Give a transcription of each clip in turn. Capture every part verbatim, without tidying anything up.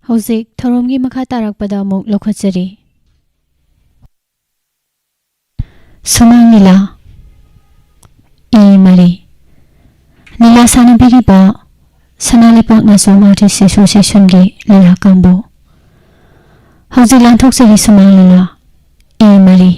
ꯍꯧꯖꯤꯛ ꯊꯧꯔꯝꯒꯤ ꯃꯈꯥ ꯇꯥꯔꯛꯄꯗ ꯑꯃꯨꯛ ꯂꯧꯈꯠꯆꯔꯤ꯫ ꯁꯨꯃꯥꯡ ꯂꯤꯂꯥ, ꯏ ꯃꯔꯤ꯫ ꯂꯤꯂꯥ ꯁꯥꯟꯅꯕꯤꯔꯤꯕ ꯁꯅꯥ ꯂꯩꯄꯥꯛ ꯅꯥꯆꯣꯝ Artist Associationꯒꯤ ꯂꯤꯂꯥ ꯀꯥꯡꯕꯨ꯫ ꯍꯧꯖꯤꯛ ꯂꯥꯟꯊꯣꯛꯆꯔꯤ ꯁꯨꯃꯥꯡ ꯂꯤꯂꯥ, ꯏ ꯃꯔꯤ꯫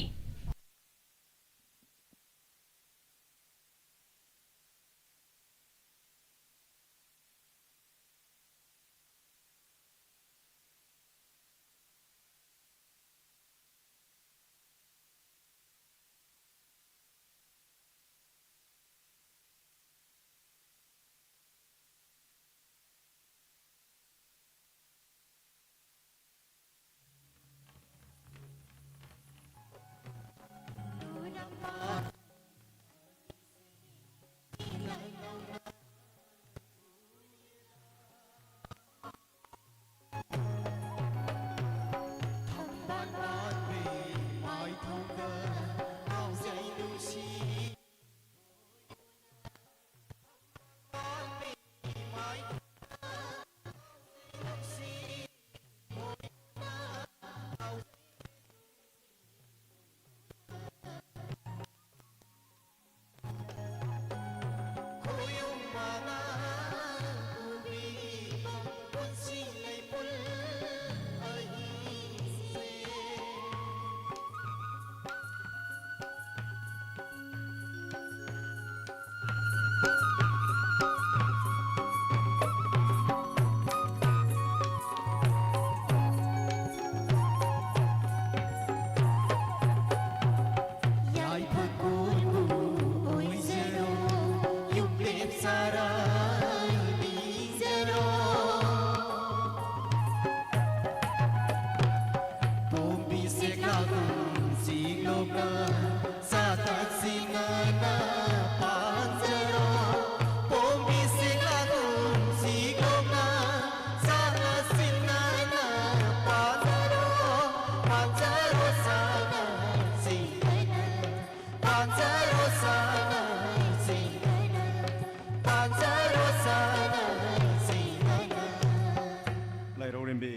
ꯂꯥꯏꯔꯧꯔꯦꯝꯕꯤ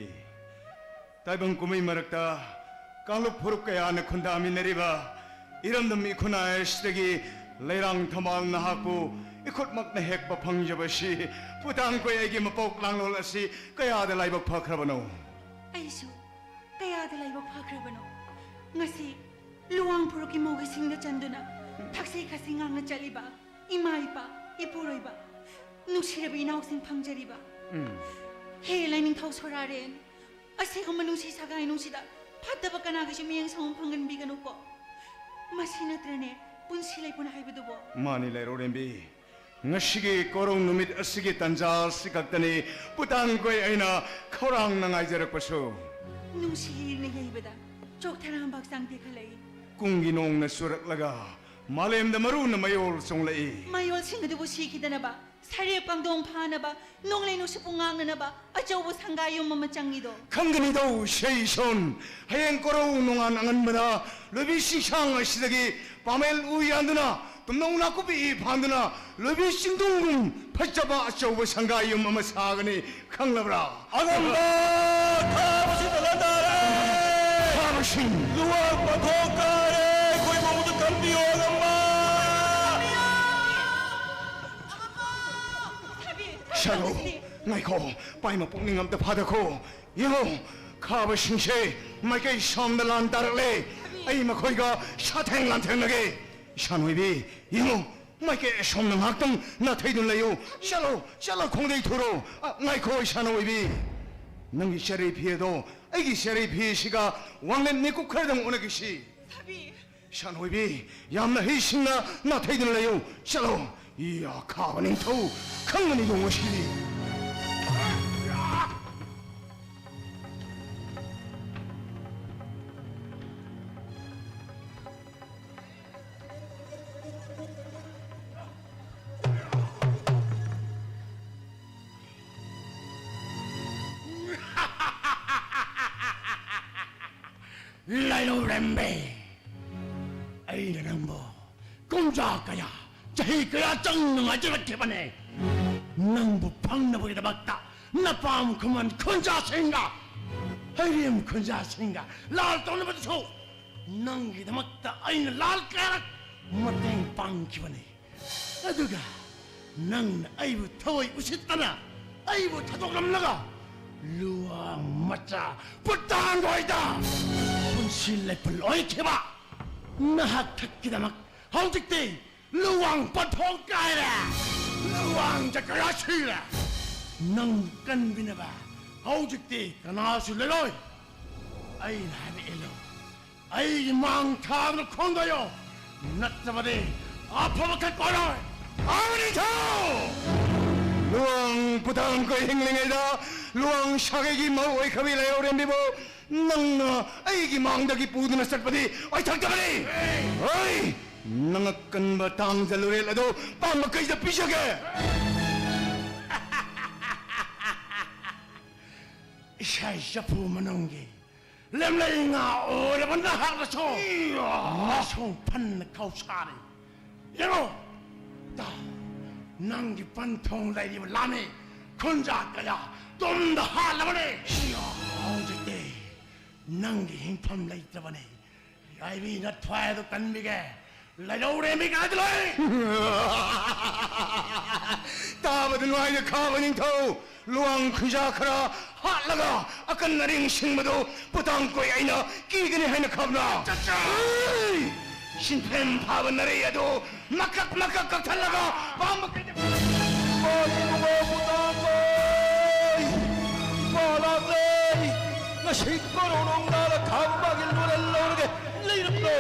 ꯇꯥꯏꯕꯪ ꯀꯨꯝꯍꯩ ꯃꯔꯛꯇ ꯀꯥꯡꯂꯨꯞ ꯐꯨꯔꯨꯞ ꯀꯌꯥꯅ ꯈꯨꯟꯗꯥꯃꯤꯟꯅꯔꯤꯕ ꯏꯔꯝꯗꯝ ꯏꯈꯨꯟꯅꯥꯏ ꯑꯁꯤꯗꯒꯤ ꯂꯩꯔꯥꯡ ꯊꯝꯕꯥꯜ ꯅꯍꯥꯛꯄꯨ ꯏꯈꯨꯠꯃꯛꯅ ꯍꯦꯛꯄ ꯐꯪꯖꯕꯁꯤ ꯄꯨꯇꯥꯡ ꯀꯣꯏ ꯑꯩꯒꯤ ꯃꯄꯣꯛ ꯂꯥꯡꯂꯣꯜ ꯑꯁꯤ ꯀꯌꯥꯗ ꯂꯥꯏꯕꯛ ꯐꯈ꯭ꯔꯕꯅꯣ꯫ ꯑꯩꯁꯨ ꯀꯌꯥꯗ ꯂꯥꯏꯕꯛ ꯐꯈ꯭ꯔꯕꯅꯣ꯫ ꯉꯁꯤ ꯂꯨꯋꯥꯡ ꯐꯨꯔꯨꯞꯀꯤ ꯃꯧꯒꯤꯁꯤꯡꯗ ꯆꯟꯗꯨꯅ ꯊꯛꯁꯤ ꯈꯥꯁꯤ ꯉꯥꯡꯅ ꯆꯠꯂꯤꯕ ꯏꯃꯥ ꯏꯄꯥ, ꯏꯄꯨꯔꯣꯏꯕ, ꯅꯨꯡꯁꯤꯔꯕ ꯏꯅꯥꯎꯁꯤꯡ ꯐꯪꯖꯔꯤꯕ꯫ ꯎꯝ꯫ ꯍꯦ ꯂꯥꯏꯅꯤꯡꯊꯧ ꯁꯣꯔꯥꯔꯦꯟ, ꯑꯁꯤꯒꯨꯝꯕ ꯅꯨꯡꯁꯤ ꯁꯒꯥꯏ ꯅꯨꯡꯁꯤꯗ ꯐꯠꯇꯕ ꯀꯅꯥꯒꯤꯁꯨ ꯃꯤꯠꯌꯦꯡ ꯁꯪꯒꯣꯝ ꯐꯪꯍꯟꯕꯤꯒꯅꯨꯀꯣ꯫ ꯃꯁꯤ ꯅꯠꯇ꯭ꯔꯅꯦ ꯄꯨꯟꯁꯤ ꯂꯩꯄꯨꯟ ꯍꯥꯏꯕꯗꯨꯕꯣ? ꯃꯥꯅꯤ ꯂꯩꯔꯧꯔꯦꯝꯕꯤ, ꯉꯁꯤꯒꯤ ꯀꯣꯔꯧ ꯅꯨꯃꯤꯠ ꯑꯁꯤꯒꯤ ꯇꯟꯖꯥ ꯑꯁꯤ ꯈꯛꯇꯅꯤ ꯄꯨꯇꯥꯡ ꯀꯣꯏ ꯑꯩꯅ ꯈꯧꯔꯥꯡꯅ ꯉꯥꯏꯖꯔꯛꯄꯁꯨ꯫ ꯅꯨꯡꯁꯤꯅ ꯌꯩꯕꯗ ꯆꯣꯛꯊꯔꯥꯡꯕ ꯍꯛꯆꯥꯡ ꯇꯦꯛꯈꯠꯂꯛꯏ꯫ ꯀꯨꯝꯒꯤ ꯅꯣꯡꯅ ꯆꯨꯔꯛꯂꯒ ꯃꯥꯂꯦꯝꯗ ꯃꯔꯨꯅ ꯃꯌꯣꯜ ꯆꯣꯡꯂꯛꯏ꯫ ꯃꯌꯣꯜꯁꯤꯡ ꯑꯗꯨꯕꯨ ꯁꯤꯈꯤꯗꯅꯕ, ꯁꯔꯦꯞ ꯀꯥꯡꯗꯣꯡ ꯐꯥꯅꯕ, ꯅꯣꯡꯂꯩ ꯅꯨꯡꯁꯤꯠꯄꯨ ꯉꯥꯛꯅꯅꯕ ꯑꯆꯧꯕ ꯁꯪꯒꯥ ꯌꯨꯝ ꯑꯃ ꯆꯪꯉꯤꯗꯣ꯫ ꯈꯪꯒꯅꯤꯗꯧ ꯁꯦ ꯏꯁꯣꯟ, ꯍꯌꯦꯡ ꯀꯣꯔꯧ ꯅꯣꯡꯉꯥꯟ ꯑꯉꯟꯕꯗ ꯂꯣꯏꯕꯤ ꯆꯤꯡꯁꯥꯡ ꯑꯁꯤꯗꯒꯤ ꯄꯥꯃꯦꯜ ꯎ ꯌꯥꯟꯗꯨꯅ, ꯇꯨꯝꯅꯧ ꯅꯥꯀꯨꯞꯄꯤ ꯏ ꯐꯥꯟꯗꯨꯅ, ꯂꯣꯏꯕꯤ ꯆꯤꯡꯗꯨꯡꯒꯨꯝ ꯐꯖꯕ ꯑꯆꯧꯕ ꯁꯪꯒꯥ ꯌꯨꯝ ꯑꯃ ꯁꯥꯒꯅꯤ, ꯈꯪꯂꯕ꯭ꯔꯥ? ꯑꯉꯝꯕ ꯈꯥꯕꯁꯤꯡ ꯂꯥꯟꯗꯥꯔꯦ! ꯈꯥꯕꯁꯤꯡ! ꯂꯨꯋꯥꯡ ꯄꯥꯊꯣꯛ ꯀꯥꯔꯦ! ꯑꯩꯈꯣꯏ ꯃꯧꯗ ꯀꯟꯕꯤꯌꯣ, ꯑꯉꯝꯕ! ꯁꯥꯕꯤ, ꯁꯥꯕꯤ, ꯁꯥꯅꯧ, ꯁꯥꯕꯤ꯫ ꯉꯥꯏꯈꯣ, ꯄꯥꯏꯃ ꯄꯨꯛꯅꯤꯡ ꯑꯝꯇ ꯐꯥꯗꯈꯣ꯫ ꯌꯦꯡꯉꯣ, ꯈꯥꯕꯁꯤꯡꯁꯦ ꯃꯥꯏꯀꯩ ꯁꯣꯝꯗ ꯂꯥꯟ ꯇꯥꯔꯛꯂꯦ꯫ ꯁꯥꯕꯤ꯫ ꯑꯩ ꯃꯈꯣꯏꯒ ꯁꯥꯊꯦꯡ ꯂꯥꯟꯊꯦꯡꯅꯒꯦ꯫ ꯏꯁꯥꯟ ꯑꯣꯏꯕꯤ, ꯌꯦꯡꯉꯣ, ꯃꯥꯏꯀꯩ ꯑꯁꯣꯝꯗ ꯉꯥꯏꯍꯥꯛꯇꯪ ꯅꯥꯊꯩꯗꯨꯅ ꯂꯩꯌꯨ꯫ ꯆꯠꯂꯣ, ꯆꯠꯂꯣ, ꯈꯣꯡꯗꯩ ꯊꯨꯔꯣ꯫ ꯑ, ꯉꯥꯏꯈꯣ, ꯏꯁꯥꯟ ꯑꯣꯏꯕꯤ꯫ ꯅꯪꯒꯤ ꯆꯔꯩ ꯐꯤ ꯑꯗꯣ ꯑꯩꯒꯤ ꯆꯔꯩ ꯐꯤ ꯑꯁꯤꯒ ꯋꯥꯡꯂꯦꯟ ꯃꯤꯀꯨꯞ ꯈꯔꯗꯪ ꯑꯣꯟꯅꯈꯤꯁꯤ꯫ ꯁꯥꯕꯤ꯫ ꯏꯁꯥꯟ ꯑꯣꯏꯕꯤ, ꯌꯥꯝꯅ ꯍꯩꯁꯤꯡꯅ ꯅꯥꯊꯩꯗꯨꯅ ꯂꯩꯌꯨ꯫ ꯆꯠꯂꯣ꯫ ꯏꯌꯥ, ꯈꯥꯕ ꯅꯤꯡꯊꯧ ꯈꯪꯒꯅꯤꯗꯣ ꯉꯁꯤꯗꯤ꯫ ꯂꯥꯏꯅꯧꯔꯦꯝꯕꯤ, ꯑꯩꯅ ꯅꯪꯕꯨ ꯀꯨꯝꯖꯥ ꯀꯌꯥ, ꯆꯍꯤ ꯀꯌꯥ ꯆꯪꯅ ꯉꯥꯏꯖꯔꯛꯈꯤꯕꯅꯦ꯫ ꯅꯪꯕꯨ ꯐꯪꯅꯕꯒꯤꯗꯃꯛꯇ ꯅꯄꯥꯝ ꯈꯨꯃꯟ ꯈꯨꯟꯖꯥꯁꯤꯡꯒ ꯍꯩꯔꯦꯝ ꯈꯨꯟꯖꯥꯁꯤꯡꯒ ꯂꯥꯜ ꯇꯧꯅꯕꯗꯁꯨ ꯅꯪꯒꯤꯗꯃꯛꯇ ꯑꯩꯅ ꯂꯥꯜ ꯀꯌꯥꯔꯛ ꯃꯇꯦꯡ ꯄꯥꯡꯈꯤꯕꯅꯤ꯫ ꯑꯗꯨꯒ ꯅꯪꯅ ꯑꯩꯕꯨ ꯊꯋꯥꯏ ꯎꯁꯤꯠꯇꯅ ꯑꯩꯕꯨ ꯊꯥꯗꯣꯛꯂꯝꯂꯒ ꯂꯨꯋꯥꯡ ꯃꯆꯥ ꯄꯨꯇꯥꯡꯒꯣꯏꯗ ꯄꯨꯟꯁꯤ ꯂꯩꯄꯨꯟ ꯑꯣꯏꯈꯤꯕ ꯅꯍꯥꯛ ꯊꯛꯀꯤꯗꯃꯛ ꯍꯧꯖꯤꯛꯇꯤ ꯂꯨꯋꯥꯡ ꯄꯟꯊꯣꯡ ꯀꯥꯏꯔꯦ꯫ ꯂꯨꯋꯥꯡ ꯖꯒꯔꯥ ꯁꯤꯔꯦ꯫ ꯅꯪ ꯀꯟꯕꯤꯅꯕ ꯍꯧꯖꯤꯛꯇꯤ ꯀꯅꯥꯁꯨ ꯂꯩꯔꯣꯏ꯫ ꯑꯩꯅ ꯍꯥꯏꯕ ꯏꯜꯂꯨ꯫ ꯑꯩꯒꯤ ꯃꯥꯡ ꯊꯥꯗꯨꯅ ꯈꯣꯡꯗꯣꯏꯌꯣ꯫ ꯅꯠꯇꯕꯗꯤ ꯑꯐꯕ ꯈꯛ ꯑꯣꯏꯔꯣꯏ꯫ ꯑꯥ ꯅꯤꯡꯊꯧ! ꯂꯨꯋꯥꯡ ꯄꯨꯇꯥꯡꯈꯣꯏ ꯍꯤꯡꯂꯤꯉꯩꯗ ꯂꯨꯋꯥꯡ ꯁꯥꯒꯩꯒꯤ ꯃꯧ ꯑꯣꯏꯈ꯭ꯔꯕꯤ ꯂꯩꯍꯧꯔꯦꯝꯕꯤꯕꯨ ꯅꯪꯅ ꯑꯩꯒꯤ ꯃꯥꯡꯗꯒꯤ ꯄꯨꯗꯨꯅ ꯆꯠꯄꯗꯤ ꯑꯣꯏꯊꯣꯛꯇꯕꯅꯤ꯫ ꯍꯣꯏ! ꯅꯉꯛ ꯀꯟꯕ ꯇꯥꯡꯖ ꯂꯨꯔꯦꯜ ꯑꯗꯨ ꯄꯥꯝꯕ ꯀꯩꯗ ꯄꯤꯖꯒꯦ? ꯏꯁꯩ ꯆꯐꯨ ꯃꯅꯨꯡꯒꯤ ꯂꯦꯝꯂꯩ ꯉꯥ ꯑꯣꯏꯔꯕ ꯅꯍꯥꯛꯅꯁꯨ ꯃꯁꯨꯡ ꯐꯟꯅ ꯀꯥꯎꯁꯥꯔꯤ꯫ ꯌꯦꯡꯉꯣ, ꯇꯥꯎ, ꯅꯪꯒꯤ ꯄꯟꯊꯨꯡ ꯂꯩꯔꯤꯕ ꯂꯥꯃꯤ ꯈꯨꯟꯖꯥ ꯀꯌꯥ ꯇꯨꯝꯗ ꯍꯥꯠꯂꯕꯅꯤ꯫ ꯍꯧꯖꯤꯛꯇꯤ ꯅꯪꯒꯤ ꯍꯤꯡꯐꯝ ꯂꯩꯇ꯭ꯔꯕꯅꯤ꯫ ꯌꯥꯏꯕꯤ ꯅꯊ꯭ꯋꯥꯏ ꯑꯗꯨ ꯀꯟꯕꯤꯒꯦ꯫ ꯂꯩꯔꯧꯔꯦ ꯃꯤ ꯀꯥꯏꯗ ꯂꯣꯏ? ꯇꯥꯕꯗ ꯅꯨꯡꯉꯥꯏꯅ ꯈꯥꯕ ꯅꯤꯡꯊꯧ꯫ ꯂꯨꯋꯥꯡ ꯈꯨꯟꯖꯥ ꯈꯔ ꯍꯥꯠꯂꯒ ꯑꯀꯟ ꯑꯔꯤꯡ ꯁꯤꯡꯕꯗꯨ ꯄꯨꯇꯥꯡ ꯀꯣꯏ ꯑꯩꯅ ꯀꯤꯒꯅꯤ ꯍꯥꯏꯅ ꯈꯟꯕ꯭ꯔꯥ? ꯆꯠꯆꯥ! ꯑꯩ! ꯁꯤꯟꯊꯦꯝ ꯐꯥꯕ ꯅꯔꯩ ꯑꯗꯨ ꯃꯀꯛ ꯃꯀꯛ ꯀꯛꯊꯠꯂꯒ ꯄꯥꯝꯕ ꯀꯩꯗ ꯀꯣꯏ ꯏꯕꯨꯡꯉꯣ ꯄꯨꯇꯥꯡ ꯀꯣꯏ! ꯏꯄꯥ ꯂꯥꯛꯂꯦ! ꯉꯁꯤ ꯀꯣꯔꯧꯅꯨꯡꯗꯥꯗ ꯈꯥꯕ ꯃꯥꯒꯤ ꯂꯨꯔꯦꯜ ꯂꯧꯔꯒꯦ! ꯂꯩꯔꯝꯂꯣ!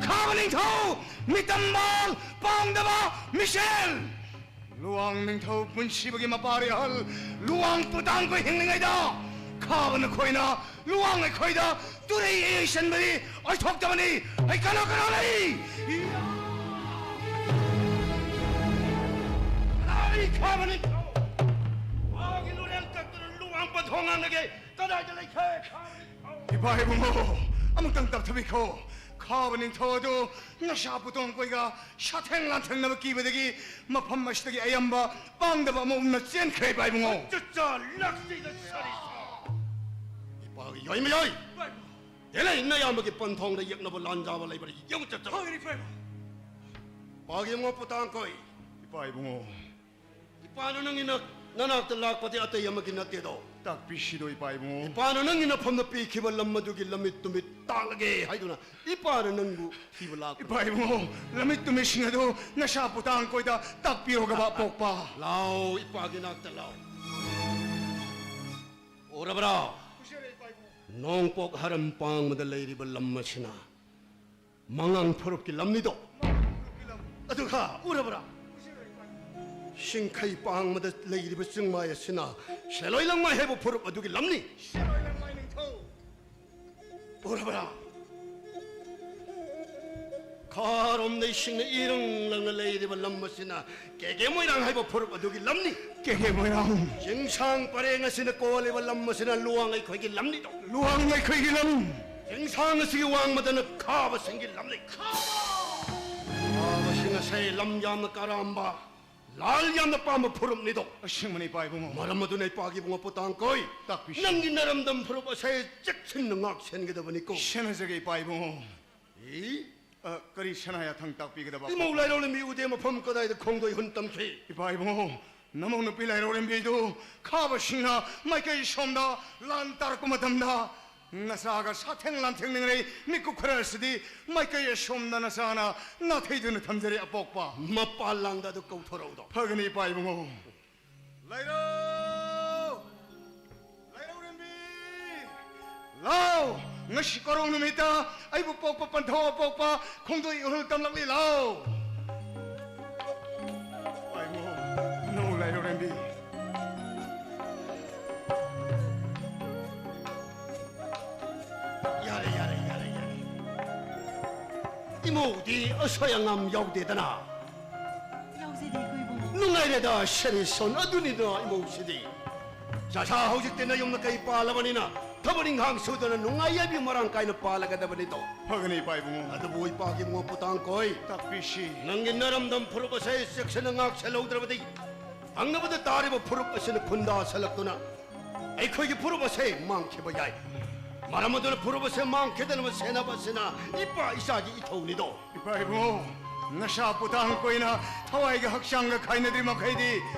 ꯈꯥꯕ ꯅꯤꯡꯊꯧ! ꯃꯤꯇꯝꯕꯥꯜ! ꯄꯥꯡꯗꯕ ꯃꯤꯁꯦꯜ! ꯂꯨꯋꯥꯡ ꯅꯤꯡꯊꯧ ꯄꯨꯟꯁꯤꯕꯒꯤ ꯃꯄꯥꯔꯤ ꯑꯍꯜ ꯂꯨꯋꯥꯡ ꯄꯨꯇꯥꯡꯈꯣꯏ ꯍꯤꯡꯂꯤꯉꯩꯗ ꯈꯥꯕ ꯅꯈꯣꯏꯅ ꯂꯨꯋꯥꯡ ꯑꯩꯈꯣꯏꯗ ꯇꯨꯔꯩ ꯌꯩꯁꯟꯕꯗꯤ ꯑꯣꯏꯊꯣꯛꯇꯕꯅꯤ꯫ ꯑꯩ ꯀꯅꯥ ꯀꯅꯥ ꯂꯩ? ꯑꯩ ꯈꯥꯕ ꯅꯤꯡꯊꯧ! ꯃꯥꯒꯤ ꯂꯨꯔꯦꯜ ꯀꯛꯇꯨꯅ ꯂꯨꯋꯥꯡ ꯄꯟꯊꯣꯡ ꯉꯥꯡꯅꯒꯦ꯫ ꯀꯗꯥꯏꯗ ꯂꯩꯈ꯭ꯔꯦ? ꯏꯄꯥ ꯏꯕꯨꯡꯉꯣ, ꯑꯃꯨꯛꯇꯪ ꯇꯞꯊꯕꯤꯈꯣ꯫ ꯈꯥꯕ ꯅꯤꯡꯊꯧ ꯑꯗꯨ ꯅꯁꯥ ꯄꯨꯇꯣꯡ ꯀꯣꯏꯒ ꯁꯥꯊꯦꯡ ꯂꯥꯟꯊꯦꯡꯅꯕ ꯀꯤꯕꯗꯒꯤ ꯃꯐꯝ ꯑꯁꯤꯗꯒꯤ ꯑꯌꯥꯝꯕ ꯄꯥꯡꯗꯕ ꯑꯃ ꯎꯝꯅ ꯆꯦꯟꯈ꯭ꯔꯦ, ꯏꯄꯥ ꯏꯕꯨꯡꯉꯣ꯫ ꯆꯠꯆꯥ ꯂꯥꯛꯆꯩꯗ ꯁꯥꯔꯤ ꯁꯥ꯫ ꯏꯄꯥꯒꯤ ꯌꯥꯏꯃ ꯌꯥꯏ꯫ ꯏꯄꯥ ꯏꯕꯨꯡꯉꯣ꯫ ꯇꯦꯂꯩ ꯅꯌꯥꯝꯕꯒꯤ ꯄꯟꯊꯣꯡꯗ ꯌꯦꯛꯅꯕ ꯂꯥꯟꯖꯥꯕ ꯂꯩꯕ꯭ꯔꯥ ꯌꯦꯡꯉꯨ ꯆꯠꯆꯧ꯫ ꯐꯒꯅꯤ, ꯏꯄꯥ ꯏꯕꯨꯡꯉꯣ꯫ ꯏꯄꯥꯒꯤ ꯏꯕꯨꯡꯉꯣ ꯄꯨꯇꯥꯡ ꯀꯣꯏ꯫ ꯏꯄꯥ ꯏꯕꯨꯡꯉꯣ꯫ ꯏꯄꯥꯅ ꯅꯪꯒꯤ ꯅ-, ꯅꯅꯥꯛꯇ ꯂꯥꯛꯄꯗꯤ ꯑꯇꯩ ꯑꯃꯒꯤ ꯅꯠꯇꯦꯗꯣ꯫ ꯇꯥꯛꯄꯤꯁꯤꯗꯣ, ꯏꯄꯥ ꯏꯕꯨꯡꯉꯣ꯫ ꯏꯄꯥꯅ ꯅꯪꯒꯤ ꯅꯐꯝꯗ ꯄꯤꯈꯤꯕ ꯂꯝ ꯑꯗꯨꯒꯤ ꯂꯝꯃꯤꯠ ꯇꯨꯃꯤꯠ ꯇꯥꯛꯂꯒꯦ ꯍꯥꯏꯗꯨꯅ ꯏꯄꯥꯅ ꯅꯪꯕꯨ ꯊꯤꯕ ꯂꯥꯛꯄꯅꯤ꯫ ꯏꯄꯥ ꯏꯕꯨꯡꯉꯣ, ꯂꯝꯃꯤꯠ ꯇꯨꯃꯤꯠꯁꯤꯡ ꯑꯗꯨ ꯅꯁꯥ ꯄꯨꯇꯥꯡ ꯀꯣꯏꯗ ꯇꯥꯛꯄꯤꯔꯣꯒꯕ, ꯑꯄꯣꯛꯄ꯫ ꯂꯥꯎ, ꯏꯄꯥꯒꯤ ꯅꯥꯛꯇ ꯂꯥꯎ꯫ ꯎꯔꯕ꯭ꯔꯥ? ꯎꯖꯔꯦ, ꯏꯄꯥ ꯏꯕꯨꯡꯉꯣ꯫ ꯅꯣꯡꯄꯣꯛ ꯍꯔꯝ ꯄꯥꯡꯕꯗ ꯂꯩꯔꯤꯕ ꯂꯝ ꯑꯁꯤꯅ ꯃꯉꯥꯡ ꯐꯨꯔꯨꯞꯀꯤ ꯂꯝꯅꯤꯗꯣ꯫ ꯃꯉꯥꯡ ꯐꯨꯔꯨꯞꯀꯤ ꯂꯝ꯫ ꯑꯗꯨꯒ ꯎꯔꯕ꯭ꯔꯥ? ꯎꯖꯔꯦ, ꯏꯄꯥ ꯏꯕꯨꯡꯉꯣ꯫ ꯁꯤꯡꯈꯩ ꯄꯥꯡꯕꯗ ꯂꯩꯔꯤꯕ ꯆꯤꯡꯃꯥꯏ ꯑꯁꯤꯅ ꯁꯦꯂꯣꯏ ꯂꯪꯃꯥꯏ ꯍꯥꯏꯕ ꯐꯨꯔꯨꯞ ꯑꯗꯨꯒꯤ ꯂꯝꯅꯤ꯫ ꯁꯦꯂꯣꯏ ꯂꯪꯃꯥꯏ ꯅꯤꯡꯊꯧ꯫ ꯎꯔꯕ꯭ꯔꯥ? ꯈꯥꯔꯣꯝꯗ ꯏꯁꯤꯡꯅ ꯏꯔꯪ ꯂꯪꯅ ꯂꯩꯔꯤꯕ ꯂꯝ ꯑꯁꯤꯅ ꯀꯦꯒꯦ ꯃꯣꯏꯔꯥꯡ ꯍꯥꯏꯕ ꯐꯨꯔꯨꯞ ꯑꯗꯨꯒꯤ ꯂꯝꯅꯤ꯫ ꯀꯦꯒꯦ ꯃꯣꯏꯔꯥꯡ꯫ ꯆꯤꯡꯁꯥꯡ ꯄꯔꯦꯡ ꯑꯁꯤꯅ ꯀꯣꯜꯂꯤꯕ ꯂꯝ ꯑꯁꯤꯅ ꯂꯨꯋꯥꯡ ꯑꯩꯈꯣꯏꯒꯤ ꯂꯝꯅꯤꯗꯣ꯫ ꯂꯨꯋꯥꯡ ꯑꯩꯈꯣꯏꯒꯤ ꯂꯝ꯫ ꯆꯤꯡꯁꯥꯡ ꯑꯁꯤꯒꯤ ꯋꯥꯡꯃꯗꯅ ꯈꯥꯕꯁꯤꯡꯒꯤ ꯂꯝ ꯂꯩ꯫ ꯈꯥꯕꯁꯤꯡ ꯑꯁꯦ ꯂꯝ ꯌꯥꯝꯅ ꯀꯔꯥꯝꯕ, ꯂꯥꯜ ꯌꯥꯝꯅ ꯄꯥꯝꯕ ꯐꯨꯔꯨꯞꯅꯤꯗꯣ꯫ ꯑꯁꯦꯡꯕꯅꯤ, ꯏꯄꯥ ꯏꯕꯨꯡꯉꯣ꯫ ꯃꯔꯝ ꯑꯗꯨꯅ ꯏꯄꯥꯒꯤ ꯏꯕꯨꯡꯉꯣ ꯄꯣꯇꯥꯡ ꯀꯣꯏ, ꯇꯥꯛꯄꯤꯁꯤ꯫ ꯅꯪꯒꯤ ꯅꯔꯝꯗꯝ ꯐꯨꯔꯨꯞ ꯑꯁꯦ ꯆꯦꯛꯁꯤꯟꯅ ꯉꯥꯛ ꯁꯦꯟꯒꯗꯕꯅꯤꯀꯣ꯫ ꯁꯦꯟꯅꯖꯒꯦ, ꯏꯄꯥ ꯏꯕꯨꯡꯉꯣ꯫ ꯏ? ꯑ, ꯀꯔꯤ ꯁꯅꯥ ꯌꯥꯊꯪ ꯇꯥꯛꯄꯤꯒꯗꯕ? ꯏꯃꯧ ꯂꯥꯏꯔꯧ ꯂꯝꯕꯤ ꯎꯗꯦ ꯃꯐꯝ ꯀꯗꯥꯏꯗ ꯈꯣꯡꯗꯣꯏ ꯍꯨꯟ ꯇꯝꯈꯤ? ꯏꯄꯥ ꯏꯕꯨꯡꯉꯣ, ꯅꯃꯧ ꯅꯨꯄꯤ ꯂꯥꯏꯔꯧꯔꯦꯝꯕꯤꯗꯨ ꯈꯥꯕꯁꯤꯡꯅ ꯃꯥꯏꯀꯩ ꯁꯣꯝꯗ ꯂꯥꯟ ꯇꯥꯔꯛꯄ ꯃꯇꯝꯗ ꯅꯆꯥꯒ ꯁꯥꯊꯦꯡ ꯂꯥꯟꯊꯦꯡꯅꯤꯡꯂꯩ ꯃꯤꯀꯨꯞ ꯈꯔ ꯑꯁꯤꯗꯤ ꯃꯥꯏꯀꯩ ꯑꯁꯣꯝꯗ ꯅꯆꯥꯅ ꯅꯥꯊꯩꯗꯨꯅ ꯊꯝꯖꯔꯦ, ꯑꯄꯣꯛꯄ꯫ ꯃꯄꯥꯜ ꯂꯥꯡꯗ ꯑꯗꯨ ꯀꯧꯊꯣꯔꯛꯎꯗꯣ꯫ ꯐꯒꯅꯤ, ꯏꯄꯥ ꯏꯕꯨꯡꯉꯣ꯫ ꯂꯥꯏꯔꯧ! ꯂꯥꯏꯔꯧꯔꯦꯝꯕꯤ! ꯂꯥꯎ! ꯉꯁꯤ ꯀꯣꯔꯧ ꯅꯨꯃꯤꯠꯇ ꯑꯩꯕꯨ ꯄꯣꯛꯄ ꯄꯟꯊꯧ ꯑꯄꯣꯛꯄ ꯈꯣꯡꯗꯣꯏ ꯏꯍꯨꯜ ꯇꯝꯂꯛꯂꯤ, ꯂꯥꯎ! ꯄꯥꯏꯃꯣ, ꯅꯧ ꯂꯥꯏꯔꯧꯔꯦꯝꯕꯤ꯫ ꯌꯥꯔꯦ, ꯌꯥꯔꯦ, ꯌꯥꯔꯦ, ꯌꯥꯔꯦ꯫ ꯏꯃꯧꯗꯤ ꯑꯁꯣꯏ ꯑꯉꯥꯝ ꯌꯥꯎꯗꯦꯗꯅ꯫ ꯌꯥꯎꯖꯗꯦ, ꯑꯩꯈꯣꯏ ꯏꯕꯨꯡꯉꯣ꯫ ꯅꯨꯡꯉꯥꯏꯔꯦꯗ, ꯁꯦꯔꯤꯁꯣꯟ ꯑꯗꯨꯅꯤꯗ ꯏꯃꯧꯁꯤꯗꯤ꯫ ꯆꯥꯁꯥ, ꯍꯧꯖꯤꯛꯇꯤ ꯅꯌꯨꯝꯗ ꯀꯩ ꯄꯥꯜꯂꯕꯅꯤꯅ ꯊꯕꯛ ꯏꯪꯈꯥꯡ ꯁꯨꯗꯅ ꯅꯨꯡꯉꯥꯏ ꯌꯥꯏꯕꯤ ꯃꯔꯥꯡ ꯀꯥꯏꯅ ꯄꯥꯜꯂꯒꯗꯕꯅꯤꯗꯣ꯫ ꯐꯒꯅꯤ, ꯏꯄꯥ ꯏꯕꯨꯡꯉꯣ꯫ ꯑꯗꯨꯕꯨ ꯏꯄꯥꯒꯤ ꯏꯕꯨꯡꯉꯣ ꯄꯨꯇꯥꯡ ꯀꯣꯏ, ꯇꯥꯛꯄꯤꯁꯤ꯫ ꯅꯪꯒꯤ ꯅꯔꯝꯗꯝ ꯐꯨꯔꯨꯞ ꯑꯁꯦ ꯆꯦꯛꯁꯤꯟꯅ ꯉꯥꯛ ꯁꯦꯜꯍꯧꯗ꯭ꯔꯕꯗꯤ, ꯊꯪꯅꯕꯗ ꯇꯥꯔꯤꯕ ꯐꯨꯔꯨꯞ ꯑꯁꯤꯅ ꯈꯨꯟꯗꯥ ꯁꯜꯂꯛꯇꯨꯅ ꯑꯩꯈꯣꯏꯒꯤ ꯐꯨꯔꯨꯞ ꯑꯁꯦ ꯃꯥꯡꯈꯤꯕ ꯌꯥꯏ꯫ ꯃꯔꯝ ꯑꯗꯨꯅ ꯐꯨꯔꯨꯞ ꯑꯁꯦ ꯃꯥꯡꯈꯤꯗꯅꯕ ꯁꯦꯟꯅꯕ ꯑꯁꯤꯅ ꯏꯄꯥ ꯏꯆꯥꯒꯤ ꯏꯊꯧꯅꯤꯗꯣ꯫ ꯏꯄꯥ ꯏꯕꯨꯡꯉꯣ, ꯅꯁꯥ ꯄꯨꯇꯥꯡ ꯀꯣꯏꯅ ꯊꯋꯥꯏꯒ ꯍꯛꯆꯥꯡꯒ ꯈꯥꯏꯅꯗ꯭ꯔꯤ ꯃꯈꯩꯗꯤ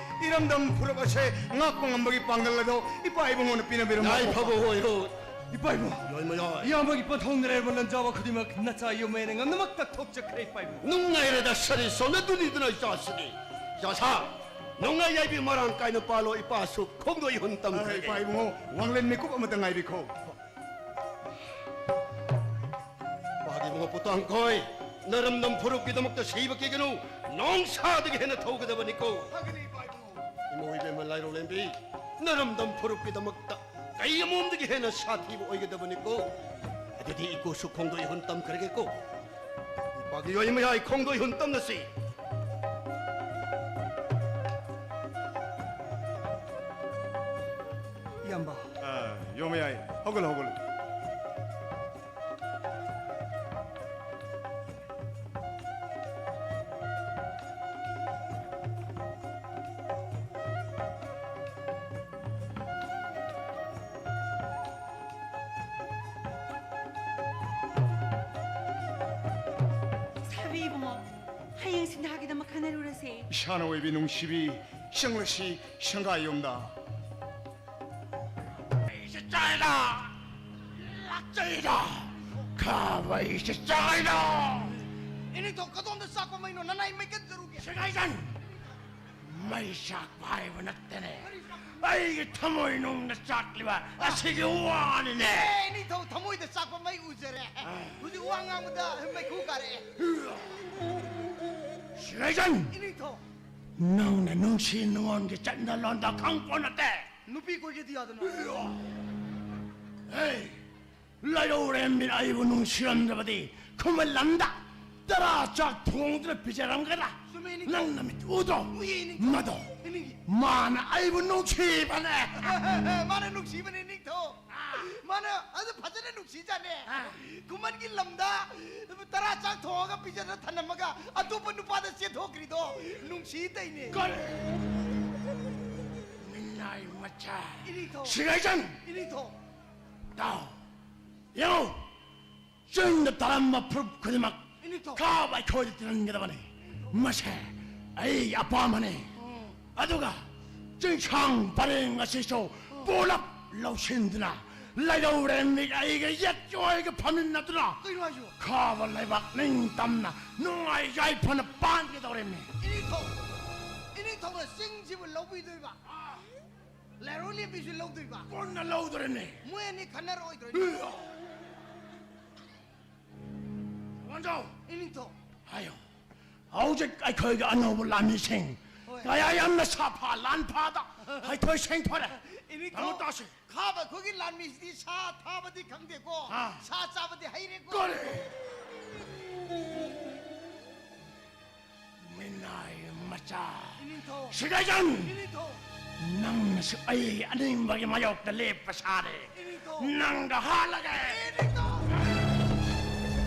ꯏꯔꯝꯗꯝ ꯐꯨꯔꯨꯞ ꯑꯁꯦ ꯉꯥꯛꯄ ꯉꯝꯕꯒꯤ ꯄꯥꯡꯒꯜ ꯑꯗꯣ ꯏꯄꯥ ꯏꯕꯨꯡꯉꯣꯅ ꯄꯤꯅꯕꯤꯔꯝꯃꯣ꯫ ꯌꯥꯏꯐꯕ ꯑꯣꯏꯔꯣ꯫ ꯏꯄꯥ ꯏꯕꯨꯡꯉꯣ, ꯌꯣꯏꯃꯌꯥꯏ꯫ ꯏꯌꯥꯝꯕꯒꯤ ꯄꯟꯊꯧꯅ ꯂꯩꯔꯕ ꯂꯟꯖꯥꯕ ꯈꯨꯗꯤꯡꯃꯛ ꯅꯆꯥ ꯌꯣꯃꯩꯅ ꯉꯝꯅꯃꯛꯇ ꯊꯣꯛꯆꯈ꯭ꯔꯦ, ꯏꯄꯥ ꯏꯕꯨꯡꯉꯣ꯫ ꯅꯨꯡꯉꯥꯏꯔꯦꯗ ꯁꯔꯤ ꯁꯣꯝꯅ ꯗꯨꯅꯤꯗꯨꯅ ꯏꯆꯥꯁꯤꯗꯤ꯫ ꯏꯆꯥꯁꯥ, ꯅꯨꯡꯉꯥꯏ ꯌꯥꯏꯕꯤ ꯃꯔꯥꯡ ꯀꯥꯏꯅ ꯄꯥꯜꯂꯣ, ꯏꯄꯥꯁꯨ ꯈꯣꯡꯗꯣꯏ ꯍꯨꯟ ꯑ, ꯇꯝꯈ꯭ꯔꯒꯦ꯫ ꯏꯄꯥ ꯏꯕꯨꯡꯉꯣ, ꯋꯥꯡꯂꯦꯟ ꯃꯤꯀꯨꯞ ꯑꯃꯇ ꯉꯥꯏꯕꯤꯈꯣ꯫ ꯏꯄꯥꯒꯤ ꯏꯕꯨꯡꯉꯣ ꯄꯨꯇꯥꯡꯈꯣꯏ, ꯅꯔꯝꯗꯝ ꯐꯨꯔꯨꯞꯀꯤꯗꯃꯛꯇ ꯁꯤꯕ ꯀꯤꯒꯅꯨ, ꯅꯣꯡꯁꯥꯗꯒꯤ ꯍꯦꯟꯅ ꯊꯧꯒꯗꯕꯅꯤꯀꯣ꯫ ꯐꯒꯅꯤ, ꯏꯄꯥ ꯏꯕꯨꯡꯉꯣ꯫ ꯏꯃꯧ ꯏꯕꯦꯝꯃ ꯂꯥꯏꯔꯣꯂꯦꯝꯕꯤ, ꯅꯔꯝꯗꯝ ꯐꯨꯔꯨꯞꯀꯤꯗꯃꯛꯇ ꯀꯩ ꯑꯃꯣꯝꯗꯒꯤ ꯍꯦꯟꯅ ꯁꯥꯊꯤꯕ ꯑꯣꯏꯒꯗꯕꯅꯤꯀꯣ꯫ ꯑꯗꯨꯗꯤ ꯏꯀꯣꯁꯨ ꯈꯣꯡꯗꯣꯏ ꯍꯨꯟ ꯇꯝꯈ꯭ꯔꯒꯦꯀꯣ꯫ ꯏꯄꯥꯒꯤ ꯌꯣꯏ ꯃꯌꯥꯏ ꯈꯣꯡꯗꯣꯏ ꯍꯨꯟ ꯇꯝꯅꯁꯤ꯫ ꯏꯌꯥꯝꯕ꯫ ꯑ, ꯌꯣꯃꯌꯥꯏ, ꯍꯧꯒꯠꯂꯣ, ꯍꯧꯒꯠꯂꯣ꯫ ꯁꯥꯕꯤ ꯏꯕꯨꯡꯉꯣ, ꯍꯌꯦꯡ ꯁꯤꯟꯊꯥꯒꯤꯗꯃꯛ ꯈꯟꯅꯔꯨꯔꯁꯦ꯫ ꯏꯁꯥꯅ ꯑꯣꯏꯕꯤ ꯅꯨꯡꯁꯤꯕꯤ, ꯆꯪꯂꯁꯤ ꯁꯪꯒꯥꯏ ꯌꯨꯝꯗ꯫ ꯃꯩꯁꯦ ꯆꯥꯏꯗ, ꯂꯥꯛꯆꯩꯗ, ꯈꯥꯕꯩꯁꯦ ꯆꯥꯏꯗ꯫ ꯏꯅꯤꯡꯊꯧ ꯀꯗꯣꯝꯗ ꯆꯥꯛꯄ ꯃꯩꯅꯣ? ꯅꯅꯥꯏ ꯃꯩꯀꯠ ꯖꯔꯨꯒꯦ꯫ ꯁꯤꯡꯉꯥꯏꯖꯟ, ꯃꯩ ꯆꯥꯛꯄ ꯍꯥꯏꯕ ꯅꯠꯇꯦꯅꯦ, ꯑꯩꯒꯤ ꯊꯃꯣꯏ ꯅꯨꯡꯗ ꯆꯥꯛꯂꯤꯕ ꯑꯁꯤꯒꯤ ꯋꯥꯅꯤꯅꯦ꯫ ꯑꯦ, ꯏꯅꯤꯡꯊꯧ ꯊꯃꯣꯏꯗ ꯆꯥꯛꯄ ꯃꯩ ꯎꯖꯔꯦ꯫ ꯑ꯫ ꯍꯧꯖꯤꯛ ꯋꯥ ꯉꯥꯡꯕꯗ ꯃꯩꯈꯨ ꯀꯥꯔꯛꯑꯦ꯫ ꯁꯤꯡꯉꯥꯏꯖꯟ, ꯏꯅꯤꯡꯊꯧ꯫ ꯅꯪꯅ ꯅꯨꯡꯁꯤ ꯅꯨꯡꯉꯣꯟꯒꯤ ꯆꯠꯅ ꯂꯣꯟꯗ ꯈꯪꯄꯣꯠ ꯅꯠꯇꯦ꯫ ꯅꯨꯄꯤ ꯀꯣꯏꯒꯦꯗꯤ ꯌꯥꯗꯅ꯫ ꯍꯦ, ꯂꯥꯏꯔꯧꯔꯦꯝꯕꯤꯅ ꯑꯩꯕꯨ ꯅꯨꯡꯁꯤꯔꯝꯗ꯭ꯔꯕꯗꯤ ꯈꯨꯃꯟ ꯂꯝꯗ ꯇꯔꯥ ꯆꯥꯛ ꯊꯣꯡꯗꯨꯅ ꯄꯤꯖꯔꯝꯒꯗ꯭ꯔꯥ? ꯆꯨꯝꯃꯦ, ꯏꯅꯤꯡꯊꯧ꯫ ꯅꯪ ꯅꯃꯤꯠ ꯎꯗ꯭ꯔꯣ? ꯎꯏꯌꯦ, ꯏꯅꯤꯡꯊꯧ꯫ ꯃꯗꯣ, ꯏꯅꯤꯡꯊꯧ꯫ ꯃꯥꯅ ꯑꯩꯕꯨ ꯅꯨꯡꯁꯤꯕꯅꯦ꯫ ꯃꯥꯅ ꯅꯨꯡꯁꯤꯕꯅꯦ, ꯏꯅꯤꯡꯊꯧ꯫ ꯃꯥꯅ ꯑꯗꯨ ꯐꯖꯅ ꯅꯨꯡꯁꯤꯖꯥꯠꯅꯦ꯫ ꯑꯥ꯫ ꯈꯨꯃꯟꯒꯤ ꯂꯝꯗ ꯇꯔꯥ ꯆꯥꯛ ꯊꯣꯡꯉꯒ ꯄꯤꯖꯗꯅ ꯊꯅꯝꯃꯒ ꯑꯇꯣꯞꯄ ꯅꯨꯄꯥꯗ ꯆꯦꯟꯊꯣꯛꯈ꯭ꯔꯤꯗꯣ ꯅꯨꯡꯁꯤ ꯇꯩꯅꯦ꯫ ꯀꯔꯤ? ꯃꯤꯅꯥꯏ ꯃꯆꯥ꯫ ꯏꯅꯤꯡꯊꯧ꯫ ꯁꯤꯒꯥꯏꯆꯟ! ꯏꯅꯤꯡꯊꯧ꯫ ꯇꯥꯎ꯫ ꯌꯦꯡꯉꯨ꯫ ꯆꯤꯟꯗ ꯇꯥꯔꯝꯕ ꯐꯨꯔꯨꯞ ꯈꯨꯗꯤꯡꯃꯛ ꯏꯅꯤꯡꯊꯧ꯫ ꯈꯥꯕ ꯑꯩꯈꯣꯏꯗ ꯇꯤꯜꯍꯟꯒꯗꯕꯅꯤ꯫ ꯃꯁꯦ ꯑꯩꯒꯤ ꯑꯄꯥꯝꯕꯅꯤ꯫ ꯑꯗꯨꯒ ꯆꯤꯡꯁꯥꯡ ꯄꯔꯦꯡ ꯑꯁꯤꯁꯨ ꯄꯨꯂꯞ ꯂꯧꯁꯤꯟꯗꯨꯅ ꯂꯩꯔꯧꯔꯦꯝꯕꯤ ꯑꯩꯒ ꯌꯦꯠꯀꯤ ꯑꯣꯏꯒ ꯐꯝꯃꯤꯟꯅꯗꯨꯅ ꯀꯩꯅꯣ ꯍꯥꯏꯁꯤꯕꯣ? ꯈꯥꯕ ꯂꯩꯕꯥꯛ ꯅꯤꯡꯇꯝꯅ ꯅꯨꯡꯉꯥꯏ ꯌꯥꯏꯐꯅ ꯄꯥꯟꯒꯗꯧꯔꯤꯕꯅꯤ꯫ ꯏꯅꯤꯡꯊꯧ, ꯏꯅꯤꯡꯊꯧꯅ ꯆꯤꯡꯁꯤꯕꯨ ꯂꯧꯕꯤꯗꯣꯏꯕ? ꯂꯩꯔꯧꯔꯦꯝꯕꯤꯁꯨ ꯂꯧꯗꯣꯏꯕ? ꯄꯨꯟꯅ ꯂꯧꯗꯣꯔꯤꯕꯅꯤ꯫ ꯃꯣꯏ ꯑꯅꯤ ꯈꯟꯅꯔꯣꯏꯗ꯭ꯔꯣ? ꯋꯥꯟꯖꯧ꯫ ꯏꯅꯤꯡꯊꯧ꯫ ꯍꯥꯏꯌꯣ꯫ ꯍꯧꯖꯤꯛ ꯑꯩꯈꯣꯏꯒꯤ ꯑꯅꯧꯕ ꯂꯥꯟꯃꯤꯁꯤꯡ ꯍꯣꯏ꯫ ꯀꯌꯥ ꯌꯥꯝꯅ ꯁꯥꯐꯥ ꯂꯥꯟꯐꯥꯗ ꯍꯩꯊꯣꯏ ꯁꯦꯡꯊꯣꯔꯦ꯫ ꯏꯅꯤꯡꯊꯧ꯫ ꯇꯥꯃꯣ ꯇꯥꯁꯤ꯫ ꯈꯥꯕ ꯑꯩꯈꯣꯏꯒꯤ ꯂꯥꯟꯃꯤꯁꯤꯗꯤ ꯁꯥ ꯊꯥꯕꯗꯤ ꯈꯪꯗꯦꯀꯣ꯫ ꯑꯥ꯫ ꯁꯥ ꯆꯥꯕꯗꯤ ꯍꯩꯔꯦꯀꯣ꯫ ꯀꯔꯤ? ꯃꯤꯅꯥꯏ ꯃꯆꯥ꯫ ꯏꯅꯤꯡꯊꯧ꯫ ꯁꯤꯒꯥꯏꯆꯟ! ꯏꯅꯤꯡꯊꯧ꯫ ꯅꯪꯅꯁꯨ ꯑꯩ ꯑꯅꯤꯡꯕꯒꯤ ꯃꯥꯌꯣꯛꯇ ꯂꯦꯞꯄ ꯁꯥꯔꯦ꯫ ꯏꯅꯤꯡꯊꯧ꯫ ꯅꯪꯒ ꯍꯥꯠꯂꯒꯦ꯫ ꯏꯅꯤꯡꯊꯧ꯫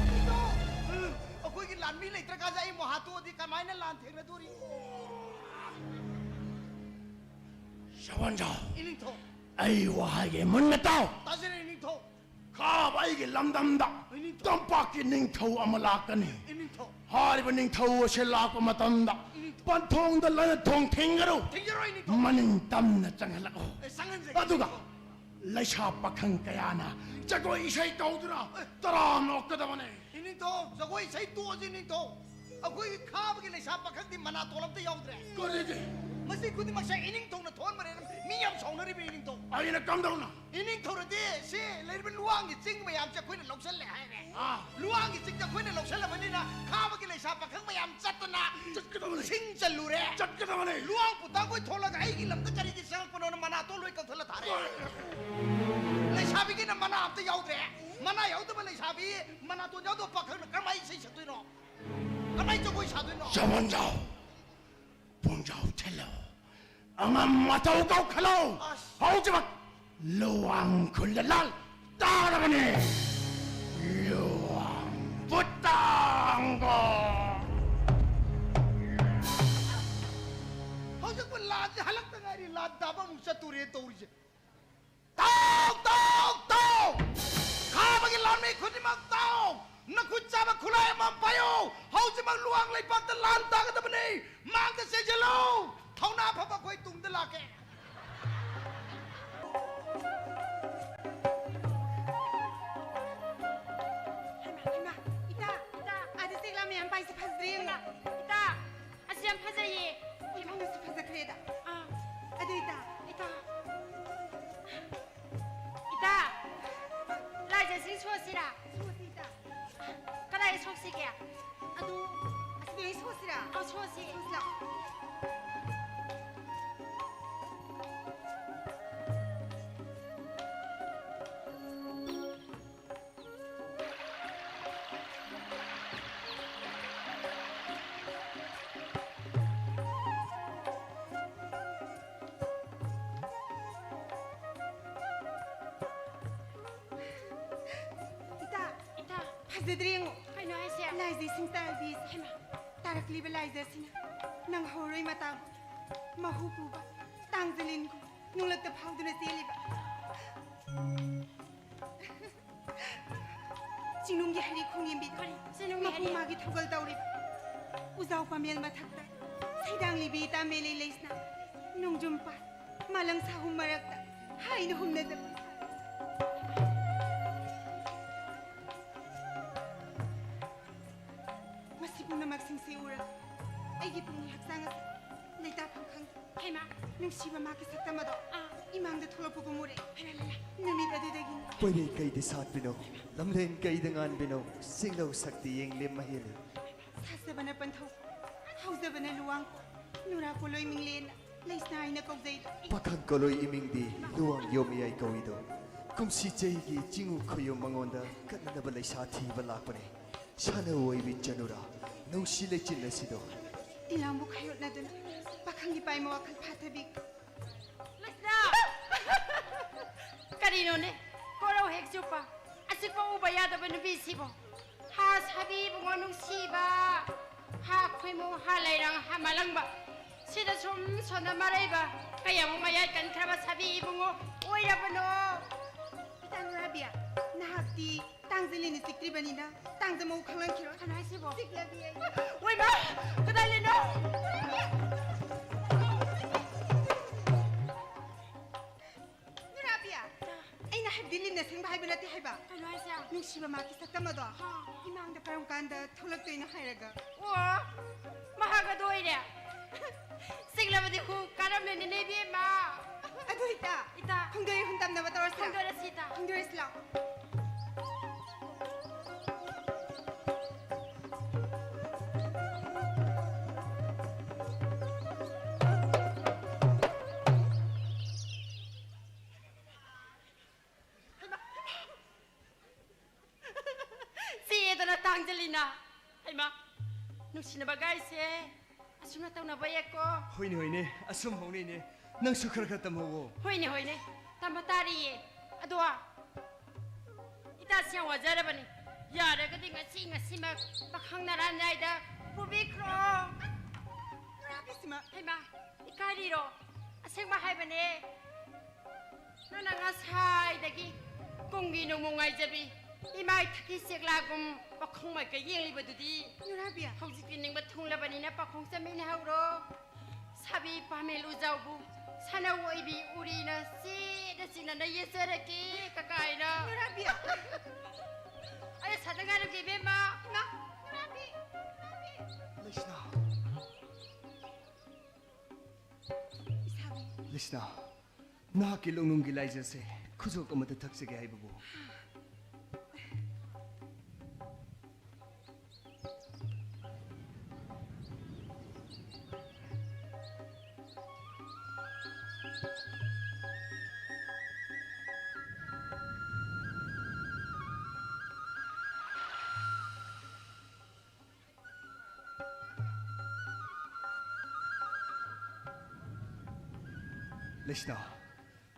ꯏꯅꯤꯡꯊꯧ꯫ ꯑꯩꯈꯣꯏꯒꯤ ꯂꯥꯟꯃꯤ ꯂꯩꯇ꯭ꯔꯀꯥꯟꯗ ꯑꯩ ꯃꯍꯥꯇꯣꯗꯤ ꯀꯃꯥꯏꯅ ꯂꯥꯟ ꯊꯦꯡꯅꯗꯣꯔꯤ? ꯁꯒꯣꯜꯖꯥꯎ, ꯏꯅꯤꯡꯊꯧ꯫ ꯑꯩ ꯋꯥ ꯍꯥꯏꯒꯦ ꯃꯨꯟꯅ ꯇꯥꯎ꯫ ꯇꯥꯖꯔꯦ ꯏꯅꯤꯡꯊꯧ꯫ ꯈꯥꯕ ꯑꯩꯒꯤ ꯂꯝꯗꯝꯗ ꯏꯅꯤꯡꯊꯧ꯫ ꯇꯝꯄꯥꯛꯀꯤ ꯅꯤꯡꯊꯧ ꯑꯃ ꯂꯥꯛꯀꯅꯤ꯫ ꯏꯅꯤꯡꯊꯧ꯫ ꯍꯥꯏꯔꯤꯕ ꯅꯤꯡꯊꯧ ꯑꯁꯤ ꯂꯥꯛꯄ ꯃꯇꯝꯗ ꯏꯅꯤꯡꯊꯧ꯫ ꯄꯟꯊꯣꯡꯗ ꯂꯥꯟ ꯊꯣꯡ ꯊꯤꯡꯒꯅꯨ꯫ ꯊꯤꯡꯖꯔꯣꯏ ꯏꯅꯤꯡꯊꯧ꯫ ꯃꯅꯤꯡ ꯇꯝꯅ ꯆꯪꯍꯜꯂꯛꯎ꯫ ꯑꯦ, ꯆꯪꯍꯟꯖꯒꯦ ꯑꯗꯨꯒ ꯏꯅꯤꯡꯊꯧ꯫ ꯂꯩꯁꯥ ꯄꯥꯈꯪ ꯀꯌꯥꯅ ꯖꯒꯣꯏ ꯏꯁꯩ ꯇꯧꯗꯨꯅ ꯇꯔꯥꯝ ꯑꯣꯛꯀꯗꯕꯅꯤ꯫ ꯏꯅꯤꯡꯊꯧ, ꯖꯒꯣꯏ ꯏꯁꯩ ꯇꯣꯛꯑꯁꯤ ꯏꯅꯤꯡꯊꯧ꯫ ꯑꯩꯈꯣꯏꯒꯤ ꯈꯥꯕꯒꯤ ꯂꯩꯁꯥ ꯄꯥꯈꯪꯗꯤ ꯃꯅꯥꯇꯣꯟ ꯑꯝꯇ ꯌꯥꯎꯗ꯭ꯔꯦ꯫ ꯀꯔꯤꯒꯤ? ꯃꯁꯤ ꯈꯨꯗꯤꯡꯃꯛꯁꯦ ꯏꯅꯤꯡꯊꯧꯅ ꯊꯣꯛꯍꯟꯕꯅꯦꯅ ꯃꯤ ꯌꯥꯝ ꯁꯥꯎꯅꯔꯤꯕ ꯏꯅꯤꯡꯊꯧ꯫ ꯑꯩꯅ ꯀꯝꯗꯧꯅ? ꯏꯅꯤꯡꯊꯧꯅꯗꯤ ꯁꯤ ꯂꯩꯔꯤꯕ ꯂꯨꯋꯥꯡꯒꯤ ꯆꯤꯡ ꯃꯌꯥꯝꯁꯦ ꯑꯩꯈꯣꯏꯅ ꯂꯧꯁꯜꯂꯦ ꯍꯥꯏꯔꯦ꯫ ꯑꯥ꯫ ꯂꯨꯋꯥꯡꯒꯤ ꯆꯤꯡꯁꯦ ꯑꯩꯈꯣꯏꯅ ꯂꯧꯁꯜꯂꯕꯅꯤꯅ ꯈꯥꯕꯒꯤ ꯂꯩꯁꯥ ꯄꯥꯈꯪ ꯃꯌꯥꯝ ꯆꯠꯇꯅ ꯆꯠꯀꯗꯕꯅꯤ꯫ ꯁꯤꯡ ꯆꯜꯂꯨꯔꯦ꯫ ꯆꯠꯀꯗꯕꯅꯤ꯫ ꯂꯨꯋꯥꯡ ꯄꯨꯇꯥꯡꯈꯣꯏ ꯊꯣꯛꯂꯒ ꯑꯩꯒꯤ ꯂꯝꯗ ꯀꯔꯤꯒꯤ ꯆꯪꯉꯛꯄꯅꯣꯅ ꯃꯅꯥꯇꯣꯟ ꯂꯣꯏ ꯀꯛꯊꯠꯂ ꯊꯥꯔꯦ꯫ ꯂꯩꯁꯥꯕꯤꯒꯤꯅ ꯃꯅꯥ ꯑꯝꯇ ꯌꯥꯎꯗ꯭ꯔꯦ꯫ ꯃꯅꯥ ꯌꯥꯎꯗꯕ ꯂꯩꯁꯥꯕꯤ, ꯃꯅꯥꯇꯣꯟ ꯌꯥꯎꯗꯕ ꯄꯥꯈꯪꯅ ꯀꯔꯝꯍꯥꯏꯅ ꯏꯁꯩ ꯁꯛꯇꯣꯏꯅꯣ? ꯀꯃꯥꯏꯅ ꯖꯒꯣꯏ ꯁꯥꯗꯣꯏꯅꯣ? ꯆꯕꯣꯟꯖꯥꯎ, ꯄꯨꯡꯖꯥꯎ ꯊꯤꯜꯂꯣ, ꯑꯉꯝ ꯑꯇꯧ ꯀꯧꯈꯠꯂꯣ꯫ ꯑꯁ꯫ ꯍꯧꯖꯤꯛꯃꯛ ꯂꯨꯋꯥꯡ ꯈꯨꯜꯗ ꯂꯥꯜ ꯇꯥꯔꯕꯅꯤ꯫ ꯂꯨꯋꯥꯡ ꯕꯨꯇꯥꯡꯒꯣ꯫ ꯍꯧꯖꯤꯛꯄꯨ ꯂꯥꯟꯁꯦ ꯍꯜꯂꯛꯇ ꯉꯥꯏꯔꯤ, ꯂꯥꯟ ꯗꯥꯕ ꯑꯃꯨꯛ ꯆꯠꯇꯣꯔꯦ ꯇꯧꯔꯤꯁꯦ꯫ ꯇꯥꯎ, ꯇꯥꯎ, ꯇꯥꯎ! ꯈꯥꯕꯒꯤ ꯂꯥꯟꯃꯤ ꯈꯨꯗꯤꯡꯃꯛ ꯇꯥꯎ! ꯅꯈꯨꯠ ꯆꯥꯕ ꯈꯨꯠꯂꯥꯏ ꯑꯃ ꯄꯥꯏꯌꯨ! ꯍꯧꯖꯤꯛꯃꯛ ꯂꯨꯋꯥꯡ ꯂꯩꯄꯥꯛꯇ ꯂꯥꯟ ꯇꯥꯒꯗꯕꯅꯤ! ꯃꯥꯡꯗ ꯆꯦꯟꯁꯤꯜꯂꯨ! ꯊꯧꯅꯥ ꯐꯕ ꯑꯩꯈꯣꯏ ꯇꯨꯡꯗ ꯂꯥꯛꯀꯦ! ꯍꯩꯃꯥ, ꯍꯩꯃꯥ, ꯏꯇꯥ, ꯏꯇꯥ, ꯑꯥꯗ ꯆꯦꯛꯂꯥ ꯃꯌꯥꯝ ꯄꯥꯏꯁꯦ ꯐꯖꯗ꯭ꯔꯦ ꯌꯦꯡꯉꯣ꯫ ꯏꯇꯥ, ꯑꯁꯤ ꯌꯥꯝ ꯐꯖꯩꯌꯦ꯫ ꯑꯣꯟꯊꯣꯛꯅꯁꯨ ꯐꯖꯈ꯭ꯔꯦꯗ꯫ ꯑꯥ꯫ ꯑꯗꯨ ꯏꯇꯥ꯫ ꯏꯇꯥ꯫ ꯏꯇꯥ꯫ ꯂꯥꯏꯖꯁꯤꯡ ꯁꯣꯁꯤꯔꯥ? ꯁꯣꯁꯤ ꯏꯇꯥ꯫ ꯀꯗꯥꯏ ꯁꯣꯛꯁꯤꯒꯦ? ꯑꯗꯨ ꯑꯁꯤꯗ ꯑꯣꯏꯅ ꯁꯣꯁꯤꯔꯥ? ꯑꯧ, ꯁꯣꯁꯤ꯫ ꯁꯣꯁꯤ ꯂꯥꯎ꯫ ꯏꯇꯥ, ꯏꯇꯥ꯫ ꯐꯖꯗ꯭ꯔꯦ ꯌꯦꯡꯉꯣ꯫ ꯀꯩꯅꯣ ꯍꯥꯏꯁꯦ? ꯂꯥꯏꯖꯩ ꯁꯤꯡꯇꯥꯕꯤꯁꯦ꯫ ꯍꯩꯃꯥ꯫ ꯇꯥꯔꯛꯂꯤꯕ ꯂꯥꯏꯖ ꯑꯁꯤꯅ ꯅꯪ ꯍꯧꯔꯣꯏ ꯃꯇꯥꯕꯨ ꯃꯍꯨ ꯄꯨꯕ ꯇꯥꯡꯖꯂꯤꯟꯒꯨꯝ ꯅꯣꯡꯂꯛꯇ ꯐꯥꯎꯗꯨꯅ ꯆꯦꯜꯂꯤꯕ꯫ ꯆꯤꯡꯅꯨꯡꯒꯤ ꯍꯩꯔꯤ ꯈꯣꯡꯌꯦꯝꯕꯤ ꯀꯔꯤ? ꯆꯤꯡꯅꯨꯡꯒꯤ ꯃꯄꯨ ꯍꯩꯔꯤ? ꯃꯥꯒꯤ ꯊꯧꯒꯜ ꯇꯧꯔꯤꯕ꯫ ꯎꯖꯥꯎ ꯄꯥꯃꯦꯜ ꯃꯊꯛꯇ ꯁꯩꯗꯥꯡꯂꯤꯕꯤ ꯏꯇꯥ ꯃꯦꯂꯩ ꯂꯩꯁꯅꯥ ꯅꯣꯡꯖꯨꯝ ꯄꯥꯠ ꯃꯥꯂꯪ ꯁꯥꯍꯨꯝ ꯃꯔꯛꯇ ꯍꯥꯏꯅ ꯍꯨꯝꯅꯖꯕ꯫ ꯃꯁꯤ ꯄꯨꯝꯅꯃꯛꯁꯤꯡꯁꯤ ꯎꯔꯒ ꯑꯩꯒꯤ ꯄꯨꯛꯅꯤꯡ ꯍꯛꯆꯥꯡ ꯑꯁꯤ ꯂꯩꯇꯥꯐꯝ ꯈꯪꯗꯦ꯫ ꯍꯩꯃꯥ! ꯅꯨꯡꯁꯤꯕ ꯃꯍꯥꯛꯀꯤ ꯁꯛꯇꯝ ꯑꯗꯣ ꯑꯥ꯫ ꯏꯃꯥꯡꯗ ꯊꯣꯛꯂꯛꯄꯒꯨꯝ ꯎꯔꯦ꯫ ꯍꯩꯃꯥ, ꯍꯩꯃꯥ꯫ ꯅꯨꯃꯤꯠ ꯑꯗꯨꯗꯒꯤꯅꯤ꯫ ꯄꯣꯏꯔꯩ ꯀꯩꯗ ꯁꯥꯠꯄꯤꯅꯣ, ꯂꯝꯂꯦꯟ ꯀꯩꯗ ꯉꯥꯟꯕꯤꯅꯣ, ꯁꯤꯡꯅꯧ ꯁꯛꯇꯤ ꯌꯦꯡꯂꯦꯝ ꯃꯍꯦꯜꯂꯤ꯫ ꯁꯥꯖꯕꯅ ꯄꯟꯊꯧ, ꯍꯧꯖꯕꯅ ꯂꯨꯋꯥꯡ, ꯅꯨꯔꯥ ꯄꯣꯂꯣꯏ ꯃꯤꯡꯂꯦꯟꯅ ꯂꯩꯁꯅꯥ ꯍꯥꯏꯅ ꯀꯧꯖꯩꯗꯣ꯫ ꯄꯥꯈꯪ ꯀꯣꯂꯣꯏ ꯏꯃꯤꯡꯗꯤ ꯂꯨꯋꯥꯡ ꯌꯣꯝꯃꯌꯥꯏ ꯀꯧꯏꯗꯣ꯫ ꯀꯨꯝꯁꯤ ꯆꯍꯤꯒꯤ ꯆꯤꯡꯎ ꯈꯨꯌꯨꯝ ꯃꯉꯣꯟꯗ ꯀꯠꯅꯅꯕ ꯂꯩꯁꯥ ꯊꯤꯕ ꯂꯥꯛꯄꯅꯦ꯫ ꯁꯥꯟꯅꯧ ꯑꯣꯏꯕꯤ ꯆꯅꯨꯔꯥ, ꯅꯨꯡꯁꯤ ꯂꯩꯆꯤꯟ ꯑꯁꯤꯗꯣ꯫ ꯇꯤꯂꯥꯡꯕꯨ ꯈꯥꯏꯌꯣꯠꯅꯗꯨꯅ ꯄꯥꯈꯪꯒꯤ ꯄꯥꯏꯃ ꯋꯥꯈꯜ ꯐꯥꯊꯕꯤ꯫ ꯂꯩꯁꯅꯥ! ꯀꯔꯤꯅꯣꯅꯦ? ꯀꯣꯔꯣ ꯍꯦꯛ ꯆꯨꯞꯄ, ꯑꯆꯤꯛꯄ ꯎꯕ ꯌꯥꯗꯕ ꯅꯨꯄꯤꯁꯤꯕꯨ꯫ ꯍꯥ ꯁꯥꯕꯤ ꯏꯕꯨꯡꯉꯣ ꯅꯨꯡꯁꯤꯕ, ꯍꯥ ꯈꯣꯏꯃꯨ, ꯍꯥ ꯂꯩꯔꯥꯡ, ꯍꯥ ꯃꯂꯪꯕ, ꯁꯤꯗ ꯁꯨꯝ ꯁꯣꯟꯅ ꯃꯔꯩꯕ, ꯀꯌꯥꯃꯨꯛ ꯃꯌꯥꯏ ꯀꯟꯈ꯭ꯔꯕ ꯁꯥꯕꯤ ꯏꯕꯨꯡꯉꯣ ꯑꯣꯏꯔꯕꯅꯣ? ꯏꯇꯥ ꯅꯨꯔꯥꯕꯤ, ꯅꯍꯥꯛꯇꯤ ꯇꯥꯡꯖ ꯂꯤꯟꯅ ꯆꯤꯛꯇ꯭ꯔꯤꯕꯅꯤꯅ ꯇꯥꯡꯖ ꯃꯧ ꯈꯪꯂꯝꯈꯤꯔꯣꯏ꯫ ꯀꯩꯅꯣ ꯍꯥꯏꯁꯤꯕꯣ? ꯆꯤꯛꯂꯕꯤ ꯑꯩ꯫ ꯑꯣꯏꯃ! ꯀꯗꯥꯏ ꯂꯤꯟꯅꯣ? ꯅꯨꯔꯥꯕꯤ, ꯑꯩꯅ ꯍꯥꯏꯕꯗꯤ ꯂꯤꯟꯅ ꯁꯦꯡꯕ ꯍꯥꯏꯕ ꯅꯠꯇꯦ ꯍꯥꯏꯕ꯫ ꯀꯩꯅꯣ ꯍꯥꯏꯁꯦ? ꯅꯨꯡꯁꯤꯕ ꯃꯥꯒꯤ ꯁꯛꯇꯝ ꯑꯗꯣ ꯍꯥ꯫ ꯏꯃꯥꯡꯗ ꯀꯔꯝ ꯀꯥꯟꯗ ꯊꯣꯛꯂꯛꯇꯣꯏꯅꯣ ꯍꯥꯏꯔꯒ꯫ ꯑꯣ, ꯃꯍꯥꯛ ꯑꯗꯨ ꯑꯣꯏꯔꯦ꯫ ꯆꯤꯛꯂꯕꯗꯤ ꯍꯨ ꯀꯥꯔꯝꯂꯅꯤꯅꯦ, ꯏꯕꯦꯝꯃ꯫ ꯑꯗꯨ ꯏꯇꯥ, ꯏꯇꯥ꯫ ꯈꯣꯡꯗꯣꯏ ꯍꯨꯟꯗꯝꯅꯕ ꯇꯧꯔꯁꯤꯔꯥ? ꯈꯣꯡꯗꯣꯏꯔꯁꯤ, ꯏꯇꯥ꯫ ꯈꯣꯡꯗꯣꯏꯔꯁꯤ ꯂꯥꯎ꯫ ꯆꯦꯗꯅ ꯇꯥꯡꯖꯂꯤꯅ꯫ ꯍꯩꯃꯥ, ꯅꯨꯡꯁꯤꯅꯕ ꯒꯥꯏꯁꯦ ꯑꯁꯨꯝꯅ ꯇꯧꯅꯕ ꯌꯦꯀꯣ꯫ ꯍꯣꯏꯅꯦ, ꯍꯣꯏꯅꯦ, ꯑꯁꯨꯝ ꯍꯧꯅꯩꯅꯦ꯫ ꯅꯪꯁꯨ ꯈꯔ ꯈꯔ ꯇꯝꯍꯧꯋꯣ꯫ ꯍꯣꯏꯅꯦ, ꯍꯣꯏꯅꯦ, ꯇꯝꯕ ꯇꯥꯔꯤꯌꯦ꯫ ꯑꯗꯣ ꯏꯇꯥꯁꯤ ꯌꯥꯝ ꯋꯥꯖꯔꯕꯅꯤ꯫ ꯌꯥꯔꯒꯗꯤ ꯉꯁꯤ ꯉꯁꯤꯃꯛ ꯄꯥꯈꯪ ꯅꯔꯥ ꯅꯥꯏꯗ ꯄꯨꯕꯤꯈ꯭ꯔꯣ꯫ ꯅꯨꯔꯥꯕꯤꯁꯤꯃ꯫ ꯍꯩꯃꯥ, ꯏꯀꯥꯏꯔꯤꯔꯣ? ꯑꯁꯦꯡꯕ ꯍꯥꯏꯕꯅꯦ꯫ ꯅꯪꯅ ꯉꯁꯥꯏꯗꯒꯤ ꯀꯨꯝꯒꯤ ꯅꯣꯡꯃ ꯉꯥꯏꯖꯕꯤ ꯏꯃꯥ ꯏꯊꯛꯀꯤ ꯆꯦꯛꯂꯥꯒꯨꯝ ꯄꯥꯈꯣꯡ ꯃꯥꯏꯀꯩ ꯌꯦꯡꯂꯤꯕꯗꯨꯗꯤ꯫ ꯅꯨꯔꯥꯕꯤ꯫ ꯍꯧꯖꯤꯛꯇꯤ ꯅꯤꯡꯕ ꯊꯨꯡꯂꯕꯅꯤꯅ ꯄꯥꯈꯣꯡ ꯆꯠꯃꯤꯟꯅꯍꯧꯔꯣ꯫ ꯁꯥꯕꯤ ꯄꯥꯃꯦꯜ ꯎꯖꯥꯎꯕꯨ ꯁꯥꯟꯅꯧ ꯑꯣꯏꯕꯤ ꯎꯔꯤꯅ ꯆꯦꯗ ꯆꯤꯟꯅꯅ ꯌꯦꯠꯆꯔꯛꯀꯦ ꯀꯀꯥꯏꯅ꯫ ꯅꯨꯔꯥꯕꯤ꯫ ꯑꯩ ꯁꯥꯗ ꯉꯥꯏꯔꯝꯒꯦ ꯏꯕꯦꯝꯃ꯫ ꯏꯃꯥ, ꯅꯨꯔꯥꯕꯤ, ꯅꯨꯔꯥꯕꯤ꯫ ꯂꯩꯁꯅꯥ꯫ ꯏꯁꯥꯕꯤ꯫ ꯂꯩꯁꯅꯥ, ꯅꯍꯥꯛꯀꯤ ꯂꯣꯡꯅꯨꯡꯒꯤ ꯂꯥꯏꯖꯁꯦ ꯈꯨꯖꯣꯞ ꯑꯃꯗ ꯊꯛꯆꯒꯦ ꯍꯥꯏꯕꯕꯨ꯫ ꯂꯩꯁꯅꯥ,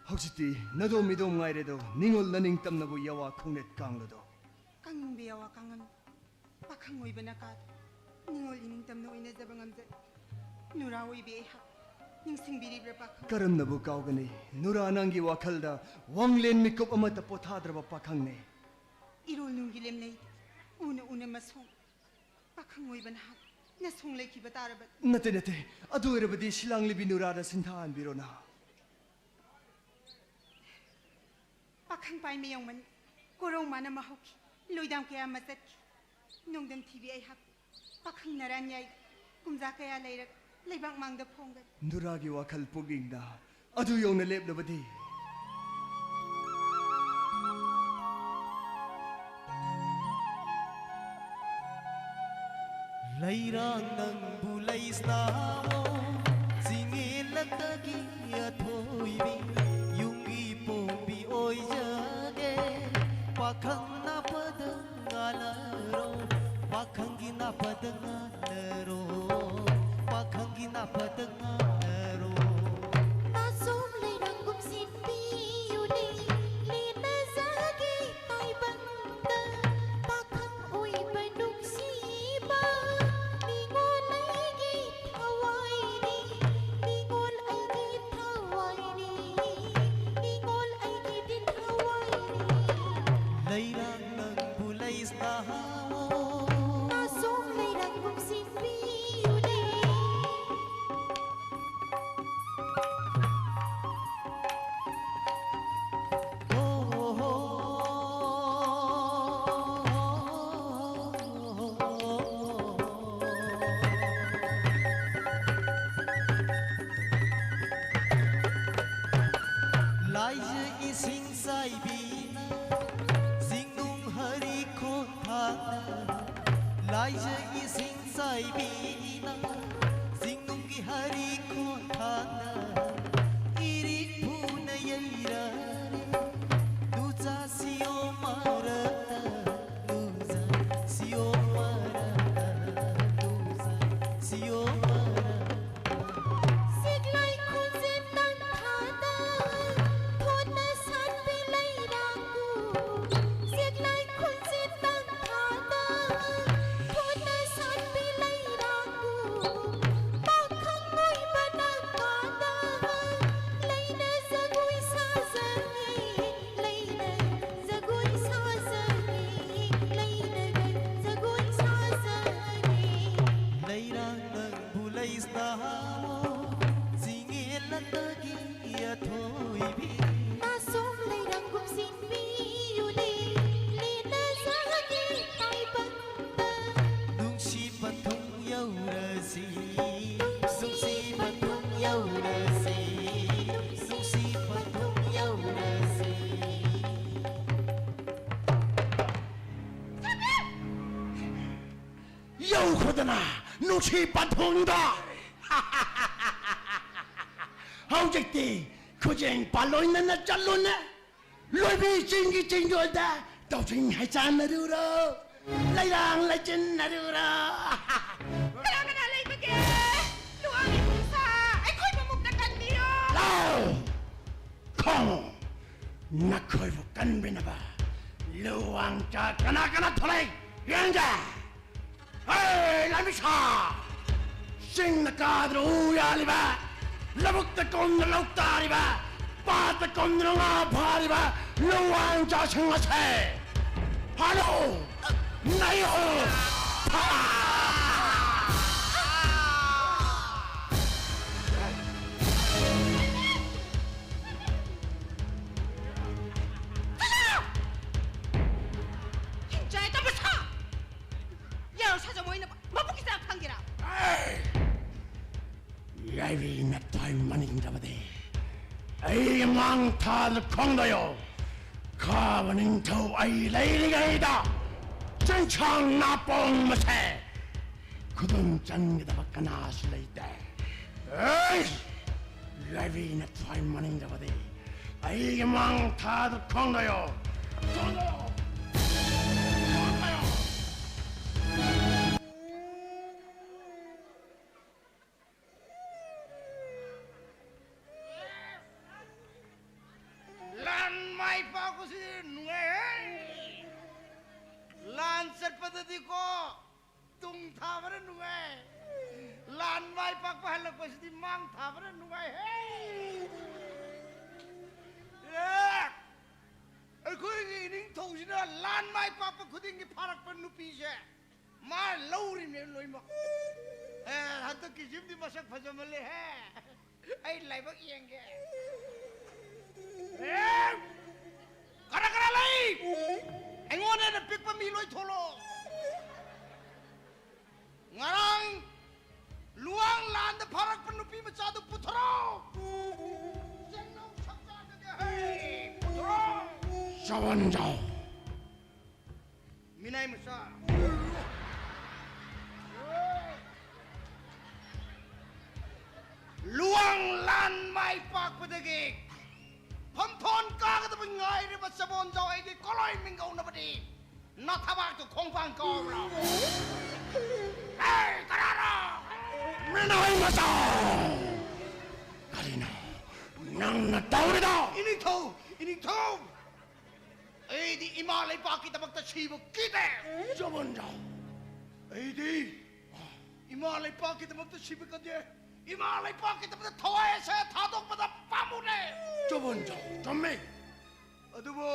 ꯍꯧꯖꯤꯛꯇꯤ ꯅꯗꯣꯝ ꯃꯤꯗꯣꯝ ꯉꯥꯏꯔꯦꯗꯣ, ꯅꯤꯡꯉꯣꯜ ꯅꯅꯤꯡꯇꯝꯅꯕꯨ ꯌꯥꯋꯥ ꯈꯣꯡꯅꯦꯠ ꯀꯥꯡꯂꯗꯣ꯫ ꯀꯪꯅꯤꯡꯕ ꯌꯥꯋꯥ ꯀꯥꯡꯉꯝ, ꯄꯥꯈꯪ ꯑꯣꯏꯕꯅ ꯀꯥꯗꯣ, ꯅꯤꯡꯉꯣꯜ ꯏꯅꯤꯡꯇꯝꯅ ꯑꯣꯏꯅꯖꯕ ꯉꯝꯖꯩ꯫ ꯅꯨꯔꯥ ꯑꯣꯏꯕꯤ ꯑꯩꯍꯥꯛ ꯅꯤꯡꯁꯤꯡꯕꯤꯔꯤꯕ꯭ꯔꯥ ꯄꯥꯈꯪ? ꯀꯔꯝꯅꯕꯨ ꯀꯥꯎꯒꯅꯤ? ꯅꯨꯔꯥ ꯅꯪꯒꯤ ꯋꯥꯈꯜꯗ ꯋꯥꯡꯂꯦꯟ ꯃꯤꯀꯨꯞ ꯑꯃꯠꯇ ꯄꯣꯊꯥꯗ꯭ꯔꯕ ꯄꯥꯈꯪꯅꯦ꯫ ꯏꯔꯣꯜ ꯅꯨꯡꯒꯤ ꯂꯦꯝꯂꯩ ꯎꯅ ꯎꯅ ꯃꯁꯣꯡ, ꯄꯥꯈꯪ ꯑꯣꯏꯕ ꯅꯍꯥꯛ ꯅꯁꯣꯡ ꯂꯩꯈꯤꯕ ꯇꯥꯔꯕ? ꯅꯠꯇꯦ, ꯅꯠꯇꯦ, ꯑꯗꯨ ꯑꯣꯏꯔꯕꯗꯤ ꯁꯤꯂꯥꯡꯂꯤꯕꯤ ꯅꯨꯔꯥꯗ ꯁꯤꯟꯊꯥꯍꯟꯕꯤꯔꯣꯅ꯫ ꯄꯥꯈꯪ ꯄꯥꯏꯃ ꯌꯧꯃꯅꯤ, ꯀꯣꯔꯧ ꯃꯥꯅ ꯃꯍꯧꯈꯤ, ꯂꯣꯏꯗꯥꯝ ꯀꯌꯥ ꯑꯃ ꯆꯠꯈꯤ꯫ ꯅꯣꯡꯗꯝ ꯊꯤꯕꯤ ꯑꯩꯍꯥꯛ ꯄꯥꯈꯪ ꯅꯔꯥꯟ ꯌꯥꯏ, ꯀꯨꯝꯖꯥ ꯀꯌꯥ ꯂꯩꯔꯒ ꯂꯩꯕꯥꯛ ꯃꯥꯡꯗ ꯐꯣꯡꯒꯅꯤ꯫ ꯅꯨꯔꯥꯒꯤ ꯋꯥꯈꯜ ꯄꯨꯛꯅꯤꯡꯗ ꯑꯗꯨ ꯌꯧꯅ ꯂꯦꯞꯂꯕꯗꯤ꯫ ꯂꯩꯔꯥꯡ ꯅꯪꯕꯨ ꯂꯩꯁꯅꯥꯃꯣ, ꯆꯤꯡꯉꯦꯜꯂꯛꯇꯒꯤ ꯑꯊꯣꯏꯕꯤ, ꯌꯨꯝꯒꯤ ꯄꯣꯝꯕꯤ ꯑꯣꯏꯖꯒꯦ꯫ ꯄꯥꯈꯪ ꯅꯥꯄꯗ ꯉꯥꯟꯅꯔꯣ, ꯄꯥꯈꯪꯒꯤ ꯅꯥꯄꯗ ꯉꯥꯟꯅꯔꯣ, ꯄꯥꯈꯪꯒꯤ ꯅꯥꯄꯗ ꯉꯥꯟꯅꯔꯣ꯫ ꯃꯥꯁꯣꯝ ꯂꯩꯔꯥꯡꯒꯨꯝ ꯁꯤꯟꯕꯤꯌꯨꯅꯦ, ꯂꯦꯟꯅꯖꯒꯦ ꯇꯥꯏꯕꯪꯗ꯫ ꯄꯥꯈꯪ ꯑꯣꯏꯕ ꯅꯨꯡꯁꯤꯕ, ꯅꯤꯉꯣꯜ ꯑꯩꯒꯤ ꯊꯋꯥꯏꯅꯤ, ꯅꯤꯉꯣꯜ ꯑꯩꯒꯤ ꯊꯋꯥꯏꯅꯤ, ꯅꯤꯉꯣꯜ ꯑꯩꯒꯤꯗꯤ ꯊꯋꯥꯏꯅꯤ꯫ ꯂꯩꯔꯥꯡ ꯅꯪꯕꯨ ꯂꯩꯁꯅꯥꯍꯥꯎ꯫ ꯃꯥꯁꯣꯝ ꯂꯩꯔꯥꯡꯒꯨꯝ ꯁꯤꯟꯕꯤꯌꯨꯅꯦ꯫ ꯂꯥꯏꯖ ꯏꯁꯤꯡ ꯆꯥꯏꯕꯤꯅ ꯆꯤꯡꯅꯨꯡ ꯍꯔꯤ ꯈꯣꯡꯊꯥꯡꯅ, ꯂꯥꯏꯖ ꯏꯁꯤꯡ ꯆꯥꯏꯕꯤꯅ ꯆꯤꯡꯅꯨꯡꯒꯤ ꯍꯔꯤ ꯈꯣꯡꯊꯥꯡꯅ ꯏꯔꯤꯛ ꯐꯨꯅ ꯌꯩꯔꯔꯦ꯫ ꯅꯨꯆꯥ ꯁꯤꯌꯣ ꯃꯔꯛꯇ, ꯅꯨꯆꯥ ꯁꯤꯌꯣ ꯃꯔꯛꯇ, ꯅꯨꯆꯥ ꯁꯤꯌꯣ ꯃꯔꯛꯇ꯫ ꯁꯤꯛꯂꯣꯏ ꯈꯣꯟꯖꯦꯜ ꯇꯥꯟꯊꯥꯗ ꯌꯧꯈ꯭ꯔꯗꯅ ꯅꯨꯡꯁꯤ ꯄꯟꯊꯨꯡꯗ꯫ ꯍꯧꯖꯤꯛꯇꯤ ꯈꯨꯖꯦꯡ ꯄꯥꯂꯣꯏꯅꯅ ꯆꯠꯂꯨꯅꯦ꯫ ꯂꯣꯏꯕꯤ ꯆꯤꯡꯒꯤ ꯆꯤꯡꯗꯣꯜꯗ ꯇꯧꯁꯤꯡ ꯍꯩꯆꯥꯟꯅꯔꯨꯔꯣ, ꯂꯩꯔꯥꯡ ꯂꯩꯆꯤꯟꯅꯔꯨꯔꯣ꯫ ꯀꯅꯥ ꯀꯅꯥ ꯂꯩꯕꯒꯦ? ꯂꯨꯋꯥꯡ ꯏꯕꯨꯡꯁꯥ, ꯑꯩꯈꯣꯏ ꯃꯃꯨꯛꯇ ꯀꯟꯕꯤꯌꯣ꯫ ꯂꯥꯎ! ꯈꯣꯡꯉꯨ! ꯅꯈꯣꯏꯕꯨ ꯀꯟꯕꯤꯅꯕ ꯂꯨꯋꯥꯡꯆꯥ ꯀꯅꯥ ꯀꯅꯥ ꯊꯣꯛꯂꯛꯏ? ꯌꯦꯡꯒꯦ! ꯍꯦ, ꯂꯥꯟꯃꯤꯁꯥ! ꯆꯤꯡꯗ ꯀꯥꯗꯨꯅ ꯎ ꯌꯥꯜꯂꯤꯕ, ꯂꯧꯕꯨꯛꯇ ꯀꯨꯝꯗꯨꯅ ꯂꯧ ꯇꯥꯔꯤꯕ, ꯄꯥꯠꯇ ꯀꯨꯝꯗꯨꯅ ꯉꯥ ꯐꯥꯔꯤꯕ ꯂꯨꯋꯥꯡꯆꯥꯁꯤꯡ ꯑꯁꯦ ꯐꯥꯔꯣ! ꯅꯩꯌꯣ! ꯐꯥ! ꯍꯤꯡꯆꯥꯏ ꯇꯝꯕ ꯁꯥ! ꯌꯥꯔꯣ ꯁꯥꯖ ꯃꯣꯏꯅ ꯃꯕꯨꯛꯀꯤ ꯆꯥꯛ ꯐꯪꯒꯦꯔꯥ? ꯌꯥꯏꯕꯤ ꯅꯊ꯭ꯋꯥꯏ ꯃꯅꯤꯡꯗꯕꯗꯤ ꯑꯩꯒꯤ ꯃꯥꯡ ꯊꯥꯗ ꯈꯣꯡꯗꯣꯏꯌꯣ꯫ ꯈꯥꯕ ꯅꯤꯡꯊꯧ ꯑꯩ ꯂꯩꯔꯤꯉꯩꯗ ꯆꯤꯡꯁꯥꯡ ꯅꯥꯄꯣꯡ ꯃꯁꯦ ꯈꯨꯗꯨꯝ ꯆꯟꯒꯗꯕ ꯀꯅꯥꯁꯨ ꯂꯩꯇꯦ꯫ ꯑꯩ ꯌꯥꯏꯕꯤ ꯅꯊ꯭ꯋꯥꯏ ꯃꯅꯤꯡꯗꯕꯗꯤ ꯑꯩꯒꯤ ꯃꯥꯡ ꯊꯥꯗ ꯈꯣꯡꯗꯣꯏꯌꯣ꯫ ꯈꯣꯡꯗꯣꯏꯌꯣ꯫ ꯈꯣꯡꯗꯣꯏꯌꯣ꯫ ꯂꯥꯟ ꯃꯥꯏ ꯄꯥꯛꯄꯁꯤ ꯅꯨꯡꯉꯥꯏꯍꯦ꯫ ꯂꯥꯟ ꯆꯠꯄꯗꯗꯤꯀꯣ ꯇꯨꯡ ꯊꯥꯕꯅ ꯅꯨꯡꯉꯥꯏ꯫ ꯂꯥꯟ ꯃꯥꯏ ꯄꯥꯛꯄ ꯍꯜꯂꯛꯄꯁꯤꯗꯤ ꯃꯥꯡ ꯊꯥꯕꯅ ꯅꯨꯡꯉꯥꯏꯍꯦ꯫ ꯑꯦ, ꯑꯩꯈꯣꯏꯒꯤ ꯏꯅꯤꯡꯊꯧꯁꯤꯅ ꯂꯥꯟ ꯃꯥꯏ ꯄꯥꯛꯄ ꯈꯨꯗꯤꯡꯒꯤ ꯐꯥꯔꯛꯄ ꯅꯨꯄꯤꯁꯦ ꯃꯥ ꯂꯧꯔꯤꯅꯦ ꯂꯣꯏꯃꯛ꯫ ꯑꯦ, ꯍꯟꯗꯛꯀꯤꯁꯤꯃꯗꯤ ꯃꯁꯛ ꯐꯖꯃꯜꯂꯦꯍꯦ꯫ ꯑꯩ ꯂꯥꯏꯕꯛ ꯌꯦꯡꯒꯦ꯫ ꯑꯦ! ꯈꯔ ꯈꯔ ꯂꯩ! ꯑꯩꯉꯣꯟꯗ ꯍꯦꯟꯅ ꯄꯤꯛꯄ ꯃꯤ ꯂꯣꯏ ꯊꯣꯛꯂꯛꯑꯣ꯫ ꯉꯔꯥꯡ ꯂꯨꯋꯥꯡ ꯂꯥꯟꯗ ꯐꯥꯔꯛꯄ ꯅꯨꯄꯤ ꯃꯆꯥꯗꯨ ꯄꯨꯊꯣꯔꯛꯑꯣ꯫ ꯆꯦꯡꯅꯧ ꯁꯛꯆꯥꯗꯗꯤ ꯍꯩ! ꯄꯨꯊꯣꯔꯛꯑꯣ꯫ ꯆꯥꯎꯍꯟꯖꯥꯎ꯫ ꯃꯤꯅꯥꯏ ꯃꯆꯥ꯫ ꯃꯥꯏ ꯄꯥꯛꯄꯗꯒꯤ ꯐꯝꯊꯣꯟ ꯀꯥꯒꯗꯕ ꯉꯥꯏꯔꯤꯕ ꯆꯕꯣꯟꯖꯥꯎ ꯑꯩꯒꯤ ꯀꯣꯂꯣꯏ ꯃꯤꯡꯒꯧꯅꯕꯗꯤ ꯅꯊꯕꯥꯛꯇꯨ ꯈꯣꯡꯄꯥꯡ ꯀꯥꯎꯕ꯭ꯔꯥ? ꯑꯦ, ꯀꯅꯥꯅꯣ? ꯃꯤꯅꯥꯏ ꯃꯆꯥ! ꯀꯔꯤꯅꯣ ꯅꯪꯅ ꯇꯧꯔꯤꯗꯣ? ꯏꯅꯤꯡꯊꯧ! ꯏꯅꯤꯡꯊꯧ! ꯑꯩꯗꯤ ꯏꯃꯥ ꯂꯩꯄꯥꯛꯀꯤꯗꯃꯛꯇ ꯁꯤꯕ ꯀꯤꯗꯦ꯫ ꯆꯕꯣꯟꯖꯥꯎ! ꯑꯩꯗꯤ ꯏꯃꯥ ꯂꯩꯄꯥꯛꯀꯤꯗꯃꯛꯇ ꯁꯤꯕ ꯀꯤꯗꯦ꯫ ꯏꯃꯥ ꯂꯩꯄꯥꯛꯀꯤꯗꯃꯛꯇ ꯊꯋꯥꯏ ꯑꯁꯦ ꯊꯥꯗꯣꯛꯄꯗ ꯄꯥꯝꯃꯨꯔꯦ꯫ ꯆꯕꯣꯟꯖꯥꯎ! ꯆꯨꯝꯃꯤ꯫ ꯑꯗꯨꯕꯨ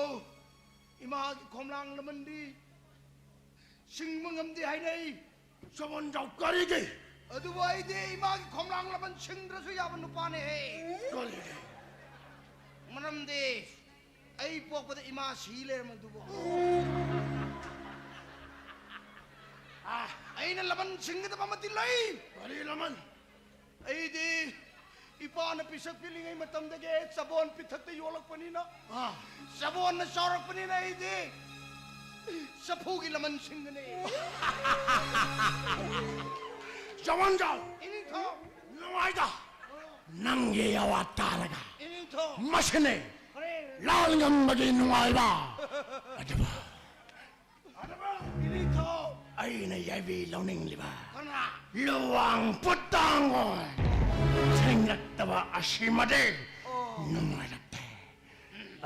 ꯏꯃꯥꯒꯤ ꯈꯣꯝꯂꯥꯡ ꯂꯃꯟꯗꯤ ꯁꯤꯡꯕ ꯉꯝꯗꯦ ꯍꯥꯏꯅꯩ꯫ ꯆꯕꯣꯟꯖꯥꯎ, ꯀꯔꯤꯒꯤ? ꯑꯗꯨꯕꯨ ꯑꯩꯗꯤ ꯏꯃꯥꯒꯤ ꯈꯣꯝꯂꯥꯡ ꯂꯃꯟ ꯁꯤꯡꯗ꯭ꯔꯁꯨ ꯌꯥꯕ ꯅꯨꯄꯥꯅꯦꯍꯦ꯫ ꯀꯔꯤꯒꯤ? ꯃꯔꯝꯗꯤ ꯑꯩ ꯄꯣꯛꯄꯗ ꯏꯃꯥ ꯁꯤ ꯂꯩꯔꯝꯃꯗꯨꯕꯨ꯫ ꯑꯥ, ꯑꯩꯅ ꯂꯃꯟ ꯁꯤꯡꯒꯗꯕ ꯑꯃꯗꯤ ꯂꯩ꯫ ꯀꯔꯤ ꯂꯃꯟ? ꯑꯩꯗꯤ ꯏꯄꯥꯅ ꯄꯤꯁꯛ ꯄꯤꯛꯂꯤꯉꯩ ꯃꯇꯝꯗꯒꯤ ꯆꯕꯣꯟ ꯄꯤꯊꯛꯇ ꯌꯣꯛꯂꯛꯄꯅꯤꯅ, ꯑꯥ꯫ ꯆꯕꯣꯟꯅ ꯆꯥꯎꯔꯛꯄꯅꯤꯅ ꯑꯩꯗꯤ ꯆꯐꯨꯒꯤ ꯂꯃꯟ ꯁꯤꯡꯒꯅꯤ꯫ ꯆꯕꯣꯟꯖꯥꯎ! ꯏꯅꯤꯡꯊꯧ! ꯅꯨꯡꯉꯥꯏꯗ! ꯅꯪꯒꯤ ꯑꯋꯥ ꯇꯥꯔꯒ ꯏꯅꯤꯡꯊꯧ! ꯃꯁꯤꯅꯤ ꯍꯣꯔꯦꯟ ꯂꯥꯜ ꯉꯝꯕꯒꯤ ꯅꯨꯡꯉꯥꯏꯕ꯫ ꯑꯗꯨꯕꯨ ꯏꯅꯤꯡꯊꯧ! ꯑꯩꯅ ꯌꯥꯏꯕꯤ ꯂꯧꯅꯤꯡꯂꯤꯕ ꯀꯅꯥ? ꯂꯨꯋꯥꯡ ꯄꯨꯇꯥꯡꯉꯣꯟ ꯊꯦꯡꯂꯛꯇꯕ ꯑꯁꯤꯃꯗꯤ ꯑꯣ꯫ ꯅꯨꯡꯉꯥꯏꯔꯛꯇꯦ꯫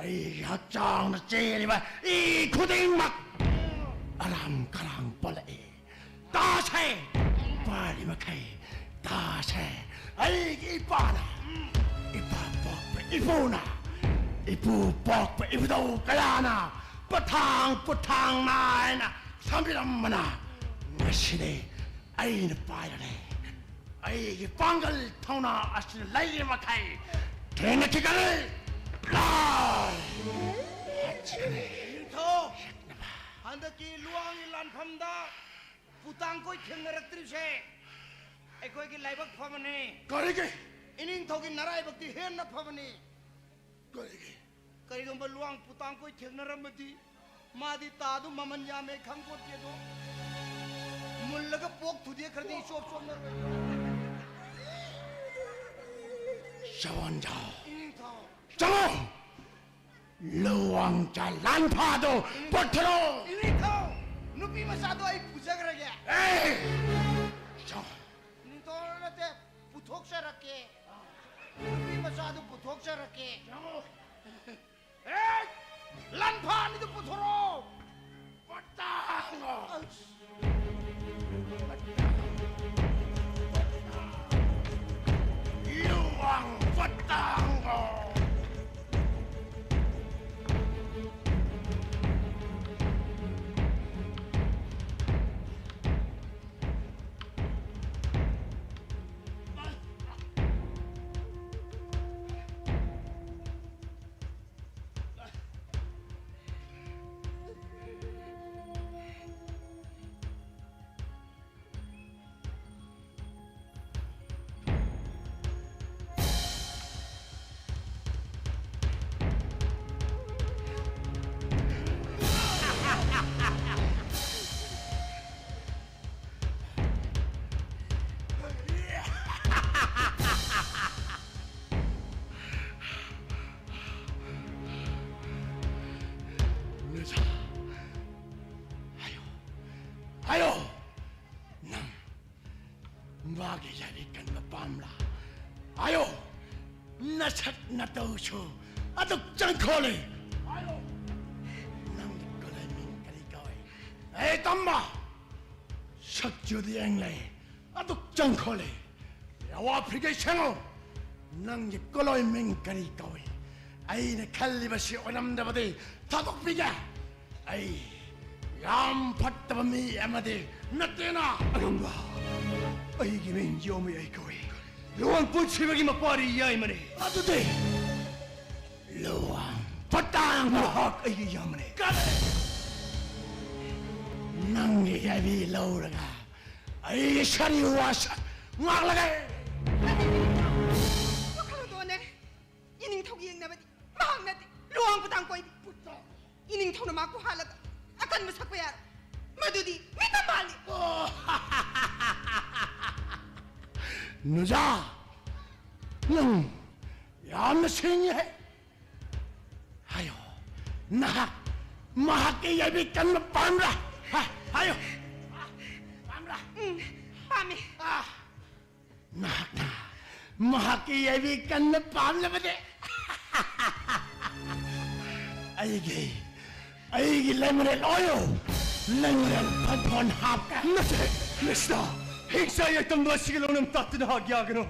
ꯑꯩꯒꯤ ꯍꯛꯆꯥꯡꯗ ꯆꯦꯜꯂꯤꯕ ꯏ ꯈꯨꯗꯤꯡꯃꯛ ꯑꯔꯥꯝ ꯈꯔꯥꯝ ꯄꯣꯜꯂꯛꯏ꯫ ꯇꯥꯁꯦ! ꯄꯥꯔꯤ ꯃꯈꯩ ꯇꯥꯁꯦ! ꯑꯩꯒꯤ ꯏꯄꯥꯅ, ꯏꯄꯥ ꯄꯣꯛꯄ ꯏꯄꯨꯅ, ꯏꯄꯨ ꯄꯣꯛꯄ ꯏꯕꯨꯙꯧ ꯀꯌꯥꯅ ꯄꯊꯥꯡ ꯄꯨꯊꯥꯡ ꯅꯥꯏꯅ ꯁꯥꯟꯕꯤꯔꯝꯕꯅ ꯉꯁꯤꯗꯤ ꯑꯩꯅ ꯄꯥꯏꯔꯅꯤ꯫ ꯑꯩꯒꯤ ꯄꯥꯡꯒꯜ ꯊꯧꯅꯥ ꯑꯁꯤ ꯂꯩꯔꯤ ꯃꯈꯩ ꯊꯦꯡꯅꯈꯤꯒꯅꯤ꯫ ꯂꯥꯏ! ꯍꯥꯠꯈꯤꯒꯅꯤ꯫ ꯅꯤꯡꯊꯧ! ꯍꯟꯗꯛꯀꯤ ꯂꯨꯋꯥꯡꯒꯤ ꯂꯥꯟꯐꯝꯗ ꯄꯨꯇꯥꯡꯀꯣꯏ ꯊꯦꯡꯅꯔꯛꯇ꯭ꯔꯤꯕꯁꯦ ꯑꯩꯈꯣꯏꯒꯤ ꯂꯥꯏꯕꯛ ꯐꯕꯅꯤ꯫ ꯀꯔꯤꯒꯤ? ꯏꯅꯤꯡꯊꯧꯒꯤ ꯅꯔꯥꯏꯕꯛꯇꯤ ꯍꯦꯟꯅ ꯐꯕꯅꯤ꯫ ꯀꯔꯤꯒꯤ? ꯀꯔꯤꯒꯨꯝꯕ ꯂꯨꯋꯥꯡ ꯄꯨꯇꯥꯡꯀꯣꯏ ꯊꯦꯡꯅꯔꯝꯃꯗꯤ ꯃꯥꯗꯤ ꯇꯥꯗꯨ ꯃꯃꯜ ꯌꯥꯝꯃꯦ ꯈꯪꯄꯣꯠꯇꯦ ꯑꯗꯣ꯫ ꯃꯨꯜꯂꯒ ꯄꯣꯛ ꯊꯨꯗꯦꯛꯈ꯭ꯔꯗꯤ ꯏꯆꯣꯞ ꯆꯣꯞꯅꯔꯣꯏ꯫ ꯆꯥꯎꯍꯟꯖꯥꯎ꯫ ꯏꯅꯤꯡꯊꯧ꯫ ꯆꯪꯉꯣ꯫ ꯂꯨꯋꯥꯡꯆꯥ ꯂꯥꯟꯐꯥꯗꯣ ꯄꯨꯊꯣꯔꯛꯑꯣ꯫ ꯏꯅꯤꯡꯊꯧ, ꯅꯨꯄꯤ ꯃꯆꯥꯗꯣ ꯑꯩ ꯄꯨꯖꯈ꯭ꯔꯒꯦ꯫ ꯑꯦ! ꯆꯪꯉꯣ꯫ ꯏꯅꯤꯡꯊꯧ ꯅꯠꯇꯦ, ꯄꯨꯊꯣꯛꯆꯔꯛꯀꯦ꯫ ꯅꯨꯄꯤ ꯃꯆꯥꯗꯣ ꯄꯨꯊꯣꯛꯆꯔꯛꯀꯦ꯫ ꯆꯪꯉꯣ꯫ ꯑꯦ! ꯂꯥꯟꯐꯥ ꯑꯅꯤꯗꯨ ꯄꯨꯊꯣꯔꯛꯑꯣ! ꯄꯠꯇꯥꯡꯉꯣ! ꯑꯁ! ꯂꯨꯋꯥꯡ ꯄꯠꯇꯥꯡꯉꯣ! ꯅꯨꯖꯥ, ꯍꯥꯏꯌꯣ, ꯍꯥꯏꯌꯣ, ꯅꯪ ꯃꯥꯒꯤ ꯌꯥꯔꯤ ꯀꯟꯕ ꯄꯥꯝꯕ꯭ꯔꯥ? ꯍꯥꯏꯌꯣ, ꯅꯁꯛ ꯅꯇꯧꯁꯨ ꯑꯗꯨꯛ ꯆꯪꯈꯣꯜꯂꯤ꯫ ꯍꯥꯏꯌꯣ, ꯅꯪꯒꯤ ꯀꯣꯂꯣꯏ ꯃꯤꯡ ꯀꯔꯤ ꯀꯧꯏ? ꯑꯦ ꯇꯝꯕ, ꯁꯛ ꯆꯨꯗꯤ ꯌꯦꯡꯂꯦ, ꯑꯗꯨꯛ ꯆꯪꯈꯣꯜꯂꯦ꯫ ꯌꯥꯋꯥ ꯐꯤꯒꯩ ꯁꯦꯡꯉꯣ꯫ ꯅꯪꯒꯤ ꯀꯣꯂꯣꯏ ꯃꯤꯡ ꯀꯔꯤ ꯀꯧꯏ? ꯑꯩꯅ ꯈꯜꯂꯤꯕꯁꯤ ꯑꯣꯏꯔꯝꯗꯕꯗꯤ ꯊꯥꯗꯣꯛꯄꯤꯒꯦ꯫ ꯑꯩ ꯌꯥꯝ ꯐꯠꯇꯕ ꯃꯤ ꯑꯃꯗꯤ ꯅꯠꯇꯦꯅ꯫ ꯑꯉꯝꯕ, ꯑꯩꯒꯤ ꯃꯤꯡ ꯌꯣꯝꯃꯤ ꯑꯩ ꯀꯧꯏ꯫ ꯂꯨꯋꯥꯡ ꯄꯨꯟꯁꯤꯕꯒꯤ ꯃꯄꯥꯔꯤ ꯌꯥꯏꯃꯅꯤ꯫ ꯑꯗꯨꯗꯤ ꯂꯨꯋꯥꯡ ꯐꯠꯇꯥꯡ꯫ ꯃꯍꯥꯛ ꯑꯩꯒꯤ ꯏꯌꯥꯝꯕꯅꯤ꯫ ꯀꯔꯤ? ꯅꯪꯒꯤ ꯌꯥꯏꯕꯤ ꯂꯧꯔꯒ ꯑꯩꯒꯤ ꯁꯔꯤ ꯋꯥꯁ ꯉꯥꯛꯂꯒ꯫ ꯋꯥꯈꯜ ꯑꯗꯨ ꯑꯣꯟꯅꯔꯦ꯫ ꯏꯅꯤꯡꯊꯧꯒꯤ ꯌꯦꯡꯅꯕꯗꯤ ꯃꯍꯥꯛ ꯅꯠꯇꯦ, ꯂꯨꯋꯥꯡ ꯄꯨꯇꯥꯡ ꯀꯣꯏꯕꯤ꯫ ꯏꯅꯤꯡꯊꯧꯅ ꯃꯍꯥꯛꯄꯨ ꯍꯥꯠꯂꯒ ꯑꯀꯟꯕ ꯁꯛꯄ ꯌꯥꯔꯣꯏ꯫ ꯃꯗꯨꯗꯤ ꯃꯤꯇꯝ ꯃꯥꯜꯂꯤ꯫ ꯅꯨꯖꯥ! ꯅꯪ ꯌꯥꯝꯅ ꯁꯤꯡꯉꯤꯍꯦ꯫ ꯍꯥꯏꯌꯣ, ꯅꯍꯥꯛ ꯃꯍꯥꯛꯀꯤ ꯌꯥꯏꯕꯤ ꯀꯟꯕ ꯄꯥꯝꯕ꯭ꯔꯥ? ꯍꯥ, ꯍꯥꯏꯌꯣ꯫ ꯄꯥꯝꯕ꯭ꯔꯥ? ꯎꯝ, ꯄꯥꯝꯃꯤ꯫ ꯑꯥ, ꯅꯍꯥꯛꯅ ꯃꯍꯥꯛꯀꯤ ꯌꯥꯏꯕꯤ ꯀꯟꯕ ꯄꯥꯝꯂꯕꯗꯤ ꯑꯩꯒꯤ, ꯑꯩꯒꯤ ꯂꯩꯃꯔꯦꯜ ꯑꯣꯏꯌꯨ꯫ ꯂꯩꯃꯔꯦꯜ ꯐꯟꯐꯣꯟ ꯍꯥꯞꯀꯦ꯫ ꯅꯠꯇꯦ, ꯃꯤꯁꯇꯔ, ꯍꯤꯡꯁꯥ ꯌꯥꯏꯇꯝꯕ ꯑꯁꯤꯒꯤ ꯂꯧꯅꯝ ꯇꯥꯠꯇꯨꯅ ꯍꯥꯛ ꯌꯥꯒꯅꯨ꯫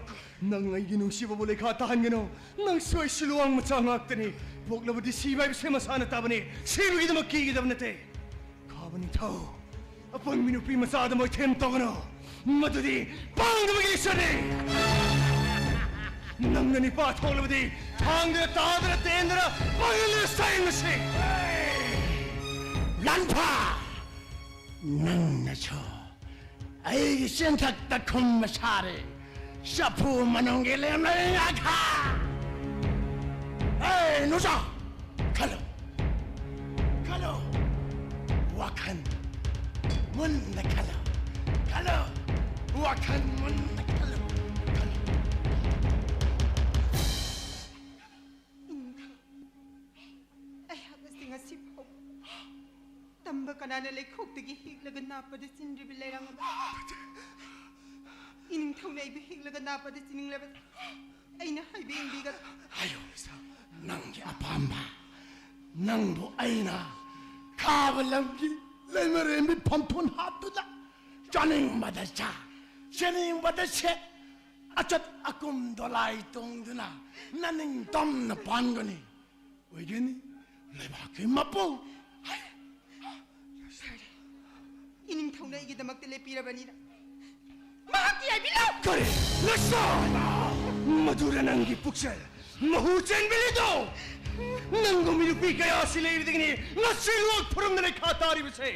ꯅꯪ ꯑꯩꯒꯤ ꯅꯨꯡꯁꯤꯕꯕꯨ ꯂꯩꯈꯥ ꯇꯥꯍꯟꯒꯅꯨ꯫ ꯅꯪꯁꯨ ꯑꯩꯁꯨ ꯂꯨꯋꯥꯡ ꯃꯆꯥ ꯉꯥꯛꯇꯅꯤ꯫ ꯄꯣꯛꯂꯕꯗꯤ ꯁꯤꯕ ꯍꯥꯏꯕꯁꯦ ꯃꯁꯥꯅ ꯇꯥꯕꯅꯤ꯫ ꯁꯤꯕꯒꯤꯗꯃꯛ ꯀꯤꯒꯗꯕ ꯅꯠꯇꯦ꯫ ꯈꯥꯕ ꯅꯤꯡꯊꯧ, ꯑꯄꯪꯕꯤ ꯅꯨꯄꯤ ꯃꯆꯥꯗ ꯃꯣꯏꯊꯦꯝ ꯇꯧꯒꯅꯨ꯫ ꯃꯗꯨꯗꯤ ꯄꯥꯡꯗꯕꯒꯤ ꯂꯤꯆꯠꯅꯤ꯫ ꯅꯪꯅ ꯅꯤꯄꯥ ꯊꯣꯛꯂꯕꯗꯤ ꯊꯥꯡꯗꯨꯅ, ꯇꯥꯗꯅ, ꯇꯦꯟꯗꯅ ꯄꯥꯡꯒꯜ ꯂꯩꯔ ꯁꯥꯏ ꯃꯁꯤ꯫ ꯂꯥꯟꯐꯥ! ꯅꯪꯅꯁꯨ ꯑꯩꯒꯤ ꯆꯤꯟꯊꯛꯇ ꯈꯨꯝꯕ ꯁꯥꯔꯦ꯫ ꯆꯐꯨ ꯃꯅꯨꯡꯒꯤ ꯂꯦꯝꯅꯔꯤ ꯉꯥꯈꯥ! ꯑꯦ, ꯅꯨꯆꯥ! ꯈꯜꯂꯨ! ꯈꯜꯂꯨ! ꯋꯥꯈꯜ ꯃꯨꯟꯅ ꯈꯜꯂꯨ! ꯈꯜꯂꯨ! ꯋꯥꯈꯜ ꯃꯨꯟꯅ ꯈꯜꯂꯨ! ꯈꯜꯂꯨ! ꯏꯅꯤꯡꯊꯧ, ꯑꯩꯍꯥꯛ ꯑꯁꯤ ꯉꯁꯤ ꯐꯥꯎꯕ ꯇꯝꯕ ꯀꯅꯥꯅ ꯂꯩꯈꯣꯛꯇꯒꯤ ꯍꯦꯛꯂꯒ ꯅꯥꯞꯄꯗ ꯆꯤꯟꯗ꯭ꯔꯤꯕ ꯂꯩꯔꯥꯡ ꯑꯃ? ꯏꯅꯤꯡꯊꯧꯅ ꯑꯩꯕꯨ ꯍꯦꯛꯂꯒ ꯅꯥꯞꯄꯗ ꯆꯤꯅꯤꯡꯂꯕꯗꯤ ꯑꯩꯅ ꯍꯥꯏꯕ ꯏꯟꯕꯤꯒꯗ꯭ꯔꯥ? ꯍꯥꯏꯌꯨ, ꯅꯪꯒꯤ ꯑꯄꯥꯝꯕ꯫ ꯅꯪꯕꯨ ꯑꯩꯅ ꯈꯥꯕ ꯂꯝꯒꯤ ꯂꯩꯃꯔꯦꯟꯕꯤ ꯐꯝꯐꯝ ꯍꯥꯞꯇꯨꯅ ꯆꯥꯅꯤꯡꯕꯗ ꯆꯥ, ꯁꯦꯠꯅꯤꯡꯕꯗ ꯁꯦꯠ, ꯑꯆꯠ ꯑꯀꯨꯝ ꯗꯣꯂꯥꯏ ꯇꯣꯡꯗꯨꯅ ꯅꯅꯤꯡꯇꯝꯅ ꯄꯥꯟꯒꯅꯤ꯫ ꯑꯣꯏꯒꯅꯤ ꯂꯩꯕꯥꯛꯀꯤ ꯃꯄꯨ꯫ ꯐꯔꯦ, ꯏꯅꯤꯡꯊꯧꯅ ꯑꯩꯒꯤꯗꯃꯛꯇ ꯂꯦꯞꯄꯤꯔꯕꯅꯤꯅ ꯃꯍꯥꯛꯀꯤ ꯌꯥꯏꯕꯤꯜꯂꯣ꯫ ꯀꯔꯤ? ꯂꯩꯁꯥ! ꯃꯗꯨꯔ ꯅꯪꯒꯤ ꯄꯨꯛꯆꯦꯜ ꯃꯍꯨ ꯆꯦꯟꯕꯤꯔꯤꯗꯣ? ꯅꯪꯒꯨꯝꯕꯤ ꯅꯨꯄꯤ ꯀꯌꯥ ꯑꯁꯤ ꯂꯩꯕꯗꯒꯤꯅꯤ ꯉꯁꯤ ꯂꯣꯛ ꯐꯨꯔꯝꯗꯅ ꯂꯩꯈꯥ ꯇꯥꯔꯤꯕꯁꯦ꯫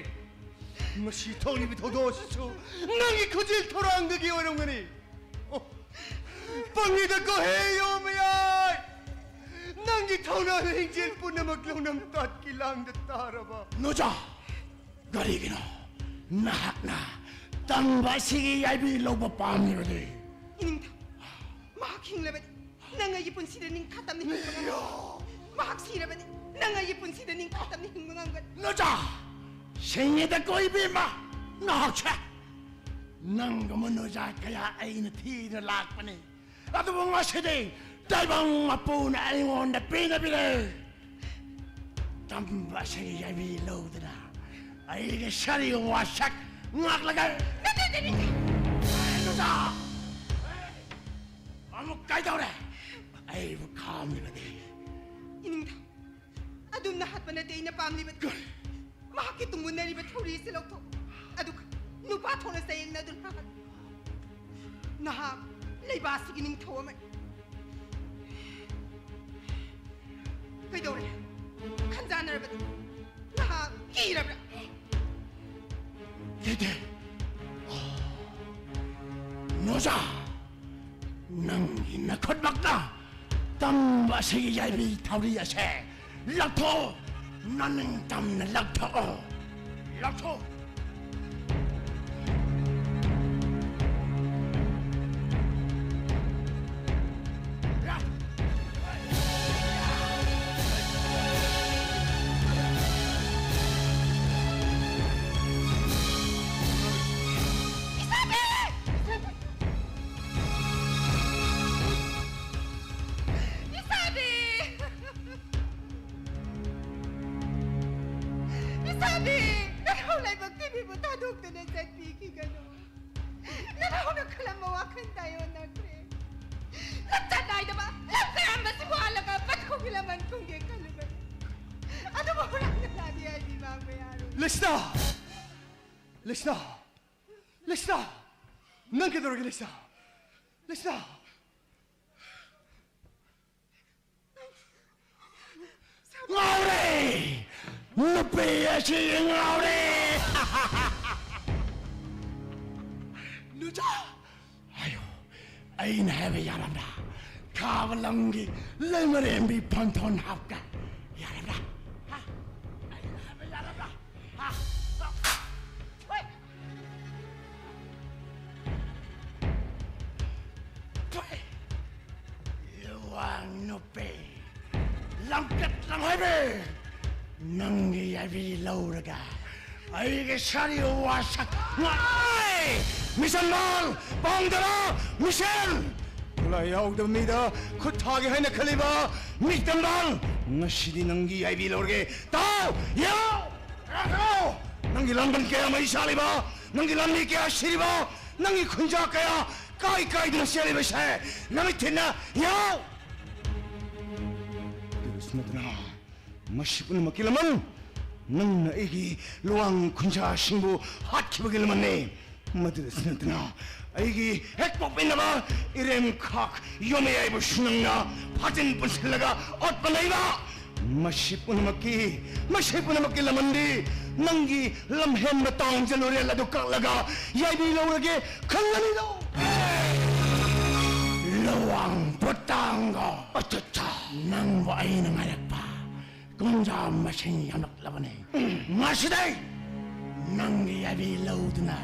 ꯉꯁꯤ ꯊꯣꯛꯂꯤꯕ ꯊꯧꯗꯣꯛ ꯑꯁꯤꯁꯨ ꯅꯪꯒꯤ ꯈꯨꯖꯤꯜ ꯊꯧꯔꯥꯡꯗꯒꯤ ꯑꯣꯏꯔꯝꯒꯅꯤ꯫ ꯑꯣ, ꯄꯪꯉꯤꯗꯀꯣ ꯍꯦ ꯌꯣꯃꯌꯥꯏ! ꯅꯪꯒꯤ ꯊꯧꯅꯥꯅ ꯍꯤꯡꯖꯦꯜ ꯄꯨꯝꯅꯃꯛ ꯂꯧꯅꯝ ꯇꯥꯠꯀꯤ ꯂꯥꯡꯗ ꯇꯥꯔꯕ꯫ ꯅꯣꯖꯥ! ꯀꯔꯤꯒꯤꯅꯣ ꯅꯍꯥꯛꯅ ꯇꯝꯕ ꯑꯁꯤꯒꯤ ꯌꯥꯏꯕꯤ ꯂꯧꯕ ꯄꯥꯝꯂꯤꯕꯗꯤ? ꯏꯅꯤꯡꯊꯧ, ꯃꯍꯥꯛ ꯍꯤꯡꯂꯕꯗꯤ ꯅꯪ ꯑꯩꯒꯤ ꯄꯨꯟꯁꯤꯗ ꯅꯤꯡꯈꯥ ꯇꯝꯅ ꯍꯤꯡꯕ ꯉꯝꯒꯅꯤ꯫ ꯃꯍꯥꯛ ꯁꯤꯔꯕꯅꯤ꯫ ꯅꯪ ꯑꯩꯒꯤ ꯄꯨꯟꯁꯤꯗ ꯅꯤꯡꯈꯥ ꯇꯝꯅ ꯍꯤꯡꯕ ꯉꯝꯒꯅꯤ꯫ ꯅꯣꯖꯥ! ꯁꯤꯡꯉꯤꯗꯀꯣ ꯏꯕꯦꯝꯃ! ꯅꯍꯥꯛꯁꯦ! ꯅꯪꯒꯨꯝꯕ ꯅꯣꯖꯥ ꯀꯌꯥ ꯑꯩꯅ ꯊꯤꯗꯨꯅ ꯂꯥꯛꯄꯅꯤ꯫ ꯑꯗꯨꯕꯨ ꯉꯁꯤꯗꯤ ꯇꯥꯏꯕꯪ ꯃꯄꯨꯅ ꯑꯩꯉꯣꯟꯗ ꯄꯤꯅꯕꯤꯔꯦ꯫ ꯇꯝꯕ ꯑꯁꯤꯒꯤ ꯌꯥꯏꯕꯤ ꯂꯧꯗꯨꯅ ꯑꯩꯒꯤ ꯁꯥꯔꯤ ꯋꯥꯁꯛ ꯉꯥꯛꯂꯒ ꯅꯠꯇꯦ, ꯅꯠꯇꯦ, ꯅꯠꯇꯦ꯫ ꯅꯣꯖꯥ! ꯑꯃꯨꯛ ꯀꯩꯗꯧꯔꯦ? ꯑꯩꯕꯨ ꯈꯥꯝꯂꯤꯕꯗꯤ? ꯏꯅꯤꯡꯊꯧ, ꯑꯗꯨꯝꯅ ꯍꯥꯠꯄ ꯅꯠꯇꯦ ꯑꯩꯅ ꯄꯥꯝꯂꯤꯕꯗꯤ꯫ ꯀꯔꯤ? ꯃꯍꯥꯛꯀꯤ ꯇꯨꯡ ꯃꯨꯟꯅꯔꯤꯕ ꯊꯧꯔꯤ ꯑꯁꯤ ꯂꯧꯊꯣꯛ꯫ ꯑꯗꯨꯒ ꯅꯨꯄꯥ ꯊꯣꯛꯅ ꯆꯌꯦꯡꯅꯗꯨꯅ ꯍꯥꯠꯂꯨ꯫ ꯅꯍꯥꯛ ꯂꯩꯕꯥꯛ ꯑꯁꯤꯒꯤ ꯅꯤꯡꯊꯧ ꯑꯃꯅꯤ꯫ ꯀꯩꯗꯧꯔꯦ? ꯈꯟꯖꯥꯟꯅꯔꯕꯗꯤ? ꯅꯍꯥꯛ ꯀꯤꯔꯕ꯭ꯔꯥ? ꯀꯤꯗꯦ꯫ ꯅꯣꯖꯥ, ꯅꯪꯒꯤ ꯅꯈꯨꯠꯃꯛꯅ ꯇꯝꯕ ꯑꯁꯤꯒꯤ ꯌꯥꯏꯕꯤ ꯊꯧꯔꯤ ꯑꯁꯦ ꯂꯧꯊꯣꯛꯑꯣ꯫ ꯅꯅꯤꯡ ꯇꯝꯅ ꯂꯧꯊꯣꯛꯑꯣ꯫ ꯂꯧꯊꯣꯛꯑꯣ꯫ ꯏꯁꯥꯕꯤ! ꯏꯁꯥꯕꯤ! ꯅꯅꯥꯎ ꯂꯥꯏꯕꯛ ꯊꯤꯕꯤꯕꯨ ꯊꯥꯗꯣꯛꯇꯨꯅ ꯆꯠꯄꯤꯈꯤꯒꯅꯨ꯫ ꯅꯅꯥꯎꯅ ꯈꯜꯂꯝꯕ ꯋꯥꯈꯜ ꯇꯥꯏꯑꯣꯟꯅꯈ꯭ꯔꯦ꯫ ꯂꯝꯆꯠ ꯅꯥꯏꯗꯕ ꯂꯝ ꯀꯌꯥꯝꯕꯁꯤꯕꯨ ꯍꯥꯜꯂꯒ ꯄꯠꯈꯣꯡꯒꯤ ꯂꯃꯟ ꯀꯨꯝꯒꯦ ꯈꯜꯂꯨꯕꯅꯤ꯫ ꯑꯗꯨꯕꯨ ꯍꯨꯔꯥꯟꯕ ꯂꯥꯟꯗꯤ ꯑꯩꯗꯤ ꯃꯥꯡꯕ ꯌꯥꯔꯣꯏ꯫ ꯂꯤꯁꯅꯥ! ꯂꯤꯁꯅꯥ! ꯂꯤꯁꯅꯥ! ꯅꯪ ꯀꯩꯗꯧꯔꯒꯦ, ꯂꯤꯁꯅꯥ? ꯂꯤꯁꯅꯥ! ꯉꯥꯎꯔꯦ! ꯅꯨꯄꯤ ꯑꯁꯤ ꯉꯥꯎꯔꯦ! ꯅꯨꯆꯥ! ꯑꯌꯣ, ꯑꯩꯅ ꯍꯥꯏꯕ ꯌꯥꯔꯕ꯭ꯔꯥ? ꯈꯥꯕ ꯂꯝꯒꯤ ꯂꯩꯃꯔꯦꯝꯕꯤ ꯐꯝꯊꯣꯟ ꯍꯥꯞꯀ ꯌꯥꯔꯕ꯭ꯔꯥ? ꯍꯥ? ꯑꯩꯅ ꯍꯥꯏꯕ ꯌꯥꯔꯕ꯭ꯔꯥ? ꯍꯥ? ꯍꯣꯏ! ꯊꯣꯛꯑꯦ! ꯋꯥꯡ ꯅꯨꯄꯤ, ꯂꯝꯀꯠ ꯂꯝꯍꯥꯏꯕꯤ, ꯅꯪꯒꯤ ꯌꯥꯏꯕꯤ ꯂꯧꯔꯒ ꯑꯩꯒꯤ ꯁꯥꯔꯤ ꯋꯥꯁꯛ ꯉꯥꯏ! ꯃꯤꯆꯝꯕꯥꯜ, ꯄꯥꯡꯗꯕ, ꯃꯤꯁꯦꯜ! ꯈꯨꯠꯂꯥꯏ ꯌꯥꯎꯗꯕ ꯃꯤꯗ ꯈꯨꯠ ꯊꯥꯒꯦ ꯍꯥꯏꯅ ꯈꯜꯂꯤꯕ ꯃꯤꯆꯝꯕꯥꯜ, ꯉꯁꯤꯗꯤ ꯅꯪꯒꯤ ꯌꯥꯏꯕꯤ ꯂꯧꯔꯒꯦ꯫ ꯇꯥꯎ! ꯌꯥꯎ! ꯅꯪꯒꯤ ꯂꯥꯟꯕꯟ ꯀꯌꯥ ꯃꯩ ꯁꯥꯜꯂꯤꯕ, ꯅꯪꯒꯤ ꯂꯥꯟꯃꯤ ꯀꯌꯥ ꯁꯤꯔꯤꯕ, ꯅꯪꯒꯤ ꯈꯨꯟꯖꯥ ꯀꯌꯥ ꯀꯥꯏ ꯀꯥꯏꯗꯨꯅ ꯆꯦꯜꯂꯤꯕꯁꯦ ꯅꯃꯤꯠ ꯊꯤꯟꯅ ꯌꯥꯎ! ꯑꯗꯨꯗꯁꯨ ꯅꯠꯇꯅ, ꯃꯁꯤ ꯄꯨꯝꯅꯃꯛꯀꯤ ꯂꯃꯟ ꯅꯪꯅ ꯑꯩꯒꯤ ꯂꯨꯋꯥꯡ ꯈꯨꯟꯖꯥꯁꯤꯡꯕꯨ ꯍꯥꯠꯈꯤꯕꯒꯤ ꯂꯃꯟꯅꯤ꯫ ꯃꯗꯨꯗꯁꯨ ꯅꯠꯇꯅ, ꯑꯩꯒꯤ ꯍꯦꯛ ꯄꯣꯛꯃꯤꯟꯅꯕ ꯏꯔꯦꯝ ꯈꯥꯛ ꯌꯣꯃꯌꯥꯏꯕꯨꯁꯨ ꯅꯪꯅ ꯐꯥꯖꯤꯟ ꯄꯨꯟꯁꯤꯜꯂꯒ ꯑꯣꯠꯄ ꯅꯩꯕ꯫ ꯃꯁꯤ ꯄꯨꯝꯅꯃꯛꯀꯤ, ꯃꯁꯤ ꯄꯨꯝꯅꯃꯛꯀꯤ ꯂꯃꯟꯗꯤ ꯅꯪꯒꯤ ꯂꯝꯍꯦꯟꯕ ꯇꯥꯡꯖ ꯂꯨꯔꯦꯜ ꯑꯗꯨ ꯀꯛꯂꯒ ꯌꯥꯏꯕꯤ ꯂꯧꯔꯒꯦ ꯈꯜꯂꯅꯤꯗꯣ꯫ ꯂꯨꯋꯥꯡ ꯄꯨꯇꯥꯡꯒꯣ꯫ ꯑꯆꯥ, ꯑꯆꯥ꯫ ꯅꯪꯕꯨ ꯑꯩꯅ ꯉꯥꯏꯔꯛꯄ ꯀꯨꯟꯖꯥ ꯃꯁꯤꯡ ꯌꯥꯝꯂꯛꯂꯕꯅꯤ꯫ ꯉꯁꯤꯗꯩ ꯅꯪꯒꯤ ꯌꯥꯏꯕꯤ ꯂꯧꯗꯨꯅ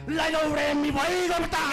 ꯂꯥꯏꯔꯧꯔꯦ ꯃꯤꯕꯩꯒ ꯃꯇꯥ꯫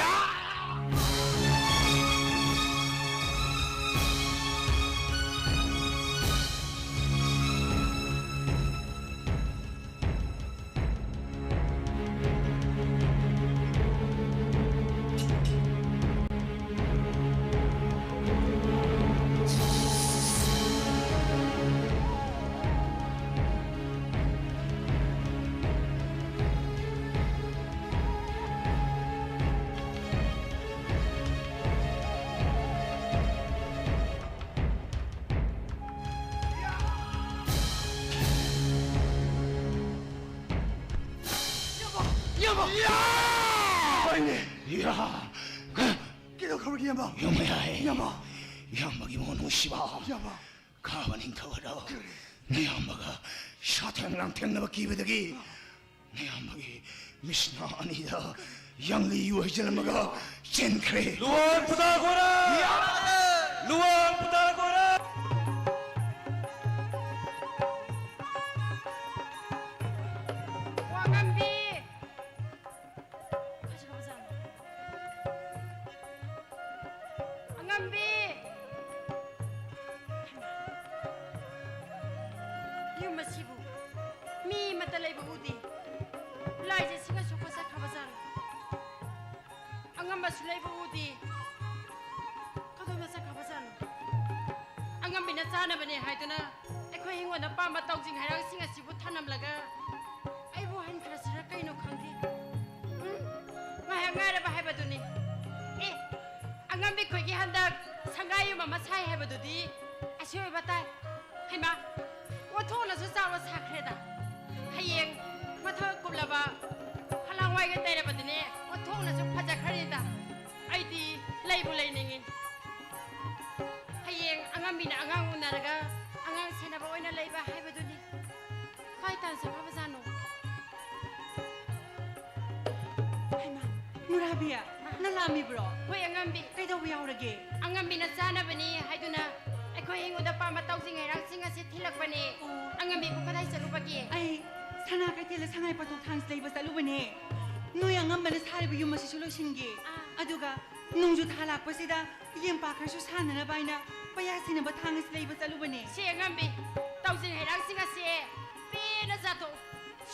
ꯏꯌꯥꯝꯕ! ꯏꯌꯥꯝꯕ! ꯏꯌꯥ! ꯍꯣꯏꯅꯦ! ꯏꯌꯥ! ꯀꯩꯗꯧꯈ꯭ꯔꯕꯒꯦ, ꯏꯌꯥꯝꯕ? ꯌꯣꯃꯌꯥꯏ! ꯏꯌꯥꯝꯕ! ꯏꯌꯥꯝꯕꯒꯤ ꯃꯣꯟ ꯅꯨꯡꯁꯤꯕ! ꯏꯌꯥꯝꯕ! ꯈꯥꯕ ꯅꯤꯡꯊꯧ ꯑꯗꯣ ꯀꯔꯤ? ꯅꯌꯥꯝꯕꯒ ꯁꯥꯊꯦꯡ ꯂꯥꯡꯊꯦꯡꯅꯕ ꯀꯤꯕꯗꯒꯤ ꯅꯌꯥꯝꯕꯒꯤ ꯃꯤꯁꯅꯥ ꯑꯅꯤꯗ ꯌꯥꯡꯂꯤ ꯌꯨ ꯍꯩꯖꯤꯜꯂꯝꯃꯒ ꯆꯦꯟꯈ꯭ꯔꯦ꯫ ꯂꯨꯋꯥꯡ ꯄꯨꯇꯥ ꯒꯣꯔꯥ! ꯂꯨꯋꯥꯡ ꯄꯨꯇꯥ ꯒꯣꯔꯥ! ꯋꯥꯉꯝꯕꯤ! ꯑꯉꯝꯕꯤ! ꯂꯥꯏꯁꯦ ꯁꯤꯒ ꯁꯨꯛꯄ ꯆꯠꯈ꯭ꯔꯕꯖꯥꯠꯅꯣ? ꯑꯉꯝꯕꯁꯨ ꯂꯩꯕ ꯎꯗꯦ꯫ ꯀꯗꯣꯝꯗ ꯆꯠꯈ꯭ꯔꯕꯖꯥꯠꯅꯣ? ꯑꯉꯝꯕꯤꯅ ꯆꯥꯅꯕꯅꯦ ꯍꯥꯏꯗꯨꯅ ꯑꯩꯈꯣꯏ ꯍꯤꯡꯒꯣꯜꯗ ꯄꯥꯝꯕ ꯇꯧꯁꯤꯡ ꯍꯩꯔꯥꯡꯁꯤꯡ ꯑꯁꯤꯕꯨ ꯊꯅꯝꯂꯒ ꯑꯩꯕꯨ ꯍꯟꯈ꯭ꯔꯁꯤꯔ ꯀꯩꯅꯣ ꯈꯪꯗꯦ꯫ ꯎꯝ, ꯉꯥꯏꯍꯥꯛ ꯉꯥꯏꯔꯕ ꯍꯥꯏꯕꯗꯨꯅꯤ꯫ ꯑꯦ, ꯑꯉꯝꯕꯤ ꯈꯣꯏꯒꯤ ꯍꯟꯗꯛ ꯁꯪꯒꯥꯏ ꯌꯨꯝ ꯑꯃ ꯁꯥꯏ ꯍꯥꯏꯕꯗꯨꯗꯤ ꯑꯁꯤ ꯑꯣꯏꯕ ꯇꯥꯏ꯫ ꯍꯩꯃꯥ, ꯑꯣꯟꯊꯣꯛꯅꯁꯨ ꯆꯥꯎꯅ ꯁꯥꯈ꯭ꯔꯦꯗ꯫ ꯍꯌꯦꯡ ꯃꯊꯛ ꯀꯨꯞꯂꯕ ꯐꯂꯥꯡꯋꯥꯏꯒ ꯇꯩꯔꯕꯗꯤꯅꯦ, ꯑꯣꯟꯊꯣꯛꯅꯁꯨ ꯐꯖꯈ꯭ꯔꯅꯤꯗ꯫ ꯑꯩꯗꯤ ꯂꯩꯕꯨ ꯂꯩꯅꯤꯡꯉꯤ꯫ ꯍꯌꯦꯡ ꯑꯉꯝꯕꯤꯅ ꯑꯉꯥꯡ ꯎꯅꯔꯒ ꯑꯉꯥꯡ ꯁꯦꯟꯅꯕ ꯑꯣꯏꯅ ꯂꯩꯕ ꯍꯥꯏꯕꯗꯨꯅꯤ꯫ ꯀꯥꯏ ꯇꯥꯟꯖꯈ꯭ꯔꯕꯖꯥꯠꯅꯣ? ꯍꯩꯃꯥ, ꯅꯨꯔꯥꯕꯤ, ꯅꯪ ꯂꯥꯛꯑꯝꯃꯤꯕ꯭ꯔꯣ? ꯍꯣꯏ, ꯑꯉꯝꯕꯤ꯫ ꯀꯩꯗꯧꯕ ꯌꯥꯎꯔꯒꯦ? ꯑꯉꯝꯕꯤꯅ ꯆꯥꯅꯕꯅꯤ ꯍꯥꯏꯗꯨꯅ ꯑꯩꯈꯣꯏ ꯍꯤꯡꯒꯣꯜꯗ ꯄꯥꯟꯕ ꯇꯧꯁꯤꯡ ꯍꯩꯔꯥꯡꯁꯤꯡ ꯑꯁꯤ ꯊꯤꯜꯂꯛꯄꯅꯦ꯫ ꯑꯣ꯫ ꯑꯉꯝꯕꯤꯕꯨ ꯀꯗꯥꯏ ꯆꯠꯂꯨꯕꯒꯦ? ꯑꯩ ꯁꯅꯥ ꯀꯩꯊꯦꯜꯗ ꯁꯉꯥꯏ ꯄꯣꯠꯊꯣꯛ ꯊꯥꯡꯁꯤ ꯂꯩꯕ ꯆꯠꯂꯨꯕꯅꯦ꯫ ꯅꯣꯏ ꯑꯉꯝꯕꯅ ꯁꯥꯔꯤꯕ ꯌꯨꯝ ꯑꯁꯤꯁꯨ ꯂꯣꯏꯁꯤꯟꯒꯦ꯫ ꯑꯥ꯫ ꯑꯗꯨꯒ ꯅꯣꯡꯖꯨ ꯊꯥ ꯂꯥꯛꯄꯁꯤꯗ ꯌꯦꯟꯄꯥꯛ ꯈꯔꯁꯨ ꯁꯥꯟꯅꯅꯕ ꯍꯥꯏꯅ ꯄꯩꯌꯥ ꯁꯤꯅꯕ ꯊꯥꯡ ꯑꯁꯤ ꯂꯩꯕ ꯆꯠꯂꯨꯕꯅꯦ꯫ ꯁꯦ ꯑꯉꯝꯕꯤ, ꯇꯧꯁꯤꯡ ꯍꯩꯔꯥꯡꯁꯤꯡ ꯑꯁꯦ ꯄꯦꯟꯅ ꯆꯥꯊꯣꯛꯎ꯫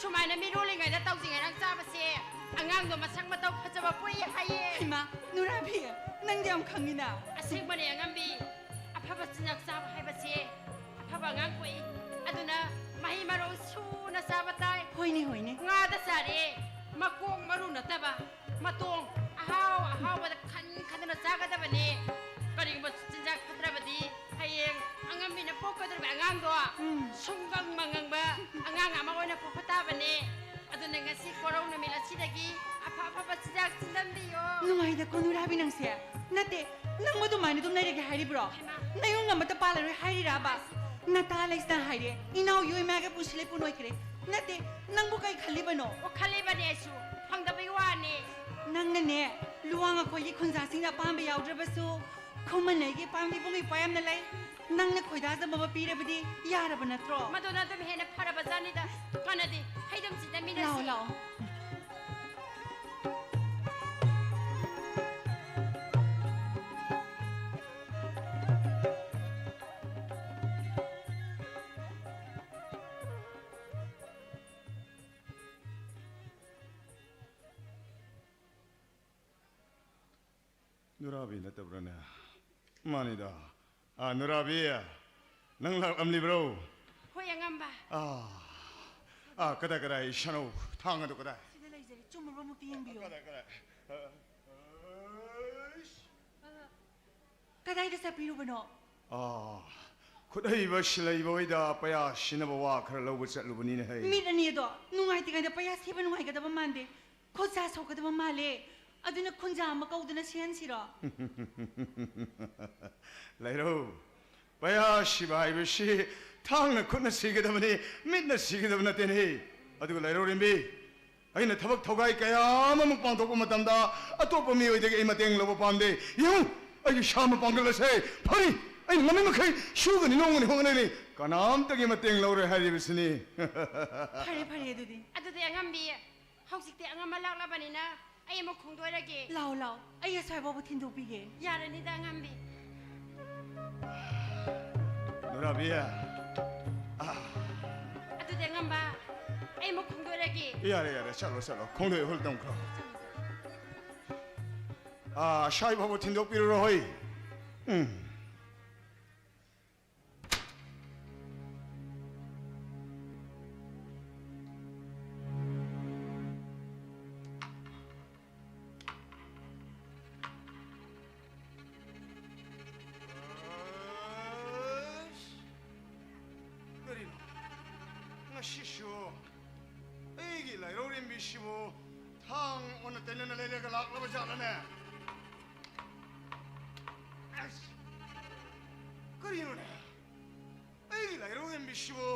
ꯁꯨꯃꯥꯏꯅ ꯃꯤꯔꯣꯜꯂꯤꯉꯩꯗ ꯇꯧꯁꯤꯡ ꯍꯩꯔꯥꯡ ꯆꯥꯕꯁꯦ ꯑꯉꯥꯡꯗꯣ ꯃꯁꯛ ꯃꯇꯧ ꯐꯖꯕ ꯄꯣꯛꯏ ꯍꯥꯏꯌꯦ꯫ ꯍꯩꯃꯥ, ꯅꯨꯔꯥꯕꯤ, ꯅꯪꯗꯤ ꯌꯥꯝ ꯈꯪꯉꯤꯅ꯫ ꯑꯁꯦꯡꯕꯅꯦ ꯑꯉꯝꯕꯤ, ꯑꯐꯕ ꯆꯤꯟꯖꯥꯛ ꯆꯥꯕ ꯍꯥꯏꯕꯁꯦ ꯑꯐꯕ ꯑꯉꯥꯡ ꯄꯣꯛꯏ꯫ ꯑꯗꯨꯅ ꯃꯍꯩ ꯃꯔꯣꯡ ꯁꯨꯅ ꯆꯥꯕ ꯇꯥꯏ꯫ ꯍꯣꯏꯅꯦ, ꯍꯣꯏꯅꯦ꯫ ꯉꯥꯗ ꯆꯥꯔꯦ, ꯃꯀꯣꯛ ꯃꯔꯨ ꯅꯠꯇꯕ ꯃꯇꯣꯡ ꯑꯍꯥꯎ ꯑꯍꯥꯎꯕꯗ ꯈꯟ ꯈꯟꯗꯅ ꯆꯥꯒꯗꯕꯅꯦ꯫ ꯀꯔꯤꯒꯨꯝꯕ ꯆꯤꯟꯖꯥꯛ ꯐꯠꯇ꯭ꯔꯕꯗꯤ ꯍꯌꯦꯡ ꯑꯉꯝꯕꯤꯅ ꯄꯣꯛꯀꯗꯧꯔꯤꯕ ꯑꯉꯥꯡꯗꯣ ꯎꯝ꯫ ꯁꯨꯡꯒꯪ ꯃꯉꯪꯕ ꯑꯉꯥꯡ ꯑꯃ ꯑꯣꯏꯅ ꯄꯣꯛꯄ ꯇꯥꯕꯅꯦ꯫ ꯑꯗꯨꯅ ꯉꯁꯤ ꯀꯣꯔꯧ ꯅꯨꯃꯤꯠ ꯑꯁꯤꯗꯒꯤ ꯑꯐ ꯑꯐꯕ ꯆꯤꯟꯖꯥꯛ ꯆꯤꯟꯖꯟꯕꯤꯌꯣ꯫ ꯅꯨꯡꯉꯥꯏꯗꯀꯣ ꯅꯨꯔꯥꯕꯤ ꯅꯪꯁꯦ꯫ ꯅꯠꯇꯦ, ꯅꯪꯕꯨ ꯑꯗꯨꯃꯥꯏꯅ ꯑꯗꯨꯝ ꯂꯩꯔꯒꯦ ꯍꯥꯏꯔꯤꯕ꯭ꯔꯣ? ꯍꯩꯃꯥ꯫ ꯅꯌꯨꯝ ꯑꯃꯠꯇ ꯄꯥꯜꯂꯔꯣꯏ ꯍꯥꯏꯔꯤꯔꯕ? ꯅꯇꯥ ꯂꯩꯁꯅ ꯍꯥꯏꯔꯦ, ꯏꯅꯥꯎꯒꯤ ꯑꯣꯏꯃꯥꯒ ꯄꯨꯟꯁꯤ ꯂꯩꯄꯨꯟ ꯑꯣꯏꯈ꯭ꯔꯦ꯫ ꯅꯠꯇꯦ, ꯅꯪꯕꯨ ꯀꯩ ꯈꯜꯂꯤꯕꯅꯣ? ꯑꯣ, ꯈꯜꯂꯤꯕꯅꯦ ꯑꯩꯁꯨ, ꯐꯪꯗꯕꯒꯤ ꯋꯥꯅꯦ꯫ ꯅꯪꯅꯅꯦ, ꯂꯨꯋꯥꯡ ꯑꯩꯈꯣꯏꯒꯤ ꯈꯨꯟꯖꯥꯁꯤꯡꯅ ꯑꯄꯥꯝꯕ ꯌꯥꯎꯗ꯭ꯔꯕꯁꯨ, ꯈꯨꯃꯟꯂꯩꯒꯤ ꯄꯥꯝꯕꯤ ꯄꯨꯡ ꯏꯄꯥ ꯌꯥꯝꯅ ꯂꯩ꯫ ꯅꯪꯅ ꯈꯣꯏꯗꯥꯖꯕ ꯑꯃ ꯄꯤꯔꯕꯗꯤ ꯌꯥꯔꯕ ꯅꯠꯇ꯭ꯔꯣ? ꯃꯗꯨꯅ ꯑꯗꯨꯝ ꯍꯦꯟꯅ ꯐꯔꯕ ꯖꯥꯠꯅꯤꯗ꯫ ꯀꯥꯟꯅꯗꯦ, ꯍꯩꯗꯝ ꯆꯤꯗꯝ ꯃꯤꯟꯅꯁꯤ꯫ ꯂꯥꯛꯑꯣ, ꯂꯥꯛꯑꯣ꯫ ꯅꯨꯔꯥꯕꯤ ꯅꯠꯇꯕ꯭ꯔꯥꯅꯦ? ꯃꯥꯅꯤꯗ꯫ ꯑꯥ, ꯅꯨꯔꯥꯕꯤ, ꯅꯪ ꯂꯥꯛꯂꯝꯂꯤꯕ꯭ꯔꯣ? ꯍꯣꯏ, ꯑꯉꯝꯕ꯫ ꯑꯥ, ꯑꯥ, ꯀꯗꯥꯏ, ꯀꯗꯥꯏ, ꯁꯅꯧ, ꯊꯥꯡ ꯑꯗꯨ ꯀꯗꯥꯏ? ꯁꯤꯗ ꯂꯩꯖꯔꯦ, ꯆꯨꯝꯃꯕ꯭ꯔꯣ ꯑꯃꯨꯛꯇ ꯌꯦꯡꯕꯤꯌꯨ꯫ ꯀꯗꯥꯏ, ꯀꯗꯥꯏ? ꯑ, ꯑ, ꯀꯗꯥꯏꯗ ꯆꯠꯄꯤꯔꯨꯕꯅꯣ? ꯑꯥ, ꯈꯨꯠꯍꯩꯕ ꯁꯤꯜꯍꯩꯕ ꯍꯣꯏꯗ ꯄꯩꯌꯥ ꯁꯤꯟꯅꯕ ꯋꯥ ꯈꯔ ꯂꯧꯕ ꯆꯠꯂꯨꯕꯅꯤꯅꯦ ꯍꯩ꯫ ꯃꯤꯠ ꯑꯅꯤ ꯑꯗꯣ ꯅꯨꯡꯉꯥꯏꯇ꯭ꯔꯤꯉꯩꯗ ꯄꯩꯌꯥ ꯁꯤꯕ ꯅꯨꯡꯉꯥꯏꯒꯗꯕ ꯃꯥꯟꯗꯦ꯫ ꯈꯨꯠ ꯁꯥ ꯁꯣꯛꯀꯗꯕ ꯃꯥꯜꯂꯦ꯫ ꯑꯗꯨꯅ ꯈꯨꯟꯖꯥ ꯑꯃ ꯀꯧꯗꯨꯅ ꯁꯤꯍꯟꯁꯤꯔꯣ? ꯂꯩꯔꯧ, ꯄꯩꯌꯥ ꯁꯤꯕ ꯍꯥꯏꯕꯁꯤ ꯊꯥꯡꯅ ꯈꯨꯠꯅ ꯁꯤꯒꯗꯕꯅꯤ, ꯃꯤꯠꯅ ꯁꯤꯒꯗꯕ ꯅꯠꯇꯦꯅꯦ꯫ ꯑꯗꯨꯒ ꯂꯩꯔꯧ ꯔꯦꯝꯕꯤ, ꯑꯩꯅ ꯊꯕꯛ ꯊꯧꯒꯥꯏ ꯀꯌꯥ ꯑꯃꯃꯨꯛ ꯄꯥꯡꯊꯣꯛꯄ ꯃꯇꯝꯗ ꯑꯇꯣꯞꯄ ꯃꯤꯑꯣꯏꯗꯒꯤ ꯑꯩ ꯃꯇꯦꯡ ꯂꯧꯕ ꯄꯥꯝꯗꯦ꯫ ꯌꯦꯡꯉꯨ, ꯑꯩꯒꯤ ꯏꯁꯥ ꯃꯄꯥꯡꯒꯜ ꯑꯁꯦ ꯐꯔꯤ꯫ ꯑꯩꯅ ꯉꯝꯃꯤ ꯃꯈꯩ ꯁꯨꯒꯅꯤ, ꯅꯣꯝꯒꯅꯤ, ꯍꯣꯠꯅꯒꯅꯤ꯫ ꯀꯅꯥꯝꯇꯒꯤ ꯃꯇꯦꯡ ꯂꯧꯔꯣꯏ ꯍꯥꯏꯔꯤꯕꯁꯤꯅꯤ꯫ ꯐꯔꯦ, ꯐꯔꯦ ꯑꯗꯨꯗꯤ꯫ ꯑꯗꯨꯗꯤ ꯑꯉꯝꯕꯤ, ꯍꯧꯖꯤꯛꯇꯤ ꯑꯉꯝꯕ ꯂꯥꯛꯂꯕꯅꯤꯅ ꯑꯩ ꯑꯃꯨꯛ ꯈꯣꯡꯗꯣꯏꯔꯒꯦ꯫ ꯂꯥꯎ, ꯂꯥꯎ, ꯑꯩ ꯑꯁ꯭ꯋꯥꯏ ꯐꯥꯎꯕ ꯊꯤꯟꯗꯣꯛꯄꯤꯒꯦ꯫ ꯌꯥꯔꯅꯤꯗ ꯑꯉꯝꯕꯤ꯫ ꯅꯨꯔꯥꯕꯤ꯫ ꯑꯥ꯫ ꯑꯗꯨꯗꯤ ꯑꯉꯝꯕ, ꯑꯩ ꯑꯃꯨꯛ ꯈꯣꯡꯗꯣꯏꯔꯒꯦ꯫ ꯌꯥꯔꯦ, ꯌꯥꯔꯦ, ꯆꯠꯂꯣ, ꯆꯠꯂꯣ, ꯈꯣꯡꯗꯣꯏ ꯍꯨꯜ ꯇꯝꯈ꯭ꯔꯣ꯫ ꯑꯥ, ꯑꯁ꯭ꯋꯥꯏ ꯐꯥꯎꯕ ꯊꯤꯟꯗꯣꯛꯄꯤꯔꯨꯔꯣ ꯍꯣꯏ꯫ ꯎꯝ꯫ ꯑꯁ! ꯀꯔꯤꯅꯣ? ꯉꯁꯤꯁꯨ ꯑꯩꯒꯤ ꯂꯥꯏꯔꯧꯔꯦꯝꯕꯤꯁꯤꯕꯨ ꯊꯥꯡ ꯑꯣꯟꯅ ꯇꯩꯅꯅ ꯂꯩꯔꯒ ꯂꯥꯛꯂꯕ ꯖꯥꯠꯂꯅꯦ? ꯑꯁ! ꯀꯔꯤꯅꯣꯅꯦ? ꯑꯩꯒꯤ ꯂꯥꯏꯔꯧꯔꯦꯝꯕꯤꯁꯤꯕꯨ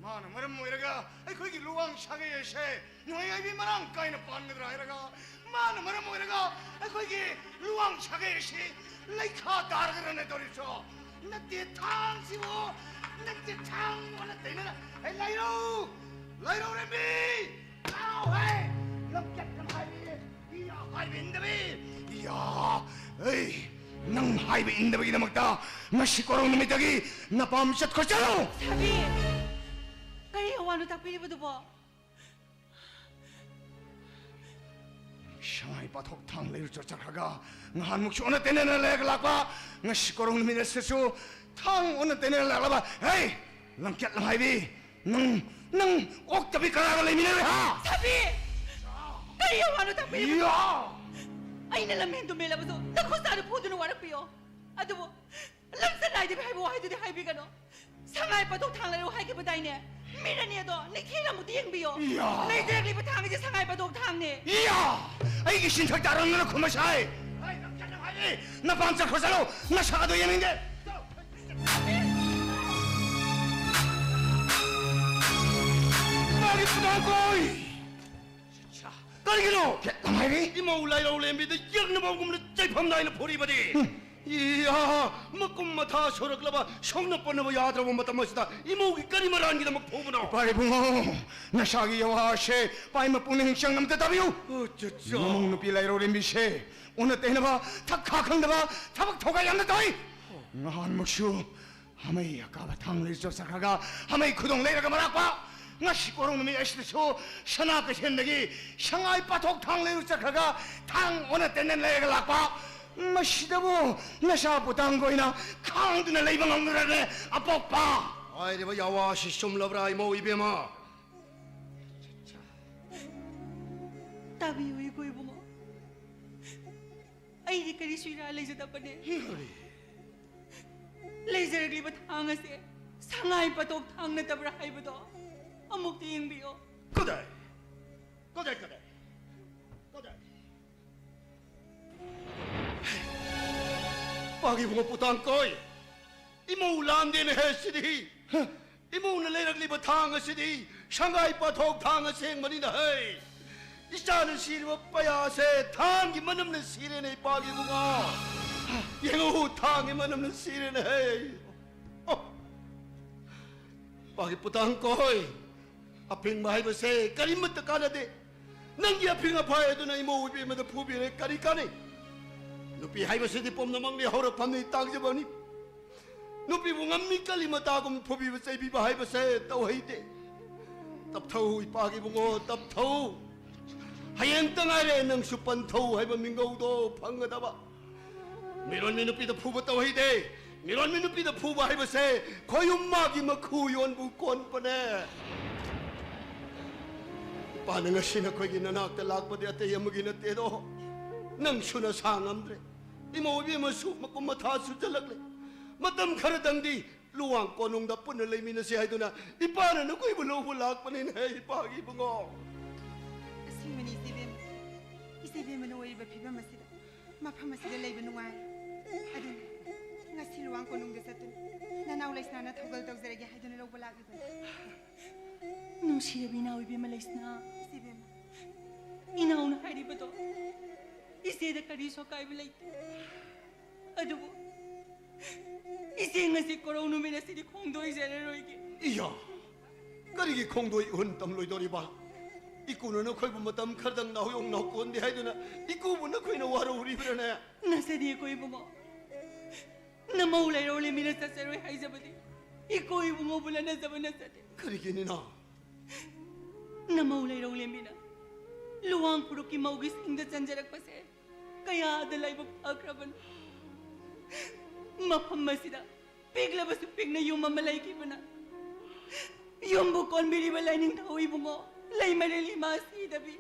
ꯃꯥꯅ ꯃꯔꯝ ꯑꯣꯏꯔꯒ ꯑꯩꯈꯣꯏꯒꯤ ꯂꯨꯋꯥꯡ ꯁꯥꯒꯩ ꯑꯁꯦ ꯅꯣꯡꯌꯥꯏꯕꯤ ꯃꯔꯥꯡ ꯀꯥꯏꯅ ꯄꯥꯟꯒꯗ꯭ꯔꯥ ꯍꯥꯏꯔꯒ, ꯃꯥꯅ ꯃꯔꯝ ꯑꯣꯏꯔꯒ ꯑꯩꯈꯣꯏꯒꯤ ꯂꯨꯋꯥꯡ ꯁꯥꯒꯩ ꯑꯁꯤ ꯂꯩꯈꯥ ꯇꯥꯔꯒꯗ꯭ꯔꯅꯦ ꯇꯧꯔꯤꯁꯣ? ꯅꯠꯇꯦ ꯊꯥꯡꯁꯤꯕꯨ, ꯅꯠꯇꯦ ꯊꯥꯡ ꯑꯣꯟꯅ ꯇꯩꯅꯅ, ꯑꯩ ꯂꯥꯏꯔꯧ, ꯂꯥꯏꯔꯧꯔꯦꯝꯕꯤ! ꯇꯥꯎꯍꯦ! ꯂꯝꯀꯦꯠ ꯀꯅꯥꯏꯕꯤ! ꯏꯌꯥ ꯍꯥꯏꯕ ꯏꯟꯗꯕꯤ! ꯏꯌꯥ! ꯑꯩ ꯅꯪ ꯍꯥꯏꯕ ꯏꯟꯗꯕꯒꯤꯗꯃꯛꯇ ꯉꯁꯤ ꯀꯣꯔꯧ ꯅꯨꯃꯤꯠꯇꯒꯤ ꯅꯄꯥꯝ ꯆꯠꯈ꯭ꯔꯣ ꯆꯠꯂꯣ! ꯁꯥꯕꯤ! ꯀꯔꯤ ꯑꯋꯥꯅꯣ ꯇꯥꯛꯄꯤꯔꯤꯕꯗꯨꯕꯣ? ꯁꯉꯥꯏ ꯄꯥꯊꯣꯛ ꯊꯥꯡ ꯂꯩꯔꯨ ꯆꯠꯆꯈ꯭ꯔꯒ ꯅꯍꯥꯟꯃꯨꯛꯁꯨ ꯑꯣꯟꯅ ꯇꯩꯅꯅ ꯂꯩꯔꯒ ꯂꯥꯛꯄ, ꯉꯁꯤ ꯀꯣꯔꯧ ꯅꯨꯃꯤꯠ ꯑꯁꯤꯁꯨ ꯊꯥꯡ ꯑꯣꯟꯅ ꯇꯩꯅꯅ ꯂꯥꯛꯂꯕ꯫ ꯍꯦ, ꯂꯝꯀꯦꯠ ꯂꯝꯍꯥꯏꯕꯤ, ꯅꯪ, ꯅꯪ ꯑꯣꯛꯇꯕꯤ ꯀꯅꯥꯒ ꯂꯩꯃꯤꯟꯅꯔꯨꯏ, ꯍꯥ? ꯁꯥꯕꯤ! ꯀꯔꯤ ꯑꯋꯥꯅꯣ ꯇꯥꯛꯄꯤꯔꯤꯕ? ꯌꯥ! ꯑꯩꯅ ꯂꯝꯍꯦꯟ ꯇꯨꯝꯍꯦꯜꯂꯕꯁꯨ ꯅꯈꯨꯠ ꯁꯥꯗ ꯐꯨꯗꯨꯅ ꯋꯥꯔꯛꯄꯤꯌꯣ꯫ ꯑꯗꯨꯕꯨ ꯂꯝꯆꯠ ꯅꯥꯏꯗꯕꯤ ꯍꯥꯏꯕ ꯋꯥꯍꯩꯗꯨꯗꯤ ꯍꯥꯏꯕꯤꯒꯅꯨ꯫ ꯁꯉꯥꯏ ꯄꯥꯊꯣꯛ ꯊꯥꯡ ꯂꯩꯔꯛꯎ ꯍꯥꯏꯈꯤꯕꯗꯥꯏꯅꯦ? ꯃꯤꯠ ꯑꯅꯤ ꯑꯗꯣ ꯅꯤꯡꯊꯤꯅ ꯑꯃꯨꯛꯇ ꯌꯦꯡꯕꯤꯌꯣ꯫ ꯏꯌꯥ! ꯂꯩꯖꯔꯛꯂꯤꯕ ꯊꯥꯡ ꯑꯁꯤ ꯁꯉꯥꯏ ꯄꯥꯊꯣꯛ ꯊꯥꯡꯅꯦ꯫ ꯏꯌꯥ! ꯑꯩꯒꯤ ꯁꯤꯟꯊꯛꯇ ꯑꯔꯪꯗꯅ ꯈꯨꯝꯕ ꯁꯥꯏ꯫ ꯑꯩ ꯅꯪ ꯆꯠꯂꯣ ꯍꯥꯏꯔꯤ꯫ ꯅꯄꯥꯝ ꯆꯠꯈ꯭ꯔꯣ ꯆꯠꯂꯣ꯫ ꯅꯁꯥꯗꯣ ꯌꯦꯡꯅꯤꯡꯗꯦ꯫ ꯃꯥꯒꯤ ꯈꯨꯗꯥꯡ ꯀꯣꯏ! ꯀꯔꯤꯒꯤꯅꯣ? ꯀꯃꯥꯏꯅ? ꯏꯃꯧ ꯂꯥꯏꯔꯧ ꯂꯦꯝꯕꯤꯗ ꯌꯦꯛꯅꯕꯒꯨꯝꯅ ꯆꯩꯐꯝ ꯅꯥꯏꯅ ꯐꯨꯔꯤꯕꯗꯤ? ꯎꯝ꯫ ꯏꯌꯥ, ꯃꯀꯨꯝ ꯃꯊꯥ ꯁꯣꯔꯛꯂꯕ ꯁꯣꯛꯅ ꯄꯟꯅꯕ ꯌꯥꯗ꯭ꯔꯕ ꯃꯇꯝ ꯑꯁꯤꯗ ꯏꯃꯧꯒꯤ ꯀꯔꯤ ꯃꯔꯥꯟꯒꯤꯗꯃꯛ ꯐꯨꯕꯅꯣ? ꯏꯄꯥ ꯏꯕꯨꯡꯉꯣ, ꯅꯁꯥꯒꯤ ꯌꯋꯥꯁꯦ ꯄꯥꯏ ꯃꯄꯨꯛꯅꯤꯡ ꯆꯪꯅ ꯑꯝꯇ ꯇꯥꯕꯤꯌꯨ꯫ ꯑꯣ, ꯆꯠ, ꯆꯠ꯫ ꯅꯃꯧ ꯅꯨꯄꯤ ꯂꯥꯏꯔꯧꯔꯦꯝꯕꯤꯁꯦ ꯑꯣꯟꯅ ꯇꯩꯅꯕ, ꯊꯛ ꯈꯥ ꯈꯪꯗꯕ, ꯊꯕꯛ ꯊꯧꯒꯥꯏ ꯌꯥꯝꯅ ꯇꯧꯏ꯫ ꯅꯍꯥꯟꯃꯨꯛꯁꯨ ꯍꯥꯃꯩ ꯑꯀꯥꯕ ꯊꯥꯡ ꯂꯩꯔ ꯆꯠꯆꯈ꯭ꯔꯒ ꯍꯥꯃꯩ ꯈꯨꯗꯣꯡ ꯂꯩꯔꯒ ꯃꯔꯥꯛꯄ꯫ ꯉꯁꯤ ꯀꯣꯔꯧ ꯅꯨꯃꯤꯠ ꯑꯁꯤꯗꯁꯨ ꯁꯅꯥ ꯀꯩꯊꯦꯜꯗꯒꯤ ꯁꯉꯥꯏ ꯄꯥꯊꯣꯛ ꯊꯥꯡ ꯂꯩꯔꯨ ꯆꯠꯈ꯭ꯔꯒ ꯊꯥꯡ ꯑꯣꯟꯅ ꯇꯩꯅ ꯂꯩꯔꯒ ꯂꯥꯛꯄ꯫ ꯃꯁꯤꯗꯕꯨ ꯅꯁꯥ ꯄꯨꯇꯥꯡꯒ ꯑꯣꯏꯅ ꯈꯥꯡꯗꯨꯅ ꯂꯩꯕ ꯉꯝꯒꯗ꯭ꯔꯅꯦ, ꯑꯄꯣꯛꯄ? ꯍꯥꯏꯔꯤꯕ ꯌꯥꯋꯥꯁꯤ ꯆꯨꯝꯂꯕ꯭ꯔꯥ, ꯏꯃꯧ ꯏꯕꯦꯝꯃ? ꯇꯥꯕꯤꯌꯨ, ꯏꯕꯨꯡꯉꯣ꯫ ꯑꯩꯗꯤ ꯀꯔꯤꯁꯨ ꯏꯔꯥ ꯂꯩꯖꯗꯕꯅꯦ꯫ ꯂꯩꯖꯔꯛꯂꯤꯕ ꯊꯥꯡ ꯑꯁꯦ ꯁꯉꯥꯏ ꯄꯥꯊꯣꯛ ꯊꯥꯡ ꯅꯠꯇꯕ꯭ꯔꯥ ꯍꯥꯏꯕꯗꯣ ꯑꯃꯨꯛꯇ ꯌꯦꯡꯕꯤꯌꯣ꯫ ꯀꯗꯥꯏ? ꯀꯗꯥꯏ, ꯀꯗꯥꯏ? ꯀꯗꯥꯏ? ꯄꯥꯒꯤ ꯏꯕꯨꯡꯉꯣ ꯄꯨꯇꯥꯡ ꯀꯣꯏ! ꯏꯃꯧ ꯂꯥꯟꯗꯦꯅꯦ ꯍꯦ ꯁꯤꯗꯤ! ꯏꯃꯧꯅ ꯂꯩꯔꯛꯂꯤꯕ ꯊꯥꯡ ꯑꯁꯤꯗꯤ ꯁꯉꯥꯏ ꯄꯥꯊꯣꯛ ꯊꯥꯡ ꯑꯁꯦꯡꯕꯅꯤꯅ ꯍꯩ! ꯏꯆꯥꯅ ꯁꯤꯔꯤꯕ ꯄꯌꯥꯁꯦ ꯊꯥꯡꯒꯤ ꯃꯅꯝꯅ ꯁꯤꯔꯦꯅꯦ, ꯏꯄꯥꯒꯤ ꯏꯕꯨꯡꯉꯣ! ꯌꯦꯡꯉꯨ, ꯊꯥꯡꯒꯤ ꯃꯅꯝꯅ ꯁꯤꯔꯦꯅꯦ ꯍꯩ! ꯑꯣ! ꯄꯥꯒꯤ ꯄꯨꯇꯥꯡ ꯀꯣꯏ! ꯑꯐꯤꯡꯕ ꯍꯥꯏꯕꯁꯦ ꯀꯔꯤꯃꯠꯇ ꯀꯥꯟꯅꯗꯦ꯫ ꯅꯪꯒꯤ ꯑꯐꯤꯡ ꯑꯐꯥꯏ ꯑꯗꯨꯅ ꯏꯃꯧ ꯏꯕꯦꯝꯃꯗ ꯐꯨꯕꯤꯔꯦ, ꯀꯔꯤ ꯀꯥꯟꯅꯩ? ꯅꯨꯄꯤ ꯍꯥꯏꯕꯁꯤꯗꯤ ꯄꯨꯝꯅꯃꯛꯅꯤ ꯍꯧꯔꯛꯐꯝꯅꯤ ꯇꯥꯡꯖꯕꯅꯤ꯫ ꯅꯨꯄꯤꯕꯨ ꯉꯝꯃꯤ ꯀꯜꯂꯤ ꯃꯇꯥꯒꯨꯝ ꯐꯨꯕꯤꯕ ꯆꯩꯕꯤꯕ ꯍꯥꯏꯕꯁꯦ ꯇꯧꯍꯩꯗꯦ꯫ ꯇꯞꯊꯧ ꯏꯄꯥꯒꯤ ꯏꯕꯨꯡꯉꯣ, ꯇꯞꯊꯧ꯫ ꯍꯌꯦꯡ ꯍꯌꯦꯡꯇ ꯉꯥꯏꯔꯦ ꯅꯪꯁꯨ ꯄꯟꯊꯧ ꯍꯥꯏꯕ ꯃꯤꯡꯒꯧꯗꯣ ꯐꯪꯒꯗꯕ꯫ ꯃꯤꯔꯣꯟꯕꯤ ꯅꯨꯄꯤꯗ ꯐꯨꯕ ꯇꯧꯍꯩꯗꯦ꯫ ꯃꯤꯔꯣꯟꯕꯤ ꯅꯨꯄꯤꯗ ꯐꯨꯕ ꯍꯥꯏꯕꯁꯦ ꯈꯣꯌꯨꯝ ꯃꯥꯒꯤ ꯃꯈꯨ ꯌꯣꯟꯕꯨ ꯀꯣꯟꯕꯅꯦ꯫ ꯏꯄꯥꯅ ꯉꯁꯤ ꯅꯈꯣꯏꯒꯤ ꯅꯅꯥꯛꯇ ꯂꯥꯛꯄꯗꯤ ꯑꯇꯩ ꯑꯃꯒꯤ ꯅꯠꯇꯦꯗꯣ, ꯅꯪꯁꯨ ꯅꯁꯥ ꯉꯝꯗ꯭ꯔꯦ꯫ ꯏꯃꯧ ꯏꯕꯦꯝꯃꯁꯨ ꯃꯀꯨꯝ ꯃꯊꯥ ꯁꯨꯖꯜꯂꯛꯂꯦ꯫ ꯃꯇꯝ ꯈꯔꯗꯪꯗꯤ ꯂꯨꯋꯥꯡ ꯀꯣꯅꯨꯡꯗ ꯄꯨꯟꯅ ꯂꯩꯃꯤꯟꯅꯁꯤ ꯍꯥꯏꯗꯨꯅ ꯏꯄꯥꯅ ꯅꯈꯣꯏꯕꯨ ꯂꯧꯕ ꯂꯥꯛꯄꯅꯤꯅꯦ, ꯏꯄꯥꯒꯤ ꯏꯕꯨꯡꯉꯣ꯫ ꯑꯁꯦꯡꯕꯅꯤ, ꯏꯆꯦꯕꯦꯝꯃ꯫ ꯏꯆꯦꯕꯦꯝꯃꯅ ꯑꯣꯏꯔꯤꯕ ꯐꯤꯕꯝ ꯑꯁꯤꯗ ꯃꯐꯝ ꯑꯁꯤꯗ ꯂꯩꯕ ꯅꯨꯡꯉꯥꯏ꯫ ꯑꯗꯨꯅ ꯉꯁꯤ ꯂꯨꯋꯥꯡ ꯀꯣꯅꯨꯡꯗ ꯆꯠꯇꯨꯅ ꯅꯅꯥꯎ ꯂꯩꯁꯅꯥꯅ ꯊꯧꯒꯜ ꯇꯧꯖꯔꯒꯦ ꯍꯥꯏꯗꯨꯅ ꯂꯧꯕ ꯂꯥꯛꯂꯤꯕꯅꯤ꯫ ꯅꯨꯡꯁꯤꯔꯕ ꯏꯅꯥꯎ ꯏꯕꯦꯝꯃ ꯂꯩꯁꯅꯥ꯫ ꯏꯆꯦꯕꯦꯝꯃ꯫ ꯏꯅꯥꯎꯅ ꯍꯥꯏꯔꯤꯕꯗꯣ ꯏꯆꯦꯗ ꯀꯔꯤꯁꯨ ꯑꯀꯥꯏꯕ ꯂꯩꯇꯦ꯫ ꯑꯗꯨꯕꯨ ꯏꯆꯦ, ꯉꯁꯤ ꯀꯣꯔꯧ ꯅꯨꯃꯤꯠ ꯑꯁꯤꯗꯤ ꯈꯣꯡꯗꯣꯏꯖꯔꯔꯣꯏꯒꯦ꯫ ꯏꯌꯥ! ꯀꯔꯤꯒꯤ ꯈꯣꯡꯗꯣꯏ ꯏꯍꯨꯟ ꯇꯝꯂꯣꯏꯗꯧꯔꯤꯕ? ꯏꯀꯨꯅ ꯅꯈꯣꯏꯕꯨ ꯃꯇꯝ ꯈꯔꯗꯪ ꯅꯥꯎꯌꯣꯡ ꯅꯥꯎꯀꯣꯟꯗꯦ ꯍꯥꯏꯗꯨꯅ ꯏꯀꯨꯕꯨ ꯅꯈꯣꯏꯅ ꯋꯥꯔꯧꯔꯤꯕ꯭ꯔꯥꯅꯦ? ꯅꯆꯗꯦ ꯏꯀꯣ ꯏꯕꯨꯡꯉꯣ꯫ ꯅꯃꯧ ꯂꯩꯔꯧ ꯂꯦꯝꯕꯤꯅ ꯆꯠꯆꯔꯣꯏ ꯍꯥꯏꯖꯕꯗꯤ ꯏꯀꯣ ꯏꯕꯨꯡꯉꯣꯕꯨ ꯂꯟꯅꯖꯕ ꯅꯆꯗꯦ꯫ ꯀꯔꯤꯒꯤꯅꯤꯅ? ꯅꯃꯧ ꯂꯩꯔꯧ ꯂꯦꯝꯕꯤꯅ ꯂꯨꯋꯥꯡ ꯐꯨꯔꯨꯞꯀꯤ ꯃꯧꯒꯤ ꯁꯤꯡꯗ ꯆꯟꯖꯔꯛꯄꯁꯦ ꯀꯌꯥꯗ ꯂꯥꯏꯕꯛ ꯐꯈ꯭ꯔꯕꯅꯣ꯫ ꯃꯐꯝ ꯑꯁꯤꯗ ꯄꯤꯛꯂꯕꯁꯨ ꯄꯤꯛꯅ ꯌꯨꯝ ꯑꯃ ꯂꯩꯈꯤꯕꯅ ꯌꯨꯝꯕꯨ ꯀꯣꯟꯕꯤꯔꯤꯕ ꯂꯥꯏꯅꯤꯡꯊꯧ ꯏꯕꯨꯡꯉꯣ ꯂꯩꯃꯔꯦꯜ ꯏꯃꯥ ꯁꯤꯗꯕꯤ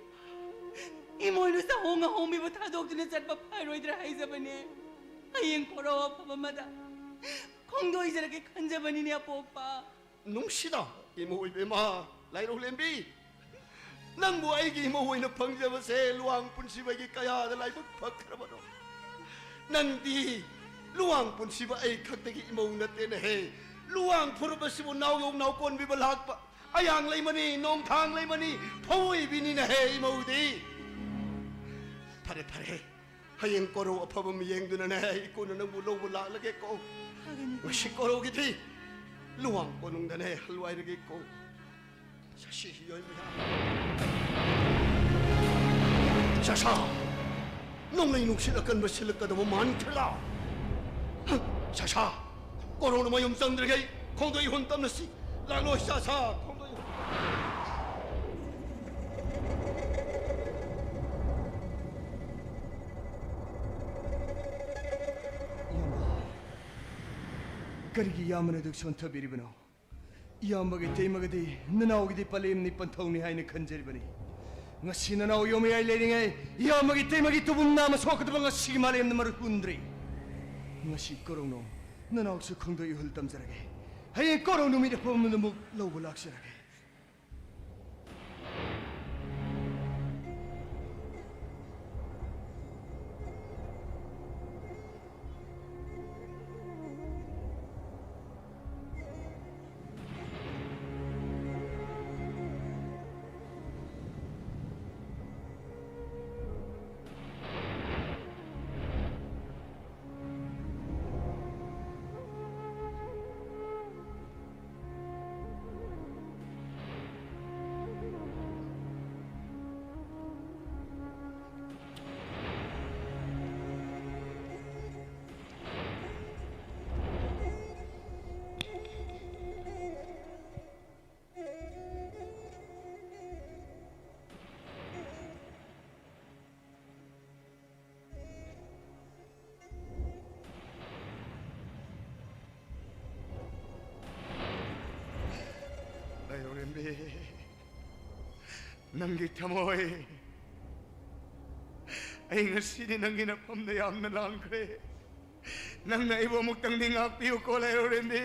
ꯏꯃꯣꯏꯅꯨ ꯆꯍꯣꯡ ꯑꯍꯣꯡꯕꯤꯕꯨ ꯊꯥꯗꯣꯛꯇꯨꯅ ꯆꯠꯄ ꯐꯔꯣꯏꯗ꯭ꯔꯥ ꯍꯥꯏꯖꯕꯅꯦ꯫ ꯍꯌꯦꯡ ꯀꯣꯔꯧ ꯑꯐꯕ ꯑꯃꯗ ꯈꯣꯡꯗꯣꯏꯖꯔꯒꯦ ꯈꯟꯖꯕꯅꯤꯅꯦ ꯑꯄꯣꯛꯄ꯫ ꯅꯨꯡꯁꯤꯗ ꯏꯃꯧ ꯏꯕꯦꯝꯃ ꯂꯥꯏꯔꯧ ꯂꯦꯝꯕꯤ, ꯅꯪꯕꯨ ꯑꯩꯒꯤ ꯏꯃꯧ ꯑꯣꯏꯅ ꯐꯪꯖꯕꯁꯦ ꯂꯨꯋꯥꯡ ꯄꯨꯟꯁꯤꯕꯒꯤ ꯀꯌꯥꯗ ꯂꯥꯏꯕꯛ ꯐꯈ꯭ꯔꯕꯅꯣ꯫ ꯅꯪꯗꯤ ꯂꯨꯋꯥꯡ ꯄꯨꯟꯁꯤꯕ ꯑꯩ ꯈꯛꯇꯒꯤ ꯏꯃꯧ ꯅꯠꯇꯦꯅꯦꯍꯦ꯫ ꯂꯨꯋꯥꯡ ꯐꯨꯔꯨꯞ ꯑꯁꯤꯕꯨ ꯅꯥꯎꯌꯣꯛ ꯅꯥꯎꯀꯣꯟꯕꯤꯕ ꯂꯥꯛꯄ ꯑꯌꯥꯡ ꯂꯩꯃꯅꯤ, ꯅꯣꯡꯊꯥꯡ ꯂꯩꯃꯅꯤ, ꯐꯧꯏꯕꯤꯅꯤꯅꯦꯍꯦ ꯏꯃꯧꯗꯤ꯫ ꯐꯔꯦ, ꯐꯔꯦ, ꯍꯌꯦꯡ ꯀꯣꯔꯧ ꯑꯐꯕ ꯑꯃ ꯌꯦꯡꯗꯨꯅꯅꯦ ꯏꯀꯨꯅ ꯅꯪꯕꯨ ꯂꯧꯕ ꯂꯥꯛꯂꯒꯦꯀꯣ꯫ ꯐꯒꯅꯤ꯫ ꯉꯁꯤ ꯀꯣꯔꯧꯒꯤꯗꯤ ꯂꯨꯋꯥꯡ ꯀꯣꯅꯨꯡꯗꯅꯦ ꯍꯜꯋꯥꯏꯔꯒꯦꯀꯣ꯫ ꯁꯥꯁꯤ ꯌꯣꯏ ꯃꯌꯥꯝ꯫ ꯁꯥꯁꯥ! ꯅꯣꯡꯂꯩ ꯅꯨꯡꯁꯤꯠ ꯑꯀꯟꯕ ꯁꯤꯜꯂꯛꯀꯗꯕ ꯃꯥꯟꯈ꯭ꯔꯦꯗ꯫ ꯍ! ꯁꯥꯁꯥ! ꯀꯣꯔꯧꯅ ꯃꯌꯨꯝ ꯆꯪꯗ꯭ꯔꯤꯉꯩ ꯈꯣꯡꯗꯣꯏ ꯍꯨꯟ ꯇꯝꯅꯁꯤ꯫ ꯂꯥꯛꯂꯣ ꯁꯥꯁꯥ! ꯈꯣꯡꯗꯣꯏ ꯍꯨꯟ꯫ ꯀꯔꯤꯒꯤ ꯏꯌꯥꯝꯕꯅ ꯑꯗꯨꯛ ꯁꯣꯟꯊꯕꯤꯔꯤꯕꯅꯣ? ꯏꯌꯥꯝꯕꯒꯤ ꯏꯇꯩꯃꯒꯗꯤ ꯅꯅꯥꯎꯒꯤꯗꯤ ꯄꯂꯦꯝꯅꯤ ꯄꯟꯊꯧꯅꯤ ꯍꯥꯏꯅ ꯈꯟꯖꯔꯤꯕꯅꯤ꯫ ꯉꯁꯤ ꯅꯅꯥꯎ ꯌꯣꯝꯃꯌꯥꯏ ꯂꯩꯔꯤꯉꯩ ꯏꯌꯥꯝꯕꯒꯤ ꯏꯇꯩꯃꯒꯤ ꯇꯨꯕꯨꯝ ꯅꯥꯝꯃ ꯁꯣꯛꯀꯗꯕ ꯉꯁꯤꯒꯤ ꯃꯥꯂꯦꯝꯅ ꯃꯔꯨ ꯍꯨꯟꯗ꯭ꯔꯤ꯫ ꯉꯁꯤ ꯀꯣꯔꯧꯅꯣꯝ ꯅꯅꯥꯎꯁꯨ ꯈꯣꯡꯗꯣꯏ ꯏꯍꯨꯜ ꯇꯝꯖꯔꯒꯦ꯫ ꯍꯌꯦꯡ ꯀꯣꯔꯧ ꯅꯨꯃꯤꯠ ꯑꯐꯕ ꯑꯃꯗ ꯑꯃꯨꯛ ꯂꯧꯕ ꯂꯥꯛꯆꯔꯒꯦ꯫ ꯂꯩꯔꯣꯔꯦꯝꯕꯤ, ꯅꯪꯒꯤ ꯊꯃꯣꯏ, ꯑꯩ ꯉꯁꯤꯗꯤ ꯅꯪꯒꯤ ꯅꯐꯝꯗ ꯌꯥꯝꯅ ꯂꯥꯡꯈ꯭ꯔꯦ꯫ ꯅꯪꯅ ꯑꯩꯕꯨ ꯑꯃꯨꯛꯇꯪꯗꯤ ꯉꯥꯛꯄꯤꯌꯨꯀꯣ, ꯂꯩꯔꯣꯔꯦꯝꯕꯤ꯫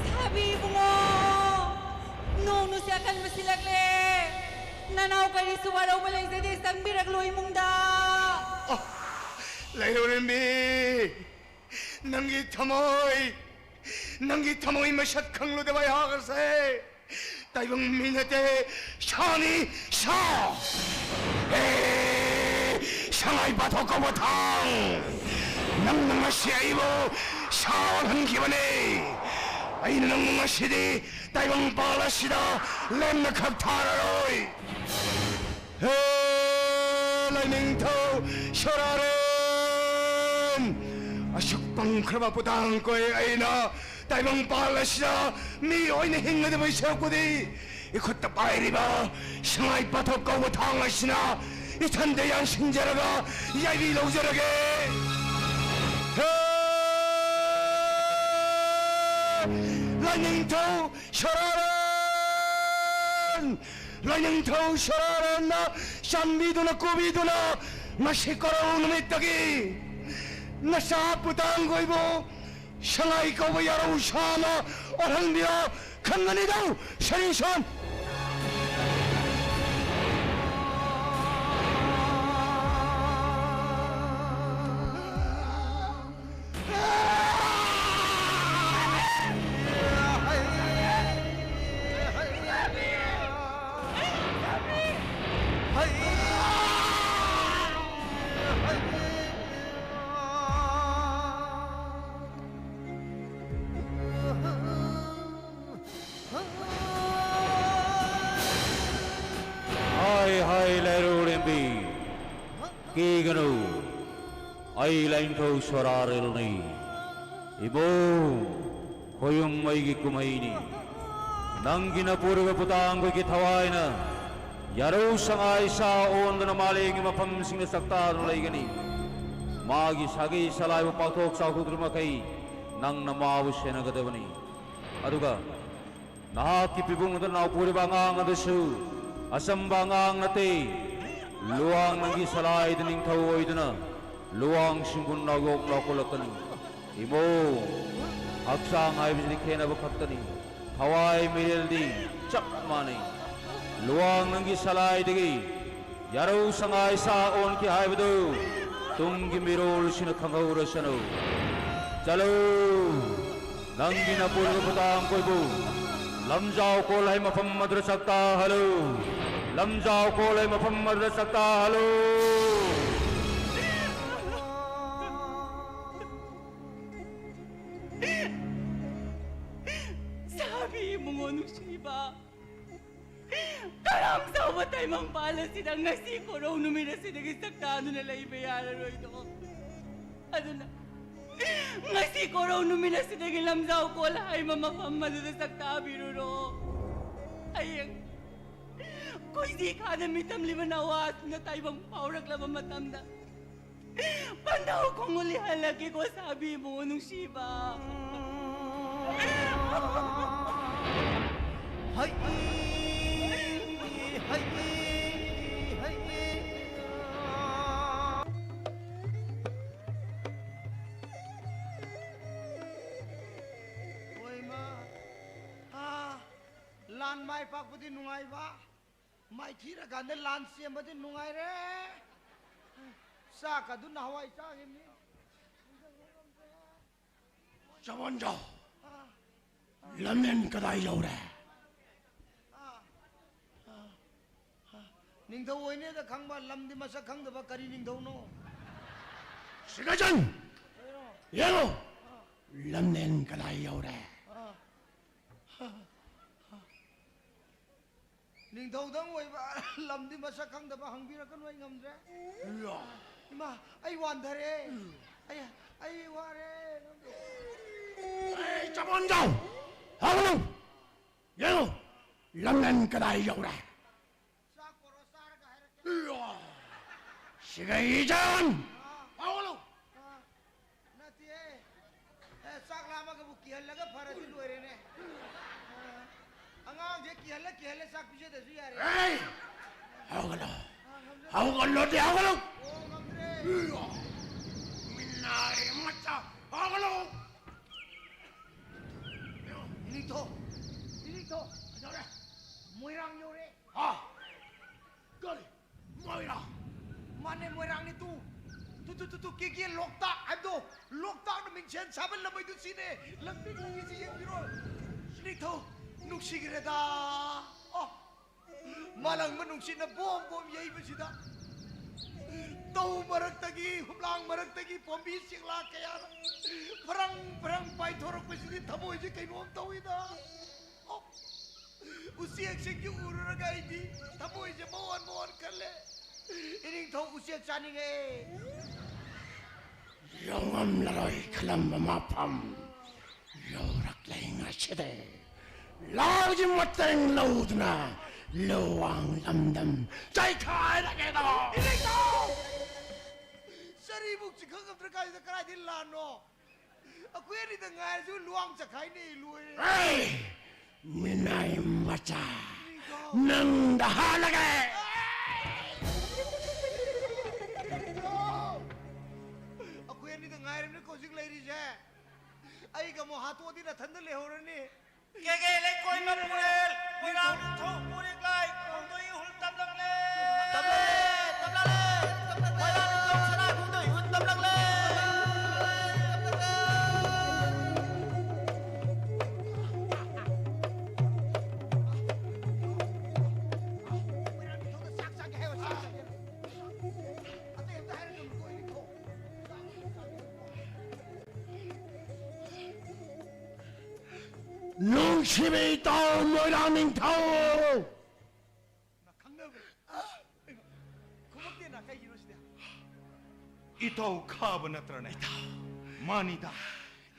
ꯁꯥꯕꯤ ꯏꯕꯨꯡꯉꯣ, ꯅꯣꯡ ꯅꯨꯡꯁꯤ ꯑꯀꯟꯕ ꯁꯤꯜꯂꯛꯂꯦ꯫ ꯅꯅꯥꯎ ꯀꯔꯤꯁꯨ ꯋꯥꯔꯧꯕ ꯂꯩꯖꯗꯦ, ꯆꯪꯕꯤꯔꯛꯂꯣ ꯏꯃꯨꯡꯗ꯫ ꯑꯣ, ꯂꯩꯔꯣꯔꯦꯝꯕꯤ, ꯅꯪꯒꯤ ꯊꯃꯣꯏ, ꯅꯪꯒꯤ ꯊꯃꯣꯏ ꯃꯁꯛ ꯈꯪꯂꯨꯗꯕ ꯑꯩꯍꯥꯛ ꯑꯁꯦ ꯇꯥꯏꯕꯪ ꯃꯤ ꯅꯠꯇꯦ, ꯁꯥꯅꯤ, ꯁꯥ! ꯍꯦ, ꯁꯉꯥꯏ ꯄꯥꯊꯣꯛ ꯀꯧꯕ ꯊꯥꯡ! ꯅꯪꯅ ꯉꯁꯤ ꯑꯩꯕꯨ ꯁꯥ ꯑꯣꯜꯍꯟꯈꯤꯕꯅꯦ꯫ ꯑꯩꯅ ꯅꯪꯕꯨ ꯉꯁꯤꯗꯤ ꯇꯥꯏꯕꯪ ꯄꯥꯜ ꯑꯁꯤꯗ ꯂꯦꯝꯅ ꯈꯛ ꯊꯥꯔꯔꯣꯏ꯫ ꯍꯦ ꯂꯥꯏꯅꯤꯡꯊꯧ ꯁꯣꯔꯥꯔꯦꯟ! ꯑꯁꯨꯛ ꯄꯪꯈ꯭ꯔꯕ ꯄꯨꯇꯥꯡ ꯀꯣꯏ ꯑꯩꯅ ꯇꯥꯏꯕꯪ ꯄꯥꯜ ꯑꯁꯤꯗ ꯃꯤ ꯑꯣꯏꯅ ꯍꯤꯡꯒꯗꯕꯩ ꯁꯔꯨꯛꯄꯨꯗꯤ ꯏꯈꯨꯠꯇ ꯄꯥꯏꯔꯤꯕ ꯁꯉꯥꯏ ꯄꯥꯊꯣꯛ ꯀꯧꯕ ꯊꯥꯡ ꯑꯁꯤꯅ ꯏꯊꯟꯗ ꯌꯥꯟꯁꯤꯟꯖꯔꯒ ꯌꯥꯏꯕꯤ ꯂꯧꯖꯔꯒꯦ꯫ ꯂꯥꯏꯅꯤꯡꯊꯧ ꯁꯣꯔꯥꯔꯦꯟ! ꯂꯥꯏꯅꯤꯡꯊꯧ ꯁꯣꯔꯥꯔꯦꯟꯅ ꯆꯥꯟꯕꯤꯗꯨꯅ, ꯀꯨꯕꯤꯗꯨꯅ ꯉꯁꯤ ꯀꯣꯔꯧ ꯅꯨꯃꯤꯠꯇꯒꯤ ꯅꯆꯥ ꯄꯨꯇꯥꯡꯈꯣꯏꯕꯨ ꯁꯉꯥꯏ ꯀꯧꯕ ꯌꯥꯔꯧ ꯁꯥ ꯑꯃ ꯑꯣꯜꯍꯟꯕꯤꯌꯣ꯫ ꯈꯪꯒꯅꯤꯗꯧ ꯁꯔꯤꯁꯣꯟ! ꯍꯥꯏ ꯍꯥꯏ ꯂꯩꯔꯨꯔꯦꯝꯕꯤ, ꯀꯤꯒꯅꯨ, ꯑꯩ ꯂꯥꯏꯅꯤꯡꯊꯧ ꯁꯣꯔꯥꯔꯦꯜꯅꯤ꯫ ꯏꯕꯨꯡ, ꯈꯣꯌꯨꯝ ꯑꯩꯒꯤ ꯀꯨꯝꯍꯩꯅꯤ꯫ ꯅꯪꯒꯤ ꯅꯄꯨꯔꯣꯏꯕ ꯄꯨꯇꯥꯡꯈꯣꯏꯒꯤ ꯊꯋꯥꯏꯅ ꯌꯥꯔꯧ ꯁꯉꯥꯏ ꯁꯥ ꯑꯣꯟꯗꯨꯅ ꯃꯥꯂꯦꯝꯒꯤ ꯃꯐꯝꯁꯤꯡꯗ ꯆꯥꯛꯇꯥꯗꯨꯅ ꯂꯩꯒꯅꯤ꯫ ꯃꯥꯒꯤ ꯁꯥꯒꯩ ꯁꯂꯥꯏꯕꯨ ꯄꯥꯛꯊꯣꯛ ꯆꯥꯎꯊꯣꯛꯇ꯭ꯔꯤꯕ ꯃꯈꯩ ꯅꯪꯅ ꯃꯥꯕꯨ ꯁꯦꯟꯅꯒꯗꯕꯅꯤ꯫ ꯑꯗꯨꯒ ꯅꯍꯥꯛꯀꯤ ꯄꯤꯕꯨꯡ ꯑꯗꯨ ꯅꯥꯎꯄꯨꯔꯤꯕ ꯑꯉꯥꯡ ꯑꯗꯨꯁꯨ ꯑꯆꯝꯕ ꯑꯉꯥꯡ ꯅꯠꯇꯦ꯫ ꯂꯨꯋꯥꯡ ꯅꯪꯒꯤ ꯁꯂꯥꯏꯗ ꯅꯤꯡꯊꯧ ꯑꯣꯏꯗꯨꯅ ꯂꯨꯋꯥꯡꯁꯤꯡꯕꯨ ꯅꯥꯎꯌꯣꯛ ꯂꯥꯎꯀꯠꯂꯛꯀꯅꯤ꯫ ꯏꯃꯧ, ꯍꯛꯆꯥꯡ ꯍꯥꯏꯕꯁꯤꯗꯤ ꯈꯦꯠꯅꯕ ꯈꯛꯇꯅꯤ, ꯊꯋꯥꯏ ꯃꯤꯔꯦꯜꯗꯤ ꯆꯞ ꯃꯥꯟꯅꯩ꯫ ꯂꯨꯋꯥꯡ ꯅꯪꯒꯤ ꯁꯂꯥꯏꯗꯒꯤ ꯌꯥꯔꯧ ꯁꯉꯥꯏ ꯁꯥ ꯑꯣꯟꯈꯤ ꯍꯥꯏꯕꯗꯨ ꯇꯨꯡꯒꯤ ꯃꯤꯔꯣꯜꯁꯤꯅ ꯈꯪꯍꯧꯔꯁꯅꯨ꯫ ꯆꯠꯂꯨ, ꯅꯪꯒꯤ ꯅꯄꯨꯔꯣꯏꯕ ꯄꯨꯇꯥꯡꯈꯣꯏꯕꯨ ꯂꯝꯖꯥꯎ ꯀꯣꯜ ꯍꯥꯏ ꯃꯐꯝ ꯑꯗꯨꯗ ꯆꯥꯛꯇꯥꯍꯜꯂꯨ꯫ ꯂꯝꯖꯥꯎ ꯀꯣꯜ ꯍꯥꯏ ꯃꯐꯝ ꯑꯗꯨꯗ ꯆꯥꯛꯇꯥꯍꯜꯂꯨ꯫ ꯁꯥꯕꯤ ꯏꯕꯨꯡꯉꯣ ꯅꯨꯡꯁꯤꯕ, ꯀꯔꯝ ꯆꯥꯎꯕ ꯇꯥꯏꯕꯪꯄꯥꯜ ꯑꯁꯤꯗ ꯉꯁꯤ ꯀꯣꯔꯧ ꯅꯨꯃꯤꯠ ꯑꯁꯤꯗꯒꯤ ꯆꯥꯛꯇꯥꯗꯨꯅ ꯂꯩꯕ ꯌꯥꯔꯔꯣꯏꯗꯣ? ꯑꯗꯨꯅ ꯉꯁꯤ ꯀꯣꯔꯧ ꯅꯨꯃꯤꯠ ꯑꯁꯤꯗꯒꯤ ꯂꯝꯖꯥꯎ ꯀꯣꯜ ꯍꯥꯏꯕ ꯃꯐꯝ ꯑꯗꯨꯗ ꯆꯥꯛꯇꯥꯕꯤꯔꯨꯔꯣ꯫ ꯍꯌꯦꯡ ꯈꯣꯏꯖꯤ ꯈꯥꯗ ꯃꯤꯇꯝꯂꯤꯕ ꯅꯋꯥꯁꯤꯡꯅ ꯇꯥꯏꯕꯪ ꯐꯥꯎꯔꯛꯂꯕ ꯃꯇꯝꯗ ꯄꯟꯊꯧ ꯈꯣꯡꯒꯨꯜ ꯂꯤꯍꯜꯂꯛꯀꯦꯀꯣ ꯁꯥꯕꯤ ꯏꯕꯨꯡꯉꯣ ꯅꯨꯡꯁꯤꯕ꯫ ꯍꯩ, ꯍꯩ, ꯍꯩ꯫ ꯍꯣꯏ, ꯏꯃꯥ꯫ ꯑꯥ, ꯂꯥꯟ ꯃꯥꯏ ꯄꯥꯛꯄꯗꯤ ꯅꯨꯡꯉꯥꯏꯕ, ꯃꯥꯏꯊꯤꯔꯀꯥꯟꯗ ꯂꯥꯟ ꯆꯦꯟꯕꯗꯤ ꯅꯨꯡꯉꯥꯏꯔꯦ꯫ ꯆꯥꯛꯀꯗꯨ ꯅꯍꯥꯟꯋꯥꯏ ꯆꯥꯈꯤꯕꯅꯤ꯫ ꯆꯃꯣꯟꯖꯥꯎ, ꯂꯝꯂꯦꯟ ꯀꯗꯥꯏ ꯌꯧꯔꯦ? ꯅꯤꯡꯊꯧ ꯑꯣꯏꯅꯦꯗ ꯈꯪꯕ, ꯂꯝꯗꯤ ꯃꯁꯛ ꯈꯪꯗꯕ, ꯀꯔꯤ ꯅꯤꯡꯊꯧꯅꯣ? ꯁꯤꯒꯖꯟ! ꯌꯦꯡꯉꯣ! ꯂꯝꯂꯦꯟ ꯀꯗꯥꯏ ꯌꯧꯔꯦ? ꯅꯤꯡꯊꯧꯗꯪ ꯑꯣꯏꯕ, ꯂꯝꯗꯤ ꯃꯁꯛ ꯈꯪꯗꯕ, ꯍꯪꯕꯤꯔꯛꯀꯅꯨ, ꯑꯩ ꯉꯝꯗ꯭ꯔꯦ꯫ ꯏꯃꯥ, ꯑꯩ ꯋꯥꯟꯊꯔꯦ꯫ ꯑꯩ, ꯑꯩ ꯋꯥꯔꯦ꯫ ꯑꯩ ꯆꯃꯣꯟꯖꯥꯎ! ꯍꯧꯒꯠꯂꯨ! ꯌꯦꯡꯉꯨ! ꯂꯝꯂꯦꯟ ꯀꯗꯥꯏ ꯌꯧꯔꯦ? ꯆꯥꯛ ꯄꯣꯔꯛꯑꯣ, ꯆꯥꯔꯒ ꯍꯥꯏꯔꯛꯀꯦ꯫ ꯏꯌꯥ! ꯁꯤꯒꯩꯖꯟ! ꯑꯥ꯫ ꯍꯧꯒꯠꯂꯨ! ꯑꯥ, ꯅꯠꯇꯦꯍꯦ꯫ ꯑꯦ, ꯆꯥꯛ ꯂꯥꯝꯃꯒꯕꯨ ꯀꯤꯍꯜꯂꯒ ꯐꯔꯗꯤ ꯂꯣꯏꯔꯦꯅꯦ꯫ ꯑꯥ, ꯑꯉꯥꯡꯁꯦ ꯀꯤꯍꯜꯂ ꯀꯤꯍꯜꯂ ꯆꯥꯛ ꯄꯤꯖꯗ꯭ꯔꯁꯨ ꯌꯥꯔꯦ꯫ ꯑꯦ! ꯍꯧꯒꯠꯂꯣ! ꯑꯥ, ꯉꯝꯖꯗ꯭ꯔꯦ꯫ ꯍꯧꯒꯠꯂꯣꯗꯤ ꯍꯧꯒꯠꯂꯣ! ꯑꯣ, ꯉꯝꯗ꯭ꯔꯦ꯫ ꯏꯌꯥ! ꯃꯤꯅꯥꯏ ꯃꯆꯥ! ꯍꯧꯒꯠꯂꯣ! ꯏꯅꯤꯡꯊꯧ! ꯏꯅꯤꯡꯊꯧ! ꯀꯩꯗꯧꯔꯦ? ꯃꯣꯏꯔꯥꯡ ꯌꯧꯔꯦ꯫ ꯍꯥ? ꯀꯔꯤ? ꯃꯣꯏꯔꯥꯡ? ꯃꯥꯅꯦ, ꯃꯣꯏꯔꯥꯡꯅꯤ ꯇꯨ꯫ ꯇꯨ, ꯇꯨ, ꯇꯨ, ꯇꯨ, ꯀꯦ ꯀꯦ ꯂꯣꯛꯇꯥꯛ ꯍꯥꯏꯕꯗꯣ, ꯂꯣꯛꯇꯥꯛꯅ ꯃꯤꯡꯁꯦꯟ ꯁꯥꯕ ꯂꯝꯃꯩꯗꯨ ꯁꯤꯅꯦ꯫ ꯂꯝꯕꯤ ꯂꯝꯕꯤꯁꯤ ꯌꯦꯡꯕꯤꯔꯣ꯫ ꯏꯅꯤꯡꯊꯧ, ꯅꯨꯡꯁꯤꯈ꯭ꯔꯦꯗ꯫ ꯑꯣ, ꯃꯥꯂꯪꯕ ꯅꯨꯡꯁꯤꯠꯅ ꯕꯣꯝ ꯕꯣꯝ ꯌꯩꯕꯁꯤꯗ, ꯇꯧ ꯃꯔꯛꯇꯒꯤ, ꯍꯨꯝꯂꯥꯡ ꯃꯔꯛꯇꯒꯤ ꯄꯣꯝꯕꯤ ꯆꯤꯡꯂꯥ ꯀꯌꯥꯅ ꯐꯔꯪ ꯐꯔꯪ ꯄꯥꯏꯊꯣꯔꯛꯄꯁꯤꯗꯤ ꯊꯃꯣꯏꯁꯦ ꯀꯩꯅꯣꯝ ꯇꯧꯏꯗ꯫ ꯑꯣ, ꯎꯆꯦꯛꯁꯤꯡꯁꯤ ꯎꯔꯨꯔꯒ ꯑꯩꯗꯤ ꯊꯃꯣꯏꯁꯦ ꯃꯋꯣꯟ ꯃꯋꯣꯟ ꯈꯜꯂꯦ꯫ ꯏꯅꯤꯡꯊꯧ, ꯎꯆꯦꯛ ꯆꯥꯅꯤꯡꯉꯦ꯫ ꯌꯧꯉꯝꯂꯔꯣꯏ ꯈꯜꯂꯝꯕ ꯃꯐꯝ ꯌꯧꯔꯛꯂꯦ ꯉꯁꯤꯗꯤ꯫ ꯂꯥꯎꯒꯤ ꯃꯇꯦꯡ ꯂꯧꯗꯨꯅ ꯂꯨꯋꯥꯡ ꯂꯝꯗꯝ ꯆꯥꯏꯈꯥꯏꯔꯒꯦꯗꯣ꯫ ꯏꯅꯤꯡꯊꯧ! ꯆꯔꯤꯕꯨꯛ ꯆꯤꯡꯈꯪ ꯑꯝꯇ ꯀꯥꯏꯗ ꯀꯗꯥꯏꯗꯩ ꯂꯥꯟꯅꯣ? ꯑꯩꯈꯣꯏ ꯑꯅꯤꯗ ꯉꯥꯏꯔꯁꯨ ꯂꯨꯋꯥꯡ ꯆꯈꯥꯏꯅꯩ, ꯂꯣꯏꯔꯦ꯫ ꯑꯩ ꯃꯤꯅꯥꯏ ꯃꯆꯥ, ꯅꯪꯗ ꯍꯥꯠꯂꯒꯦ꯫ ꯑꯩꯈꯣꯏ ꯑꯅꯤꯗ ꯉꯥꯏꯔꯕꯅꯤꯀꯣ ꯍꯧꯖꯤꯛ ꯂꯩꯔꯤꯁꯦ꯫ ꯑꯩꯒ ꯑꯃꯨꯛ ꯍꯥꯠꯇꯣꯛꯑꯗꯤ ꯅꯊꯟꯗ ꯂꯩꯍꯧꯔꯅꯤ꯫ ꯀꯦꯒꯦ ꯂꯩꯀꯣꯏ ꯃꯄꯨꯔꯦꯜ, ꯃꯣꯏꯔꯥꯡ ꯅꯤꯡꯊꯧ ꯄꯨꯔꯤꯛꯂꯥꯏ, ꯈꯣꯡꯗꯣꯏ ꯏꯍꯨꯜ ꯇꯝꯂꯛꯂꯦ꯫ ꯇꯝꯂꯛꯂꯦ, ꯇꯝꯂꯛꯂꯦ, ꯇꯝꯂꯛꯂꯦ꯫ ꯃꯣꯏꯔꯥꯡ ꯅꯤꯡꯊꯧ ꯁꯅꯥ ꯈꯣꯡꯗꯣꯏ ꯏꯍꯨꯜ ꯇꯝꯂꯛꯂꯦ꯫ ꯃꯣꯏꯔꯥꯡ ꯅꯤꯡꯊꯧꯗ ꯆꯥꯛ ꯆꯥꯒꯦ ꯍꯥꯏꯌꯣ, ꯆꯥꯛ ꯆꯥꯒꯦ꯫ ꯑꯇꯩ ꯑꯝꯇ ꯍꯥꯏꯔꯛꯀꯅꯨꯀꯣ, ꯑꯩ ꯅꯤꯡꯊꯧ꯫ ꯅꯨꯡꯁꯤꯕ ꯏꯇꯥꯎ ꯃꯣꯏꯔꯥꯡ ꯅꯤꯡꯊꯧ! ꯅ ꯈꯪꯅꯕ꯭ꯔꯥ? ꯈꯨꯝꯃꯛꯇꯦꯅ ꯀꯩꯒꯤꯅꯣ ꯁꯤꯗꯤ? ꯏꯇꯥꯎ ꯈꯥꯕ ꯅꯠꯇ꯭ꯔꯅꯦ? ꯏꯇꯥꯎ꯫ ꯃꯥꯅꯤꯗ꯫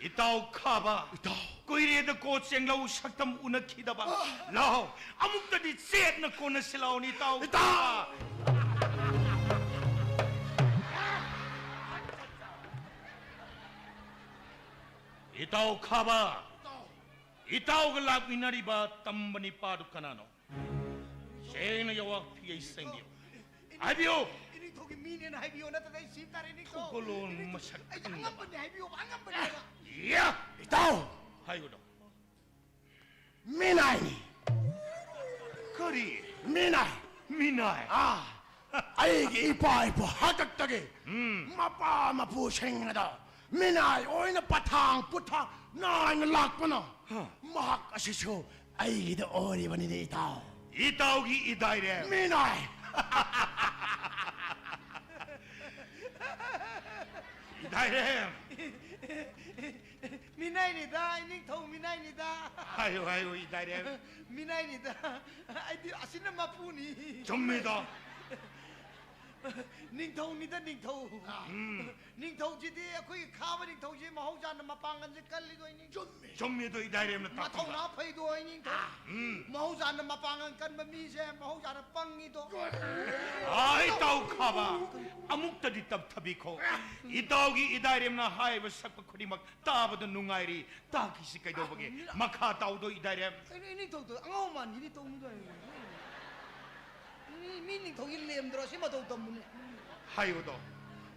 ꯏꯇꯥꯎ ꯈꯥꯕ꯫ ꯏꯇꯥꯎ꯫ ꯀꯨꯏꯔꯦꯗ ꯀꯣ ꯆꯦꯡꯂꯧ ꯁꯛꯇꯝ ꯎꯅꯈꯤꯗꯕ꯫ ꯑ꯫ ꯂꯥꯎ, ꯑꯃꯨꯛꯇꯗꯤ ꯆꯦꯠꯅ ꯀꯣꯟꯅꯁꯤ ꯂꯥꯎꯅꯤ ꯏꯇꯥꯎ꯫ ꯏꯇꯥꯎ! ꯏꯇꯥꯎ ꯈꯥꯕ꯫ ꯏꯇꯥꯎ꯫ ꯏꯇꯥꯎꯒ ꯂꯥꯛꯃꯤꯟꯅꯔꯤꯕ ꯇꯝꯕ ꯅꯤꯄꯥꯗꯨ ꯀꯅꯥꯅꯣ? ꯁꯦꯡꯅ ꯌꯋꯥ ꯐꯤꯒꯩ ꯁꯦꯡꯕꯤꯌꯨ꯫ ꯍꯥꯏꯕꯤꯌꯨ꯫ ꯏꯅꯤꯡꯊꯧꯒꯤ ꯃꯤꯅꯦꯅ ꯍꯥꯏꯕꯤꯌꯨ, ꯅꯠꯇ꯭ꯔꯒ ꯑꯩ ꯁꯤꯕ ꯇꯥꯔꯦ, ꯏꯅꯤꯡꯊꯧ꯫ ꯊꯧꯒꯜꯂꯣꯟ ꯏꯅꯤꯡꯊꯧ, ꯃꯁꯛ ꯑꯩꯗꯤ ꯈꯪꯗꯕ꯫ ꯑꯉꯝꯕꯅꯦ ꯍꯥꯏꯕꯤꯌꯣꯕ, ꯑꯉꯝꯕꯅꯦꯕ꯫ ꯌꯥ! ꯏꯇꯥꯎ! ꯍꯥꯏꯌꯨꯗꯣ꯫ ꯃꯤꯅꯥꯏꯅꯤ꯫ ꯀꯔꯤ? ꯃꯤꯅꯥꯏ꯫ ꯃꯤꯅꯥꯏ? ꯑꯥ, ꯑꯩꯒꯤ ꯏꯄꯥ ꯏꯄꯨ ꯍꯥꯛꯇꯛꯇꯒꯤ ꯎꯝ꯫ ꯃꯄꯥ ꯃꯄꯨꯁꯤꯡ ꯑꯗꯣ ꯃꯤꯅꯥꯏ ꯑꯣꯏꯅ ꯄꯊꯥꯡ ꯄꯨꯊꯥꯡ ꯅꯥꯏꯅ ꯂꯥꯛꯄꯅ ꯍꯥ꯫ ꯃꯍꯥꯛ ꯑꯁꯤꯁꯨ ꯑꯩꯒꯤꯗ ꯑꯣꯏꯔꯤꯕꯅꯤꯅꯦ, ꯏꯇꯥꯎ꯫ ꯏꯇꯥꯎꯒꯤ ꯏꯗꯥꯏꯔꯦꯝ꯫ ꯃꯤꯅꯥꯏ꯫ ꯏꯗꯥꯏꯔꯦꯝ꯫ ꯃꯤꯅꯥꯏꯅꯤꯗ, ꯏꯅꯤꯡꯊꯧ ꯃꯤꯅꯥꯏꯅꯤꯗ꯫ ꯍꯥꯏꯌꯨ, ꯍꯥꯏꯌꯨ, ꯏꯗꯥꯏꯔꯦꯝ꯫ ꯃꯤꯅꯥꯏꯅꯤꯗ꯫ ꯑꯩꯗꯤ ꯑꯁꯤꯅ ꯃꯄꯨꯅꯤ꯫ ꯆꯨꯝꯃꯤꯗꯣ꯫ ꯅꯤꯡꯊꯧꯅꯤꯗ, ꯅꯤꯡꯊꯧ꯫ ꯅꯤꯡꯊꯧꯁꯤꯗꯤ, ꯑꯩꯈꯣꯏꯒꯤ ꯈꯥꯕ ꯅꯤꯡꯊꯧꯁꯤ ꯃꯍꯧꯁꯥꯅ ꯃꯄꯥꯡꯒꯜꯁꯦ ꯀꯜꯂꯤꯗꯣ ꯑꯩ ꯅꯤꯡꯊꯧ꯫ ꯆꯨꯝꯃꯤꯗꯣ ꯏꯗꯥꯏꯔꯦꯝꯅ ꯇꯥꯛꯄꯤꯕ꯫ ꯃꯊꯧꯅꯥ ꯐꯩꯗꯣ ꯑꯩ ꯅꯤꯡꯊꯧ꯫ ꯃꯍꯧꯁꯥꯅ ꯃꯄꯥꯡꯒꯜ ꯀꯟꯕ ꯃꯤꯁꯦ ꯃꯍꯧꯁꯥꯅ ꯄꯪꯉꯤꯗꯣ꯫ ꯑꯥ, ꯏꯇꯥꯎ ꯈꯥꯕ, ꯑꯃꯨꯛꯇꯗꯤ ꯇꯞꯊꯕꯤꯈꯣ꯫ ꯏꯇꯥꯎꯒꯤ ꯏꯗꯥꯏꯔꯦꯝꯅ ꯍꯥꯏꯕ ꯁꯛꯄ ꯈꯨꯗꯤꯡꯃꯛ ꯇꯥꯕꯗ ꯅꯨꯡꯉꯥꯏꯔꯤ꯫ ꯇꯥꯈꯤꯁꯤ ꯀꯩꯗꯧꯕꯒꯦ? ꯃꯈꯥ ꯇꯥꯎꯗꯣ ꯏꯗꯥꯏꯔꯦꯝ꯫ ꯀꯩꯅꯣ, ꯏꯅꯤꯡꯊꯧꯗꯣ ꯑꯉꯥꯎ ꯃꯥꯟꯒꯤꯅꯤ ꯇꯧꯅꯨꯗꯣ꯫ ꯃꯤ, ꯃꯤ ꯅꯤꯡꯊꯧꯒꯤ ꯂꯦꯝꯗ꯭ꯔꯣ? ꯁꯤ ꯃꯇꯧ ꯇꯝꯃꯨꯅꯦ꯫ ꯍꯥꯏꯌꯨꯗꯣ꯫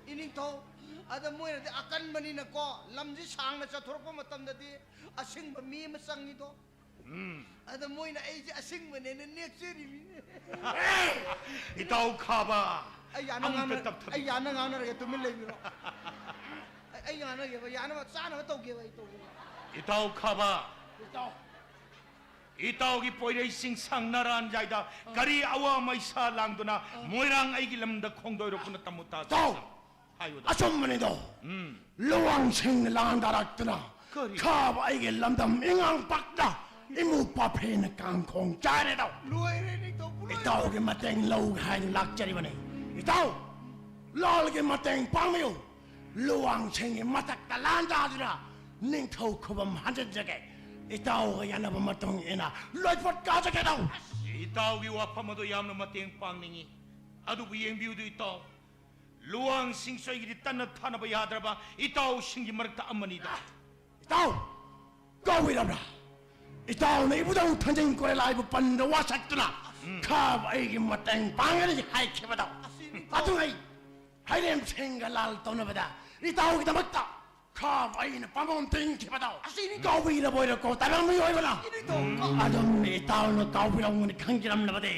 ꯏꯅꯤꯡꯊꯧ, ꯑꯗ ꯃꯣꯏꯅꯗꯤ ꯑꯀꯟꯕꯅꯤꯅꯀꯣ, ꯂꯝꯁꯤ ꯁꯥꯡꯅ ꯆꯠꯊꯣꯔꯛꯄ ꯃꯇꯝꯗꯗꯤ ꯑꯁꯤꯡꯕ ꯃꯤ ꯑꯃ ꯆꯪꯉꯤꯗꯣ꯫ ꯑꯗ ꯃꯣꯏꯅ ꯑꯩꯁꯦ ꯑꯁꯤꯡꯕꯅꯦꯅ ꯅꯦꯛꯆꯔꯤꯃꯤꯅꯦ꯫ ꯏꯇꯥꯎ ꯈꯥꯕ, ꯑꯩ ꯌꯥꯅ ꯑꯃꯨꯛꯇ ꯉꯥꯡꯅ-, ꯇꯞꯊꯕꯤ꯫ ꯑꯩ ꯌꯥꯅ ꯉꯥꯡꯅꯔꯒꯦ, ꯇꯨꯃꯤꯟ ꯂꯩꯕꯤꯔꯣ꯫ ꯑꯩ, ꯑꯩ ꯉꯥꯡꯅꯒꯦꯕ, ꯌꯥꯅꯕ, ꯆꯥꯅꯕ ꯇꯧꯒꯦꯕ, ꯑꯩ ꯇꯧꯒꯦꯕ꯫ ꯏꯇꯥꯎ ꯈꯥꯕ, ꯏꯇꯥꯎ꯫ ꯏꯇꯥꯎꯒꯤ ꯄꯣꯏꯔꯩ ꯆꯤꯡꯁꯥꯡ ꯅꯔꯥꯟ ꯌꯥꯏꯗ ꯀꯔꯤ ꯑꯋꯥ ꯃꯩꯁꯥ ꯂꯥꯡꯗꯨꯅ ꯃꯣꯏꯔꯥꯡ ꯑꯩꯒꯤ ꯂꯝꯗ ꯈꯣꯡꯗꯣꯏꯔꯛꯄꯅ ꯇꯝꯃꯨ ꯇꯥ ꯏꯇꯥꯎ! ꯍꯥꯏꯌꯨꯗ꯫ ꯑꯆꯨꯝꯕꯅꯤꯗꯣ꯫ ꯂꯨꯋꯥꯡꯁꯤꯡꯅ ꯂꯥꯟ ꯗꯥꯔꯛꯇꯨꯅ ꯀꯔꯤ? ꯈꯥꯕ ꯑꯩꯒꯤ ꯂꯝꯗꯝ ꯏꯉꯥꯡ ꯄꯥꯛꯇ ꯏꯃꯨ ꯄꯥꯐꯦꯅ ꯀꯥꯡꯈꯣꯡ ꯆꯥꯏꯔꯦꯗꯣ꯫ ꯂꯣꯏꯔꯦ, ꯅꯤꯡꯊꯧ, ꯄꯨꯂꯣꯏ꯫ ꯏꯇꯥꯎꯒꯤ ꯃꯇꯦꯡ ꯂꯧꯒꯦ ꯍꯥꯏꯅ ꯂꯥꯛꯆꯔꯤꯕꯅꯤ꯫ ꯏꯇꯥꯎ! ꯂꯥꯜꯒꯤ ꯃꯇꯦꯡ ꯄꯥꯡꯕꯤꯌꯨ꯫ ꯂꯨꯋꯥꯡꯁꯤꯡꯒꯤ ꯃꯊꯛꯇ ꯂꯥꯟ ꯇꯥꯗꯨꯅ ꯅꯤꯡꯊꯧ ꯈꯨꯕꯝ ꯍꯟꯖꯤꯟꯖꯒꯦ꯫ ꯏꯇꯥꯎꯒ ꯌꯥꯅꯕ ꯃꯇꯨꯡ ꯏꯟꯅ ꯂꯣꯏꯐꯨꯠ ꯀꯥꯖꯒꯦꯗꯣ꯫ ꯏꯇꯥꯎꯒꯤ ꯋꯥꯐꯝ ꯑꯗꯨ ꯌꯥꯝꯅ ꯃꯇꯦꯡ ꯄꯥꯡꯅꯤꯡꯏ, ꯑꯗꯨꯕꯨ ꯌꯦꯡꯕꯤꯌꯨꯗ ꯏꯇꯥꯎ, ꯂꯨꯋꯥꯡꯁꯤꯡꯁꯨ ꯑꯩꯒꯤꯗꯤ ꯇꯠꯅ ꯊꯥꯅꯕ ꯌꯥꯗ꯭ꯔꯕ ꯏꯇꯥꯎꯁꯤꯡꯒꯤ ꯃꯔꯛꯇ ꯑꯃꯅꯤꯗ꯫ ꯏꯇꯥꯎ! ꯀꯥꯎꯕꯤꯔꯕ꯭ꯔꯥ? ꯏꯇꯥꯎꯅ ꯏꯕꯨꯙꯧ ꯊꯥꯡꯖꯤꯡ ꯀꯣꯔꯦꯂꯥꯏꯕꯨ ꯄꯟꯗ ꯋꯥꯁꯛꯇꯨꯅ ꯈꯥꯕ ꯑꯩꯒꯤ ꯃꯇꯦꯡ ꯄꯥꯡꯒꯅꯤ ꯍꯥꯏꯈꯤꯕꯗꯣ꯫ ꯑꯗꯨ ꯑꯩ ꯍꯩꯔꯦꯝꯁꯤꯡꯒ ꯂꯥꯜ ꯇꯧꯅꯕꯗ ꯏꯇꯥꯎꯒꯤꯗꯃꯛꯇ ꯈꯥꯕ ꯑꯩꯅ ꯄꯥꯝꯕꯣꯝ ꯇꯤꯡꯈꯤꯕꯗꯣ꯫ ꯑꯁꯤꯅꯤ꯫ ꯀꯥꯎꯕꯤꯔꯕꯣꯏꯔꯀꯣ, ꯇꯥꯏꯕꯪ ꯃꯤꯑꯣꯏꯕꯅ꯫ ꯏꯅꯤꯡꯊꯧ, ꯀꯥꯎ- ꯑꯗꯨꯝꯅ ꯏꯇꯥꯎꯅ ꯀꯥꯎꯕꯤꯔꯝꯒꯅꯤ ꯈꯪꯖꯔꯝꯂꯕꯗꯤ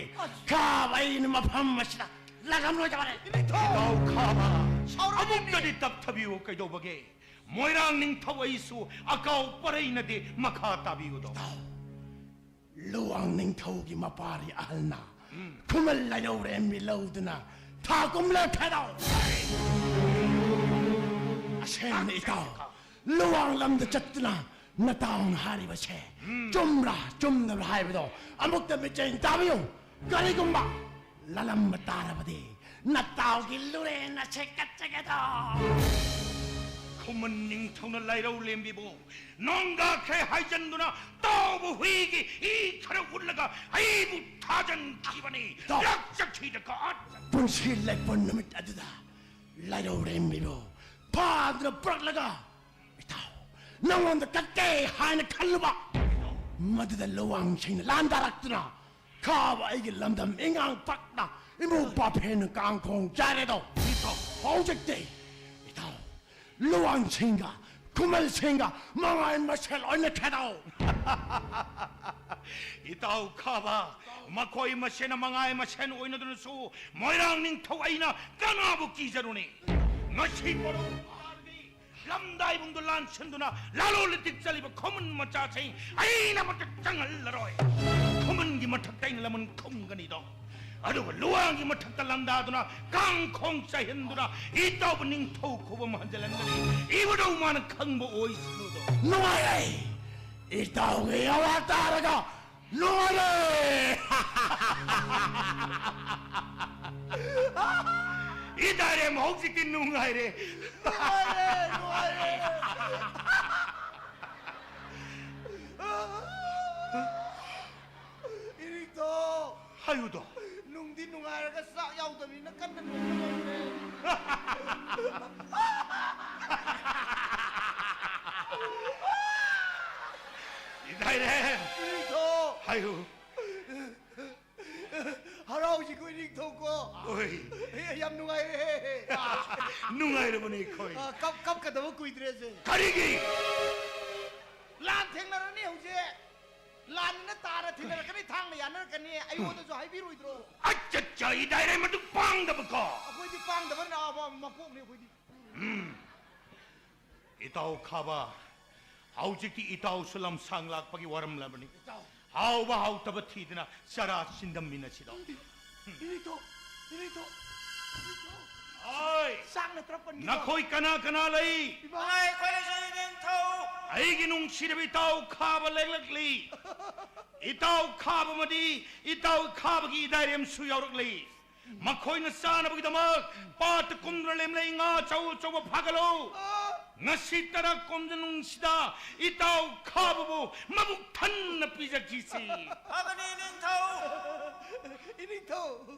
ꯈꯥꯕ ꯑꯩꯅ ꯃꯐꯝ ꯑꯁꯤꯗ ꯂꯥꯛꯂꯝꯂꯣꯏꯗꯕꯅꯤ꯫ ꯏꯅꯤꯡꯊꯧ꯫ ꯏꯇꯥꯎ ꯈꯥꯕ, ꯁꯥꯎꯔꯛꯀꯅꯤ꯫ ꯑꯃꯨꯛꯇꯗꯤ ꯇꯞꯊꯕꯤꯌꯨ ꯀꯩꯗꯧꯕꯒꯦ? ꯃꯣꯏꯔꯥꯡ ꯅꯤꯡꯊꯧ ꯑꯩꯁꯨ ꯑꯀꯥꯎ ꯄꯔꯩꯅꯗꯦ, ꯃꯈꯥ ꯇꯥꯕꯤꯌꯨꯗꯣ꯫ ꯂꯨꯋꯥꯡ ꯅꯤꯡꯊꯧꯒꯤ ꯃꯄꯥꯔꯤ ꯑꯍꯜꯅ ꯈꯨꯃꯟ ꯂꯥꯏꯔꯧꯔꯦꯝꯕꯤ ꯂꯧꯗꯨꯅ ꯊꯥ ꯀꯨꯝꯂꯛꯈ꯭ꯔꯦꯗꯣ꯫ ꯑꯁꯦꯡꯅ ꯏꯇꯥꯎ, ꯂꯨꯋꯥꯡ ꯂꯝꯗ ꯆꯠꯇꯨꯅ ꯅꯇꯥꯎꯅ ꯍꯥꯏꯔꯤꯕꯁꯦ ꯆꯨꯝꯕ꯭ꯔꯥ ꯆꯨꯝꯗꯕ꯭ꯔꯥ ꯍꯥꯏꯕꯗꯣ ꯑꯃꯨꯛꯇ ꯃꯤꯠꯌꯦꯡ ꯇꯥꯕꯤꯌꯨ꯫ ꯀꯔꯤꯒꯨꯝꯕ ꯂꯥꯜꯂꯝꯕ ꯇꯥꯔꯕꯗꯤ ꯅꯇꯥꯎꯒꯤ ꯂꯨꯔꯦꯟ ꯑꯁꯦ ꯀꯠꯆꯒꯦꯗꯣ꯫ ꯈꯨꯃꯟ ꯅꯤꯡꯊꯧꯅ ꯂꯥꯏꯔꯧ ꯂꯦꯝꯕꯤꯕꯨ ꯅꯣꯡꯗꯥꯈ꯭ꯔꯦ ꯍꯥꯏꯖꯟꯗꯨꯅ ꯇꯥꯎꯕ ꯍꯨꯏꯒꯤ ꯏ ꯈꯔ ꯎꯠꯂꯒ ꯑꯩꯕꯨ ꯊꯥꯖꯟꯈꯤꯕꯅꯤ꯫ ꯇꯥꯎ꯫ ꯂꯥꯛꯆꯈꯤꯗ ꯀꯥ-, ꯄꯨꯟꯁꯤ ꯂꯦꯞꯄ ꯅꯨꯃꯤꯠ ꯑꯗꯨꯗ ꯂꯥꯏꯔꯧ ꯂꯦꯝꯕꯤꯕꯨ ꯐꯥꯗꯨꯅ ꯄꯨꯔꯛꯂꯒ, ꯏꯇꯥꯎ, ꯅꯉꯣꯟꯗ ꯀꯠꯀꯦ ꯍꯥꯏꯅ ꯈꯜꯂꯨꯕ, ꯃꯗꯨꯗ ꯂꯨꯋꯥꯡꯁꯤꯡꯅ ꯂꯥꯟꯗꯥꯔꯛꯇꯨꯅ ꯈꯥꯕ ꯑꯩꯒꯤ ꯂꯝꯗꯝ ꯏꯉꯥꯡ ꯄꯛꯅ ꯏꯃꯨ ꯄꯥꯐꯦꯟꯅ ꯀꯥꯡꯈꯣꯡ ꯆꯥꯏꯔꯦꯗꯣ꯫ ꯏꯇꯥꯎ꯫ ꯍꯧꯖꯤꯛꯇꯤ, ꯏꯇꯥꯎ, ꯂꯨꯋꯥꯡꯁꯤꯡꯒ ꯈꯨꯃꯟꯁꯤꯡꯒ ꯃꯉꯥꯏ ꯃꯁꯦꯜ ꯑꯣꯏꯅ ꯈꯦꯗꯧ꯫ ꯏꯇꯥꯎ ꯈꯥꯕ, ꯃꯈꯣꯏ ꯃꯁꯦꯟ ꯃꯉꯥꯏ ꯃꯁꯦꯟ ꯑꯣꯏꯅꯗꯨꯅꯁꯨ ꯃꯣꯏꯔꯥꯡ ꯅꯤꯡꯊꯧ ꯑꯩꯅ ꯀꯅꯥꯕꯨ ꯀꯤꯖꯔꯨꯅꯤ? ꯉꯁꯤ ꯃꯔꯨꯞ ꯂꯝꯗꯥꯏꯕꯨꯡꯗꯨ ꯂꯥꯟꯁꯤꯟꯗꯨꯅ ꯂꯥꯂꯣ ꯂꯤꯇꯤꯛ ꯆꯠꯂꯤꯕ ꯈꯨꯃꯟ ꯃꯆꯥꯁꯤꯡ ꯑꯩꯅ ꯑꯃꯠꯇ ꯆꯪꯍꯜꯂꯔꯣꯏ꯫ ꯈꯨꯃꯟꯒꯤ ꯃꯊꯛꯇ ꯑꯩꯅ ꯂꯃꯟ ꯈꯨꯝꯒꯅꯤꯗꯣ꯫ ꯑꯗꯨꯒ ꯂꯨꯋꯥꯡꯒꯤ ꯃꯊꯛꯇ ꯂꯥꯟꯗꯥꯗꯨꯅ ꯀꯥꯡꯈꯣꯡ ꯆꯥꯏꯍꯟꯗꯨꯅ ꯏꯇꯥꯎꯕꯨ ꯅꯤꯡꯊꯧ ꯈꯨꯕꯝ ꯍꯟꯖꯤꯜꯍꯟꯒꯅꯤ꯫ ꯏꯕꯨꯙꯧ ꯃꯥꯅ ꯈꯪꯕ ꯑꯣꯏꯁꯅꯨꯗꯣ꯫ ꯅꯨꯡꯉꯥꯏꯔꯦ꯫ ꯏꯇꯥꯎꯒꯤ ꯑꯋꯥ ꯇꯥꯔꯒ ꯅꯨꯡꯉꯥꯏꯔꯦ꯫ ꯏꯗꯥꯏꯔꯦꯝ ꯍꯧꯖꯤꯛꯇꯤ ꯅꯨꯡꯉꯥꯏꯔꯦ꯫ ꯅꯨꯡꯉꯥꯏꯔꯦ, ꯅꯨꯡꯉꯥꯏꯔꯦ꯫ ꯏꯔꯤꯛꯇꯣ꯫ ꯍꯥꯏꯌꯨꯗꯣ꯫ ꯅꯨꯡꯗꯤ ꯅꯨꯡꯉꯥꯏꯔꯒ ꯆꯥꯛ ꯌꯥꯎꯗꯕꯅꯤꯅ ꯀꯟꯅ ꯅꯣꯛꯄ ꯉꯝꯗ꯭ꯔꯦ꯫ ꯏꯗꯥꯏꯔꯦꯝ꯫ ꯏꯔꯤꯛꯇꯣ꯫ ꯍꯥꯏꯌꯨ꯫ ꯍꯔꯥꯎꯁꯤꯀꯣ ꯏꯔꯤꯛꯇꯣꯀꯣ꯫ ꯍꯣꯏ꯫ ꯑꯦ, ꯌꯥꯝ ꯅꯨꯡꯉꯥꯏꯔꯦ꯫ ꯅꯨꯡꯉꯥꯏꯔꯕꯅꯦ ꯑꯩꯈꯣꯏ꯫ ꯑ, ꯀꯞ-, ꯀꯞꯀꯗꯕ ꯀꯨꯏꯗ꯭ꯔꯦꯁꯦ꯫ ꯀꯔꯤꯒꯤ? ꯂꯥꯟ ꯊꯦꯡꯅꯔꯅꯤ ꯍꯧꯖꯤꯛ꯫ ꯂꯥꯟꯅ ꯇꯥꯔ ꯊꯦꯡꯅꯔꯛꯀꯅꯤ, ꯊꯥꯡꯅ ꯌꯥꯅꯔꯛꯀꯅꯤ꯫ ꯑꯩꯉꯣꯟꯗꯁꯨ ꯍꯥꯏꯕꯤꯔꯣꯏꯗ꯭ꯔꯣ? ꯑꯆꯠꯆꯥ, ꯏꯗꯥꯏꯔꯦꯝ ꯑꯗꯨ ꯄꯥꯡꯗꯕꯀꯣ꯫ ꯑꯩꯈꯣꯏꯗꯤ ꯄꯥꯡꯗꯕ ꯅ-, ꯃ-, ꯃꯀꯣꯛꯅꯤ ꯑꯩꯈꯣꯏꯗꯤ꯫ ꯎꯝ꯫ ꯏꯇꯥꯎ ꯈꯥꯕ, ꯍꯧꯖꯤꯛꯇꯤ ꯏꯇꯥꯎꯁꯨ ꯂꯝꯁꯥꯡ ꯂꯥꯛꯄꯒꯤ ꯋꯥꯔꯝꯂꯕꯅꯤ꯫ ꯏꯇꯥꯎ꯫ ꯍꯥꯎꯕ ꯍꯥꯎꯇꯕ ꯊꯤꯗꯅ ꯆꯔꯥ ꯆꯤꯟꯗꯝꯃꯤꯟꯅꯁꯤꯗꯣ꯫ ꯏꯔꯤꯛꯇꯣ, ꯏꯔꯤꯛꯇꯣ, ꯏꯔꯤꯛꯇꯣ꯫ ꯑꯣꯏ! ꯆꯥꯛ ꯅꯠꯇ꯭ꯔ ꯄꯟꯒꯤꯗꯣ? ꯅꯈꯣꯏ ꯀꯅꯥ ꯀꯅꯥ ꯂꯩ? ꯏꯃꯥ! ꯑꯩꯈꯣꯏ ꯂꯩꯖꯔꯦ ꯅꯤꯡꯊꯧ꯫ ꯑꯩꯒꯤ ꯅꯨꯡꯁꯤꯔꯕ ꯏꯇꯥꯎ ꯈꯥꯕ ꯂꯦꯛꯂꯛꯂꯤ꯫ ꯏꯇꯥꯎ ꯈꯥꯕ ꯑꯃꯗꯤ ꯏꯇꯥꯎ ꯈꯥꯕꯒꯤ ꯏꯗꯥꯏꯔꯦꯝꯁꯨ ꯌꯥꯎꯔꯛꯂꯤ꯫ ꯃꯈꯣꯏꯅ ꯆꯥꯅꯕꯒꯤꯗꯃꯛ ꯄꯥꯠꯇ ꯀꯨꯝꯗꯨꯅ ꯂꯩꯃꯂꯩ ꯉꯥ ꯑꯆꯧ ꯑꯆꯧꯕ ꯐꯥꯒꯠꯂꯨ꯫ ꯑ, ꯉꯁꯤ ꯇꯔꯥ ꯀꯨꯝꯖꯅꯨꯡꯁꯤꯗ ꯏꯇꯥꯎ ꯈꯥꯕꯕꯨ ꯃꯕꯨꯛ ꯊꯟꯅ ꯄꯤꯖꯈꯤꯁꯤ꯫ ꯐꯒꯅꯤ, ꯏꯅꯤꯡꯊꯧ꯫ ꯏꯅꯤꯡꯊꯧ,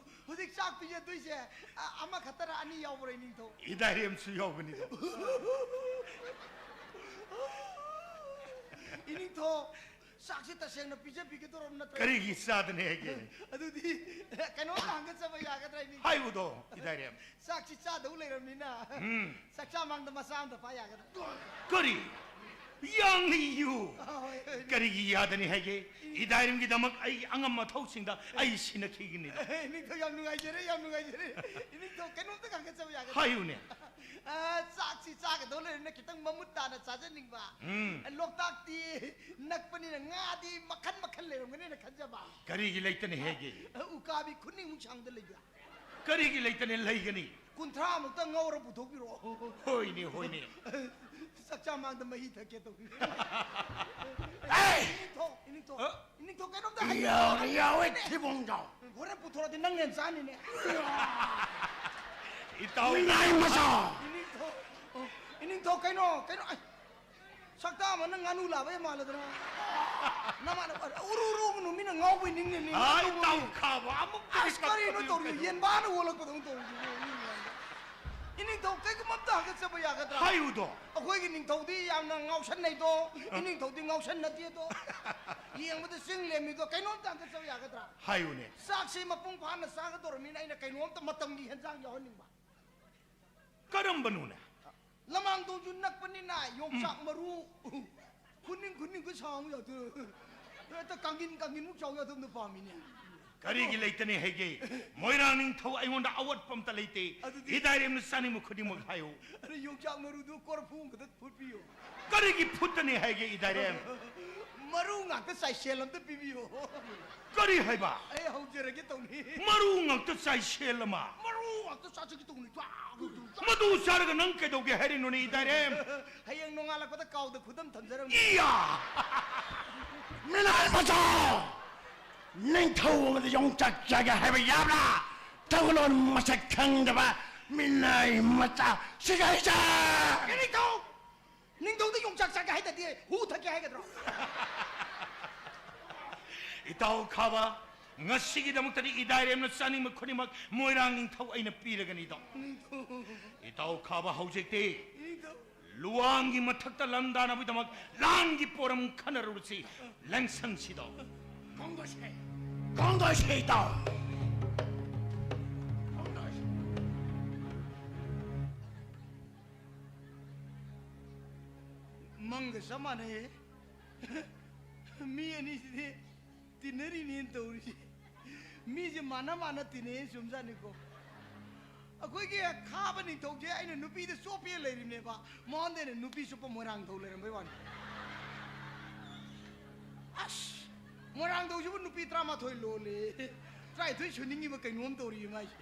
ꯍꯧꯖꯤꯛ ꯆꯥꯛ ꯄꯤꯖꯗꯣꯏꯁꯦ, ꯑ, ꯑꯃꯈꯛꯇꯔ ꯑꯅꯤ ꯌꯥꯎꯕ꯭ꯔꯣ, ꯏꯅꯤꯡꯊꯧ? ꯏꯗꯥꯏꯔꯦꯝꯁꯨ ꯌꯥꯎꯕꯅꯤꯗꯣ꯫ ꯏꯅꯤꯡꯊꯧ, ꯆꯥꯛꯁꯤ ꯇꯁꯦꯡꯅ ꯄꯤꯖꯕꯤꯒꯗꯧꯔꯕ ꯅꯠꯇ꯭ꯔꯣ? ꯀꯔꯤꯒꯤ ꯆꯥꯗꯅꯤ ꯍꯥꯏꯒꯦ? ꯑꯗꯨꯗꯤ ꯀꯩꯅꯣꯝꯇ ꯍꯪꯒꯠꯆꯕ ꯌꯥꯒꯗ꯭ꯔꯥ, ꯏꯅꯤꯡꯊꯧ? ꯍꯥꯏꯌꯨꯗꯣ, ꯏꯗꯥꯏꯔꯦꯝ꯫ ꯆꯥꯛꯁꯤ ꯆꯥꯗꯧ ꯂꯩꯔꯕꯅꯤꯅ, ꯎꯝ꯫ ꯆꯥꯛꯆꯥ ꯃꯥꯡꯗ ꯃꯆꯥ ꯑꯝꯇ ꯐꯥ ꯌꯥꯒꯗ꯭ꯔꯥ? ꯀꯔꯤ? ꯌꯥꯡꯂꯤꯌꯨ꯫ ꯑ, ꯍꯣꯏ, ꯍꯣꯏ꯫ ꯀꯔꯤꯒꯤ ꯌꯥꯗꯅꯤ ꯍꯥꯏꯒꯦ? ꯏꯗꯥꯏꯔꯦꯝꯒꯤꯗꯃꯛ ꯑꯩꯒꯤ ꯑꯉꯝ ꯑꯊꯧꯁꯤꯡꯗ ꯑꯩ ꯁꯤꯟꯅꯈꯤꯒꯅꯤ꯫ ꯏꯅꯤꯡꯊꯧ, ꯌꯥꯝ ꯅꯨꯡꯉꯥꯏꯖꯔꯦ, ꯌꯥꯝ ꯅꯨꯡꯉꯥꯏꯖꯔꯦ꯫ ꯏꯅꯤꯡꯊꯧ, ꯀꯩꯅꯣꯝꯇ ꯍꯪꯒꯠꯆꯕ ꯌꯥꯒꯗ꯭ꯔꯥ? ꯍꯥꯏꯌꯨꯅꯦ꯫ ꯑ, ꯆꯥꯛꯁꯤ ꯆꯥꯒꯗꯧ ꯂꯩꯔꯦꯅ ꯈꯤꯇꯪ ꯃꯃꯨꯠ ꯇꯥꯅ ꯆꯥꯖꯅꯤꯡꯕ꯫ ꯎꯝ꯫ ꯂꯣꯛꯇꯥꯛꯇꯤ ꯅꯛꯄꯅꯤꯅ ꯉꯥꯗꯤ ꯃꯈꯟ ꯃꯈꯟ ꯂꯩꯔꯝꯒꯅꯤꯅ ꯈꯟꯖꯕ꯫ ꯀꯔꯤꯒꯤ ꯂꯩꯇꯅꯤ ꯍꯥꯏꯒꯦ? ꯑ, ꯎꯀꯥꯕꯤ ꯈꯨꯅꯤꯡꯃꯨꯛ ꯁꯥꯡꯗ ꯂꯩꯕ꯭ꯔꯥ? ꯀꯔꯤꯒꯤ ꯂꯩꯇꯅꯤ? ꯂꯩꯒꯅꯤ꯫ ꯀꯨꯟꯊ꯭ꯔꯥꯃꯨꯛꯇ ꯉꯧꯔ ꯄꯨꯊꯣꯛꯄꯤꯔꯛꯑꯣ꯫ ꯍꯣꯏꯅꯦ, ꯍꯣꯏꯅꯦ꯫ ꯆꯥꯛꯆꯥ ꯃꯥꯡꯗ ꯃꯍꯤ ꯊꯛꯀꯦ ꯇꯧꯕꯤ꯫ ꯑꯦ! ꯏꯅꯤꯡꯊꯧ, ꯏꯅꯤꯡꯊꯧ, ꯑ? ꯏꯅꯤꯡꯊꯧ, ꯀꯩꯅꯣꯝꯇ ꯍꯥꯏꯕꯤꯌꯨ꯫ ꯌꯥꯎꯔꯦ, ꯌꯥꯎꯔꯦ, ꯊꯤꯕꯣꯡꯖꯥꯎ꯫ ꯍꯣꯔꯦꯟ ꯄꯨꯊꯣꯔꯛꯑꯗꯤ ꯅꯪꯅ ꯍꯦꯟꯅ ꯆꯥꯅꯤꯅꯦ꯫ ꯏꯇꯥꯎ꯫ ꯃꯤꯅꯥꯏ ꯃꯆꯥ꯫ ꯏꯅꯤꯡꯊꯧ, ꯑꯣ, ꯏꯅꯤꯡꯊꯧ, ꯀꯩꯅꯣ, ꯀꯩꯅꯣ, ꯑꯩ, ꯁꯛꯇꯥ ꯑꯃꯅ ꯉꯥꯅꯨ ꯂꯥꯕ ꯍꯦꯛ ꯃꯥꯜꯂꯗꯅ꯫ ꯅꯃꯥꯟꯅꯕ, ꯎꯔꯨ ꯎꯔꯨ ꯎꯒꯅꯨ, ꯃꯤꯅ ꯉꯥꯎꯕꯩ ꯅꯤꯡꯅꯦ, ꯅꯤꯡ ꯑꯥ, ꯇꯧꯕꯅꯤ꯫ ꯏꯇꯥꯎ ꯈꯥꯕ, ꯑꯃꯨꯛꯇꯗꯤ ꯑꯁ, ꯀꯔꯤꯅꯣ ꯀꯞꯄꯗꯤ ꯇꯧꯔꯤꯗꯣ? ꯀꯩꯅꯣ? ꯌꯦꯟꯕꯥꯅ ꯑꯣꯜꯂꯛꯄꯗꯧꯅ ꯇꯧꯔꯤꯗꯨꯕꯨ, ꯃꯤ ꯃꯌꯥꯝꯗꯣ꯫ ꯏꯅꯤꯡꯊꯧ, ꯀꯩꯒꯨꯝꯕ ꯑꯝꯇ ꯍꯪꯒꯠꯆꯕ ꯌꯥꯒꯗ꯭ꯔꯥ? ꯍꯥꯏꯌꯨꯗꯣ꯫ ꯑꯩꯈꯣꯏꯒꯤ ꯅꯤꯡꯊꯧꯗꯤ ꯌꯥꯝꯅ ꯉꯥꯎꯁꯟꯅꯩꯗꯣ, ꯑ꯫ ꯏꯅꯤꯡꯊꯧꯗꯤ ꯉꯥꯎꯁꯟꯅꯗꯦꯗꯣ꯫ ꯌꯦꯡꯕꯗ ꯆꯤꯡ ꯂꯦꯝꯃꯤꯗꯣ, ꯀꯩꯅꯣꯝꯇ ꯍꯪꯒꯠꯆꯕ ꯌꯥꯒꯗ꯭ꯔꯥ? ꯍꯥꯏꯌꯨꯅꯦ꯫ ꯆꯥꯛꯁꯤ ꯃꯄꯨꯡ ꯐꯥꯅ ꯆꯥꯒꯗꯧꯔꯕꯅꯤꯅ ꯑꯩꯅ ꯀꯩꯅꯣꯝꯇ ꯃꯇꯝꯒꯤ ꯍꯦꯟꯖꯥꯡ ꯌꯥꯎꯍꯟꯅꯤꯡꯕ꯫ ꯀꯔꯝꯕꯅꯣꯅꯦ? ꯂꯃꯥꯡꯗꯣꯡꯁꯨ ꯅꯛꯄꯅꯤꯅ ꯌꯣꯡꯆꯥꯛ ꯎꯝ꯫ ꯃꯔꯨ ꯈꯨꯅꯤꯡ ꯈꯨꯅꯤꯡꯒ ꯁꯥꯡ ꯌꯥꯗ-, ꯍꯦꯛꯇ ꯀꯥꯡꯒꯤꯟ ꯀꯥꯡꯒꯤꯟꯃꯨꯛ ꯆꯥꯎ ꯌꯥꯗꯕꯗꯣ ꯄꯥꯝꯃꯤꯅꯦ꯫ ꯀꯔꯤꯒꯤ ꯂꯩꯇꯅꯤ ꯍꯥꯏꯒꯦ? ꯃꯣꯏꯔꯥꯡ ꯅꯤꯡꯊꯧ ꯑꯩꯉꯣꯟꯗ ꯑꯋꯥꯠꯄ ꯑꯝꯇ ꯂꯩꯇꯦ꯫ ꯑꯗꯨꯗꯤ ꯏꯗꯥꯏꯔꯦꯝꯅ ꯆꯥꯅꯤꯡꯕ ꯈꯨꯗꯤꯡꯃꯛ ꯍꯥꯏꯌꯨ꯫ ꯑꯗꯨ ꯌꯣꯡꯆꯥꯛ ꯃꯔꯨꯗꯨ ꯀꯣꯔꯐꯨ ꯑꯃꯈꯛꯇ ꯐꯨꯠꯄꯤꯌꯨ꯫ ꯀꯔꯤꯒꯤ ꯐꯨꯠꯇꯅꯤ ꯍꯥꯏꯒꯦ, ꯏꯗꯥꯏꯔꯦꯝ? ꯃꯔꯨ ꯉꯥꯛꯇ ꯆꯥꯏꯁꯦꯜ ꯑꯝꯇ ꯄꯤꯕꯤꯌꯨ꯫ ꯀꯔꯤ ꯍꯥꯏꯕ? ꯑꯩ ꯍꯧꯖꯔꯒꯦ ꯇꯧꯅꯤ꯫ ꯃꯔꯨ ꯉꯥꯛꯇ ꯆꯥꯏꯁꯦꯜ ꯑꯃ? ꯃꯔꯨ ꯉꯥꯛꯇ ꯆꯥꯖꯒꯦ ꯇꯧꯅꯤ꯫ ꯆꯥ, ꯆꯥ, ꯆꯥ꯫ ꯃꯗꯨ ꯆꯥꯔꯒ ꯅꯪ ꯀꯩꯗꯧꯒꯦ ꯍꯥꯏꯔꯤꯅꯣꯅꯦ, ꯏꯗꯥꯏꯔꯦꯝ? ꯍꯌꯦꯡ ꯅꯣꯡꯉꯥꯜꯂꯛꯄꯗ ꯀꯥꯎꯗ ꯈꯨꯗꯝ ꯊꯝꯖꯔꯝꯒꯦ꯫ ꯏꯌꯥ! ꯃꯤꯅꯥꯏ ꯃꯆꯥ! ꯅꯤꯡꯊꯧ ꯑꯃꯗ ꯌꯣꯡꯆꯥꯛ ꯆꯥꯒꯦ ꯍꯥꯏꯕ ꯌꯥꯕ꯭ꯔꯥ? ꯊꯧꯒꯜꯂꯣꯟ ꯃꯁꯛ ꯈꯪꯗꯕ ꯃꯤꯅꯥꯏ ꯃꯆꯥ ꯁꯤꯒꯥꯏꯖꯥ! ꯀꯔꯤ ꯇꯧ? ꯅꯤꯡꯊꯧꯗ ꯌꯣꯡꯆꯥꯛ ꯆꯥꯒꯦ ꯍꯥꯏꯗꯗꯤ ꯍꯨ ꯊꯛꯀꯦ ꯍꯥꯏꯒꯗ꯭ꯔꯣ? ꯏꯇꯥꯎ ꯈꯥꯕ, ꯉꯁꯤꯒꯤꯗꯃꯛꯇꯗꯤ ꯏꯗꯥꯏꯔꯦꯝꯅ ꯆꯥꯅꯤꯡꯕ ꯈꯨꯗꯤꯡꯃꯛ ꯃꯣꯏꯔꯥꯡ ꯅꯤꯡꯊꯧ ꯑꯩꯅ ꯄꯤꯔꯒꯅꯤꯗꯣ꯫ ꯅꯤꯡꯊꯧ꯫ ꯏꯇꯥꯎ ꯈꯥꯕ, ꯍꯧꯖꯤꯛꯇꯤ ꯅꯤꯡꯊꯧ꯫ ꯂꯨꯋꯥꯡꯒꯤ ꯃꯊꯛꯇ ꯂꯝꯗꯥꯅꯕꯒꯤꯗꯃꯛ ꯂꯥꯟꯒꯤ ꯄꯣꯔꯝ ꯈꯟꯅꯔꯨꯔꯁꯤ꯫ ꯂꯦꯡꯁꯪꯁꯤꯗꯣ꯫ ꯀꯣꯡꯗꯣꯏꯁꯦ꯫ ꯀꯣꯡꯗꯣꯏꯁꯦ ꯏꯇꯥꯎ꯫ ꯀꯣꯡꯗꯣꯏꯁꯦ꯫ ꯃꯪꯒ ꯆꯞ ꯃꯥꯟꯅꯩꯌꯦ꯫ ꯃꯤ ꯑꯅꯤꯁꯤꯗꯤ ꯇꯤꯟꯅꯔꯤꯅꯦꯅ ꯇꯧꯔꯤꯁꯦ꯫ ꯃꯤꯁꯦ ꯃꯥꯟꯅ ꯃꯥꯟꯅ ꯇꯤꯟꯅꯩ ꯆꯨꯝꯖꯥꯠꯅꯤꯀꯣ꯫ ꯑꯩꯈꯣꯏꯒꯤ ꯈꯥꯕ ꯅꯤꯡꯊꯧꯁꯦ ꯑꯩꯅ ꯅꯨꯄꯤꯗ ꯆꯣꯞꯄꯦ ꯂꯩꯔꯤꯕꯅꯦꯕ, ꯃꯉꯣꯟꯗ ꯑꯩꯅ ꯅꯨꯄꯤ ꯆꯨꯞꯄ ꯃꯣꯏꯔꯥꯡꯊꯧ ꯂꯩꯔꯝꯕꯩ ꯋꯥꯅꯤ꯫ ꯑꯁ, ꯃꯣꯏꯔꯥꯡꯊꯧꯁꯤꯕꯨ ꯅꯨꯄꯤ ꯇꯔꯥꯃꯥꯊꯣꯏ ꯂꯣꯜꯂꯦ, ꯇꯔꯥꯅꯤꯊꯣꯏ ꯁꯨꯅꯤꯡꯉꯤꯕ ꯀꯩꯅꯣꯝ ꯇꯧꯔꯤꯌꯦ ꯃꯥꯏꯁꯦ꯫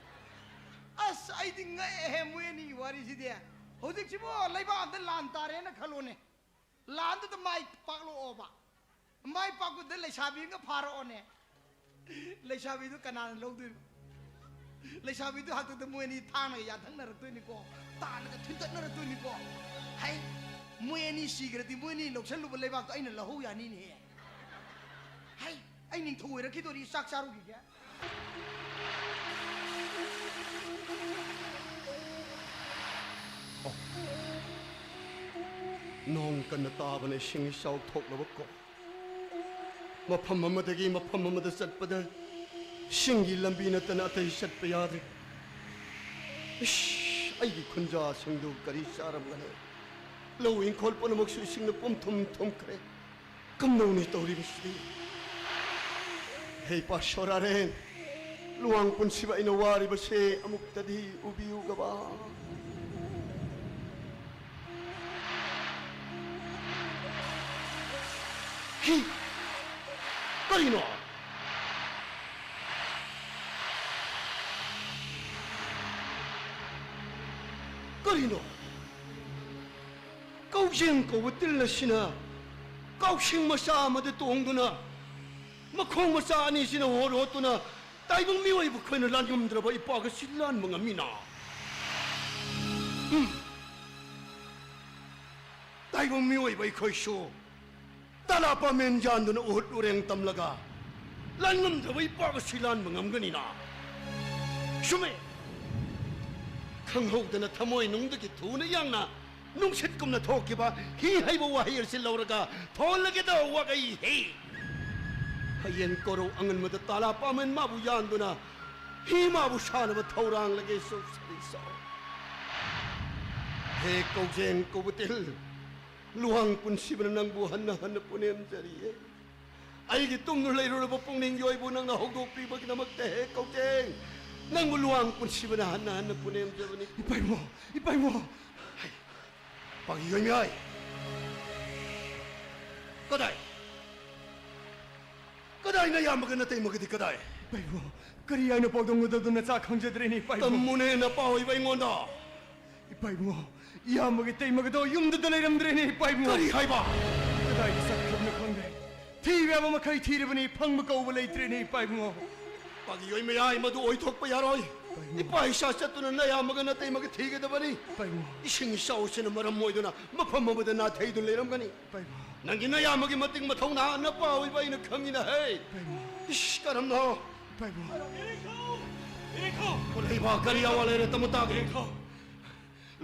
ꯑꯁ, ꯑꯩꯗꯤ ꯉꯛꯑꯦꯍꯦ ꯃꯣꯏ ꯑꯅꯤꯒꯤ ꯋꯥꯔꯤꯁꯤꯗꯤ꯫ ꯍꯧꯖꯤꯛꯁꯤꯕꯨ ꯂꯩꯕꯥꯛ ꯑꯝꯗ ꯂꯥꯟ ꯇꯥꯔꯦꯅ ꯈꯜꯂꯣꯅꯦ, ꯂꯥꯟꯗꯨꯗ ꯃꯥꯏ ꯄꯥꯛꯂꯛꯑꯣꯕ, ꯃꯥꯏ ꯄꯥꯛꯄꯗ ꯂꯩꯁꯥꯕꯤ ꯑꯃꯒ ꯐꯥꯔꯛꯑꯣꯅꯦ꯫ ꯂꯩꯁꯥꯕꯤꯗꯨ ꯀꯅꯥꯅ ꯂꯧꯗꯣꯏꯕ? ꯂꯩꯁꯥꯕꯤꯗꯨ ꯍꯥꯛꯇꯛꯇ ꯃꯣꯏ ꯑꯅꯤ ꯊꯥꯡꯅꯒ ꯌꯥꯟꯊꯪꯅꯔꯛꯇꯣꯏꯅꯤꯀꯣ, ꯇꯥꯟꯅꯒ ꯊꯤꯟꯇꯠꯅꯔꯛꯇꯣꯏꯅꯤꯀꯣ꯫ ꯍꯩ, ꯃꯣꯏ ꯑꯅꯤ ꯁꯤꯈ꯭ꯔꯗꯤ ꯃꯣꯏ ꯑꯅꯤ ꯂꯧꯁꯜꯂꯨꯕ ꯂꯩꯕꯥꯛꯇꯣ ꯑꯩꯅ ꯂꯧꯍꯧ ꯌꯥꯅꯤꯅꯦꯍꯦ꯫ ꯍꯩ, ꯑꯩ ꯅꯤꯡꯊꯧ ꯑꯣꯏꯔꯛꯈꯤꯗꯣꯔꯤ, ꯆꯥꯛ ꯆꯥꯔꯨꯈꯤꯒꯦ꯫ ꯅꯣꯡ ꯀꯟꯅ ꯇꯥꯕꯅ ꯏꯁꯤꯡ ꯏꯆꯥꯎ ꯊꯣꯛꯂꯕ ꯀꯣ꯫ ꯃꯐꯝ ꯑꯃꯗꯒꯤ ꯃꯐꯝ ꯑꯃꯗ ꯆꯠꯄꯗ ꯏꯁꯤꯡꯒꯤ ꯂꯝꯕꯤ ꯅꯠꯇꯅ ꯑꯇꯩ ꯆꯠꯄ ꯌꯥꯗ꯭ꯔꯦ꯫ ꯏꯁ, ꯑꯩꯒꯤ ꯈꯨꯟꯖꯥꯁꯤꯡꯗꯨ ꯀꯔꯤ ꯆꯥꯔꯝꯒꯅꯤ? ꯂꯧ ꯏꯪꯈꯣꯜ ꯄꯨꯝꯅꯃꯛꯁꯨ ꯏꯁꯤꯡꯅ ꯄꯨꯝ ꯊꯨꯝ ꯊꯨꯝꯈ꯭ꯔꯦ꯫ ꯀꯝꯗꯧꯅꯤ ꯇꯧꯔꯤꯕꯁꯤꯗꯤ? ꯍꯦ ꯏꯄꯥ ꯁꯣꯔꯥꯔꯦꯟ, ꯂꯨꯋꯥꯡ ꯄꯨꯟꯁꯤꯕ ꯑꯩꯅ ꯋꯥꯔꯤꯕꯁꯦ ꯑꯃꯨꯛꯇꯗꯤ ꯎꯕꯤꯌꯨꯒꯕ꯫ ꯍꯤ! ꯀꯔꯤꯅꯣ? ꯀꯔꯤꯅꯣ? ꯀꯧꯖꯦꯡ ꯀꯧꯕ ꯇꯤꯜ ꯑꯁꯤꯅ ꯀꯥꯎꯁꯤꯡ ꯃꯆꯥ ꯑꯃꯗ ꯇꯣꯡꯗꯨꯅ, ꯃꯈꯣꯡ ꯃꯆꯥ ꯑꯅꯤꯁꯤꯅ ꯍꯣꯠ ꯍꯣꯠꯇꯨꯅ ꯇꯥꯏꯕꯪ ꯃꯤꯑꯣꯏꯕ ꯑꯩꯈꯣꯏꯅ ꯂꯥꯟꯉꯝꯗ꯭ꯔꯕ ꯏꯄꯥꯒ ꯁꯤ ꯂꯥꯟꯕ ꯉꯝꯃꯤꯅ? ꯎꯝ꯫ ꯇꯥꯏꯕꯪ ꯃꯤꯑꯣꯏꯕ ꯑꯩꯈꯣꯏꯁꯨ ꯇꯥꯂꯥ ꯄꯥꯃꯦꯟ ꯌꯥꯟꯗꯨꯅ ꯎꯍꯨꯠ ꯎꯔꯦꯡ ꯇꯝꯂꯒ ꯂꯥꯟꯉꯝꯗ꯭ꯔꯕ ꯏꯄꯥꯒ ꯁꯤ ꯂꯥꯟꯕ ꯉꯝꯒꯅꯤꯅ? ꯆꯨꯝꯃꯦ꯫ ꯈꯪꯍꯧꯗꯅ ꯊꯃꯣꯏ ꯅꯨꯡꯗꯒꯤ ꯊꯨꯅ ꯌꯥꯡꯅ ꯅꯨꯡꯁꯤꯠꯀꯨꯝꯅ ꯊꯣꯛꯈꯤꯕ ꯍꯤ ꯍꯥꯏꯕ ꯋꯥꯍꯩ ꯑꯁꯤ ꯂꯧꯔꯒ ꯊꯣꯜꯂꯒꯦꯗ ꯋꯥꯒꯩ ꯍꯤ꯫ ꯍꯌꯦꯡ ꯀꯣꯔꯧ ꯑꯉꯟꯕꯗ ꯇꯥꯂꯥ ꯄꯥꯃꯦꯟ ꯃꯥꯕꯨ ꯌꯥꯟꯗꯨꯅ ꯍꯤ ꯃꯥꯕꯨ ꯁꯥꯅꯕ ꯊꯧꯔꯥꯡꯂꯒꯦ ꯁꯨ ꯁꯔꯤꯁꯣ꯫ ꯍꯦ ꯀꯧꯖꯦꯡ ꯀꯧꯕꯇꯤꯜ, ꯂꯨꯋꯥꯡ ꯄꯨꯟꯁꯤꯕꯅ ꯅꯪꯕꯨ ꯍꯟꯅ ꯍꯟꯅ ꯄꯨꯅꯦꯝꯖꯔꯤꯌꯦ꯫ ꯑꯩꯒꯤ ꯇꯨꯡꯗ ꯂꯩꯔꯨꯔꯕ ꯄꯨꯛꯅꯤꯡ ꯌꯣꯏꯕꯨ ꯅꯪꯅ ꯍꯧꯗꯣꯛꯄꯤꯕꯒꯤꯗꯃꯛꯇ ꯍꯦ ꯀꯧꯖꯦꯡ, ꯅꯪꯕꯨ ꯂꯨꯋꯥꯡ ꯄꯨꯟꯁꯤꯕꯅ ꯍꯟꯅ ꯍꯟꯅ ꯄꯨꯅꯦꯝꯖꯕꯅꯤ꯫ ꯏꯄꯥꯏꯕꯨꯡꯉꯣ, ꯏꯄꯥꯏꯕꯨꯡꯉꯣ꯫ ꯍꯩ, ꯄꯥꯒꯤ ꯌꯣꯏꯃꯤꯌꯥꯏ꯫ ꯀꯗꯥꯏ? ꯀꯗꯥꯏ ꯅꯌꯥꯝꯕꯒ ꯅꯇꯩꯃꯒꯗꯤ ꯀꯗꯥꯏ? ꯏꯄꯥꯏꯕꯨꯡꯉꯣ, ꯀꯔꯤ ꯍꯥꯏꯅ ꯄꯥꯎꯗꯝꯒꯗꯕꯗꯣ ꯅꯆꯥ ꯈꯪꯖꯗ꯭ꯔꯦꯅꯦ, ꯏꯄꯥꯏꯕꯨꯡꯉꯣ꯫ ꯇꯝꯃꯨꯅꯦ ꯅꯄꯥ ꯑꯣꯏꯕ ꯑꯩꯉꯣꯟꯗ꯫ ꯏꯄꯥꯏꯕꯨꯡꯉꯣ, ꯏꯌꯥꯝꯕꯒꯤ ꯇꯩꯃꯒꯗꯣ ꯌꯨꯝꯗꯨꯗ ꯂꯩꯔꯝꯗ꯭ꯔꯦꯅꯦ, ꯏꯄꯥꯏꯕꯨꯡꯉꯣ꯫ ꯀꯔꯤ ꯍꯥꯏꯕ? ꯀꯗꯥꯏꯗ ꯆꯠꯈ꯭ꯔꯕꯅꯣ ꯈꯪꯗ꯭ꯔꯦ꯫ ꯊꯤꯕ ꯌꯥꯕ ꯃꯈꯩ ꯊꯤꯔꯕꯅꯤ, ꯐꯪꯕ ꯀꯧꯕ ꯂꯩꯇ꯭ꯔꯦꯅꯦ, ꯏꯄꯥꯏꯕꯨꯡꯉꯣ꯫ ꯄꯥꯒꯤ ꯑꯣꯏ ꯃꯌꯥꯏ, ꯃꯗꯨ ꯑꯣꯏꯊꯣꯛꯄ ꯌꯥꯔꯣꯏ꯫ ꯏꯄꯥ ꯏꯄꯥ ꯏꯁꯥ ꯆꯠꯇꯨꯅ ꯅꯌꯥꯝꯕꯒ ꯅꯇꯩꯃꯒ ꯊꯤꯒꯗꯕꯅꯤ꯫ ꯏꯄꯥꯏꯕꯨꯡꯉꯣ꯫ ꯏꯁꯤꯡ ꯏꯆꯥꯎꯁꯤꯅ ꯃꯔꯝ ꯑꯣꯏꯗꯨꯅ ꯃꯐꯝ ꯑꯃꯗ ꯅꯥꯊꯩꯗꯨꯅ ꯂꯩꯔꯝꯒꯅꯤ꯫ ꯏꯄꯥꯏꯕꯨꯡꯉꯣ꯫ ꯅꯪꯒꯤ ꯅꯌꯥꯝꯕꯒꯤ ꯃꯇꯤꯛ ꯃꯊꯧꯅꯥ ꯅꯄꯥ ꯑꯣꯏꯕ ꯑꯩꯅ ꯈꯪꯉꯤꯅ ꯍꯦ꯫ ꯏꯄꯥꯏꯕꯨꯡꯉꯣ꯫ ꯏꯁ, ꯀꯔꯝꯅꯣ? ꯏꯄꯥꯏꯕꯨꯡꯉꯣ꯫ ꯏꯔꯤꯡꯈꯧ! ꯏꯔꯤꯡꯈꯧ! ꯈꯨꯂꯩꯕ, ꯀꯔꯤ ꯑꯋꯥ ꯂꯩꯔꯦ? ꯇꯝꯃꯨ ꯇꯥꯒꯦ꯫ ꯏꯔꯤꯡꯈꯧ!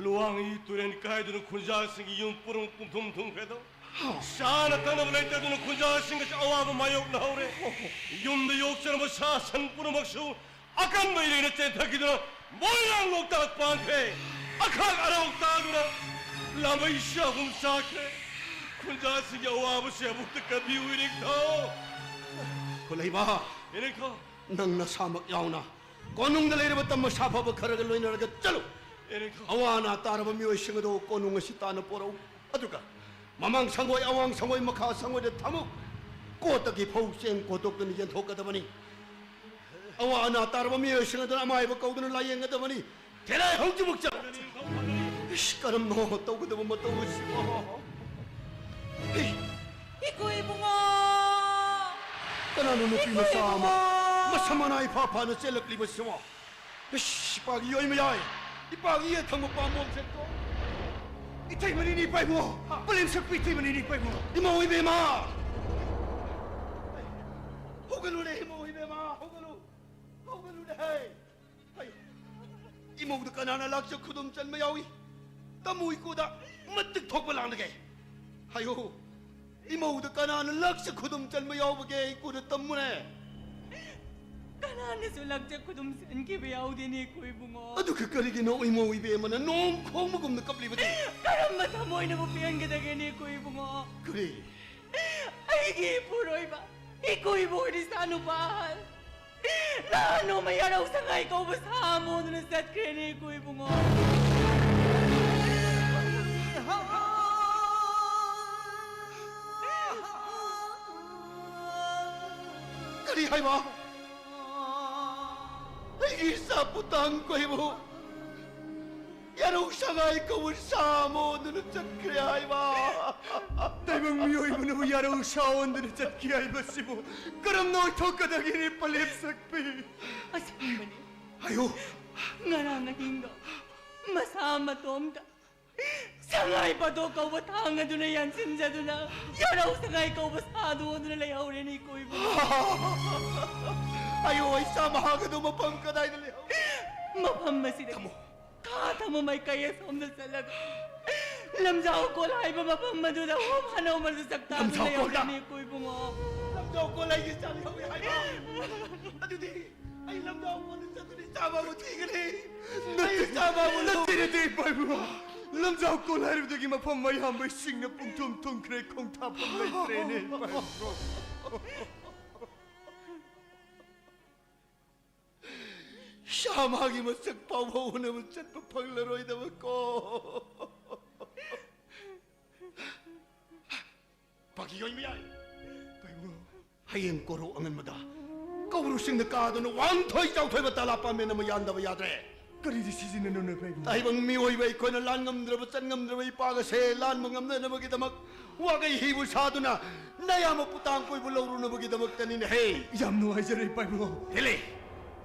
ꯂꯨꯋꯥꯡ ꯏ ꯇꯨꯔꯦꯟ ꯀꯥꯏꯗꯨꯅ ꯈꯨꯟꯖꯥꯁꯤꯡꯒꯤ ꯌꯨꯝ ꯄꯨꯔꯨꯝ ꯄꯨꯝꯊꯨꯝ ꯊꯨꯝꯈ꯭ꯔꯦꯗꯣ꯫ ꯍꯥ꯫ ꯆꯥꯅ ꯊꯛꯅꯕ ꯂꯩꯇꯗꯨꯅ ꯈꯨꯟꯖꯥꯁꯤꯡ ꯑꯁꯤ ꯑꯋꯥꯕ ꯃꯥꯌꯣꯛꯅꯍꯧꯔꯦ꯫ ꯌꯨꯝꯗ ꯌꯣꯛꯆꯔꯝꯕ ꯁꯥ ꯁꯟ ꯄꯨꯝꯅꯃꯛꯁꯨ ꯑꯀꯟꯕ ꯏꯔꯩꯅ ꯆꯦꯟꯊꯈꯤꯗꯨꯅ ꯃꯣꯏꯔꯥꯡ ꯂꯣꯛꯇꯥꯛ ꯄꯥꯟꯈ꯭ꯔꯦ꯫ ꯑꯈꯥꯛ ꯑꯔꯥꯎ ꯇꯥꯗꯨꯅ ꯂꯥꯃꯩ ꯁꯥꯍꯨꯝ ꯁꯥꯈ꯭ꯔꯦ꯫ ꯈꯨꯟꯖꯥꯁꯤꯡꯒꯤ ꯑꯋꯥꯕꯁꯦ ꯑꯃꯨꯛꯇ ꯀꯟꯕꯤꯌꯨ, ꯏꯔꯤꯡꯊꯧ꯫ ꯈꯨꯂꯩꯕ, ꯏꯔꯤꯡꯊꯧ꯫ ꯅꯪ ꯅꯁꯥꯃꯛ ꯌꯥꯎꯅ ꯀꯣꯅꯨꯡꯗ ꯂꯩꯔꯕ ꯇꯝꯕ ꯁꯥꯐꯕ ꯈꯔꯒ ꯂꯣꯏꯅꯔꯒ ꯆꯠꯂꯨ꯫ ꯏꯔꯤꯡꯊꯧ꯫ ꯑꯋꯥ ꯑꯅꯥ ꯇꯥꯔꯕ ꯃꯤꯑꯣꯏꯁꯤꯡ ꯑꯗꯨ ꯀꯣꯅꯨꯡ ꯑꯁꯤ ꯇꯥꯟꯅ ꯄꯣꯔꯛꯎ꯫ ꯑꯗꯨꯒ ꯃꯃꯥꯡ ꯁꯪꯒꯣꯏ, ꯑꯋꯥꯡ ꯁꯪꯒꯣꯏ, ꯃꯈꯥ ꯁꯪꯒꯣꯏꯗ ꯊꯝꯃꯨ꯫ ꯀꯣꯠꯇꯒꯤ ꯐꯧ ꯆꯦꯡ ꯀꯣꯠꯇꯣꯛꯇꯨꯅ ꯌꯦꯟꯊꯣꯛꯀꯗꯕꯅꯤ꯫ ꯑꯋꯥ ꯑꯅꯥ ꯇꯥꯔꯕ ꯃꯤꯑꯣꯏꯁꯤꯡ ꯑꯗꯨꯅ ꯑꯃꯥꯏꯕ ꯀꯧꯗꯨꯅ ꯂꯥꯌꯦꯡꯒꯗꯕꯅꯤ꯫ ꯊꯦꯂꯥꯏ ꯍꯧꯖꯤꯛꯃꯛ ꯆꯠꯂꯨ꯫ ꯏꯁ, ꯀꯔꯝꯅꯣ ꯇꯧꯒꯗꯕ ꯃꯇꯧ ꯑꯁꯤꯕꯣ? ꯍꯦ, ꯏꯀꯨꯏ ꯏꯕꯨꯡꯉꯣ! ꯀꯅꯥꯅꯣ ꯅꯨꯄꯤ ꯏꯀꯨꯏ ꯃꯆꯥ ꯑꯃ? ꯏꯕꯨꯡꯉꯣ! ꯑꯁꯃꯥꯅ ꯏꯐꯥ ꯐꯥꯅ ꯆꯦꯜꯂꯛꯂꯤꯕꯁꯤꯕꯣ? ꯏꯁ, ꯏꯄꯥꯒꯤ ꯌꯣꯏ ꯃꯌꯥꯏ, ꯏꯄꯥꯒꯤ ꯌꯦꯠ ꯊꯪꯕ ꯄꯥꯝꯕꯣꯝꯁꯦ ꯀꯣ꯫ ꯏꯊꯩ ꯃꯅꯤꯅꯤ ꯄꯥꯏꯕꯣ, ꯄꯂꯦꯝ ꯁꯛꯄꯤ ꯏꯊꯩ ꯃꯅꯤꯅꯤ ꯄꯥꯏꯕꯣ꯫ ꯏꯃꯧ ꯏꯕꯦꯝꯃ! ꯍꯧꯒꯠꯂꯨꯅꯦ, ꯏꯃꯧ ꯏꯕꯦꯝꯃ, ꯍꯧꯒꯠꯂꯨ, ꯍꯧꯒꯠꯂꯨꯅꯦ, ꯍꯩ! ꯍꯩ! ꯏꯃꯧꯗ ꯀꯅꯥꯅ ꯂꯥꯛꯆ ꯈꯨꯗꯨꯝ ꯆꯟꯕ ꯌꯥꯎꯏ? ꯇꯝꯃꯨ ꯏꯀꯨꯗ, ꯃꯇꯤꯛ ꯊꯣꯛꯄ ꯂꯥꯡꯂꯒꯦ꯫ ꯍꯥꯏꯌꯨ, ꯏꯃꯧꯗ ꯀꯅꯥꯅ ꯂꯥꯛꯆ ꯈꯨꯗꯨꯝ ꯆꯟꯕ ꯌꯥꯎꯕꯒꯦ? ꯏꯀꯨꯗ ꯇꯝꯃꯨꯅꯦ꯫ ꯀꯅꯥꯅꯁꯨ ꯂꯥꯛꯆ ꯈꯨꯗꯨꯝ ꯆꯟꯈꯤꯕ ꯌꯥꯎꯗꯦꯅꯦ, ꯏꯀꯨ ꯏꯕꯨꯡꯉꯣ꯫ ꯑꯗꯨꯒ ꯀꯔꯤꯒꯤꯅꯣ ꯏꯃꯧ ꯏꯕꯦꯝꯃꯅ ꯅꯣꯡ ꯈꯣꯡꯕꯒꯨꯝꯅ ꯀꯞꯂꯤꯕꯗꯤ? ꯀꯔꯝꯕ ꯊꯃꯣꯏꯅꯕꯨ ꯄꯦꯟꯒꯗꯒꯦꯅꯦ, ꯏꯀꯨ ꯏꯕꯨꯡꯉꯣ? ꯀꯔꯤ? ꯑꯩꯒꯤ ꯏꯄꯨꯔꯣꯏꯕ, ꯏꯀꯨ ꯏꯕꯣꯛ ꯏꯆꯥ ꯅꯨꯄꯥ ꯑꯍꯜ, ꯅꯍꯥꯟ ꯅꯣꯡꯃ ꯌꯥꯔꯧ ꯁꯉꯥꯏ ꯀꯧꯕ ꯁꯥ ꯑꯃ ꯑꯣꯟꯗꯨꯅ ꯆꯠꯈ꯭ꯔꯦꯅꯦ, ꯏꯀꯨ ꯏꯕꯨꯡꯉꯣ꯫ ꯀꯔꯤ ꯍꯥꯏꯕ? ꯑꯩꯒꯤ ꯏꯆꯥ ꯄꯨꯇꯥꯡ ꯀꯣꯏꯕꯨ ꯌꯥꯔꯧ ꯁꯉꯥꯏ ꯀꯧꯕ ꯁꯥ ꯑꯃ ꯑꯣꯟꯗꯨꯅ ꯆꯠꯈ꯭ꯔꯦ ꯍꯥꯏꯕ꯫ ꯇꯥꯏꯕꯪ ꯃꯤꯑꯣꯏꯕꯅꯕꯨ ꯌꯥꯔꯧ ꯁꯥ ꯑꯣꯟꯗꯨꯅ ꯆꯠꯈꯤ ꯍꯥꯏꯕꯁꯤꯕꯨ ꯀꯔꯝꯅ ꯑꯣꯏꯊꯣꯛꯀꯗꯒꯦꯅꯦ, ꯄꯂꯦꯝ ꯁꯛꯄꯤ? ꯑꯁꯦꯡꯕꯅꯤ꯫ ꯍꯥꯏꯌꯨ꯫ ꯉꯔꯥꯡ ꯑꯍꯤꯡꯗꯣ ꯃꯁꯥ ꯃꯇꯣꯝꯇ ꯁꯉꯥꯏ ꯄꯥꯗꯣꯛ ꯀꯧꯕ ꯊꯥꯡ ꯑꯗꯨꯅ ꯌꯥꯟꯁꯤꯟꯖꯗꯨꯅ ꯌꯥꯔꯧ ꯁꯉꯥꯏ ꯀꯧꯕ ꯁꯥꯗꯨ ꯑꯣꯟꯗꯨꯅ ꯂꯩꯍꯧꯔꯦꯅꯦ, ꯏꯀꯨ ꯏꯕꯨꯡꯉꯣ꯫ ꯑꯌꯣ, ꯏꯆꯥ ꯃꯍꯥꯛ ꯑꯗꯨ ꯃꯐꯝ ꯀꯗꯥꯏꯗ ꯂꯩꯍꯧꯔꯤ? ꯃꯐꯝ ꯑꯁꯤꯗ ꯊꯝꯃꯣ꯫ ꯈꯥ ꯊꯝꯃꯣ ꯃꯥꯏꯀꯩ ꯑꯁꯣꯝꯗ ꯆꯠꯂꯒ ꯂꯝꯖꯥꯎ ꯀꯣꯜ ꯍꯥꯏꯕ ꯃꯐꯝ ꯑꯗꯨꯗ ꯍꯣꯝ ꯍꯅꯧ ꯃꯔꯛꯇ ꯆꯥꯛ ꯆꯥꯗꯨꯅ ꯂꯝꯖꯥꯎ ꯀꯣꯜꯗ? ꯂꯩꯍꯧꯔꯦꯅꯦ, ꯏꯀꯨ ꯏꯕꯨꯡꯉꯣ꯫ ꯂꯝꯖꯥꯎ ꯀꯣꯜ ꯑꯩꯒꯤ ꯏꯆꯥ ꯂꯩꯍꯧꯔꯦ ꯍꯥꯏꯕ? ꯑꯗꯨꯗꯤ ꯑꯩ ꯂꯝꯖꯥꯎ ꯀꯣꯜꯗ ꯆꯠꯇꯨꯅ ꯏꯆꯥ ꯃꯥꯕꯨ ꯊꯤꯒꯅꯤ꯫ ꯑꯩ ꯏꯆꯥ ꯃꯥꯕꯨ ꯂꯧ- ꯅꯠꯇꯦ, ꯅꯠꯇꯦ, ꯏꯄꯥ ꯏꯕꯨꯡꯉꯣ꯫ ꯂꯝꯖꯥꯎ ꯀꯣꯜ ꯍꯥꯏꯔꯤꯕꯗꯒꯤ ꯃꯐꯝ ꯑꯌꯥꯝꯕ ꯏꯁꯤꯡꯅ ꯄꯨꯡꯊꯨꯝ ꯊꯨꯝꯈ꯭ꯔꯦ, ꯈꯣꯡꯊꯥꯐꯝ ꯂꯩꯇ꯭ꯔꯦꯅꯦ, ꯏꯄꯥ ꯏꯕꯨꯡꯉꯣ꯫ ꯁꯥ ꯃꯥꯒꯤ ꯃꯁꯛ ꯐꯥꯎꯕ ꯎꯅꯕ ꯆꯠꯄ ꯐꯪꯂꯔꯣꯏꯗꯕ ꯀꯣ꯫ ꯄꯥꯒꯤ ꯑꯣꯏꯕ ꯌꯥꯏ꯫ ꯏꯄꯥ ꯏꯕꯨꯡꯉꯣ꯫ ꯍꯌꯦꯡ ꯀꯣꯔꯧ ꯑꯉꯟꯕꯗ ꯀꯧꯕ꯭ꯔꯨꯁꯤꯡꯅ ꯀꯥꯗꯨꯅ ꯋꯥꯡꯊꯣꯏ ꯆꯥꯎꯊꯣꯏꯕ ꯇꯂꯥ ꯄꯥꯝꯕꯦꯟ ꯑꯃ ꯌꯥꯟꯗꯕ ꯌꯥꯗ꯭ꯔꯦ꯫ ꯀꯔꯤꯗꯤ ꯁꯤꯖꯤꯟꯅꯅꯣꯅꯦ ꯏꯄꯥ ꯏꯕꯨꯡꯉꯣ? ꯇꯥꯏꯕꯪ ꯃꯤꯑꯣꯏꯕ ꯑꯩꯈꯣꯏꯅ ꯂꯥꯟ ꯉꯝꯗ꯭ꯔꯕ, ꯆꯟ ꯉꯝꯗ꯭ꯔꯕ ꯏꯄꯥꯛ ꯑꯁꯦ ꯂꯥꯟꯕ ꯉꯝꯅꯅꯕꯒꯤꯗꯃꯛ ꯋꯥꯒꯩ ꯍꯤꯕꯨ ꯁꯥꯗꯨꯅ ꯅꯌꯥꯝꯕ ꯄꯨꯇꯥꯡ ꯀꯣꯏꯕ ꯂꯧꯔꯨꯅꯕꯒꯤꯗꯃꯛꯇꯅꯤꯅꯦꯍꯦ꯫ ꯌꯥꯝ ꯅꯨꯡꯉꯥꯏꯖꯔꯦ ꯏꯄꯥ ꯏꯕꯨꯡꯉꯣ꯫ ꯊꯤꯜꯂꯤ꯫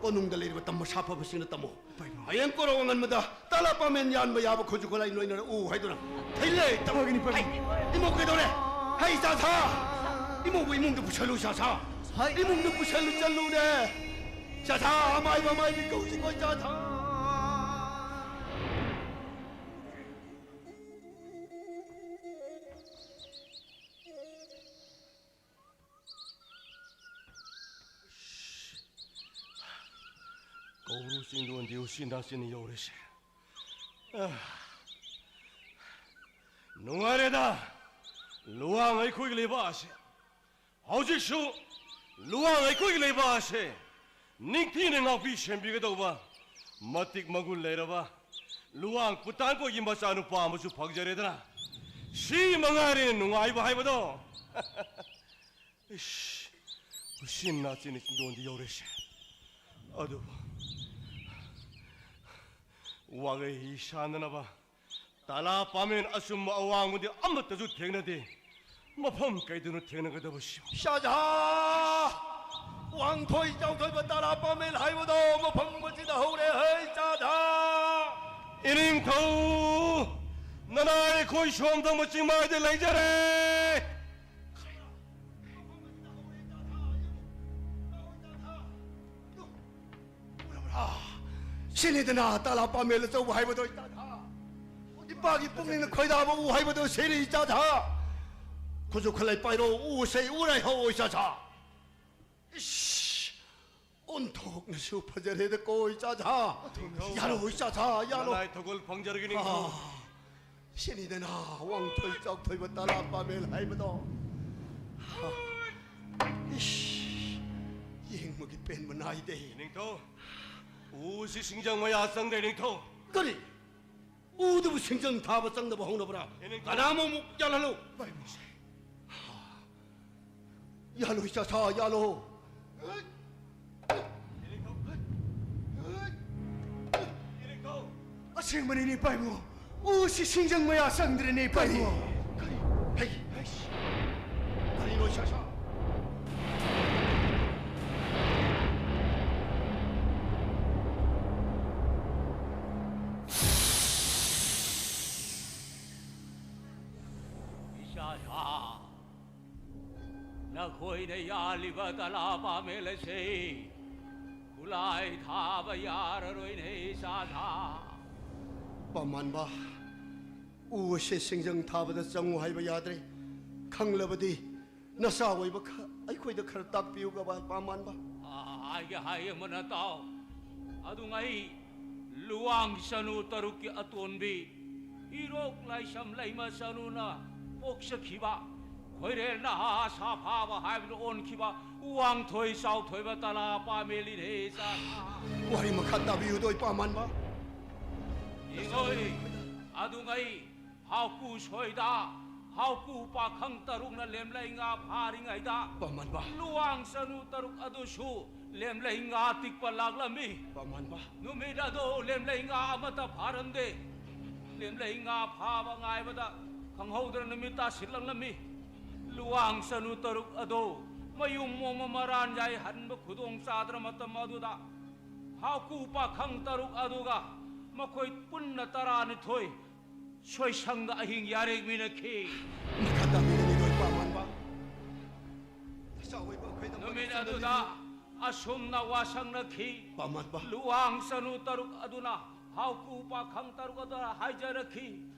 ꯀꯣꯅꯨꯡꯗ ꯂꯩꯔꯤꯕ ꯇꯝꯕ ꯁꯥꯐꯕꯁꯤꯡꯅ ꯇꯝꯃꯨ꯫ ꯏꯄꯥ ꯏꯕꯨꯡꯉꯣ꯫ ꯍꯌꯦꯡ ꯀꯣꯔꯧ ꯑꯉꯟꯕꯗ ꯇꯥꯂꯥ ꯄꯥꯃꯦꯟ ꯌꯥꯟꯕ ꯌꯥꯕ ꯈꯨꯠꯁꯨ ꯈꯨꯠꯂꯥꯏ ꯂꯣꯏꯅꯔꯛꯎ ꯍꯥꯏꯗꯨꯅ꯫ ꯊꯤꯜꯂꯦ, ꯇꯝꯃꯨ꯫ ꯐꯒꯅꯤ, ꯐꯒꯅꯤ꯫ ꯍꯩ, ꯏꯃꯧ ꯀꯩꯗꯧꯔꯦ? ꯍꯩ, ꯆꯥꯊꯥ! ꯏꯃꯧꯕꯨ ꯏꯃꯨꯡꯗ ꯄꯨꯁꯜꯂꯨ, ꯆꯥꯊꯥ! ꯍꯩ꯫ ꯏꯃꯨꯡꯗ ꯄꯨꯁꯜꯂꯨ ꯆꯜꯂꯨꯅꯦ꯫ ꯆꯥꯊꯥ, ꯑꯃꯥꯏꯕ, ꯑꯃꯥꯏꯕꯤ ꯀꯧꯁꯤꯀꯣ, ꯆꯥꯊꯥ! ꯀꯧꯕ꯭ꯔꯨ ꯆꯤꯡꯗꯣꯟꯗꯤ ꯎꯆꯤꯟ ꯅꯥꯆꯤꯟꯅ ꯌꯧꯔꯦꯁꯦ꯫ ꯑꯥ, ꯅꯨꯡꯉꯥꯏꯔꯦꯗ, ꯂꯨꯋꯥꯡ ꯑꯩꯈꯣꯏꯒꯤ ꯂꯩꯕꯥꯛ ꯑꯁꯦ꯫ ꯍꯧꯖꯤꯛꯁꯨ ꯂꯨꯋꯥꯡ ꯑꯩꯈꯣꯏꯒꯤ ꯂꯩꯕꯥꯛ ꯑꯁꯦ ꯅꯤꯡꯊꯤꯅ ꯉꯥꯛꯄꯤ ꯁꯦꯟꯕꯤꯒꯗꯧꯕ ꯃꯇꯤꯛ ꯃꯒꯨꯟ ꯂꯩꯔꯕ ꯂꯨꯋꯥꯡ ꯄꯨꯇꯥꯡꯀꯣꯏꯒꯤ ꯃꯆꯥꯅꯨꯄꯥ ꯑꯃꯁꯨ ꯐꯪꯖꯔꯦꯗꯅ꯫ ꯁꯤ ꯃꯉꯥꯏꯔꯦ ꯅꯨꯡꯉꯥꯏꯕ ꯍꯥꯏꯕꯗꯣ꯫ ꯏꯁ, ꯎꯆꯤꯟ ꯅꯥꯆꯤꯟꯅ ꯆꯤꯡꯗꯣꯟꯗꯤ ꯌꯧꯔꯦꯁꯦ꯫ ꯑꯗꯨꯕꯨ ꯋꯥꯒꯩ ꯁꯥꯟꯅꯅꯕ ꯇꯥꯂꯥ ꯄꯥꯃꯦꯟ ꯑꯆꯨꯝꯕ ꯑꯋꯥꯡꯕꯗꯤ ꯑꯃꯠꯇꯁꯨ ꯊꯦꯡꯅꯗꯦ꯫ ꯃꯐꯝ ꯀꯩꯗꯅꯣ ꯊꯦꯡꯅꯒꯗꯕꯁꯤꯕꯨ? ꯆꯥꯊꯥ! ꯋꯥꯡꯊꯣꯏ ꯆꯥꯎꯊꯣꯏꯕ ꯇꯥꯂꯥ ꯄꯥꯃꯦꯟ ꯍꯥꯏꯕꯗꯣ ꯃꯐꯝ ꯑꯁꯤꯗ ꯍꯧꯔꯦ, ꯍꯩ ꯆꯥꯊꯥ! ꯏꯅꯤꯡꯊꯧ! ꯅꯅꯥꯏ ꯑꯩꯈꯣꯏ ꯁꯣꯝ ꯊꯪꯕ ꯆꯤꯡꯃꯥꯏꯗ ꯂꯩꯖꯔꯦ꯫ ꯎꯔꯕ꯭ꯔꯥ? ꯁꯤꯅꯤꯗꯅ ꯇꯥꯂꯥ ꯄꯥꯃꯦꯟ ꯑꯆꯧꯕ ꯍꯥꯏꯕꯗꯣ, ꯏꯆꯥ ꯊꯥ꯫ ꯏꯄꯥꯒꯤ ꯄꯨꯛꯅꯤꯡꯅ ꯈꯣꯏꯗꯥꯕ ꯎ ꯍꯥꯏꯕꯗꯣ ꯁꯤꯅꯤ, ꯏꯆꯥ ꯊꯥ꯫ ꯈꯨꯠꯁꯨ ꯈꯨꯠꯂꯥꯏ ꯄꯥꯏꯔꯣ, ꯎꯁꯦ ꯎꯔꯥꯏ ꯍꯧ, ꯏꯆꯥ ꯊꯥ꯫ ꯏꯁ! ꯑꯣꯟꯊꯣꯛꯅꯁꯨ ꯐꯖꯔꯦꯗꯀꯣ, ꯏꯆꯥ ꯊꯥ꯫ ꯌꯥꯔꯣ, ꯏꯆꯥ ꯊꯥ, ꯌꯥꯔꯣ꯫ ꯅꯅꯥꯏ ꯊꯧꯒꯜ ꯐꯪꯖꯔꯒꯦ, ꯅꯤꯡꯊꯧ꯫ ꯑꯥ, ꯁꯤꯅꯤꯗꯅ ꯋꯥꯡꯊꯣꯏ ꯆꯥꯎꯊꯣꯏꯕ ꯇꯥꯂꯥ ꯄꯥꯃꯦꯟ ꯍꯥꯏꯕꯗꯣ꯫ ꯑꯥ, ꯏꯁ, ꯌꯦꯡꯕꯒꯤ ꯄꯦꯟꯕ ꯅꯥꯏꯗꯦ꯫ ꯅꯤꯡꯊꯧ, ꯎꯁꯤ ꯁꯤꯡꯖꯪ ꯃꯌꯥ ꯆꯪꯗꯦ, ꯅꯤꯡꯊꯧ꯫ ꯀꯔꯤ? ꯎꯗꯨꯕꯨ ꯁꯤꯡꯖꯪ ꯊꯥꯕ ꯆꯪꯗꯕ ꯍꯧꯅꯕ꯭ꯔꯥ? ꯏꯅꯤꯡꯊꯧ꯫ ꯀꯅꯥꯃꯨꯛ ꯌꯥꯜꯍꯜꯂꯨ꯫ ꯌꯥꯜꯂꯣ, ꯏꯆꯥ ꯁꯥ, ꯌꯥꯜꯂꯣ꯫ ꯏꯅꯤꯡꯊꯧ꯫ ꯑꯁꯦꯡꯕꯅꯤꯅꯦ ꯏꯄꯥ ꯏꯕꯨꯡꯉꯣ꯫ ꯎꯁꯤ ꯁꯤꯡꯖꯪ ꯃꯌꯥ ꯆꯪꯗ꯭ꯔꯦꯅꯦ ꯏꯄꯥ ꯏꯕꯨꯡꯉꯣ꯫ ꯀꯔꯤ? ꯍꯩ, ꯍꯩ꯫ ꯀꯔꯤꯅꯣ ꯏꯁꯥ ꯁꯥ? ꯏꯁꯥ ꯁꯥ꯫ ꯅꯈꯣꯏꯅ ꯌꯥꯜꯂꯤꯕ ꯇꯂꯥ ꯄꯥꯃꯦꯜ ꯑꯁꯤ ꯈꯨꯠꯂꯥꯏ ꯊꯥꯕ ꯌꯥꯔꯔꯣꯏꯅꯦ, ꯏꯆꯥ ꯁꯥ꯫ ꯄꯥꯃꯥꯟꯕ, ꯎ ꯑꯁꯤ ꯁꯤꯡꯖꯪ ꯊꯥꯕꯗ ꯆꯪꯉꯨ ꯍꯥꯏꯕ ꯌꯥꯗ꯭ꯔꯦ꯫ ꯈꯪꯂꯕꯗꯤ ꯅꯆꯥ ꯑꯣꯏꯕ ꯈ-, ꯑꯩꯈꯣꯏꯗ ꯈꯔ ꯇꯥꯛꯄꯤꯌꯨ, ꯒꯕꯥꯏ ꯄꯥꯃꯥꯟꯕ꯫ ꯑ, ꯍꯥꯏꯒꯦ, ꯍꯥꯏꯒꯦ, ꯃꯨꯟꯅ ꯇꯥꯎ꯫ ꯑꯗꯨꯉꯩ ꯂꯨꯋꯥꯡ ꯆꯅꯨ ꯇꯔꯨꯛꯀꯤ ꯑꯇꯣꯟꯕꯤ ꯏꯔꯣꯛ ꯂꯥꯏꯁ꯭ꯔꯝ ꯂꯩꯃ ꯆꯅꯨꯅ ꯄꯣꯛꯆꯈꯤꯕ, ꯈꯣꯏꯔꯦꯜ ꯅꯍꯥ ꯁꯥꯐꯥꯕ ꯍꯥꯏꯕꯗꯨ ꯑꯣꯟꯈꯤꯕ ꯋꯥꯡꯊꯣꯏ ꯆꯥꯎꯊꯣꯏꯕ ꯇꯂꯥ ꯄꯥꯃꯦꯜꯅꯤꯅꯦ, ꯏꯆꯥ꯫ ꯋꯥꯔꯤ ꯃꯈꯥ ꯇꯥꯕꯤꯌꯨꯗꯣ, ꯏꯄꯥꯃꯥꯟꯕ꯫ ꯌꯦꯡꯉꯣꯏ, ꯑꯗꯨꯉꯩ ꯍꯥꯎꯀꯨ ꯁꯣꯏꯗ ꯍꯥꯎꯀꯨ ꯄꯥꯈꯪ ꯇꯔꯨꯛꯅ ꯂꯦꯝꯂꯩ ꯉꯥ ꯐꯥꯔꯤꯉꯩꯗ, ꯄꯥꯃꯥꯟꯕ꯫ ꯂꯨꯋꯥꯡ ꯆꯅꯨ ꯇꯔꯨꯛ ꯑꯗꯨꯁꯨ ꯂꯦꯝꯂꯩ ꯉꯥ ꯇꯤꯛꯄ ꯂꯥꯛꯂꯝꯃꯤ꯫ ꯄꯥꯃꯥꯟꯕ꯫ ꯅꯨꯃꯤꯠ ꯑꯗꯨ ꯂꯦꯝꯂꯩ ꯉꯥ ꯑꯃꯠꯇ ꯐꯥꯔꯝꯗꯦ꯫ ꯂꯦꯝꯂꯩ ꯉꯥ ꯐꯥꯕ ꯉꯥꯏꯕꯗ ꯈꯪꯍꯧꯗꯅ ꯅꯨꯃꯤꯠ ꯇꯥꯁꯤꯜꯂꯛꯂꯝꯃꯤ꯫ ꯂꯨꯋꯥꯡ ꯆꯅꯨ ꯇꯔꯨꯛ ꯑꯗꯨ ꯃꯌꯨꯝ ꯃꯣꯡꯃ ꯃꯔꯥꯟ ꯌꯥꯏ ꯍꯟꯕ ꯈꯨꯗꯣꯡ ꯆꯥꯗ꯭ꯔ ꯃꯇꯝ ꯑꯗꯨꯗ, ꯍꯥꯎꯀꯨ ꯄꯥꯈꯪ ꯇꯔꯨꯛ ꯑꯗꯨꯒ ꯃꯈꯣꯏ ꯄꯨꯟꯅ ꯇꯔꯥꯅꯤꯊꯣꯏ ꯁꯣꯏꯁꯪꯗ ꯑꯍꯤꯡ ꯌꯥꯔꯦꯛꯃꯤꯟꯅꯈꯤ꯫ ꯃꯈꯥ ꯇꯥꯕꯤꯔꯅꯤ, ꯂꯣꯏ ꯄꯥꯃꯥꯟꯕ꯫ ꯅꯆꯥ ꯑꯣꯏꯕ ꯑꯩꯈꯣꯏꯅ ꯅꯨꯃꯤꯠ ꯃꯗꯨ ꯑꯗꯨꯗ ꯑꯁꯨꯝꯅ ꯋꯥꯁꯛꯅꯈꯤ꯫ ꯄꯥꯃꯥꯟꯕ꯫ ꯂꯨꯋꯥꯡ ꯆꯅꯨ ꯇꯔꯨꯛ ꯑꯗꯨꯅ ꯍꯥꯎꯀꯨ ꯄꯥꯈꯪ ꯇꯔꯨꯛ ꯑꯗꯨꯗ ꯍꯥꯏꯖꯔꯛꯈꯤ,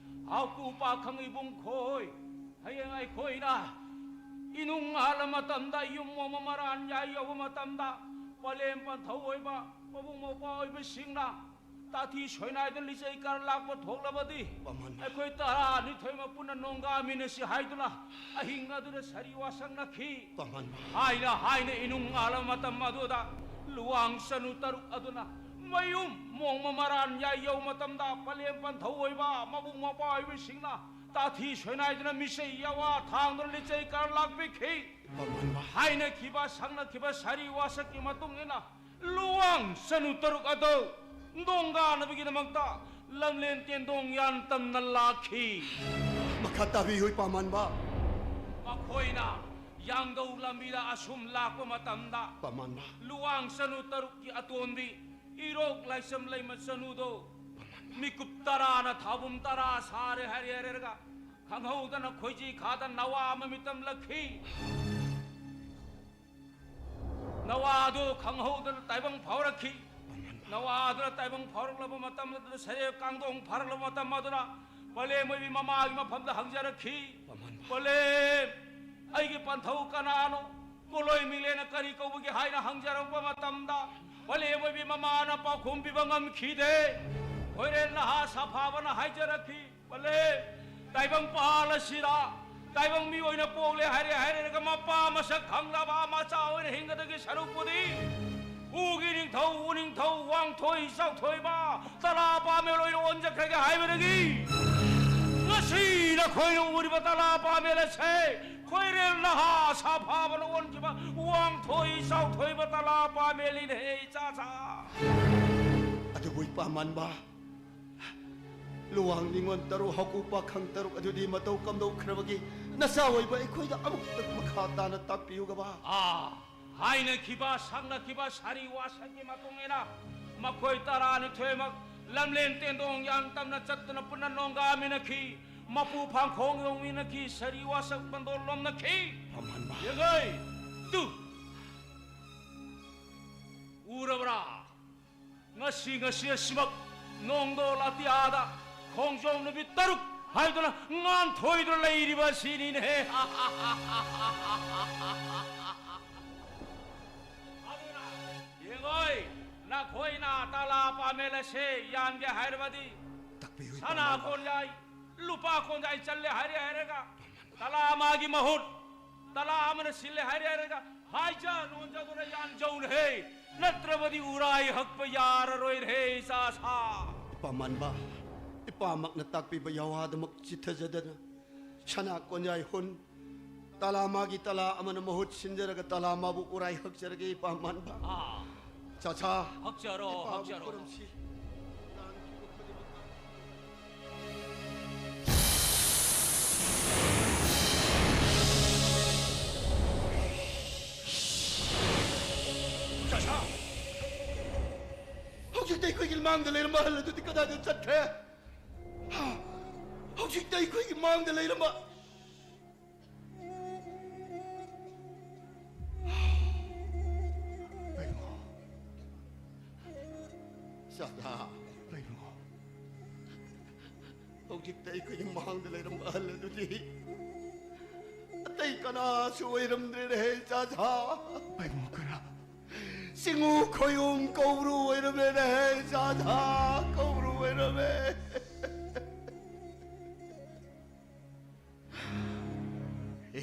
"ꯍꯥꯎꯀꯨ ꯄꯥꯈꯪ ꯏꯕꯨꯡ ꯈꯣꯏ, ꯍꯌꯦꯡ ꯑꯩꯈꯣꯏꯅ ꯏꯅꯨꯡ ꯉꯥꯜꯂ ꯃꯇꯝꯗ, ꯌꯨꯝ ꯑꯃ ꯃꯔꯥꯟ ꯌꯥꯏ ꯌꯧꯕ ꯃꯇꯝꯗ, ꯄꯂꯦꯝ ꯄꯟꯊꯧ ꯑꯣꯏꯕ ꯃꯕꯨꯡ ꯃꯧꯄ꯭ꯋꯥ ꯑꯣꯏꯕꯁꯤꯡꯅ ꯇꯥꯊꯤ ꯁꯣꯏꯅꯥꯏꯗꯅ ꯂꯤꯆꯩ ꯀꯥꯔ ꯂꯥꯛꯄ ꯊꯣꯛꯂꯕꯗꯤ, ꯄꯥꯃꯥꯟꯕ꯫ ꯑꯩꯈꯣꯏ ꯇꯔꯥꯅꯤꯊꯣꯏꯃꯛ ꯄꯨꯟꯅ ꯅꯣꯡꯒꯥꯃꯤꯟꯅꯁꯤ" ꯍꯥꯏꯗꯨꯅ ꯑꯍꯤꯡ ꯑꯗꯨꯗ ꯁꯥꯔꯤ ꯋꯥꯁꯛꯅꯈꯤ꯫ ꯄꯥꯃꯥꯟꯕ꯫ ꯍꯥꯏꯅ ꯍꯥꯏꯅ ꯏꯅꯨꯡ ꯉꯥꯜꯂꯕ ꯃꯇꯝ ꯑꯗꯨꯗ ꯂꯨꯋꯥꯡ ꯆꯅꯨ ꯇꯔꯨꯛ ꯑꯗꯨꯅ ꯃꯌꯨꯝ ꯃꯣꯡꯃ ꯃꯔꯥꯟ ꯌꯥꯏ ꯌꯧ ꯃꯇꯝꯗ, ꯄꯂꯦꯝ ꯄꯟꯊꯧ ꯑꯣꯏꯕ ꯃꯕꯨꯡ ꯃꯧꯄ꯭ꯋꯥ ꯑꯣꯏꯕꯁꯤꯡꯅ ꯇꯥꯊꯤ ꯁꯣꯏꯅꯥꯏꯗꯅ ꯃꯤꯆꯩ ꯌꯥꯋꯥ ꯊꯥꯡꯗꯨꯅ ꯂꯤꯆꯩ ꯀꯥꯔ ꯂꯥꯛꯄꯤꯈꯤ꯫ ꯄꯥꯃꯥꯟꯕ꯫ ꯍꯥꯏꯅꯈꯤꯕ ꯁꯛꯅꯈꯤꯕ ꯁꯥꯔꯤ ꯋꯥꯁꯛꯀꯤ ꯃꯇꯨꯡ ꯏꯟꯅ ꯂꯨꯋꯥꯡ ꯆꯅꯨ ꯇꯔꯨꯛ ꯑꯗꯨ ꯅꯣꯡꯒꯥꯅꯕꯒꯤꯗꯃꯛꯇ ꯂꯝꯂꯦꯟ ꯇꯦꯟꯗꯣꯡ ꯌꯥꯟ ꯇꯝꯅ ꯂꯥꯛꯈꯤ꯫ ꯃꯈꯥ ꯇꯥꯕꯤꯌꯨ, ꯏꯄꯥ ꯃꯥꯟꯕ꯫ ꯃꯈꯣꯏꯅ ꯌꯥꯡꯗꯧ ꯂꯝꯕꯤꯗ ꯑꯁꯨꯝ ꯂꯥꯛꯄ ꯃꯇꯝꯗ, ꯏꯄꯥ ꯃꯥꯟꯕ, ꯂꯨꯋꯥꯡ ꯆꯅꯨ ꯇꯔꯨꯛꯀꯤ ꯑꯇꯣꯟꯕꯤ ꯏꯔꯣꯛ ꯂꯥꯏꯁꯝ ꯂꯩꯃ ꯆꯅꯨꯗꯣ ꯃꯤꯀꯨꯞ ꯇꯔꯥꯅ ꯊꯥꯕꯨꯝ ꯇꯔꯥ ꯁꯥꯔꯦ ꯍꯥꯏꯔꯦ ꯍꯥꯏꯔꯒ, ꯈꯪꯍꯧꯗꯅ ꯈꯣꯏꯖꯤ ꯈꯥꯗ ꯅꯋꯥ ꯑꯃ ꯃꯤꯇꯝꯂꯛꯈꯤ꯫ ꯅꯋꯥꯗꯨ ꯈꯪꯍꯧꯗꯅ ꯇꯥꯏꯕꯪ ꯐꯥꯎꯔꯛꯈꯤ꯫ ꯅꯋꯥꯗꯨꯅ ꯇꯥꯏꯕꯪ ꯐꯥꯎꯔꯛꯂꯕ ꯃꯇꯝ ꯑꯗꯨꯗ ꯁꯦꯔꯦꯞ ꯀꯥꯡꯗꯣꯡ ꯐꯥꯔꯛꯂꯕ ꯃꯇꯝ ꯑꯗꯨꯗ ꯄꯂꯦꯝ ꯑꯣꯏꯕꯤ ꯃꯃꯥꯒꯤ ꯃꯐꯝꯗ ꯍꯪꯖꯔꯛꯈꯤ꯫ ꯄꯂꯦꯝ, ꯑꯩꯒꯤ ꯄꯟꯊꯧ ꯀꯅꯥꯅꯣ? ꯄꯣꯂꯣꯏ ꯃꯤꯂꯦꯅ ꯀꯔꯤ ꯀꯧꯕꯒꯦ ꯍꯥꯏꯅ ꯍꯪꯖꯔꯛꯄ ꯃꯇꯝꯗ, ꯄꯂꯦꯝ ꯑꯣꯏꯕꯤ ꯃꯃꯥꯅ ꯄꯥꯎꯈꯨꯝ ꯄꯤꯕ ꯉꯝꯈꯤꯗꯦ꯫ ꯈꯣꯏꯔꯦꯜ ꯅꯍꯥ ꯁꯥꯐꯥꯕꯅ ꯍꯥꯏꯖꯔꯛꯈꯤ, ꯄꯂꯦꯝ, ꯇꯥꯏꯕꯪ ꯄꯥꯜ ꯑꯁꯤꯗ ꯇꯥꯏꯕꯪ ꯃꯤ ꯑꯣꯏꯅ ꯄꯣꯛꯂꯦ ꯍꯥꯏꯔꯦ ꯍꯥꯏꯔꯒ, ꯃꯄꯥ ꯃꯁꯛ ꯈꯪꯗꯕ ꯃꯆꯥ ꯑꯣꯏꯅ ꯍꯤꯡꯒꯗꯒꯤ ꯁꯔꯨꯛꯄꯨꯗꯤ, ꯎꯒꯤ ꯅꯤꯡꯊꯧ, ꯎꯅꯤꯡꯊꯧ, ꯋꯥꯡꯊꯣꯏ ꯆꯥꯎꯊꯣꯏꯕ, ꯇꯂꯥ ꯄꯥꯃꯦꯜ ꯑꯣꯏꯅ ꯑꯣꯟꯖꯈ꯭ꯔꯒꯦ ꯍꯥꯏꯕꯗꯒꯤ, ꯉꯁꯤ ꯅꯈꯣꯏꯅ ꯎꯔꯤꯕ ꯇꯂꯥ ꯄꯥꯃꯦꯜ ꯑꯁꯦ ꯈꯣꯏꯔꯦꯜ ꯅꯍꯥ ꯁꯥꯐꯥꯕꯅ ꯑꯣꯟꯈꯤꯕ ꯋꯥꯡꯊꯣꯏ ꯆꯥꯎꯊꯣꯏꯕ ꯇꯂꯥ ꯄꯥꯃꯦꯜꯅꯤꯅꯦꯍꯦ, ꯏꯆꯥꯁꯥ꯫ ꯑꯗꯨꯕꯨ ꯏꯄꯥ ꯃꯥꯟꯕ, ꯂꯨꯋꯥꯡ ꯅꯤꯉꯣꯜ ꯇꯔꯨꯛ, ꯍꯥꯎꯀꯨ ꯄꯥꯈꯪ ꯇꯔꯨꯛ ꯑꯗꯨꯗꯤ ꯃꯇꯧ ꯀꯝꯗꯧꯈ꯭ꯔꯕꯒꯦ? ꯅꯆꯥ ꯑꯣꯏꯕ ꯑꯩꯈꯣꯏꯗ ꯑꯃꯨꯛꯇ ꯃꯈꯥ ꯇꯥꯅ ꯇꯥꯛꯄꯤꯌꯨꯒꯕ꯫ ꯑꯥ, ꯍꯥꯏꯅꯈꯤꯕ, ꯁꯛꯅꯈꯤꯕ ꯁꯥꯔꯤ ꯋꯥꯁꯛꯀꯤ ꯃꯇꯨꯡ ꯏꯟꯅ ꯃꯈꯣꯏ ꯇꯔꯥꯅꯤꯊꯣꯏꯃꯛ ꯂꯝꯂꯦꯟ ꯇꯦꯟꯗꯣꯡ ꯌꯥꯟ ꯇꯝꯅ ꯆꯠꯇꯨꯅ ꯄꯨꯟꯅ ꯅꯣꯡꯒꯥꯃꯤꯟꯅꯈꯤ, ꯃꯄꯨ ꯐꯥꯡꯈꯣꯡ ꯌꯧꯃꯤꯟꯅꯈꯤ, ꯁꯥꯔꯤ ꯋꯥꯁꯛ ꯄꯟꯗꯣꯜ ꯂꯣꯝꯅꯈꯤ꯫ ꯐꯝꯍꯟꯕ꯫ ꯌꯦꯡꯉꯩ! ꯇꯨ! ꯎꯔꯕ꯭ꯔꯥ? ꯉꯁꯤ, ꯉꯁꯤ ꯑꯁꯤꯃꯛ ꯅꯣꯡꯗꯣꯜ ꯑꯇꯤꯌꯥꯗ ꯈꯣꯡꯖꯣꯝ ꯅꯨꯃꯤꯠ ꯇꯔꯨꯛ ꯍꯥꯏꯗꯨꯅ ꯉꯥꯟꯊꯣꯏꯗꯨꯅ ꯂꯩꯔꯤꯕ ꯑꯁꯤꯅꯤꯅꯦꯍꯦ꯫ ꯑꯗꯨꯅ ꯌꯦꯡꯉꯣꯏ, ꯅꯈꯣꯏꯅ ꯇꯂꯥ ꯄꯥꯃꯦꯜ ꯑꯁꯦ ꯌꯥꯟꯒꯦ ꯍꯥꯏꯔꯕꯗꯤ, ꯇꯥꯛꯄꯤꯌꯨ, ꯁꯅꯥ ꯏꯄꯥ ꯃꯥꯟꯕ꯫ ꯀꯣꯟꯌꯥꯏ, ꯂꯨꯄꯥ ꯀꯣꯟꯌꯥꯏ ꯆꯜꯂꯦ ꯍꯥꯏꯔꯦ ꯍꯥꯏꯔꯒ, ꯇꯂꯥ ꯑꯃꯒꯤ ꯃꯍꯨꯠ ꯇꯂꯥ ꯑꯃꯅ ꯁꯤꯜꯂꯦ ꯍꯥꯏꯔꯦ ꯍꯥꯏꯔꯒ, ꯍꯥꯏꯖ ꯅꯣꯟꯖꯗꯨꯅ ꯌꯥꯟꯖꯧꯅꯍꯦ, ꯅꯠꯇ꯭ꯔꯕꯗꯤ ꯎꯔꯥꯏ ꯍꯛꯄ ꯌꯥꯔꯔꯣꯏꯔꯍꯦ, ꯏꯆꯥꯁꯥ꯫ ꯏꯄꯥ ꯃꯥꯟꯕ, ꯏꯄꯥꯃꯛꯅ ꯇꯥꯛꯄꯤꯕ ꯌꯥꯋꯥꯗꯃꯛ ꯆꯤꯠꯊꯖꯗꯅ, ꯁꯅꯥ ꯀꯣꯟꯌꯥꯏ ꯍꯨꯟ, ꯇꯂꯥ ꯃꯥꯒꯤ ꯇꯂꯥ ꯑꯃꯅ ꯃꯍꯨꯠ ꯁꯤꯟꯖꯔꯒ, ꯇꯂꯥ ꯃꯥꯕꯨ ꯎꯔꯥꯏ ꯍꯛꯆꯔꯒꯦ, ꯏꯄꯥ ꯃꯥꯟꯕ꯫ ꯑꯥ꯫ ꯆꯥꯆꯥ, ꯍꯛꯆꯔꯣ, ꯏꯄꯥꯕꯨ ꯍꯛꯆꯔꯣ꯫ ꯈꯨꯔꯨꯝꯁꯤ꯫ ꯂꯥꯟꯈꯤꯕ ꯈꯨꯗꯤꯡꯃꯛ ꯍꯧꯖꯤꯛꯇ ꯑꯩꯈꯣꯏꯒꯤ ꯃꯥꯡꯗ ꯂꯩꯔꯝꯕ ꯑꯍꯜ ꯑꯗꯨꯗꯤ ꯀꯗꯥꯏꯗ ꯆꯠꯈ꯭ꯔꯦ? ꯍꯧꯖꯤꯛꯇ ꯑꯩꯈꯣꯏꯒꯤ ꯃꯥꯡꯗ ꯂꯩꯔꯝꯕ ꯏꯕꯨꯡꯉꯣ꯫ ꯆꯥꯊꯥ꯫ ꯏꯕꯨꯡꯉꯣ꯫ ꯍꯧꯖꯤꯛꯇ ꯑꯩꯈꯣꯏꯒꯤ ꯃꯥꯡꯗ ꯂꯩꯔꯝꯕ ꯑꯍꯜ ꯑꯗꯨꯗꯤ ꯑꯇꯩ ꯀꯅꯥꯁꯨ ꯑꯣꯏꯔꯝꯗ꯭ꯔꯦꯅꯦꯍꯦ, ꯆꯥꯊꯥ꯫ ꯏꯕꯨꯡꯉꯣ, ꯀꯅꯥ? ꯆꯤꯡꯉꯨ ꯈꯣꯌꯨꯝ ꯀꯧꯕ꯭ꯔꯨ ꯑꯣꯏꯔꯝꯃꯦꯅꯦꯍꯦ, ꯆꯥꯊꯥ꯫ ꯀꯧꯕ꯭ꯔꯨ ꯑꯣꯏꯔꯝꯃꯦ꯫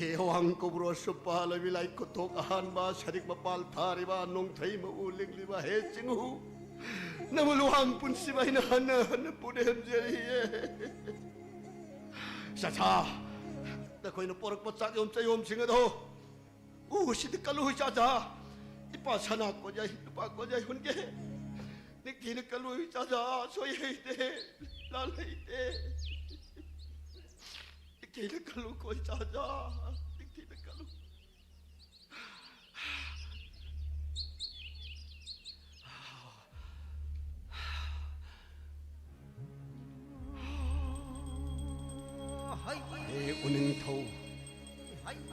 ꯍꯦ ꯑꯋꯥꯡ ꯀꯧꯕ꯭ꯔꯨ ꯑꯁꯨꯞꯄ ꯂꯣꯏꯕꯤ ꯂꯥꯏ ꯈꯨꯊꯣꯛ ꯑꯍꯥꯟꯕ ꯁꯔꯤꯛ ꯃꯄꯥꯜ ꯊꯥꯔꯤꯕ ꯅꯣꯡꯊꯩ ꯃꯎ ꯂꯤꯛꯂꯤꯕ ꯍꯦ ꯆꯤꯡꯍꯨ, ꯅꯪꯕꯨ ꯂꯨꯍꯥꯡ ꯄꯨꯟꯁꯤꯕ ꯑꯩꯅ ꯍꯟꯅ ꯍꯟꯅ ꯄꯨꯅꯦꯝꯖꯔꯤꯌꯦ꯫ ꯆꯥꯊꯥ, ꯅꯈꯣꯏꯅ ꯄꯣꯔꯛꯄ ꯆꯥꯛꯌꯣꯝ ꯆꯌꯣꯝꯁꯤꯡ ꯑꯗꯣ ꯎꯁꯤꯗ ꯀꯜꯂꯨ ꯆꯥꯊꯥ꯫ ꯏꯄꯥ ꯁꯅꯥ ꯀꯣꯟꯌꯥꯏ ꯅꯨꯄꯥ ꯀꯣꯟꯌꯥꯏ ꯍꯨꯟꯒꯦ꯫ ꯅꯤꯡꯊꯤꯅ ꯀꯜꯂꯨ ꯆꯥꯊꯥ, ꯁꯣꯏ ꯍꯩꯇꯦ, ꯂꯥꯜ ꯍꯩꯇꯦ꯫ ꯅꯤꯡꯊꯤꯅ ꯀꯜꯂꯨ ꯀꯣꯏ ꯆꯥꯊꯥ, ꯅꯤꯡꯊꯤꯅ ꯀꯜꯂꯨ꯫ ꯍꯦ ꯎꯅꯤꯡꯊꯧ,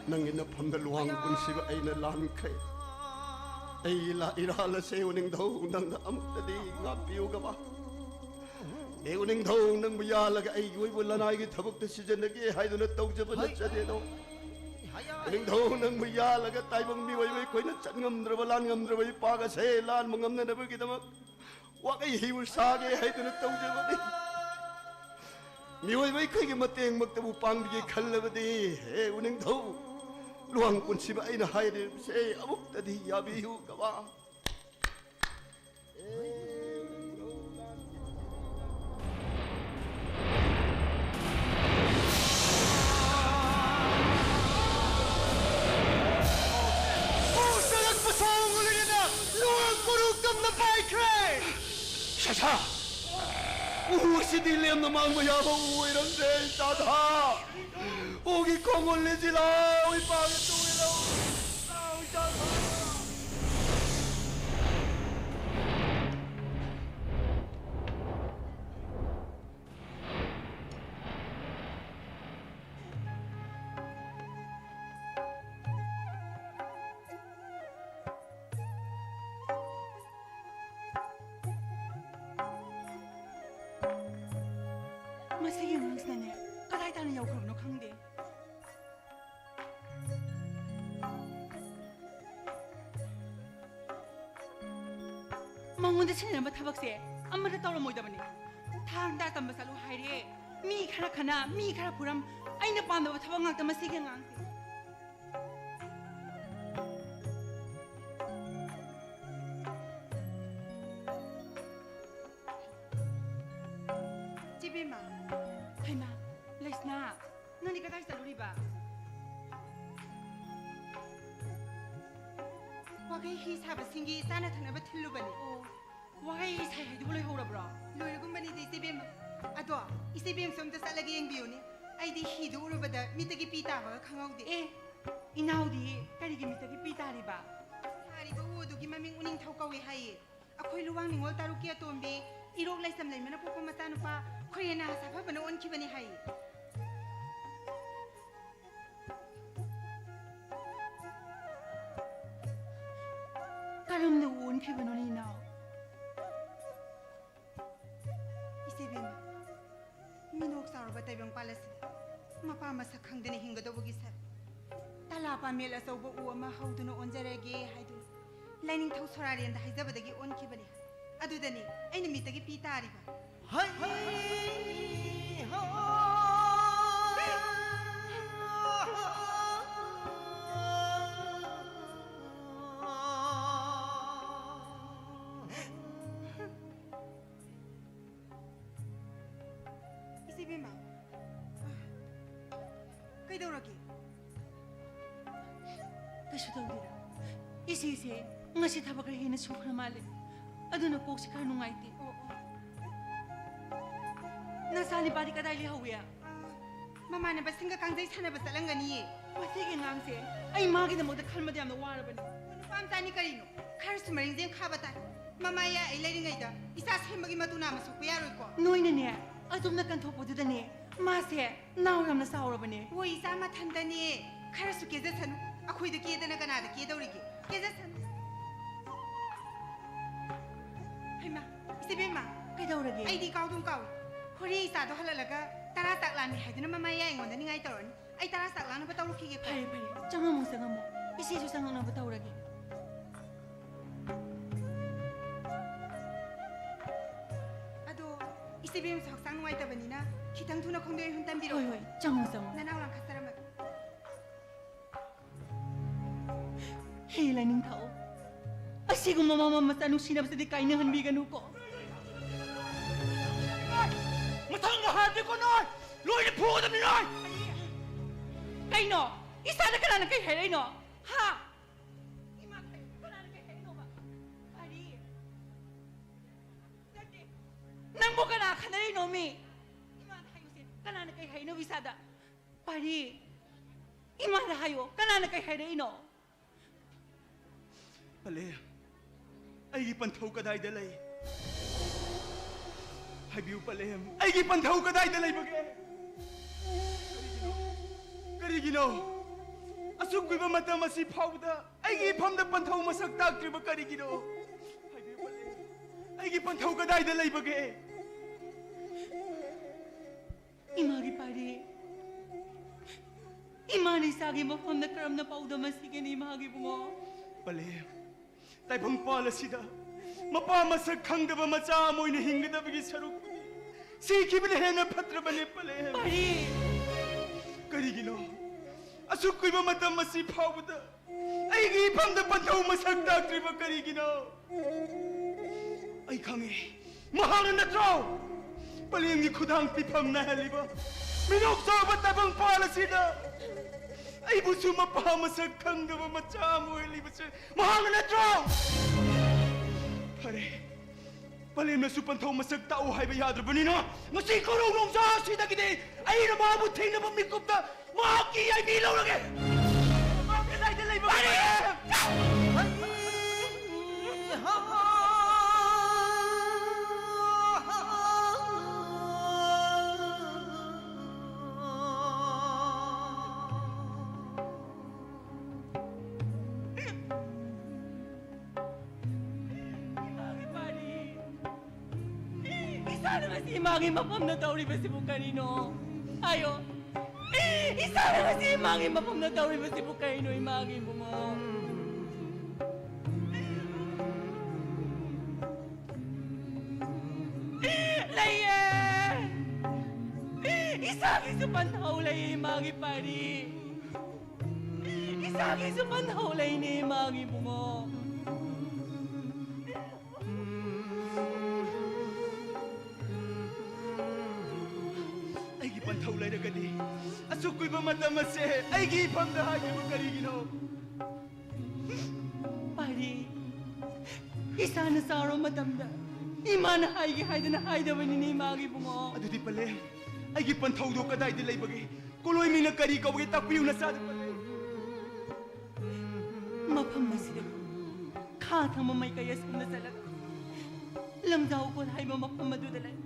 ꯅꯪꯒꯤ ꯅꯐꯝꯗ ꯂꯨꯍꯥꯡ ꯄꯨꯟꯁꯤꯕ ꯑꯩꯅ ꯂꯥꯟꯈ꯭ꯔꯦ꯫ ꯑꯩ ꯂꯥ-, ꯏꯔꯥꯜ ꯑꯁꯦ ꯎꯅꯤꯡꯊꯧ ꯅꯪꯅ ꯑꯃꯨꯛꯇꯗꯤ ꯉꯥꯛꯄꯤꯌꯨꯒꯕ꯫ ꯍꯦ ꯎꯅꯤꯡꯊꯧ, ꯅꯪꯕꯨ ꯌꯥꯜꯂꯒ ꯑꯩꯒꯤ ꯑꯣꯏꯕ ꯂꯅꯥꯏꯒꯤ ꯊꯕꯛꯇ ꯁꯤꯖꯤꯟꯅꯒꯦ ꯍꯥꯏꯗꯨꯅ ꯇꯧꯖꯕ ꯅꯠꯆꯗꯦꯗꯣ꯫ ꯎꯅꯤꯡꯊꯧ, ꯅꯪꯕꯨ ꯌꯥꯜꯂꯒ ꯇꯥꯏꯕꯪ ꯃꯤꯑꯣꯏꯕ ꯑꯩꯈꯣꯏꯅ ꯆꯠ ꯉꯝꯗ꯭ꯔꯕ, ꯂꯥꯟ ꯉꯝꯗ꯭ꯔꯕ ꯏꯄꯥꯛ ꯑꯁꯦ ꯂꯥꯟꯕ ꯉꯝꯅꯅꯕꯒꯤꯗꯃꯛ ꯋꯥꯀꯩ ꯍꯤꯕꯨ ꯁꯥꯒꯦ ꯍꯥꯏꯗꯨꯅ ꯇꯧꯖꯕꯅꯤ꯫ ꯃꯤꯑꯣꯏꯕ ꯑꯩꯈꯣꯏꯒꯤ ꯃꯇꯦꯡꯃꯛꯇꯕꯨ ꯄꯥꯡꯕꯤꯒꯦ ꯈꯜꯂꯕꯗꯤ, ꯍꯦ ꯎꯅꯤꯡꯊꯧ, ꯂꯨꯍꯥꯡ ꯄꯨꯟꯁꯤꯕ ꯑꯩꯅ ꯍꯥꯏꯔꯤꯕꯁꯦ ꯑꯃꯨꯛꯇꯗꯤ ꯌꯥꯕꯤꯌꯨ ꯀꯃꯥ꯫ ꯎ ꯆꯪꯂꯛꯄ ꯁꯣꯡ ꯎꯔꯤꯉꯩꯗ ꯂꯨꯍꯥꯡ ꯀꯣꯔꯨ ꯇꯝꯅ ꯄꯥꯏꯈ꯭ꯔꯦ꯫ ꯁꯁꯥ! ꯎ ꯑꯁꯤꯗꯤ ꯂꯦꯝꯅ ꯃꯥꯡꯕ ꯌꯥꯕ ꯎ ꯑꯣꯏꯔꯝꯗ꯭ꯔꯦ, ꯆꯥꯊꯥ! ꯎꯒꯤ ꯈꯣꯡꯒꯨꯜ ꯂꯤꯁꯤ ꯂꯥꯎ, ꯏꯄꯥꯒꯤ ꯇꯨꯡ ꯏꯜꯂꯨ꯫ ꯂꯥꯎ, ꯆꯥꯊꯥ! ꯃꯉꯣꯟꯗ ꯁꯤꯟꯅꯔꯝꯕ ꯊꯕꯛꯁꯦ ꯑꯃꯠꯇ ꯇꯧꯔꯝꯃꯣꯏꯗꯕꯅꯤ꯫ ꯊꯥꯡ ꯇꯥ ꯇꯝꯕ ꯆꯠꯂꯨ ꯍꯥꯏꯔꯦ, ꯃꯤ ꯈꯔ ꯈꯠꯅ, ꯃꯤ ꯈꯔ ꯐꯨꯔꯝ, ꯑꯩꯅ ꯄꯥꯝꯗꯕ ꯊꯕꯛ ꯉꯥꯛꯇ ꯃꯁꯤꯒꯤ ꯑꯉꯥꯡꯁꯦ꯫ ꯆꯦꯕꯦꯝꯃ꯫ ꯍꯩꯃꯥ, ꯂꯩꯁꯅꯥ, ꯅꯪꯗꯤ ꯀꯗꯥꯏ ꯆꯠꯂꯨꯔꯤꯕ? ꯋꯥꯒꯩ ꯍꯤ ꯁꯥꯕꯁꯤꯡꯒꯤ ꯆꯥꯅ ꯊꯛꯅꯕ ꯊꯤꯜꯂꯨꯕꯅꯤ꯫ ꯑꯣ, ꯋꯥꯒꯩ ꯍꯤ ꯁꯥꯏ ꯍꯥꯏꯗꯨꯕꯨ ꯂꯣꯏꯍꯧꯔꯕ꯭ꯔꯣ? ꯂꯣꯏꯔꯒꯨꯝꯕꯅꯤꯗ ꯏꯆꯦꯕꯦꯝꯃ꯫ ꯑꯗꯣ ꯏꯆꯦꯕꯦꯝꯁꯨ ꯑꯝꯇ ꯆꯠꯂꯒ ꯌꯦꯡꯕꯤꯌꯨꯅꯦ꯫ ꯑꯩꯗꯤ ꯍꯤꯗꯨ ꯎꯔꯨꯕꯗ ꯃꯤꯠꯇꯒꯤ ꯄꯤ ꯇꯥꯕꯒ ꯈꯪꯍꯧꯗꯦ꯫ ꯑꯦ, ꯏꯅꯥꯎꯗꯤ ꯀꯔꯤꯒꯤ ꯃꯤꯠꯇꯒꯤ ꯄꯤ ꯇꯥꯔꯤꯕ? ꯁꯥꯔꯤꯕ ꯎ ꯑꯗꯨꯒꯤ ꯃꯃꯤꯡ ꯎꯅꯤꯡꯊꯧ ꯀꯧꯏ ꯍꯥꯏꯌꯦ꯫ ꯑꯩꯈꯣꯏ ꯂꯨꯋꯥꯡ ꯅꯤꯉꯣꯜ ꯇꯔꯨꯛꯀꯤ ꯑꯇꯣꯝꯕꯤ, ꯏꯔꯣꯛ ꯂꯩꯁꯝ ꯂꯩꯃꯅ ꯄꯣꯛꯄ ꯃꯆꯥꯅꯨꯄꯥ ꯈꯣꯏꯔꯦꯟꯅ ꯁꯥꯐꯕꯅ ꯑꯣꯟꯈꯤꯕꯅꯤ ꯍꯥꯏꯌꯦ꯫ ꯀꯔꯝꯅ ꯑꯣꯟꯈꯤꯕꯅꯣꯅꯦ, ꯏꯅꯥꯎ? ꯏꯆꯦꯕꯦꯝꯃ, ꯃꯤꯅꯣꯛ ꯆꯥꯎꯔꯕ ꯇꯥꯏꯕꯪꯄꯥꯜ ꯑꯁꯤꯗ ꯃꯄꯥ ꯃꯁꯛ ꯈꯪꯗꯅ ꯍꯤꯡꯒꯗꯧꯕꯒꯤ ꯁꯛ, ꯇꯂꯥ ꯄꯥꯃꯦꯜ ꯑꯆꯧꯕ ꯎ ꯑꯃ ꯍꯧꯗꯨꯅ ꯑꯣꯟꯖꯔꯒꯦ ꯍꯥꯏꯗꯨꯅ ꯂꯥꯏꯅꯤꯡꯊꯧ ꯁꯣꯔꯥꯔꯦꯟꯗ ꯍꯥꯏꯖꯕꯗꯒꯤ ꯑꯣꯟꯈꯤꯕꯅꯤ꯫ ꯑꯗꯨꯗꯅꯤ ꯑꯩꯅ ꯃꯤꯠꯇꯒꯤ ꯄꯤ ꯇꯥꯔꯤꯕ꯫ ꯍꯩ ꯍꯥ! ꯏꯆꯦꯕꯦꯝꯃ, ꯀꯩꯗꯧꯔꯒꯦ? ꯀꯩꯁꯨ ꯇꯧꯗꯦꯗ꯫ ꯏꯆꯦꯁꯦ ꯉꯁꯤ ꯊꯕꯛ ꯈꯔ ꯍꯦꯟꯅ ꯁꯨꯈ꯭ꯔ ꯃꯥꯜꯂꯦ꯫ ꯑꯗꯨꯅ ꯀꯣꯛꯁꯦ ꯈꯔ ꯅꯨꯡꯉꯥꯏꯇꯦ꯫ ꯑꯣ, ꯑꯣ꯫ ꯅꯆꯥ ꯅꯨꯄꯥꯗꯤ ꯀꯗꯥꯏ ꯂꯩꯍꯧꯏ? ꯑꯥ, ꯃꯃꯥꯟꯅꯕꯁꯤꯡꯒ ꯀꯥꯡꯖꯩ ꯁꯥꯟꯅꯕ ꯆꯠꯂꯝꯒꯅꯤꯌꯦ꯫ ꯃꯁꯤꯒꯤ ꯑꯉꯥꯡꯁꯦ ꯑꯩ ꯃꯥꯒꯤꯗꯃꯛꯇ ꯈꯟꯕꯗ ꯌꯥꯝꯅ ꯋꯥꯔꯕꯅꯤ꯫ ꯑꯣ, ꯅꯨꯄꯥ ꯃꯆꯥꯅꯤ ꯀꯔꯤꯅꯣ? ꯈꯔꯁꯨ ꯃꯔꯤꯡꯖꯦꯜ ꯈꯥꯕ ꯇꯥꯏ꯫ ꯃꯃꯥ ꯌꯥꯏ ꯑꯩ ꯂꯩꯔꯤꯉꯩꯗ ꯏꯆꯥ ꯁꯦꯝꯕꯒꯤ ꯃꯇꯨ ꯅꯥꯝꯃ ꯁꯣꯛꯄ ꯌꯥꯔꯣꯏꯀꯣ꯫ ꯅꯣꯏꯅꯅꯦ, ꯑꯗꯨꯝꯅ ꯀꯟꯊꯣꯛꯄꯗꯨꯗꯅꯦ, ꯃꯥꯁꯦ ꯅꯥꯎ ꯌꯥꯝꯅ ꯆꯥꯎꯔꯕꯅꯦ꯫ ꯍꯣꯏ, ꯏꯆꯥ ꯃꯊꯟꯇꯅꯦ꯫ ꯈꯔꯁꯨ ꯀꯦꯖꯁꯅꯨ꯫ ꯑꯩꯈꯣꯏꯗ ꯀꯦꯗꯅ ꯀꯅꯥꯗ ꯀꯦꯗꯧꯔꯤꯒꯦ? ꯀꯦꯖꯁꯅꯨ꯫ ꯍꯩꯃꯥ, ꯏꯆꯦꯕꯦꯝꯃ꯫ ꯀꯩꯗꯧꯔꯒꯦ? ꯑꯩꯗꯤ ꯀꯥꯎꯗꯨꯝ ꯀꯥꯎꯏ꯫ ꯍꯣꯔꯦꯟ ꯏꯆꯥꯗꯣ ꯍꯜꯂꯛꯂꯒ ꯇꯔꯥ ꯆꯥꯛ ꯂꯥꯝꯃꯤ ꯍꯥꯏꯗꯨꯅ ꯃꯃꯥ ꯌꯥꯏ ꯑꯩꯉꯣꯟꯗ ꯅꯤꯡꯉꯥꯏ ꯇꯧꯔꯅꯤ꯫ ꯑꯩ ꯇꯔꯥ ꯆꯥꯛ ꯂꯥꯡꯅꯕ ꯇꯧꯔꯨꯈꯤꯒꯦꯀꯣ꯫ ꯐꯔꯦ, ꯐꯔꯦ꯫ ꯆꯪꯉꯝꯃꯣ, ꯆꯪꯉꯝꯃꯣ꯫ ꯏꯆꯦꯁꯨ ꯆꯪꯉꯛꯅꯕ ꯇꯧꯔꯒꯦ꯫ ꯏꯆꯦꯕꯦꯝꯁꯨ ꯍꯛꯆꯥꯡ ꯅꯨꯡꯉꯥꯏꯇꯕꯅꯤꯅ ꯈꯤꯇꯪ ꯊꯨꯅ ꯈꯣꯡꯗꯣꯏ ꯍꯨꯟ ꯇꯝꯕꯤꯔꯣ꯫ ꯍꯣꯏ, ꯍꯣꯏ, ꯆꯪꯉꯣ, ꯆꯪꯉꯣ꯫ ꯅꯅꯥꯎ ꯂꯥꯡꯈꯠꯆꯔꯝꯃꯒꯦ꯫ ꯍꯦ ꯂꯥꯏꯅꯤꯡꯊꯧ, ꯑꯁꯤꯒꯨꯝꯕ ꯃꯃꯥ ꯃꯆꯥ ꯅꯨꯡꯁꯤꯅꯕꯁꯤꯗꯤ ꯀꯥꯏꯅꯍꯟꯕꯤꯒꯅꯨꯀꯣ꯫ ꯃꯊꯪꯗ ꯍꯥꯏꯔꯗꯤꯀꯣ ꯅꯣꯏ ꯂꯣꯏꯅ ꯐꯨꯒꯗꯕꯅꯤ ꯅꯣꯏ꯫ ꯀꯩꯅꯣ? ꯏꯁꯥꯗ ꯀꯅꯥꯅ ꯀꯩ ꯍꯥꯏꯔꯛꯏꯅꯣ? ꯍꯥ? ꯏꯃꯥꯗ ꯍꯥꯏꯌꯨ, ꯀꯅꯥꯅ ꯀꯩ ꯍꯥꯏꯔꯛꯏꯅꯣꯕ? ꯄꯥꯔꯤ꯫ ꯅꯠꯇꯦ꯫ ꯅꯪꯕꯨ ꯀꯅꯥ ꯈꯟꯅꯔꯤꯅꯣ ꯃꯤ? ꯏꯃꯥꯗ ꯍꯥꯏꯌꯨꯁꯦ, ꯀꯅꯥꯅ ꯀꯩ ꯍꯥꯏꯔꯛꯏꯅꯣ ꯏꯁꯥꯗ? ꯄꯥꯔꯤ꯫ ꯏꯃꯥꯗ ꯍꯥꯏꯌꯣ, ꯀꯅꯥꯅ ꯀꯩ ꯍꯥꯏꯔꯛꯏꯅꯣ? ꯄꯂꯦꯝ, ꯑꯩꯒꯤ ꯄꯟꯊꯧ ꯀꯗꯥꯏꯗ ꯂꯩ? ꯍꯥꯏꯕꯤꯌꯨ ꯄꯂꯦꯝ, ꯑꯩꯒꯤ ꯄꯟꯊꯧ ꯀꯗꯥꯏꯗ ꯂꯩꯕꯒꯦ? ꯀꯔꯤꯒꯤꯅꯣ? ꯀꯔꯤꯒꯤꯅꯣ? ꯑꯁꯨꯛ ꯀꯨꯏꯕ ꯃꯇꯝ ꯑꯁꯤ ꯐꯥꯎꯕꯗ ꯑꯩꯒꯤ ꯏꯐꯝꯗ ꯄꯟꯊꯧ ꯃꯁꯛ ꯇꯥꯛꯇ꯭ꯔꯤꯕ ꯀꯔꯤꯒꯤꯅꯣ? ꯍꯥꯏꯕꯤꯌꯨ ꯄꯂꯦꯝ, ꯑꯩꯒꯤ ꯄꯟꯊꯧ ꯀꯗꯥꯏꯗ ꯂꯩꯕꯒꯦ? ꯏꯃꯥꯒꯤ ꯄꯥꯔꯤ꯫ ꯏꯃꯥꯅ ꯏꯆꯥꯒꯤ ꯃꯐꯝꯗ ꯀꯔꯝꯅ ꯄꯥꯎꯗꯝ ꯑꯁꯤꯒꯅꯤ ꯏꯃꯥꯒꯤ ꯏꯕꯨꯡꯉꯣ? ꯄꯂꯦꯝ, ꯇꯥꯏꯕꯪꯄꯥꯜ ꯑꯁꯤꯗ ꯃꯄꯥ ꯃꯁꯛ ꯈꯪꯗꯕ ꯃꯆꯥ ꯑꯃ ꯑꯣꯏꯅ ꯍꯤꯡꯒꯗꯕꯒꯤ ꯁꯔꯨꯛꯄꯨꯗꯤ ꯁꯤꯈꯤꯕꯅ ꯍꯦꯟꯅ ꯐꯠꯇ꯭ꯔꯕꯅꯦ ꯄꯂꯦꯝ꯫ ꯄꯥꯔꯤ! ꯀꯔꯤꯒꯤꯅꯣ ꯑꯁꯨꯛ ꯀꯨꯏꯕ ꯃꯇꯝ ꯑꯁꯤ ꯐꯥꯎꯕꯗ ꯑꯩꯒꯤ ꯏꯐꯝꯗ ꯄꯟꯊꯧ ꯃꯁꯛ ꯇꯥꯛꯇ꯭ꯔꯤꯕ ꯀꯔꯤꯒꯤꯅꯣ? ꯑꯩ ꯈꯪꯉꯤ, ꯃꯍꯥꯛꯅ ꯅꯠꯇ꯭ꯔꯣ ꯄꯂꯦꯝꯒꯤ ꯈꯨꯗꯥꯡ ꯄꯤꯐꯝ ꯅꯥꯏꯍꯜꯂꯤꯕ ꯃꯤꯅꯣꯛ ꯆꯥꯎꯕ ꯇꯥꯏꯕꯪꯄꯥꯜ ꯑꯁꯤꯗ ꯑꯩꯕꯨꯁꯨ ꯃꯄꯥ ꯃꯁꯛ ꯈꯪꯗꯕ ꯃꯆꯥ ꯑꯃ ꯑꯣꯏꯍꯜꯂꯤꯕꯁꯦ ꯃꯍꯥꯛꯅ ꯅꯠꯇ꯭ꯔꯣ? ꯐꯔꯦ, ꯄꯂꯦꯝꯅꯁꯨ ꯄꯟꯊꯧ ꯃꯁꯛ ꯇꯥꯛꯎ ꯍꯥꯏꯕ ꯌꯥꯗ꯭ꯔꯕꯅꯤꯅ ꯉꯁꯤ ꯀꯣꯔꯧ ꯅꯣꯡꯖꯥ ꯑꯁꯤꯗꯒꯤꯗꯤ ꯑꯩꯅ ꯃꯍꯥꯛꯄꯨ ꯊꯦꯡꯅꯕ ꯃꯤꯀꯨꯞꯇ ꯃꯍꯥꯛꯀꯤ ꯌꯥꯏꯕꯤ ꯂꯧꯔꯒꯦ꯫ ꯃꯍꯥꯛ ꯀꯗꯥꯏꯗ ꯂꯩꯕꯒꯦ? ꯏꯃꯥꯒꯤ ꯄꯥꯔꯤ! ꯏꯁꯥꯅ ꯉꯁꯤ ꯏꯃꯥꯒꯤ ꯃꯐꯝꯗ ꯇꯧꯔꯤꯕꯁꯤꯕꯨ ꯀꯔꯤꯅꯣ? ꯍꯥꯏꯌꯣ꯫ ꯏꯁꯥꯅ ꯉꯁꯤ ꯏꯃꯥꯒꯤ ꯃꯐꯝꯗ ꯇꯧꯔꯤꯕꯁꯤꯕꯨ ꯀꯔꯤꯅꯣ, ꯏꯃꯥꯒꯤ ꯏꯕꯨꯡꯉꯣ? ꯂꯩꯌꯦ! ꯏꯁꯥꯒꯤꯁꯨ ꯄꯟꯊꯧ ꯂꯩ ꯏꯃꯥꯒꯤ ꯄꯥꯔꯤ꯫ ꯏꯁꯥꯒꯤꯁꯨ ꯄꯟꯊꯧ ꯂꯩꯅꯦ ꯏꯃꯥꯒꯤ ꯏꯕꯨꯡꯉꯣ꯫ ꯑꯩꯒꯤ ꯄꯟꯊꯧ ꯂꯩꯔꯒꯗꯤ ꯑꯁꯨꯛ ꯀꯨꯏꯕ ꯃꯇꯝ ꯑꯁꯦ ꯑꯩꯒꯤ ꯏꯐꯝꯗ ꯍꯥꯏꯗ꯭ꯔꯤꯕ ꯀꯔꯤꯒꯤꯅꯣ? ꯄꯥꯔꯤ, ꯏꯁꯥꯅ ꯆꯥꯎꯔ ꯃꯇꯝꯗ ꯏꯃꯥꯅ ꯍꯥꯏꯒꯦ ꯍꯥꯏꯗꯅ ꯍꯥꯏꯗꯕꯅꯤꯅꯦ ꯏꯃꯥꯒꯤ ꯏꯕꯨꯡꯉꯣ꯫ ꯑꯗꯨꯗꯤ ꯄꯂꯦꯝ, ꯑꯩꯒꯤ ꯄꯟꯊꯧꯗꯣ ꯀꯗꯥꯏꯗ ꯂꯩꯕꯒꯦ? ꯀꯣꯂꯣꯏ ꯃꯤꯡꯅ ꯀꯔꯤ ꯀꯧꯕꯒꯦ? ꯇꯥꯛꯄꯤꯌꯨ ꯅꯆꯥꯗ ꯄꯂꯦꯝ꯫ ꯃꯐꯝ ꯑꯁꯤꯗ ꯈꯥ ꯊꯪꯕ ꯃꯥꯏꯀꯩ ꯑꯁꯣꯝꯗ ꯆꯠꯂꯒ ꯂꯝꯖꯥꯎ ꯀꯣꯜ ꯍꯥꯏꯕ ꯃꯐꯝ ꯑꯗꯨꯗ ꯂꯩ꯫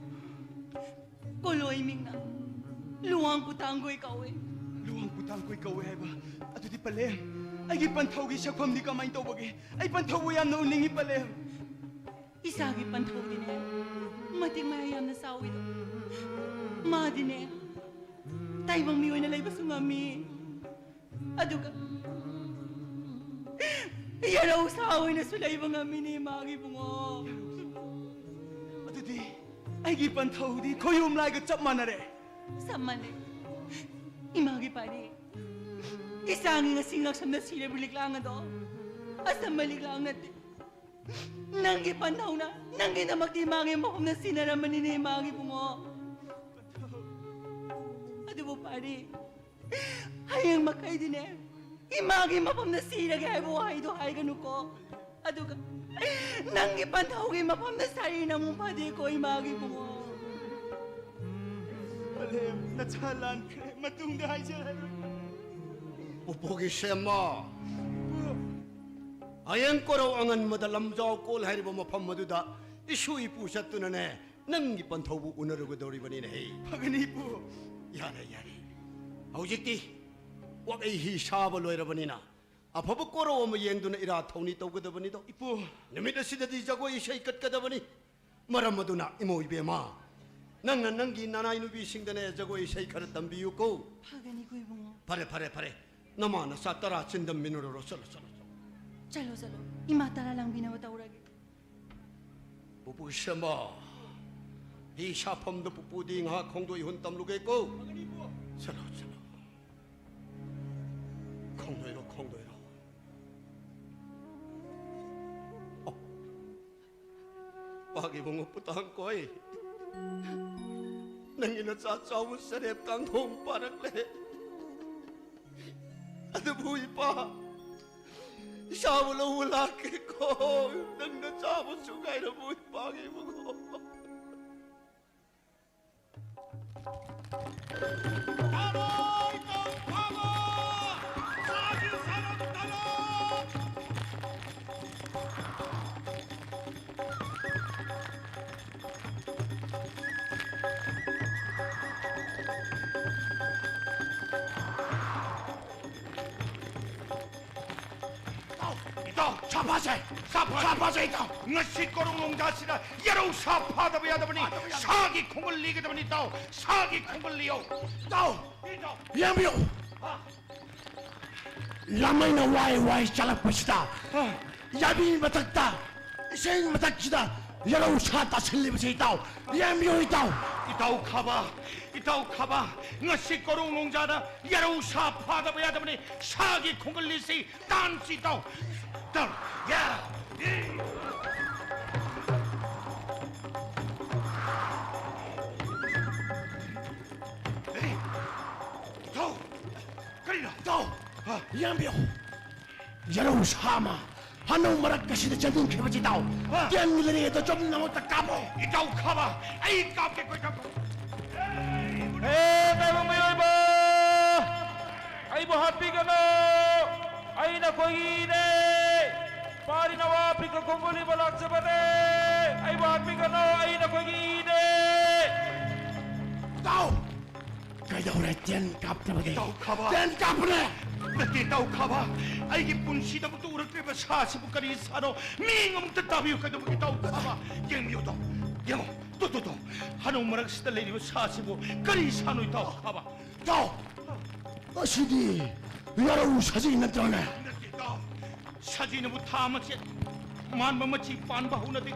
ꯀꯣꯂꯣꯏ ꯃꯤꯡꯅ ꯂꯨꯋꯥꯡ ꯄꯨꯇꯥꯡꯒꯣꯏ ꯀꯧꯏ꯫ ꯂꯨꯋꯥꯡ ꯄꯨꯇꯥꯡꯒꯣꯏ ꯀꯧꯏ ꯍꯥꯏꯕ? ꯑꯗꯨꯗꯤ ꯄꯂꯦꯝ, ꯑꯩꯒꯤ ꯄꯟꯊꯧꯒꯤ ꯁꯛꯐꯝꯗꯤ ꯀꯃꯥꯏꯅ ꯇꯧꯕꯒꯦ? ꯑꯩ ꯄꯟꯊꯧꯕꯨ ꯌꯥꯝꯅ ꯎꯅꯤꯡꯉꯤ ꯄꯂꯦꯝ꯫ ꯏꯁꯥꯒꯤ ꯄꯟꯊꯧꯗꯤꯅꯦ ꯃꯇꯤꯛ ꯃꯌꯥꯏ ꯌꯥꯝꯅ ꯆꯥꯎꯏꯗꯣ꯫ ꯃꯥꯗꯤꯅꯦ ꯇꯥꯏꯕꯪ ꯃꯤ ꯑꯣꯏꯅ ꯂꯩꯕꯁꯨ ꯉꯝꯃꯤ꯫ ꯑꯗꯨꯒ ꯌꯦꯔꯧ ꯁꯥ ꯑꯣꯏꯅꯁꯨ ꯂꯩꯕ ꯉꯝꯃꯤꯅꯦ ꯃꯥꯒꯤ ꯏꯕꯨꯡꯉꯣ꯫ ꯑꯗꯨꯗꯤ ꯑꯩꯒꯤ ꯄꯟꯊꯧꯗꯤ ꯈꯣꯌꯨꯝ ꯂꯥꯏꯒ ꯆꯞ ꯃꯥꯟꯅꯔꯦ꯫ ꯆꯞ ꯃꯥꯟꯅꯩ꯫ ꯏꯃꯥꯒꯤ ꯄꯥꯔꯤ, ꯏꯆꯥꯒꯤ ꯉꯁꯤ ꯉꯛꯁꯝꯗ ꯁꯤꯔꯕ ꯂꯤꯛꯂꯥꯡ ꯑꯗꯣ ꯑꯆꯝꯕ ꯂꯤꯛꯂꯥꯡ ꯅꯠꯇꯦ꯫ ꯅꯪꯒꯤ ꯄꯟꯊꯧꯅ ꯅꯪꯒꯤꯗꯃꯛꯇꯤ ꯏꯃꯥꯒꯤ ꯃꯐꯝꯗ ꯁꯤꯟꯅꯔꯝꯕꯅꯤꯅꯦ ꯏꯃꯥꯒꯤ ꯏꯕꯨꯡꯉꯣ꯫ ꯑꯗꯨꯕꯨ ꯄꯥꯔꯤ, ꯍꯌꯦꯡ ꯃꯈꯩꯗꯤꯅꯦ ꯏꯃꯥꯒꯤ ꯃꯐꯝꯗ ꯁꯤꯔꯒꯦ ꯍꯥꯏꯕ ꯋꯥꯍꯩꯗꯣ ꯍꯥꯏꯒꯅꯨꯀꯣ꯫ ꯑꯗꯨꯒ ꯅꯪꯒꯤ ꯄꯟꯊꯧꯒꯤ ꯃꯐꯝꯗ ꯁꯥꯔꯤꯅ ꯑꯃꯨꯛ ꯐꯗꯦꯀꯣ ꯏꯃꯥꯒꯤ ꯏꯕꯨꯡꯉꯣ꯫ ꯄꯂꯦꯝ, ꯅꯆꯥ ꯂꯥꯟꯈ꯭ꯔꯦ, ꯃꯇꯨꯡꯗ ꯍꯥꯏꯖꯔꯔꯣꯏ꯫ ꯄꯨꯄꯨꯒꯤ ꯁꯦꯝꯃꯣ꯫ ꯍꯌꯦꯡ ꯀꯣꯔꯧ ꯑꯉꯟꯕꯗ ꯂꯝꯖꯥꯎ ꯀꯣꯜ ꯍꯥꯏꯔꯤꯕ ꯃꯐꯝ ꯑꯗꯨꯗ ꯏꯁꯨ ꯏꯄꯨ ꯆꯠꯇꯨꯅꯅꯦ ꯅꯪꯒꯤ ꯄꯟꯊꯧꯕꯨ ꯎꯅꯔꯨꯒꯗꯧꯔꯤꯕꯅꯤꯅꯦ꯫ ꯐꯒꯅꯤ ꯏꯄꯨ꯫ ꯌꯥꯔꯦ, ꯌꯥꯔꯦ꯫ ꯍꯧꯖꯤꯛꯇꯤ ꯋꯥꯒꯩ ꯍꯤ ꯁꯥꯕ ꯂꯣꯏꯔꯕꯅꯤꯅ ꯑꯐꯕ ꯀꯣꯔꯧ ꯑꯃ ꯌꯦꯡꯗꯨꯅ ꯏꯔꯥ ꯊꯧꯅꯤ ꯇꯧꯒꯗꯕꯅꯤꯗꯣ꯫ ꯏꯄꯨ꯫ ꯅꯨꯃꯤꯠ ꯑꯁꯤꯗꯗꯤ ꯖꯒꯣꯏ ꯏꯁꯩ ꯀꯠꯀꯗꯕꯅꯤ꯫ ꯃꯔꯝ ꯑꯗꯨꯅ ꯏꯃꯧ ꯏꯕꯦꯝꯃ, ꯅꯪꯅ ꯅꯪꯒꯤ ꯅꯅꯥꯏ ꯅꯨꯄꯤꯁꯤꯡꯗꯅꯦ ꯖꯒꯣꯏ ꯏꯁꯩ ꯈꯔ ꯇꯝꯕꯤꯌꯨꯀꯣ꯫ ꯐꯒꯅꯤꯀꯣ ꯏꯕꯨꯡꯉꯣ꯫ ꯐꯔꯦ, ꯐꯔꯦ, ꯐꯔꯦ꯫ ꯅꯃꯥ ꯅꯆꯥ ꯇꯔꯥ ꯆꯤꯟꯗꯝꯃꯤꯟꯅꯔꯨꯔꯣ꯫ ꯆꯠꯂꯣ, ꯆꯠꯂꯣ, ꯆꯠꯂꯣ꯫ ꯆꯠꯂꯣ, ꯆꯠꯂꯣ꯫ ꯏꯃꯥ ꯇꯔꯥ ꯂꯥꯡꯕꯤꯅꯕ ꯇꯧꯔꯒꯦ꯫ ꯄꯨꯄꯨ ꯁꯦꯝꯕ, ꯑꯩ ꯁꯥꯐꯝꯗ ꯄꯨꯄꯨꯗꯤ ꯉꯥꯏꯍꯥꯛ ꯈꯣꯡꯗꯣꯏ ꯍꯨꯟ ꯇꯝꯂꯨꯒꯦꯀꯣ꯫ ꯆꯠꯂꯣ, ꯆꯠꯂꯣ꯫ ꯈꯣꯡꯗꯣꯏꯔꯣ, ꯈꯣꯡꯗꯣꯏꯔꯣ꯫ ꯑꯣ꯫ ꯄꯥꯒꯤ ꯏꯕꯨꯡꯉꯣ ꯄꯨꯇꯥꯡ ꯀꯣꯏ꯫ ꯅꯪꯒꯤ ꯅꯆꯥ ꯆꯥꯎꯕ ꯁꯔꯦꯞ ꯀꯥꯡꯊꯣꯡ ꯄꯥꯔꯛꯂꯦ꯫ ꯑꯗꯨꯕꯨ ꯏꯄꯥ, ꯏꯁꯥꯕꯨ ꯂꯧꯕ ꯂꯥꯛꯀꯦꯀꯣ꯫ ꯅꯪꯅ ꯆꯥꯕꯁꯨ ꯉꯥꯏꯔꯕꯣ ꯏꯄꯥꯒꯤ ꯏꯕꯨꯡꯉꯣ꯫ ꯏꯇꯥꯎ! ꯏꯇꯥꯎ! ꯁꯥ ꯐꯥꯁꯦ! ꯁꯥ ꯐꯥ-, ꯁꯥ ꯐꯥꯁꯦ, ꯏꯇꯥꯎ! ꯉꯁꯤ ꯀꯣꯔꯣꯡ ꯂꯣꯡꯖꯥꯁꯤꯗ ꯌꯦꯔꯧ ꯁꯥ ꯐꯥꯗꯕ ꯌꯥꯗꯕꯅꯤ! ꯐꯥꯗꯕ ꯌꯥꯗꯕꯅꯤ! ꯁꯥꯒꯤ ꯈꯣꯡꯒꯨꯜ ꯂꯤꯒꯗꯕꯅꯤ, ꯏꯇꯥꯎ! ꯁꯥꯒꯤ ꯈꯣꯡꯒꯨꯜ ꯂꯤꯌꯣ! ꯏꯇꯥꯎ! ꯏꯇꯥꯎ! ꯌꯦꯡꯕꯤꯌꯨ! ꯍꯥ? ꯂꯥꯃꯩꯅ ꯋꯥꯏ ꯋꯥꯏ ꯆꯠꯂꯛꯄꯁꯤꯗ, ꯑ꯫ ꯌꯥꯏꯕꯤ ꯃꯊꯛꯇ, ꯏꯁꯤꯡ ꯃꯊꯛꯁꯤꯗ ꯌꯦꯔꯧ ꯁꯥ ꯇꯥꯁꯤꯜꯂꯤꯕꯁꯤ ꯏꯇꯥꯎ, ꯌꯦꯡꯕꯤꯌꯨ ꯏꯇꯥꯎ꯫ ꯏꯇꯥꯎ ꯈꯥꯕ, ꯏꯇꯥꯎ ꯈꯥꯕ, ꯉꯁꯤ ꯀꯣꯔꯣꯡ ꯂꯣꯡꯖꯥꯗ ꯌꯦꯔꯧ ꯁꯥ ꯐꯥꯗꯕ ꯌꯥꯗꯕꯅꯤ꯫ ꯁꯥꯒꯤ ꯈꯣꯡꯒꯜꯂꯤꯁꯤ ꯇꯥꯟꯁꯤ ꯏꯇꯥꯎ꯫ ꯇꯥꯟ-, ꯌꯥ-, ꯏ-, ꯏ-, ꯏꯇꯥꯎ, ꯀꯔꯤꯅꯣ? ꯏꯇꯥꯎ, ꯍꯥ? ꯌꯦꯡꯕꯤꯌꯨ꯫ ꯌꯦꯔꯧ ꯁꯥ ꯑꯃ ꯍꯅꯨ ꯃꯔꯛ ꯑꯁꯤꯗ ꯆꯦꯟꯊꯣꯛꯈꯤꯕꯁꯤ ꯏꯇꯥꯎ꯫ ꯍꯥ? ꯇꯦꯟꯒꯤ ꯂꯩꯔꯦ ꯑꯗꯣ ꯆꯨꯝꯅꯃꯛꯇ ꯀꯥꯞꯄꯣ꯫ ꯏꯇꯥꯎ ꯈꯥꯕ, ꯑꯩ ꯀꯥꯞꯀꯦꯀꯣ, ꯏꯇꯥꯎ ꯈꯥꯕ꯫ ꯍꯦ, ꯇꯥꯏꯕꯪ ꯃꯤꯑꯣꯏꯕ! ꯑꯩꯕꯨ ꯍꯥꯠꯄꯤꯒꯅꯨ! ꯑꯩ ꯅꯈꯣꯏꯒꯤꯅꯦ! ꯄꯥꯔꯤ ꯅꯋꯥ ꯑꯐ꯭ꯔꯤꯀꯥ ꯈꯣꯡꯒꯨꯜ ꯂꯤꯕ ꯂꯥꯛꯆꯕꯅꯦ! ꯑꯩꯕꯨ ꯍꯥꯠꯄꯤꯒꯅꯨ! ꯑꯩ ꯅꯈꯣꯏꯒꯤꯅꯦ! ꯏꯇꯥꯎ! ꯀꯩꯗꯧꯔꯦ? ꯇꯦꯟ ꯀꯥꯞꯇꯕꯒꯤ꯫ ꯏꯇꯥꯎ ꯈꯥꯕ꯫ ꯇꯦꯟ ꯀꯥꯞꯄꯅꯦ! ꯅꯠꯇꯦ, ꯏꯇꯥꯎ ꯈꯥꯕ꯫ ꯑꯩꯒꯤ ꯄꯨꯟꯁꯤꯗꯃꯛꯇ ꯎꯔꯛꯇ꯭ꯔꯤꯕ ꯁꯥꯁꯤꯕꯨ ꯀꯔꯤ ꯁꯥꯅꯣ? ꯃꯤꯠꯌꯦꯡ ꯑꯃꯨꯛꯇ ꯇꯥꯕꯤꯌꯨ, ꯀꯩꯗꯧꯕꯒꯤ ꯏꯇꯥꯎ ꯈꯥꯕ? ꯌꯦꯡꯕꯤꯌꯨ, ꯏꯇꯥꯎ꯫ ꯌꯦꯡꯉꯣ, ꯇꯣ, ꯇꯣ, ꯇꯣ꯫ ꯍꯅꯨ ꯃꯔꯛꯁꯤꯗ ꯂꯩꯔꯤꯕ ꯁꯥꯁꯤꯕꯨ ꯀꯔꯤ ꯁꯥꯅꯣ, ꯏꯇꯥꯎ ꯈꯥꯕ? ꯏꯇꯥꯎ! ꯑꯁꯤꯗꯤ ꯌꯦꯔꯧ ꯁꯖꯤ ꯅꯠꯇ꯭ꯔꯣꯅꯦ? ꯅꯠꯇꯦ, ꯏꯇꯥꯎ꯫ ꯁꯖꯤꯅꯕꯨ ꯊꯥ ꯃꯆꯦꯠ ꯃꯥꯟꯕ ꯃꯆꯤ ꯄꯥꯟꯕ ꯍꯧꯅꯗꯦ꯫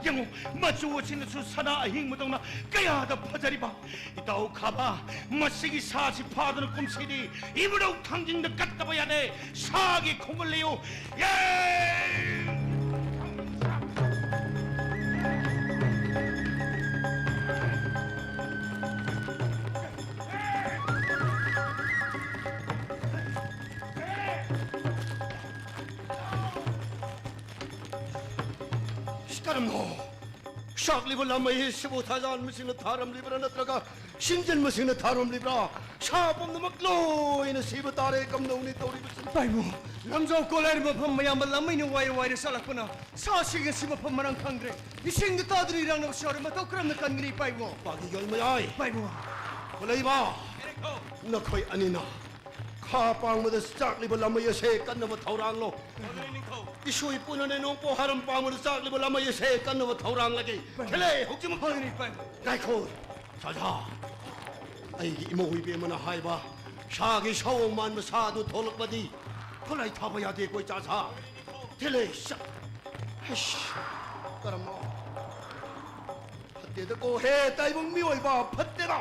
ꯌꯦꯡꯉꯨ, ꯃꯆꯨ ꯑꯁꯤꯅꯁꯨ ꯁꯅꯥ ꯑꯍꯤꯡꯕꯗꯧꯅ ꯀꯌꯥꯗ ꯐꯖꯔꯤꯕ꯫ ꯏꯇꯥꯎ ꯈꯥꯕ, ꯃꯁꯤꯒꯤ ꯁꯥꯁꯤ ꯐꯥꯗꯨꯅ ꯀꯨꯝꯁꯤꯗꯤ ꯏꯕꯨꯙꯧ ꯊꯥꯡꯖꯤꯡꯗ ꯀꯠꯇꯕ ꯌꯥꯗꯦ꯫ ꯁꯥꯒꯤ ꯈꯣꯡꯒꯨꯜ ꯂꯩꯌꯨ꯫ ꯌꯦ! ꯀꯔꯝꯅꯣ? ꯁꯥꯛꯂꯤꯕ ꯂꯥꯃꯩ ꯑꯁꯤꯕꯨ ꯊꯥꯖꯥꯟꯕꯁꯤꯡꯅ ꯊꯥꯔꯝꯂꯤꯕ꯭ꯔꯥ ꯅꯠꯇ꯭ꯔꯒ ꯁꯤꯡꯖꯤꯟꯕꯁꯤꯡꯅ ꯊꯥꯔꯝꯂꯤꯕ꯭ꯔꯥ? ꯁꯥ ꯄꯨꯝꯅꯃꯛ ꯂꯣꯏꯅ ꯁꯤꯕ ꯇꯥꯔꯦ꯫ ꯀꯝꯗꯧꯅꯤ ꯇꯧꯔꯤꯕꯁꯤ? ꯏꯄꯥꯏꯕꯨ, ꯂꯝꯖꯥꯎ ꯀꯣꯜ ꯍꯥꯏꯔꯤꯕ ꯃꯐꯝ ꯑꯌꯥꯝꯕ ꯂꯥꯃꯩꯅ ꯋꯥꯏꯔ ꯋꯥꯏꯔ ꯆꯠꯂꯛꯄꯅ ꯁꯥꯁꯤꯡ ꯑꯁꯤ ꯃꯐꯝ ꯃꯔꯥꯡ ꯈꯪꯗ꯭ꯔꯦ꯫ ꯏꯁꯤꯡꯗ ꯇꯥꯗꯨꯅ ꯏꯔꯥꯡꯅꯕ ꯁꯥꯔꯦ꯫ ꯃꯇꯧ ꯀꯔꯝꯅ ꯀꯟꯒꯅꯤ ꯏꯄꯥꯏꯕꯨ? ꯄꯥꯒꯤ ꯌꯣꯜ ꯃꯌꯥꯏ꯫ ꯏꯄꯥꯏꯕꯨ꯫ ꯈꯨꯂꯩꯃ꯫ ꯅꯈꯣꯏ ꯑꯅꯤꯅ ꯈꯥ ꯄꯥꯡꯕꯗ ꯆꯥꯛꯂꯤꯕ ꯂꯥꯃꯩ ꯑꯁꯦ ꯀꯟꯅꯕ ꯊꯧꯔꯥꯡꯂꯣ꯫ ꯏꯁꯣꯏ ꯄꯨꯅꯅꯦ ꯅꯣꯡꯄꯣꯛ ꯍꯥꯔꯝ ꯄꯥꯡꯕꯗ ꯆꯥꯛꯂꯤꯕ ꯂꯥꯃꯩ ꯑꯁꯦ ꯀꯟꯅꯕ ꯊꯧꯔꯥꯡꯂꯒꯦ꯫ ꯈꯦꯂꯦ ꯍꯧꯖꯤꯛꯃꯛ꯫ ꯉꯥꯏꯈꯣ꯫ ꯁꯥꯖꯥ꯫ ꯑꯩꯒꯤ ꯏꯃꯧ ꯏꯕꯦꯝꯃꯅ ꯍꯥꯏꯕ ꯁꯥꯒꯤ ꯁꯑꯣꯡ ꯃꯥꯟꯕ ꯁꯥ ꯑꯗꯨ ꯊꯣꯛꯂꯛꯄꯗꯤ ꯈꯨꯠꯂꯥꯏ ꯊꯥꯕ ꯌꯥꯗꯦ ꯀꯣ ꯏꯆꯥ ꯁꯥ꯫ ꯊꯤꯜꯂꯦ ꯁꯥ꯫ ꯍꯩꯁ꯫ ꯀꯔꯝꯕ? ꯐꯠꯇꯦꯗꯀꯣ ꯍꯦ ꯇꯥꯏꯕꯪ ꯃꯤꯑꯣꯏꯕ, ꯐꯠꯇꯦꯗ꯫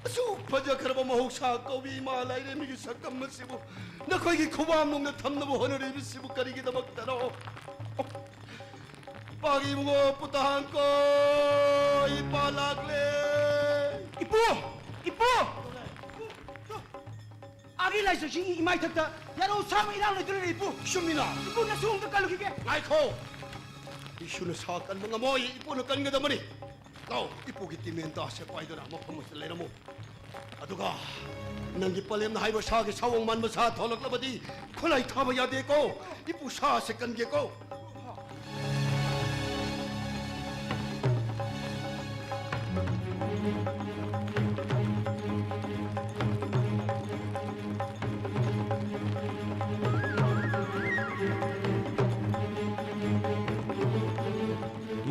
ꯑꯁꯨꯛ ꯐꯖꯈ꯭ꯔꯕ ꯃꯍꯧꯁꯥ ꯀꯧꯕꯤ ꯏꯃꯥ ꯂꯥꯏꯔꯦꯝꯕꯤꯒꯤ ꯁꯛꯇꯝ ꯑꯁꯤꯕꯨ ꯅꯈꯣꯏꯒꯤ ꯈꯨꯕꯥꯝ ꯅꯨꯡꯅ ꯊꯝꯅꯕ ꯍꯣꯠꯅꯔꯤꯕꯁꯤꯕꯨ ꯀꯔꯤꯒꯤꯗꯃꯛꯇꯅꯣ? ꯏꯄꯥꯒꯤ ꯏꯕꯨꯡꯉꯣ ꯄꯨꯇꯥꯍꯥꯡꯀꯣ, ꯏꯄꯥ ꯂꯥꯛꯂꯦ꯫ ꯏꯄꯨ! ꯏꯄꯨ! ꯑꯥꯒꯤ ꯂꯥꯏꯁꯪꯁꯤꯒꯤ ꯏꯃꯥꯏꯊꯛꯇ ꯌꯥꯔꯧ ꯁꯥꯡꯅ ꯏꯔꯥꯡ ꯂꯩꯗꯨꯅ ꯂꯩ, ꯏꯄꯨ꯫ ꯆꯨꯝꯃꯤꯅ꯫ ꯏꯄꯨ, ꯅꯁꯨ ꯑꯝꯇ ꯀꯜꯂꯨꯈꯤꯒꯦ꯫ ꯉꯥꯏꯈꯣ꯫ ꯏꯁꯨꯅ ꯁꯥ ꯀꯟꯕ ꯉꯝꯃꯣꯏ, ꯏꯄꯨꯅ ꯀꯟꯒꯗꯕꯅꯤ꯫ ꯂꯥꯎ, ꯏꯄꯨꯒꯤ ꯇꯤꯃꯦꯟꯇꯥꯁꯦ ꯄꯥꯏꯗꯨꯅ ꯃꯐꯝ ꯑꯁꯤꯗ ꯂꯩꯔꯝꯃꯨ꯫ ꯑꯗꯨꯒ ꯅꯪꯒꯤ ꯄꯂꯦꯝꯅ ꯍꯥꯏꯕ ꯁꯥꯒꯤ ꯁꯑꯣꯡ ꯃꯥꯟꯕ ꯁꯥ ꯊꯣꯛꯂꯛꯂꯕꯗꯤ ꯈꯨꯠꯂꯥꯏ ꯊꯥꯕ ꯌꯥꯗꯦꯀꯣ꯫ ꯏꯄꯨ ꯁꯥꯁꯦ ꯀꯟꯒꯦꯀꯣ꯫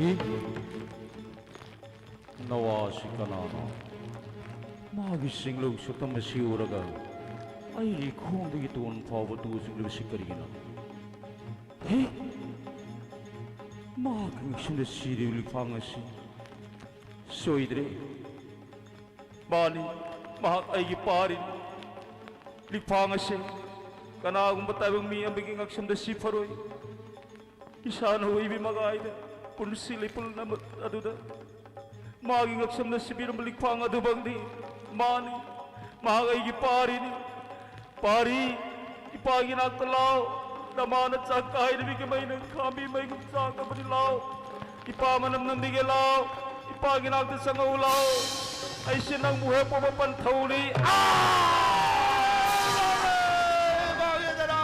ꯏ? ꯅꯋꯥꯁꯤ ꯀꯅꯥꯅꯣ? ꯃꯥꯒꯤ ꯆꯤꯡꯂꯧ ꯁꯛꯇꯝ ꯑꯁꯤ ꯎꯔꯒ ꯑꯩꯒꯤ ꯈꯣꯡꯗꯒꯤ ꯇꯣꯟ ꯐꯥꯎꯕ ꯇꯨ ꯆꯤꯡꯂꯤꯕꯁꯤ ꯀꯔꯤꯒꯤꯅꯣ? ꯍꯦ? ꯃꯍꯥꯛꯀꯤ ꯉꯛꯁꯝꯗ ꯁꯤꯔꯤꯕ ꯂꯤꯛꯐꯥꯡ ꯑꯁꯤ ꯁꯣꯏꯗ꯭ꯔꯦ꯫ ꯃꯥꯅꯤ, ꯃꯍꯥꯛ ꯑꯩꯒꯤ ꯄꯥꯔꯤꯅꯤ꯫ ꯂꯤꯛꯐꯥꯡ ꯑꯁꯤ ꯀꯅꯥꯒꯨꯝꯕ ꯇꯥꯏꯕꯪ ꯃꯤ ꯑꯃꯒꯤ ꯉꯛꯁꯝꯗ ꯁꯤꯐꯔꯣꯏ꯫ ꯏꯁꯥꯅ ꯑꯣꯏꯕꯤ ꯃꯒꯥꯏꯗ ꯄꯨꯟꯁꯤ ꯂꯩꯄꯨꯟ ꯑꯃ ꯑꯗꯨꯗ ꯃꯥꯒꯤ ꯉꯛꯁꯝꯗ ꯁꯤꯕꯤꯔꯝꯕ ꯂꯤꯛꯐꯥꯡ ꯑꯗꯨꯃꯛꯅꯤ꯫ ꯃꯥꯅꯤ, ꯃꯍꯥꯛ ꯑꯩꯒꯤ ꯄꯥꯔꯤꯅꯤ꯫ ꯄꯥꯔꯤ, ꯏꯄꯥꯒꯤ ꯅꯥꯛꯇ ꯂꯥꯎ꯫ ꯅꯃꯥꯅ ꯆꯥꯛ ꯀꯥꯏꯔꯕꯤꯒꯤ ꯃꯩꯅ ꯈꯥꯝꯕꯤ ꯃꯩꯒꯨꯝ ꯆꯥꯛꯅꯕꯅꯤ꯫ ꯂꯥꯎ, ꯏꯄꯥ ꯃꯅꯝ ꯅꯝꯕꯤꯒꯦ꯫ ꯂꯥꯎ, ꯏꯄꯥꯒꯤ ꯅꯥꯛꯇ ꯆꯪꯉꯛꯎ꯫ ꯂꯥꯎ, ꯑꯩꯁꯦ ꯅꯪꯕꯨ ꯍꯦꯛ ꯄꯣꯛꯄ ꯄꯟꯊꯧꯅꯤ꯫ ꯑꯥ! ꯃꯥꯡꯉꯦꯗꯅ!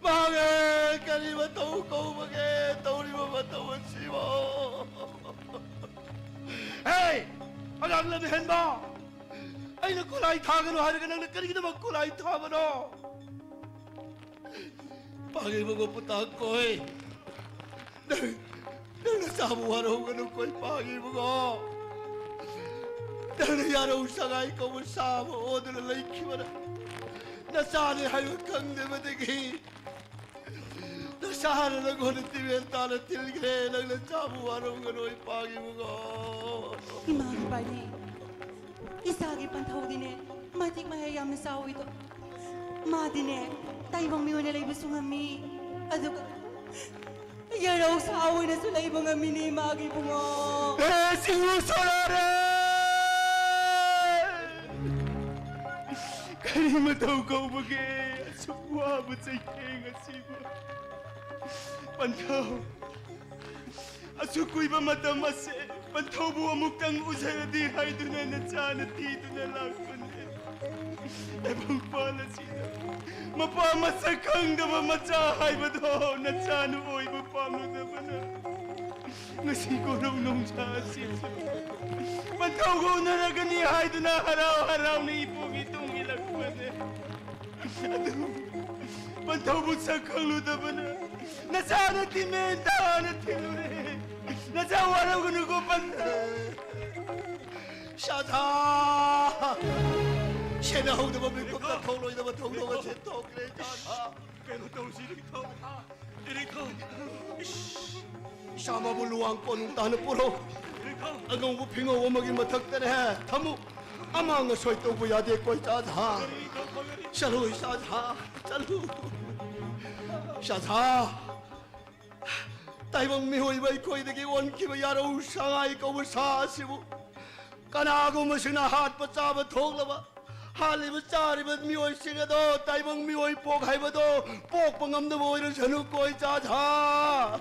ꯃꯥꯡꯉꯦ! ꯀꯔꯤ ꯃꯇꯧ ꯀꯧꯕꯒꯦ ꯇꯧꯔꯤꯕ ꯃꯇꯧ ꯑꯁꯤꯕꯣ? ꯍꯦ! ꯑꯉꯥꯡ ꯂꯝ ꯍꯦꯟꯕ! ꯑꯩꯅ ꯈꯨꯠꯂꯥꯏ ꯊꯥꯒꯅꯨ ꯍꯥꯏꯔꯒ ꯅꯪꯅ ꯀꯔꯤꯒꯤꯗꯃꯛ ꯈꯨꯠꯂꯥꯏ ꯊꯥꯕꯅꯣ? ꯄꯥꯡꯉꯤꯕꯒꯣ ꯄꯨꯇꯥꯛ ꯀꯣꯏ꯫ ꯅꯪ, ꯅꯪꯅ ꯆꯥꯕ ꯋꯥꯔꯧꯒꯅꯨ ꯀꯣꯏ ꯄꯥꯡꯉꯤꯕꯒꯣ꯫ ꯅꯪꯅ ꯌꯥꯔꯧ ꯁꯉꯥꯏ ꯀꯧꯕ ꯁꯥ ꯑꯃ ꯑꯣꯟꯗꯨꯅ ꯂꯩꯈꯤꯕꯅ ꯅꯆꯥꯅꯤ ꯍꯥꯏꯕ ꯈꯪꯗꯕꯗꯒꯤ ꯅꯆꯥꯅ ꯅꯪꯉꯣꯟꯗ ꯇꯤꯃꯦꯟ ꯇꯥꯅ ꯊꯤꯜꯈ꯭ꯔꯦ꯫ ꯅꯪꯅ ꯆꯥꯕ ꯋꯥꯔꯧꯒꯅꯨ ꯄꯥꯡꯉꯤꯕꯒꯣ꯫ ꯏꯃꯥꯒꯤ ꯄꯥꯔꯤ, ꯏꯆꯥꯒꯤ ꯄꯟꯊꯧꯗꯤꯅꯦ ꯃꯇꯤꯛ ꯃꯌꯥꯏ ꯌꯥꯝꯅ ꯆꯥꯎꯏꯗꯣ꯫ ꯃꯥꯗꯤꯅꯦ ꯇꯥꯏꯕꯪ ꯃꯤ ꯑꯣꯏꯅ ꯂꯩꯕꯁꯨ ꯉꯝꯃꯤ, ꯑꯗꯨꯒ ꯌꯦꯔꯧ ꯁꯥ ꯑꯣꯏꯅꯁꯨ ꯂꯩꯕ ꯉꯝꯃꯤꯅꯦ ꯏꯃꯥꯒꯤ ꯏꯕꯨꯡꯉꯣ꯫ ꯑꯦ, ꯁꯤꯡꯎ ꯁꯣꯔꯥꯔꯦ! ꯀꯔꯤ ꯃꯇꯧ ꯀꯧꯕꯒꯦ ꯑꯁꯨꯛ ꯋꯥꯕ ꯆꯩꯊꯦꯡ ꯑꯁꯤꯕꯨ? ꯄꯟꯊꯧ, ꯑꯁꯨꯛ ꯀꯨꯏꯕ ꯃꯇꯝ ꯑꯁꯦ ꯄꯟꯊꯧꯕꯨ ꯑꯃꯨꯛꯇꯪ ꯎꯖꯔꯗꯤ ꯍꯥꯏꯗꯨꯅ ꯅꯆꯥꯅ ꯊꯤꯗꯨꯅ ꯂꯥꯛꯄꯅꯦ꯫ ꯇꯥꯏꯕꯪꯄꯥꯟ ꯑꯁꯤꯗ ꯃꯄꯥ ꯃꯁꯛ ꯈꯪꯗꯕ ꯃꯆꯥ ꯍꯥꯏꯕꯗꯣ ꯅꯆꯥꯅ ꯑꯣꯏꯕ ꯄꯥꯝꯂꯨꯗꯕꯅ ꯉꯁꯤ ꯀꯣꯔꯧ ꯅꯣꯡꯖꯥ ꯑꯁꯤꯁꯨ ꯄꯟꯊꯧꯒ ꯎꯅꯔꯒꯅꯤ ꯍꯥꯏꯗꯨꯅ ꯍꯔꯥꯎ ꯍꯔꯥꯎꯅ ꯏꯄꯨꯒꯤ ꯇꯨꯡ ꯏꯜꯂꯛꯄꯅꯦ꯫ ꯑꯗꯨ ꯄꯟꯊꯧꯕꯨ ꯁꯛ ꯈꯪꯂꯨꯗꯕꯅ ꯅꯆꯥꯅ ꯇꯤꯃꯦꯟ ꯇꯥꯅ ꯊꯤꯜꯂꯨꯔꯦ꯫ ꯅꯆꯥ ꯋꯥꯔꯧꯒꯅꯨꯀꯣ ꯄꯟꯊꯧ꯫ ꯁꯥꯊꯥ! ꯈꯦꯠꯅꯍꯧꯗꯕ ꯃꯤꯀꯨꯞꯇ ꯊꯣꯛꯂꯣꯏꯗꯕ ꯊꯧꯗꯣꯛ ꯑꯁꯤ ꯊꯣꯛꯈ꯭ꯔꯦ, ꯏꯆꯥ ꯁꯥ꯫ ꯀꯩꯅꯣ ꯇꯧꯔꯤꯁꯤ, ꯏꯅꯦꯊꯧ꯫ ꯏꯅꯦꯊꯧ꯫ ꯏꯁ, ꯏꯆꯥ ꯃꯥꯕꯨ ꯂꯨꯋꯥꯡ ꯀꯣꯅꯨꯡ ꯇꯥꯅ ꯄꯨꯔꯛꯎ꯫ ꯏꯅꯦꯊꯧ꯫ ꯑꯉꯧꯕ ꯐꯤꯉꯧ ꯑꯃꯒꯤ ꯃꯊꯛꯇꯅꯦ ꯊꯝꯃꯨ꯫ ꯑꯃꯥꯡ ꯑꯁꯣꯏ ꯇꯧꯕ ꯌꯥꯗꯦꯀꯣ, ꯏꯆꯥ ꯁꯥ꯫ ꯏꯅꯦꯊꯧ꯫ ꯆꯠꯂꯨ, ꯏꯆꯥ ꯁꯥ, ꯆꯠꯂꯨ꯫ ꯏꯆꯥ ꯁꯥ, ꯇꯥꯏꯕꯪ ꯃꯤꯑꯣꯏꯕ ꯑꯩꯈꯣꯏꯗꯒꯤ ꯑꯣꯟꯈꯤꯕ ꯌꯥꯔꯧ ꯁꯉꯥꯏ ꯀꯧꯕ ꯁꯥ ꯑꯁꯤꯕꯨ ꯀꯅꯥꯒꯨꯝꯕꯁꯤꯡꯅ ꯍꯥꯠꯄ ꯆꯥꯕ ꯊꯣꯛꯂꯕ, ꯍꯥꯠꯂꯤꯕ ꯆꯥꯔꯤꯕ ꯃꯤꯑꯣꯏꯁꯤꯡ ꯑꯗꯣ ꯇꯥꯏꯕꯪ ꯃꯤꯑꯣꯏ ꯄꯣꯛ ꯍꯥꯏꯕꯗꯣ ꯄꯣꯛꯄ ꯉꯝꯗꯕ ꯑꯣꯏꯔꯁꯅꯨꯀꯣ, ꯏꯆꯥ ꯁꯥ꯫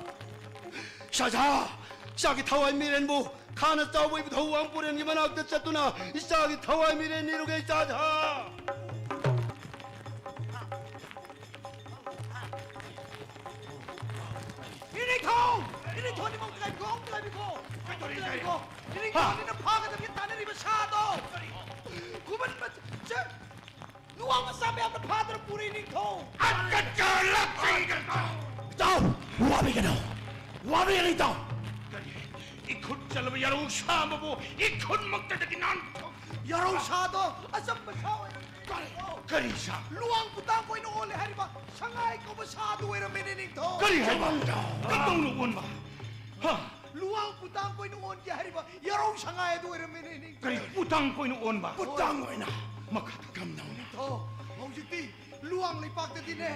ꯏꯆꯥ ꯁꯥ, ꯏꯆꯥꯒꯤ ꯊꯋꯥꯏ ꯃꯤꯔꯦꯟꯕꯨ ꯈꯥꯅ ꯆꯥꯎꯕ ꯏꯕꯨꯙꯧ ꯋꯥꯡꯄꯨꯔꯦꯟꯒꯤ ꯃꯅꯥꯛꯇ ꯆꯠꯇꯨꯅ ꯏꯆꯥꯒꯤ ꯊꯋꯥꯏ ꯃꯤꯔꯦꯟ ꯅꯤꯔꯨꯒꯦ, ꯏꯆꯥ ꯁꯥ꯫ ꯏꯅꯦꯊꯧ! ꯏꯅꯦꯊꯧ, ꯅꯤꯡꯉꯣꯝ ꯀꯥꯏꯕꯤꯈꯣ, ꯅꯤꯡꯉꯣꯝ ꯀꯥꯏꯕꯤꯈꯣ! ꯀꯩꯗꯧꯔꯤ, ꯅꯤꯡꯉꯣꯝ ꯀꯥꯏꯕꯤꯈꯣ! ꯍꯥ? ꯏꯅꯦꯊꯧ, ꯅꯤꯡꯉꯣꯝꯅ ꯐꯥꯒꯗꯕꯒꯤ ꯇꯥꯟꯅꯔꯤꯕ ꯁꯥꯗꯣ! ꯈꯨꯃꯟ ꯃꯆ-, ꯆ-, ꯂꯨꯋꯥꯡ ꯃꯆꯥ ꯃꯌꯥꯝꯅ ꯐꯥꯗꯨꯅ ꯄꯨꯔꯦ, ꯏꯅꯦꯊꯧ! ꯑꯠꯆꯥ, ꯂꯥꯛꯄꯤꯒꯅꯨ! ꯏꯇꯥꯎ! ꯋꯥꯕꯤꯒꯅꯨ! ꯋꯥꯕꯤꯒꯅꯨ, ꯏꯇꯥꯎ! ꯀꯔꯤ? ꯏꯈꯨꯠ ꯆꯜꯂꯕ ꯌꯥꯔꯧ ꯁꯥ ꯑꯃꯕꯨ ꯏꯈꯨꯠꯃꯛꯇꯗꯒꯤ ꯅꯥꯟꯊꯣꯛ-, ꯌꯥꯔꯧ ꯁꯥꯗꯣ ꯑꯆꯝꯕ ꯁꯥ ꯑꯣꯏ-, ꯀꯔꯤ? ꯀꯔꯤ ꯁꯥ? ꯂꯨꯋꯥꯡ ꯄꯨꯇꯥꯡ ꯑꯣꯏꯅ ꯑꯣꯜꯂꯦ ꯍꯥꯏꯔꯤꯕ ꯁꯉꯥꯏ ꯀꯧꯕ ꯁꯥꯗꯨ ꯑꯣꯏꯔꯝꯃꯦꯅꯦ, ꯅꯤꯡꯊꯧ꯫ ꯀꯔꯤ ꯍꯥꯏꯕ? ꯀꯝꯗꯧꯅ ꯑꯣꯟꯕ? ꯍꯥ? ꯂꯨꯋꯥꯡ ꯄꯨꯇꯥꯡ ꯑꯣꯏꯅ ꯑꯣꯟꯒꯦ ꯍꯥꯏꯔꯤꯕ ꯌꯥꯔꯧ ꯁꯉꯥꯏ ꯑꯗꯨ ꯑꯣꯏꯔꯝꯃꯦꯅꯦ, ꯅꯤꯡꯊꯧ꯫ ꯀꯔꯤ ꯄꯨꯇꯥꯡ ꯑꯣꯏꯅ ꯑꯣꯟꯕ? ꯄꯨꯇꯥꯡ ꯑꯣꯏꯅ꯫ ꯃꯈꯥ ꯀꯝꯗꯧꯅ? ꯅꯤꯡꯊꯧ, ꯍꯧꯖꯤꯛꯇꯤ ꯂꯨꯋꯥꯡ ꯂꯩꯄꯥꯛꯇꯗꯤꯅꯦ,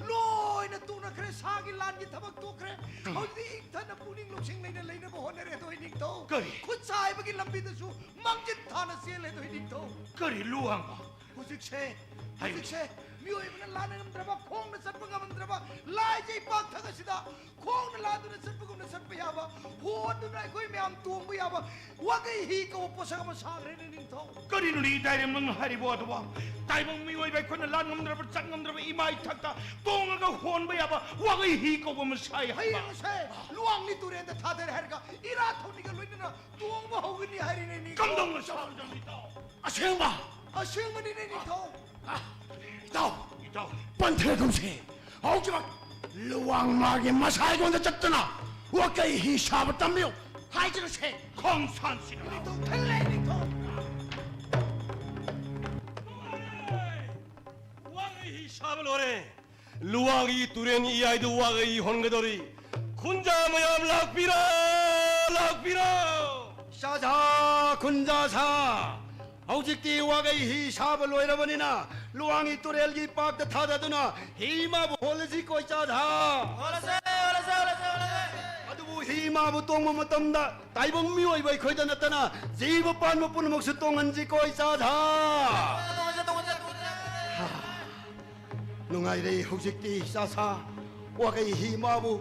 ꯂꯣꯏꯅ ꯇꯣꯛꯅꯈ꯭ꯔꯦ, ꯁꯥꯒꯤ ꯂꯥꯟꯒꯤ ꯊꯕꯛ ꯇꯣꯛꯈ꯭ꯔꯦ꯫ ꯎꯝ꯫ ꯍꯧꯖꯤꯛꯇꯤ ꯏꯪꯊꯅ ꯄꯨꯛꯅꯤꯡ ꯂꯧꯁꯤꯡ ꯂꯩꯅ ꯂꯩꯅꯕ ꯍꯣꯠꯅꯔꯦ, ꯑꯗꯣ ꯅꯤꯡꯊꯧ꯫ ꯀꯔꯤ? ꯈꯨꯠ ꯁꯥ ꯍꯩꯕꯒꯤ ꯂꯝꯕꯤꯗꯁꯨ ꯃꯥꯡꯖꯤꯟ ꯊꯥꯅ ꯆꯦꯜꯂꯦ, ꯑꯗꯣ ꯅꯤꯡꯊꯧ꯫ ꯀꯔꯤ ꯂꯨꯋꯥꯡꯕ? ꯍꯧꯖꯤꯛꯁꯦ, ꯍꯥꯏꯌꯨ꯫ ꯍꯧꯖꯤꯛꯁꯦ ꯃꯤꯑꯣꯏꯕꯅ ꯂꯥꯟꯅ ꯉꯝꯗ꯭ꯔꯕ, ꯈꯣꯡꯅ ꯆꯠꯄ ꯉꯝꯗ꯭ꯔꯕ, ꯂꯥꯏꯖꯩ ꯄꯥꯛꯊꯛ ꯑꯁꯤꯗ ꯈꯣꯡꯅ ꯂꯥꯟꯗꯨꯅ ꯆꯠꯄꯒꯨꯝꯅ ꯆꯠꯄ ꯌꯥꯕ, ꯍꯣꯟꯗꯨꯅ ꯑꯩꯈꯣꯏ ꯃꯌꯥꯝ ꯇꯣꯡꯕ ꯌꯥꯕ ꯋꯥꯒꯩ ꯍꯤ ꯀꯧꯕ ꯄꯣꯠꯁꯛ ꯑꯃ ꯁꯥꯈ꯭ꯔꯦꯅꯦ, ꯅꯤꯡꯊꯧ꯫ ꯀꯔꯤꯅꯣꯅꯦ ꯏꯗꯥꯏꯔꯦꯝ ꯅꯪ ꯍꯥꯏꯔꯤꯕ ꯑꯗꯨꯕꯣ? ꯇꯥꯏꯕꯪ ꯃꯤꯑꯣꯏꯕ ꯑꯩꯈꯣꯏꯅ ꯂꯥꯟ ꯉꯝꯗ꯭ꯔꯕ, ꯆꯠ ꯉꯝꯗ꯭ꯔꯕ ꯏꯃꯥ ꯏꯊꯛꯇ ꯇꯣꯡꯉꯒ ꯍꯣꯟꯕ ꯌꯥꯕ ꯋꯥꯒꯩ ꯍꯤ ꯀꯧꯕ ꯑꯃ ꯁꯥꯏ ꯍꯥꯏꯕ꯫ ꯍꯌꯦꯡꯁꯦ ꯂꯨꯋꯥꯡꯅꯤ ꯇꯨꯔꯦꯟꯗ ꯊꯥꯗꯔꯦ ꯍꯥꯏꯔꯒ ꯏꯔꯥ ꯊꯧꯅꯤꯒ ꯂꯣꯏꯅꯅ ꯇꯣꯡꯕ ꯍꯧꯒꯅꯤ ꯍꯥꯏꯔꯤꯅꯦ, ꯅꯤꯡꯊꯧ꯫ ꯀꯝꯗꯧꯅ ꯁꯥꯕꯅꯣ, ꯏꯇꯥꯎ? ꯑꯁꯦꯡꯕ? ꯑꯁꯦꯡꯕꯅꯤꯅꯦ, ꯅꯤꯡꯊꯧ꯫ ꯑ, ꯏꯇꯥꯎ, ꯏꯇꯥꯎ꯫ ꯄꯟꯊꯔꯒꯨꯝꯁꯦ꯫ ꯍꯧꯖꯤꯛꯃꯛ ꯂꯨꯋꯥꯡ ꯃꯥꯒꯤ ꯃꯁꯥꯏꯒꯣꯟꯗ ꯆꯠꯇꯨꯅ ꯋꯥꯀꯩ ꯍꯤ ꯁꯥꯕ ꯇꯝꯕꯤꯌꯨ ꯍꯥꯏꯖꯔꯁꯦ꯫ ꯈꯣꯡꯁꯥꯟꯁꯤꯗ꯫ ꯅꯤꯡꯊꯧ ꯈꯜꯂꯦ, ꯅꯤꯡꯊꯧ꯫ ꯁꯥꯕ ꯂꯣꯏꯔꯦ꯫ ꯂꯨꯋꯥꯡꯒꯤ ꯇꯨꯔꯦꯟ ꯏꯌꯥꯏꯗꯨ ꯋꯥꯒꯩ ꯍꯣꯟꯒꯗꯧꯔꯤ꯫ ꯈꯨꯟꯖꯥ ꯃꯌꯥꯝ ꯂꯥꯛꯄꯤꯔꯣ, ꯂꯥꯛꯄꯤꯔꯣ꯫ ꯁꯥ ꯁꯥ, ꯈꯨꯟꯖꯥ ꯁꯥ꯫ ꯍꯧꯖꯤꯛꯇꯤ ꯋꯥꯒꯩ ꯍꯤ ꯁꯥꯕ ꯂꯣꯏꯔꯕꯅꯤꯅ ꯂꯨꯋꯥꯡꯒꯤ ꯇꯨꯔꯦꯜꯒꯤ ꯄꯥꯛꯇ ꯊꯥꯗꯗꯨꯅ ꯍꯤ ꯃꯥꯕꯨ ꯍꯣꯜꯂꯁꯤ ꯀꯣ ꯏꯆꯥ ꯁꯥ꯫ ꯍꯣꯜꯂꯁꯦ, ꯍꯣꯜꯂꯁꯦ, ꯍꯣꯜꯂꯁꯦ, ꯍꯣꯜꯂꯁꯦ꯫ ꯑꯗꯨꯕꯨ ꯍꯤ ꯃꯥꯕꯨ ꯇꯣꯡꯕ ꯃꯇꯝꯗ ꯇꯥꯏꯕꯪ ꯃꯤꯑꯣꯏꯕ ꯑꯩꯈꯣꯏꯗ ꯅꯠꯇꯅ ꯖꯤꯕ ꯄꯥꯟꯕ ꯄꯨꯝꯅꯃꯛꯁꯨ ꯇꯣꯡꯍꯟꯁꯤ ꯀꯣ ꯏꯆꯥ ꯁꯥ꯫ ꯇꯣꯡꯍꯟꯁꯦ, ꯇꯣꯡꯍꯟꯁꯦ, ꯇꯣꯡꯍꯟꯁꯦ꯫ ꯅꯨꯡꯉꯥꯏꯔꯦ ꯍꯧꯖꯤꯛꯇꯤ ꯏꯆꯥ ꯁꯥ꯫ ꯋꯥꯒꯩ ꯍꯤ ꯃꯥꯕꯨ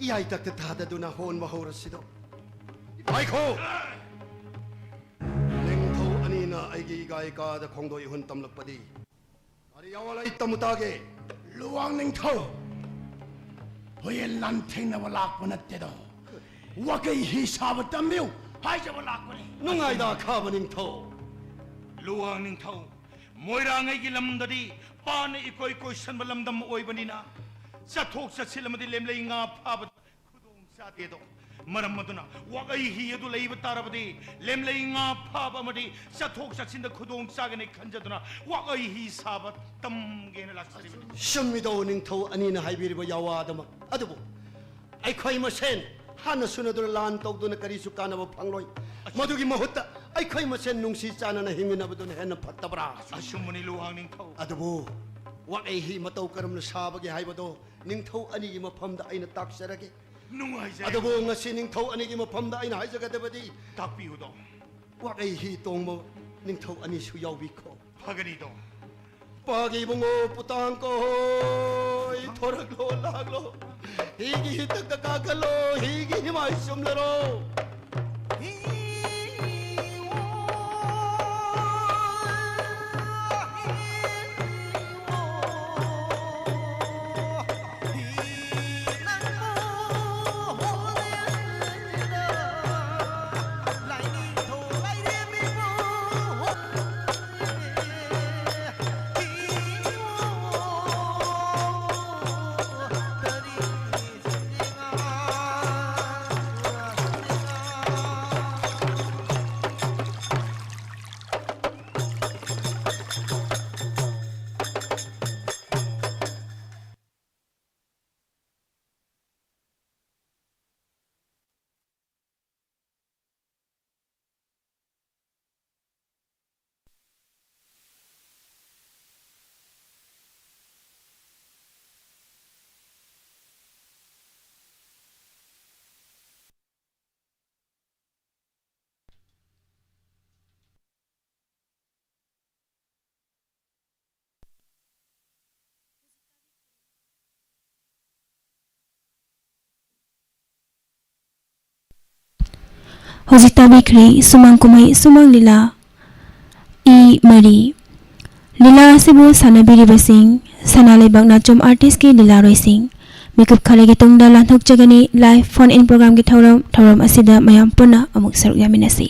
ꯏꯌꯥꯏ ꯇꯛꯇ ꯊꯥꯗꯗꯨꯅ ꯍꯣꯟꯕ ꯍꯧꯔꯁꯤꯗꯣ꯫ ꯉꯥꯏꯈꯣ! ꯅꯤꯡꯊꯧ ꯑꯅꯤꯅ ꯑꯩꯒꯤ ꯏꯒꯥꯏ ꯀꯥꯗ ꯈꯣꯡꯗꯣꯏ ꯏꯍꯨꯟ ꯇꯝꯂꯛꯄꯗꯤ ꯀꯔꯤ ꯑꯋꯥ ꯂꯩ ꯇꯝꯃꯨ ꯇꯥꯒꯦ? ꯂꯨꯋꯥꯡ ꯅꯤꯡꯊꯧ, ꯍꯨꯏꯌꯦꯟ ꯂꯥꯟꯊꯦꯡꯅꯕ ꯂꯥꯛꯄ ꯅꯠꯇꯦꯗꯣ꯫ ꯋꯥꯀꯩ ꯍꯤ ꯁꯥꯕ ꯇꯝꯕꯤꯌꯨ ꯍꯥꯏꯖꯕ ꯂꯥꯛꯄꯅꯤ꯫ ꯅꯨꯡꯉꯥꯏꯗ ꯈꯥꯕ ꯅꯤꯡꯊꯧ꯫ ꯂꯨꯋꯥꯡ ꯅꯤꯡꯊꯧ, ꯃꯣꯏꯔꯥꯡꯉꯩꯒꯤ ꯂꯝꯗꯗꯤ ꯄꯥꯠꯅ ꯏꯀꯣꯏ ꯀꯣꯏꯁꯟꯕ ꯂꯝꯗꯝ ꯑꯣꯏꯕꯅꯤꯅ ꯆꯠꯊꯣꯛ ꯆꯠꯁꯤꯟ ꯑꯃꯗꯤ ꯂꯦꯝꯂꯩ ꯉꯥ ꯐꯥꯕ ꯈꯨꯗꯣꯡ ꯆꯥꯗꯦꯗꯣ꯫ ꯃꯔꯝ ꯑꯗꯨꯅ ꯋꯥꯒꯩ ꯍꯤ ꯑꯗꯨ ꯂꯩꯕ ꯇꯥꯔꯕꯗꯤ ꯂꯦꯝꯂꯩ ꯉꯥ ꯐꯥꯕ ꯑꯃꯗꯤ ꯆꯠꯊꯣꯛ ꯆꯠꯁꯤꯟꯗ ꯈꯨꯗꯣꯡ ꯆꯥꯒꯅꯤ ꯈꯟꯖꯗꯨꯅ ꯋꯥꯒꯩ ꯍꯤ ꯁꯥꯕ ꯇꯝꯒꯦꯅ ꯂꯥꯛꯆꯔꯤꯕꯅꯤ꯫ ꯆꯨꯝꯃꯤꯗꯣ ꯅꯤꯡꯊꯧ ꯑꯅꯤꯅ ꯍꯥꯏꯕꯤꯔꯤꯕ ꯌꯥꯋꯥꯗꯃꯛ꯫ ꯑꯗꯨꯕꯨ ꯑꯩꯈꯣꯏ ꯃꯁꯦꯟ ꯍꯥꯟꯅ ꯁꯨꯅꯗꯨꯅ ꯂꯥꯟ ꯇꯧꯗꯨꯅ ꯀꯔꯤꯁꯨ ꯀꯥꯟꯅꯕ ꯐꯪꯂꯣꯏ꯫ ꯃꯗꯨꯒꯤ ꯃꯍꯨꯠꯇ ꯑꯩꯈꯣꯏ ꯃꯁꯦꯟ ꯅꯨꯡꯁꯤ ꯆꯥꯟꯅꯅ ꯍꯤꯡꯃꯤꯟꯅꯕꯗꯨꯅ ꯍꯦꯟꯅ ꯐꯠꯇꯕ꯭ꯔꯥ? ꯑꯆꯨꯝꯕꯅꯤ ꯂꯨꯋꯥꯡ ꯅꯤꯡꯊꯧ꯫ ꯑꯗꯨꯕꯨ ꯋꯥꯒꯩ ꯍꯤ ꯃꯇꯧ ꯀꯔꯝꯅ ꯁꯥꯕꯒꯦ ꯍꯥꯏꯕꯗꯣ ꯅꯤꯡꯊꯧ ꯑꯅꯤꯒꯤ ꯃꯐꯝꯗ ꯑꯩꯅ ꯇꯥꯛꯆꯔꯒꯦ꯫ ꯅꯨꯡꯉꯥꯏꯖꯔꯦ꯫ ꯑꯗꯨꯕꯨ ꯉꯁꯤ ꯅꯤꯡꯊꯧ ꯑꯅꯤꯒꯤ ꯃꯐꯝꯗ ꯑꯩꯅ ꯍꯥꯏꯖꯒꯗꯕꯗꯤ, ꯇꯥꯛꯄꯤꯌꯨꯗꯣ꯫ ꯋꯥꯒꯩ ꯍꯤ ꯇꯣꯡꯕ ꯅꯤꯡꯊꯧ ꯑꯅꯤꯁꯨ ꯌꯥꯎꯕꯤꯈꯣ꯫ ꯐꯒꯅꯤꯗꯣ꯫ ꯄꯥꯒꯤ ꯏꯕꯨꯡꯉꯣ ꯄꯨꯇꯥꯡ ꯀꯣꯍꯣꯏ, ꯊꯣꯔꯛꯂꯣ, ꯂꯥꯛꯂꯣ꯫ ꯍꯤꯒꯤ ꯍꯤꯇꯛꯇ ꯀꯥꯈꯠꯂꯣ, ꯍꯤꯒꯤ ꯍꯤꯃꯥꯏ ꯆꯨꯝꯂꯔꯣ꯫ ꯍꯧꯖꯤꯛ ꯇꯥꯕꯤꯈ꯭ꯔꯦ ꯁꯨꯃꯥꯡ ꯀꯨꯝꯍꯩ ꯁꯨꯃꯥꯡ ꯂꯤꯂꯥ ꯏ ꯃꯔꯤ꯫ ꯂꯤꯂꯥ ꯑꯁꯤꯕꯨ ꯁꯥꯟꯅꯕꯤꯔꯤꯕꯁꯤꯡ ꯁꯅꯥ ꯂꯩꯕꯥꯛ ꯅꯥꯆꯣꯝ ꯑꯥꯔꯇꯤꯁꯀꯤ ꯂꯤꯂꯥꯔꯣꯏꯁꯤꯡ꯫ ꯃꯤꯀꯨꯞ ꯈꯔꯒꯤ ꯇꯨꯡꯗ ꯂꯥꯟꯊꯣꯛꯆꯒꯅꯤ ꯂꯥꯏꯚ ꯐꯣꯟ ꯏꯟ ꯄ꯭ꯔꯣꯒ꯭ꯔꯥꯝꯒꯤ ꯊꯧꯔꯝ꯫ ꯊꯧꯔꯝ ꯑꯁꯤꯗ ꯃꯌꯥꯝ ꯄꯨꯟꯅ ꯑꯃꯨꯛ ꯁꯔꯨꯛ ꯌꯥꯃꯤꯟꯅꯁꯤ꯫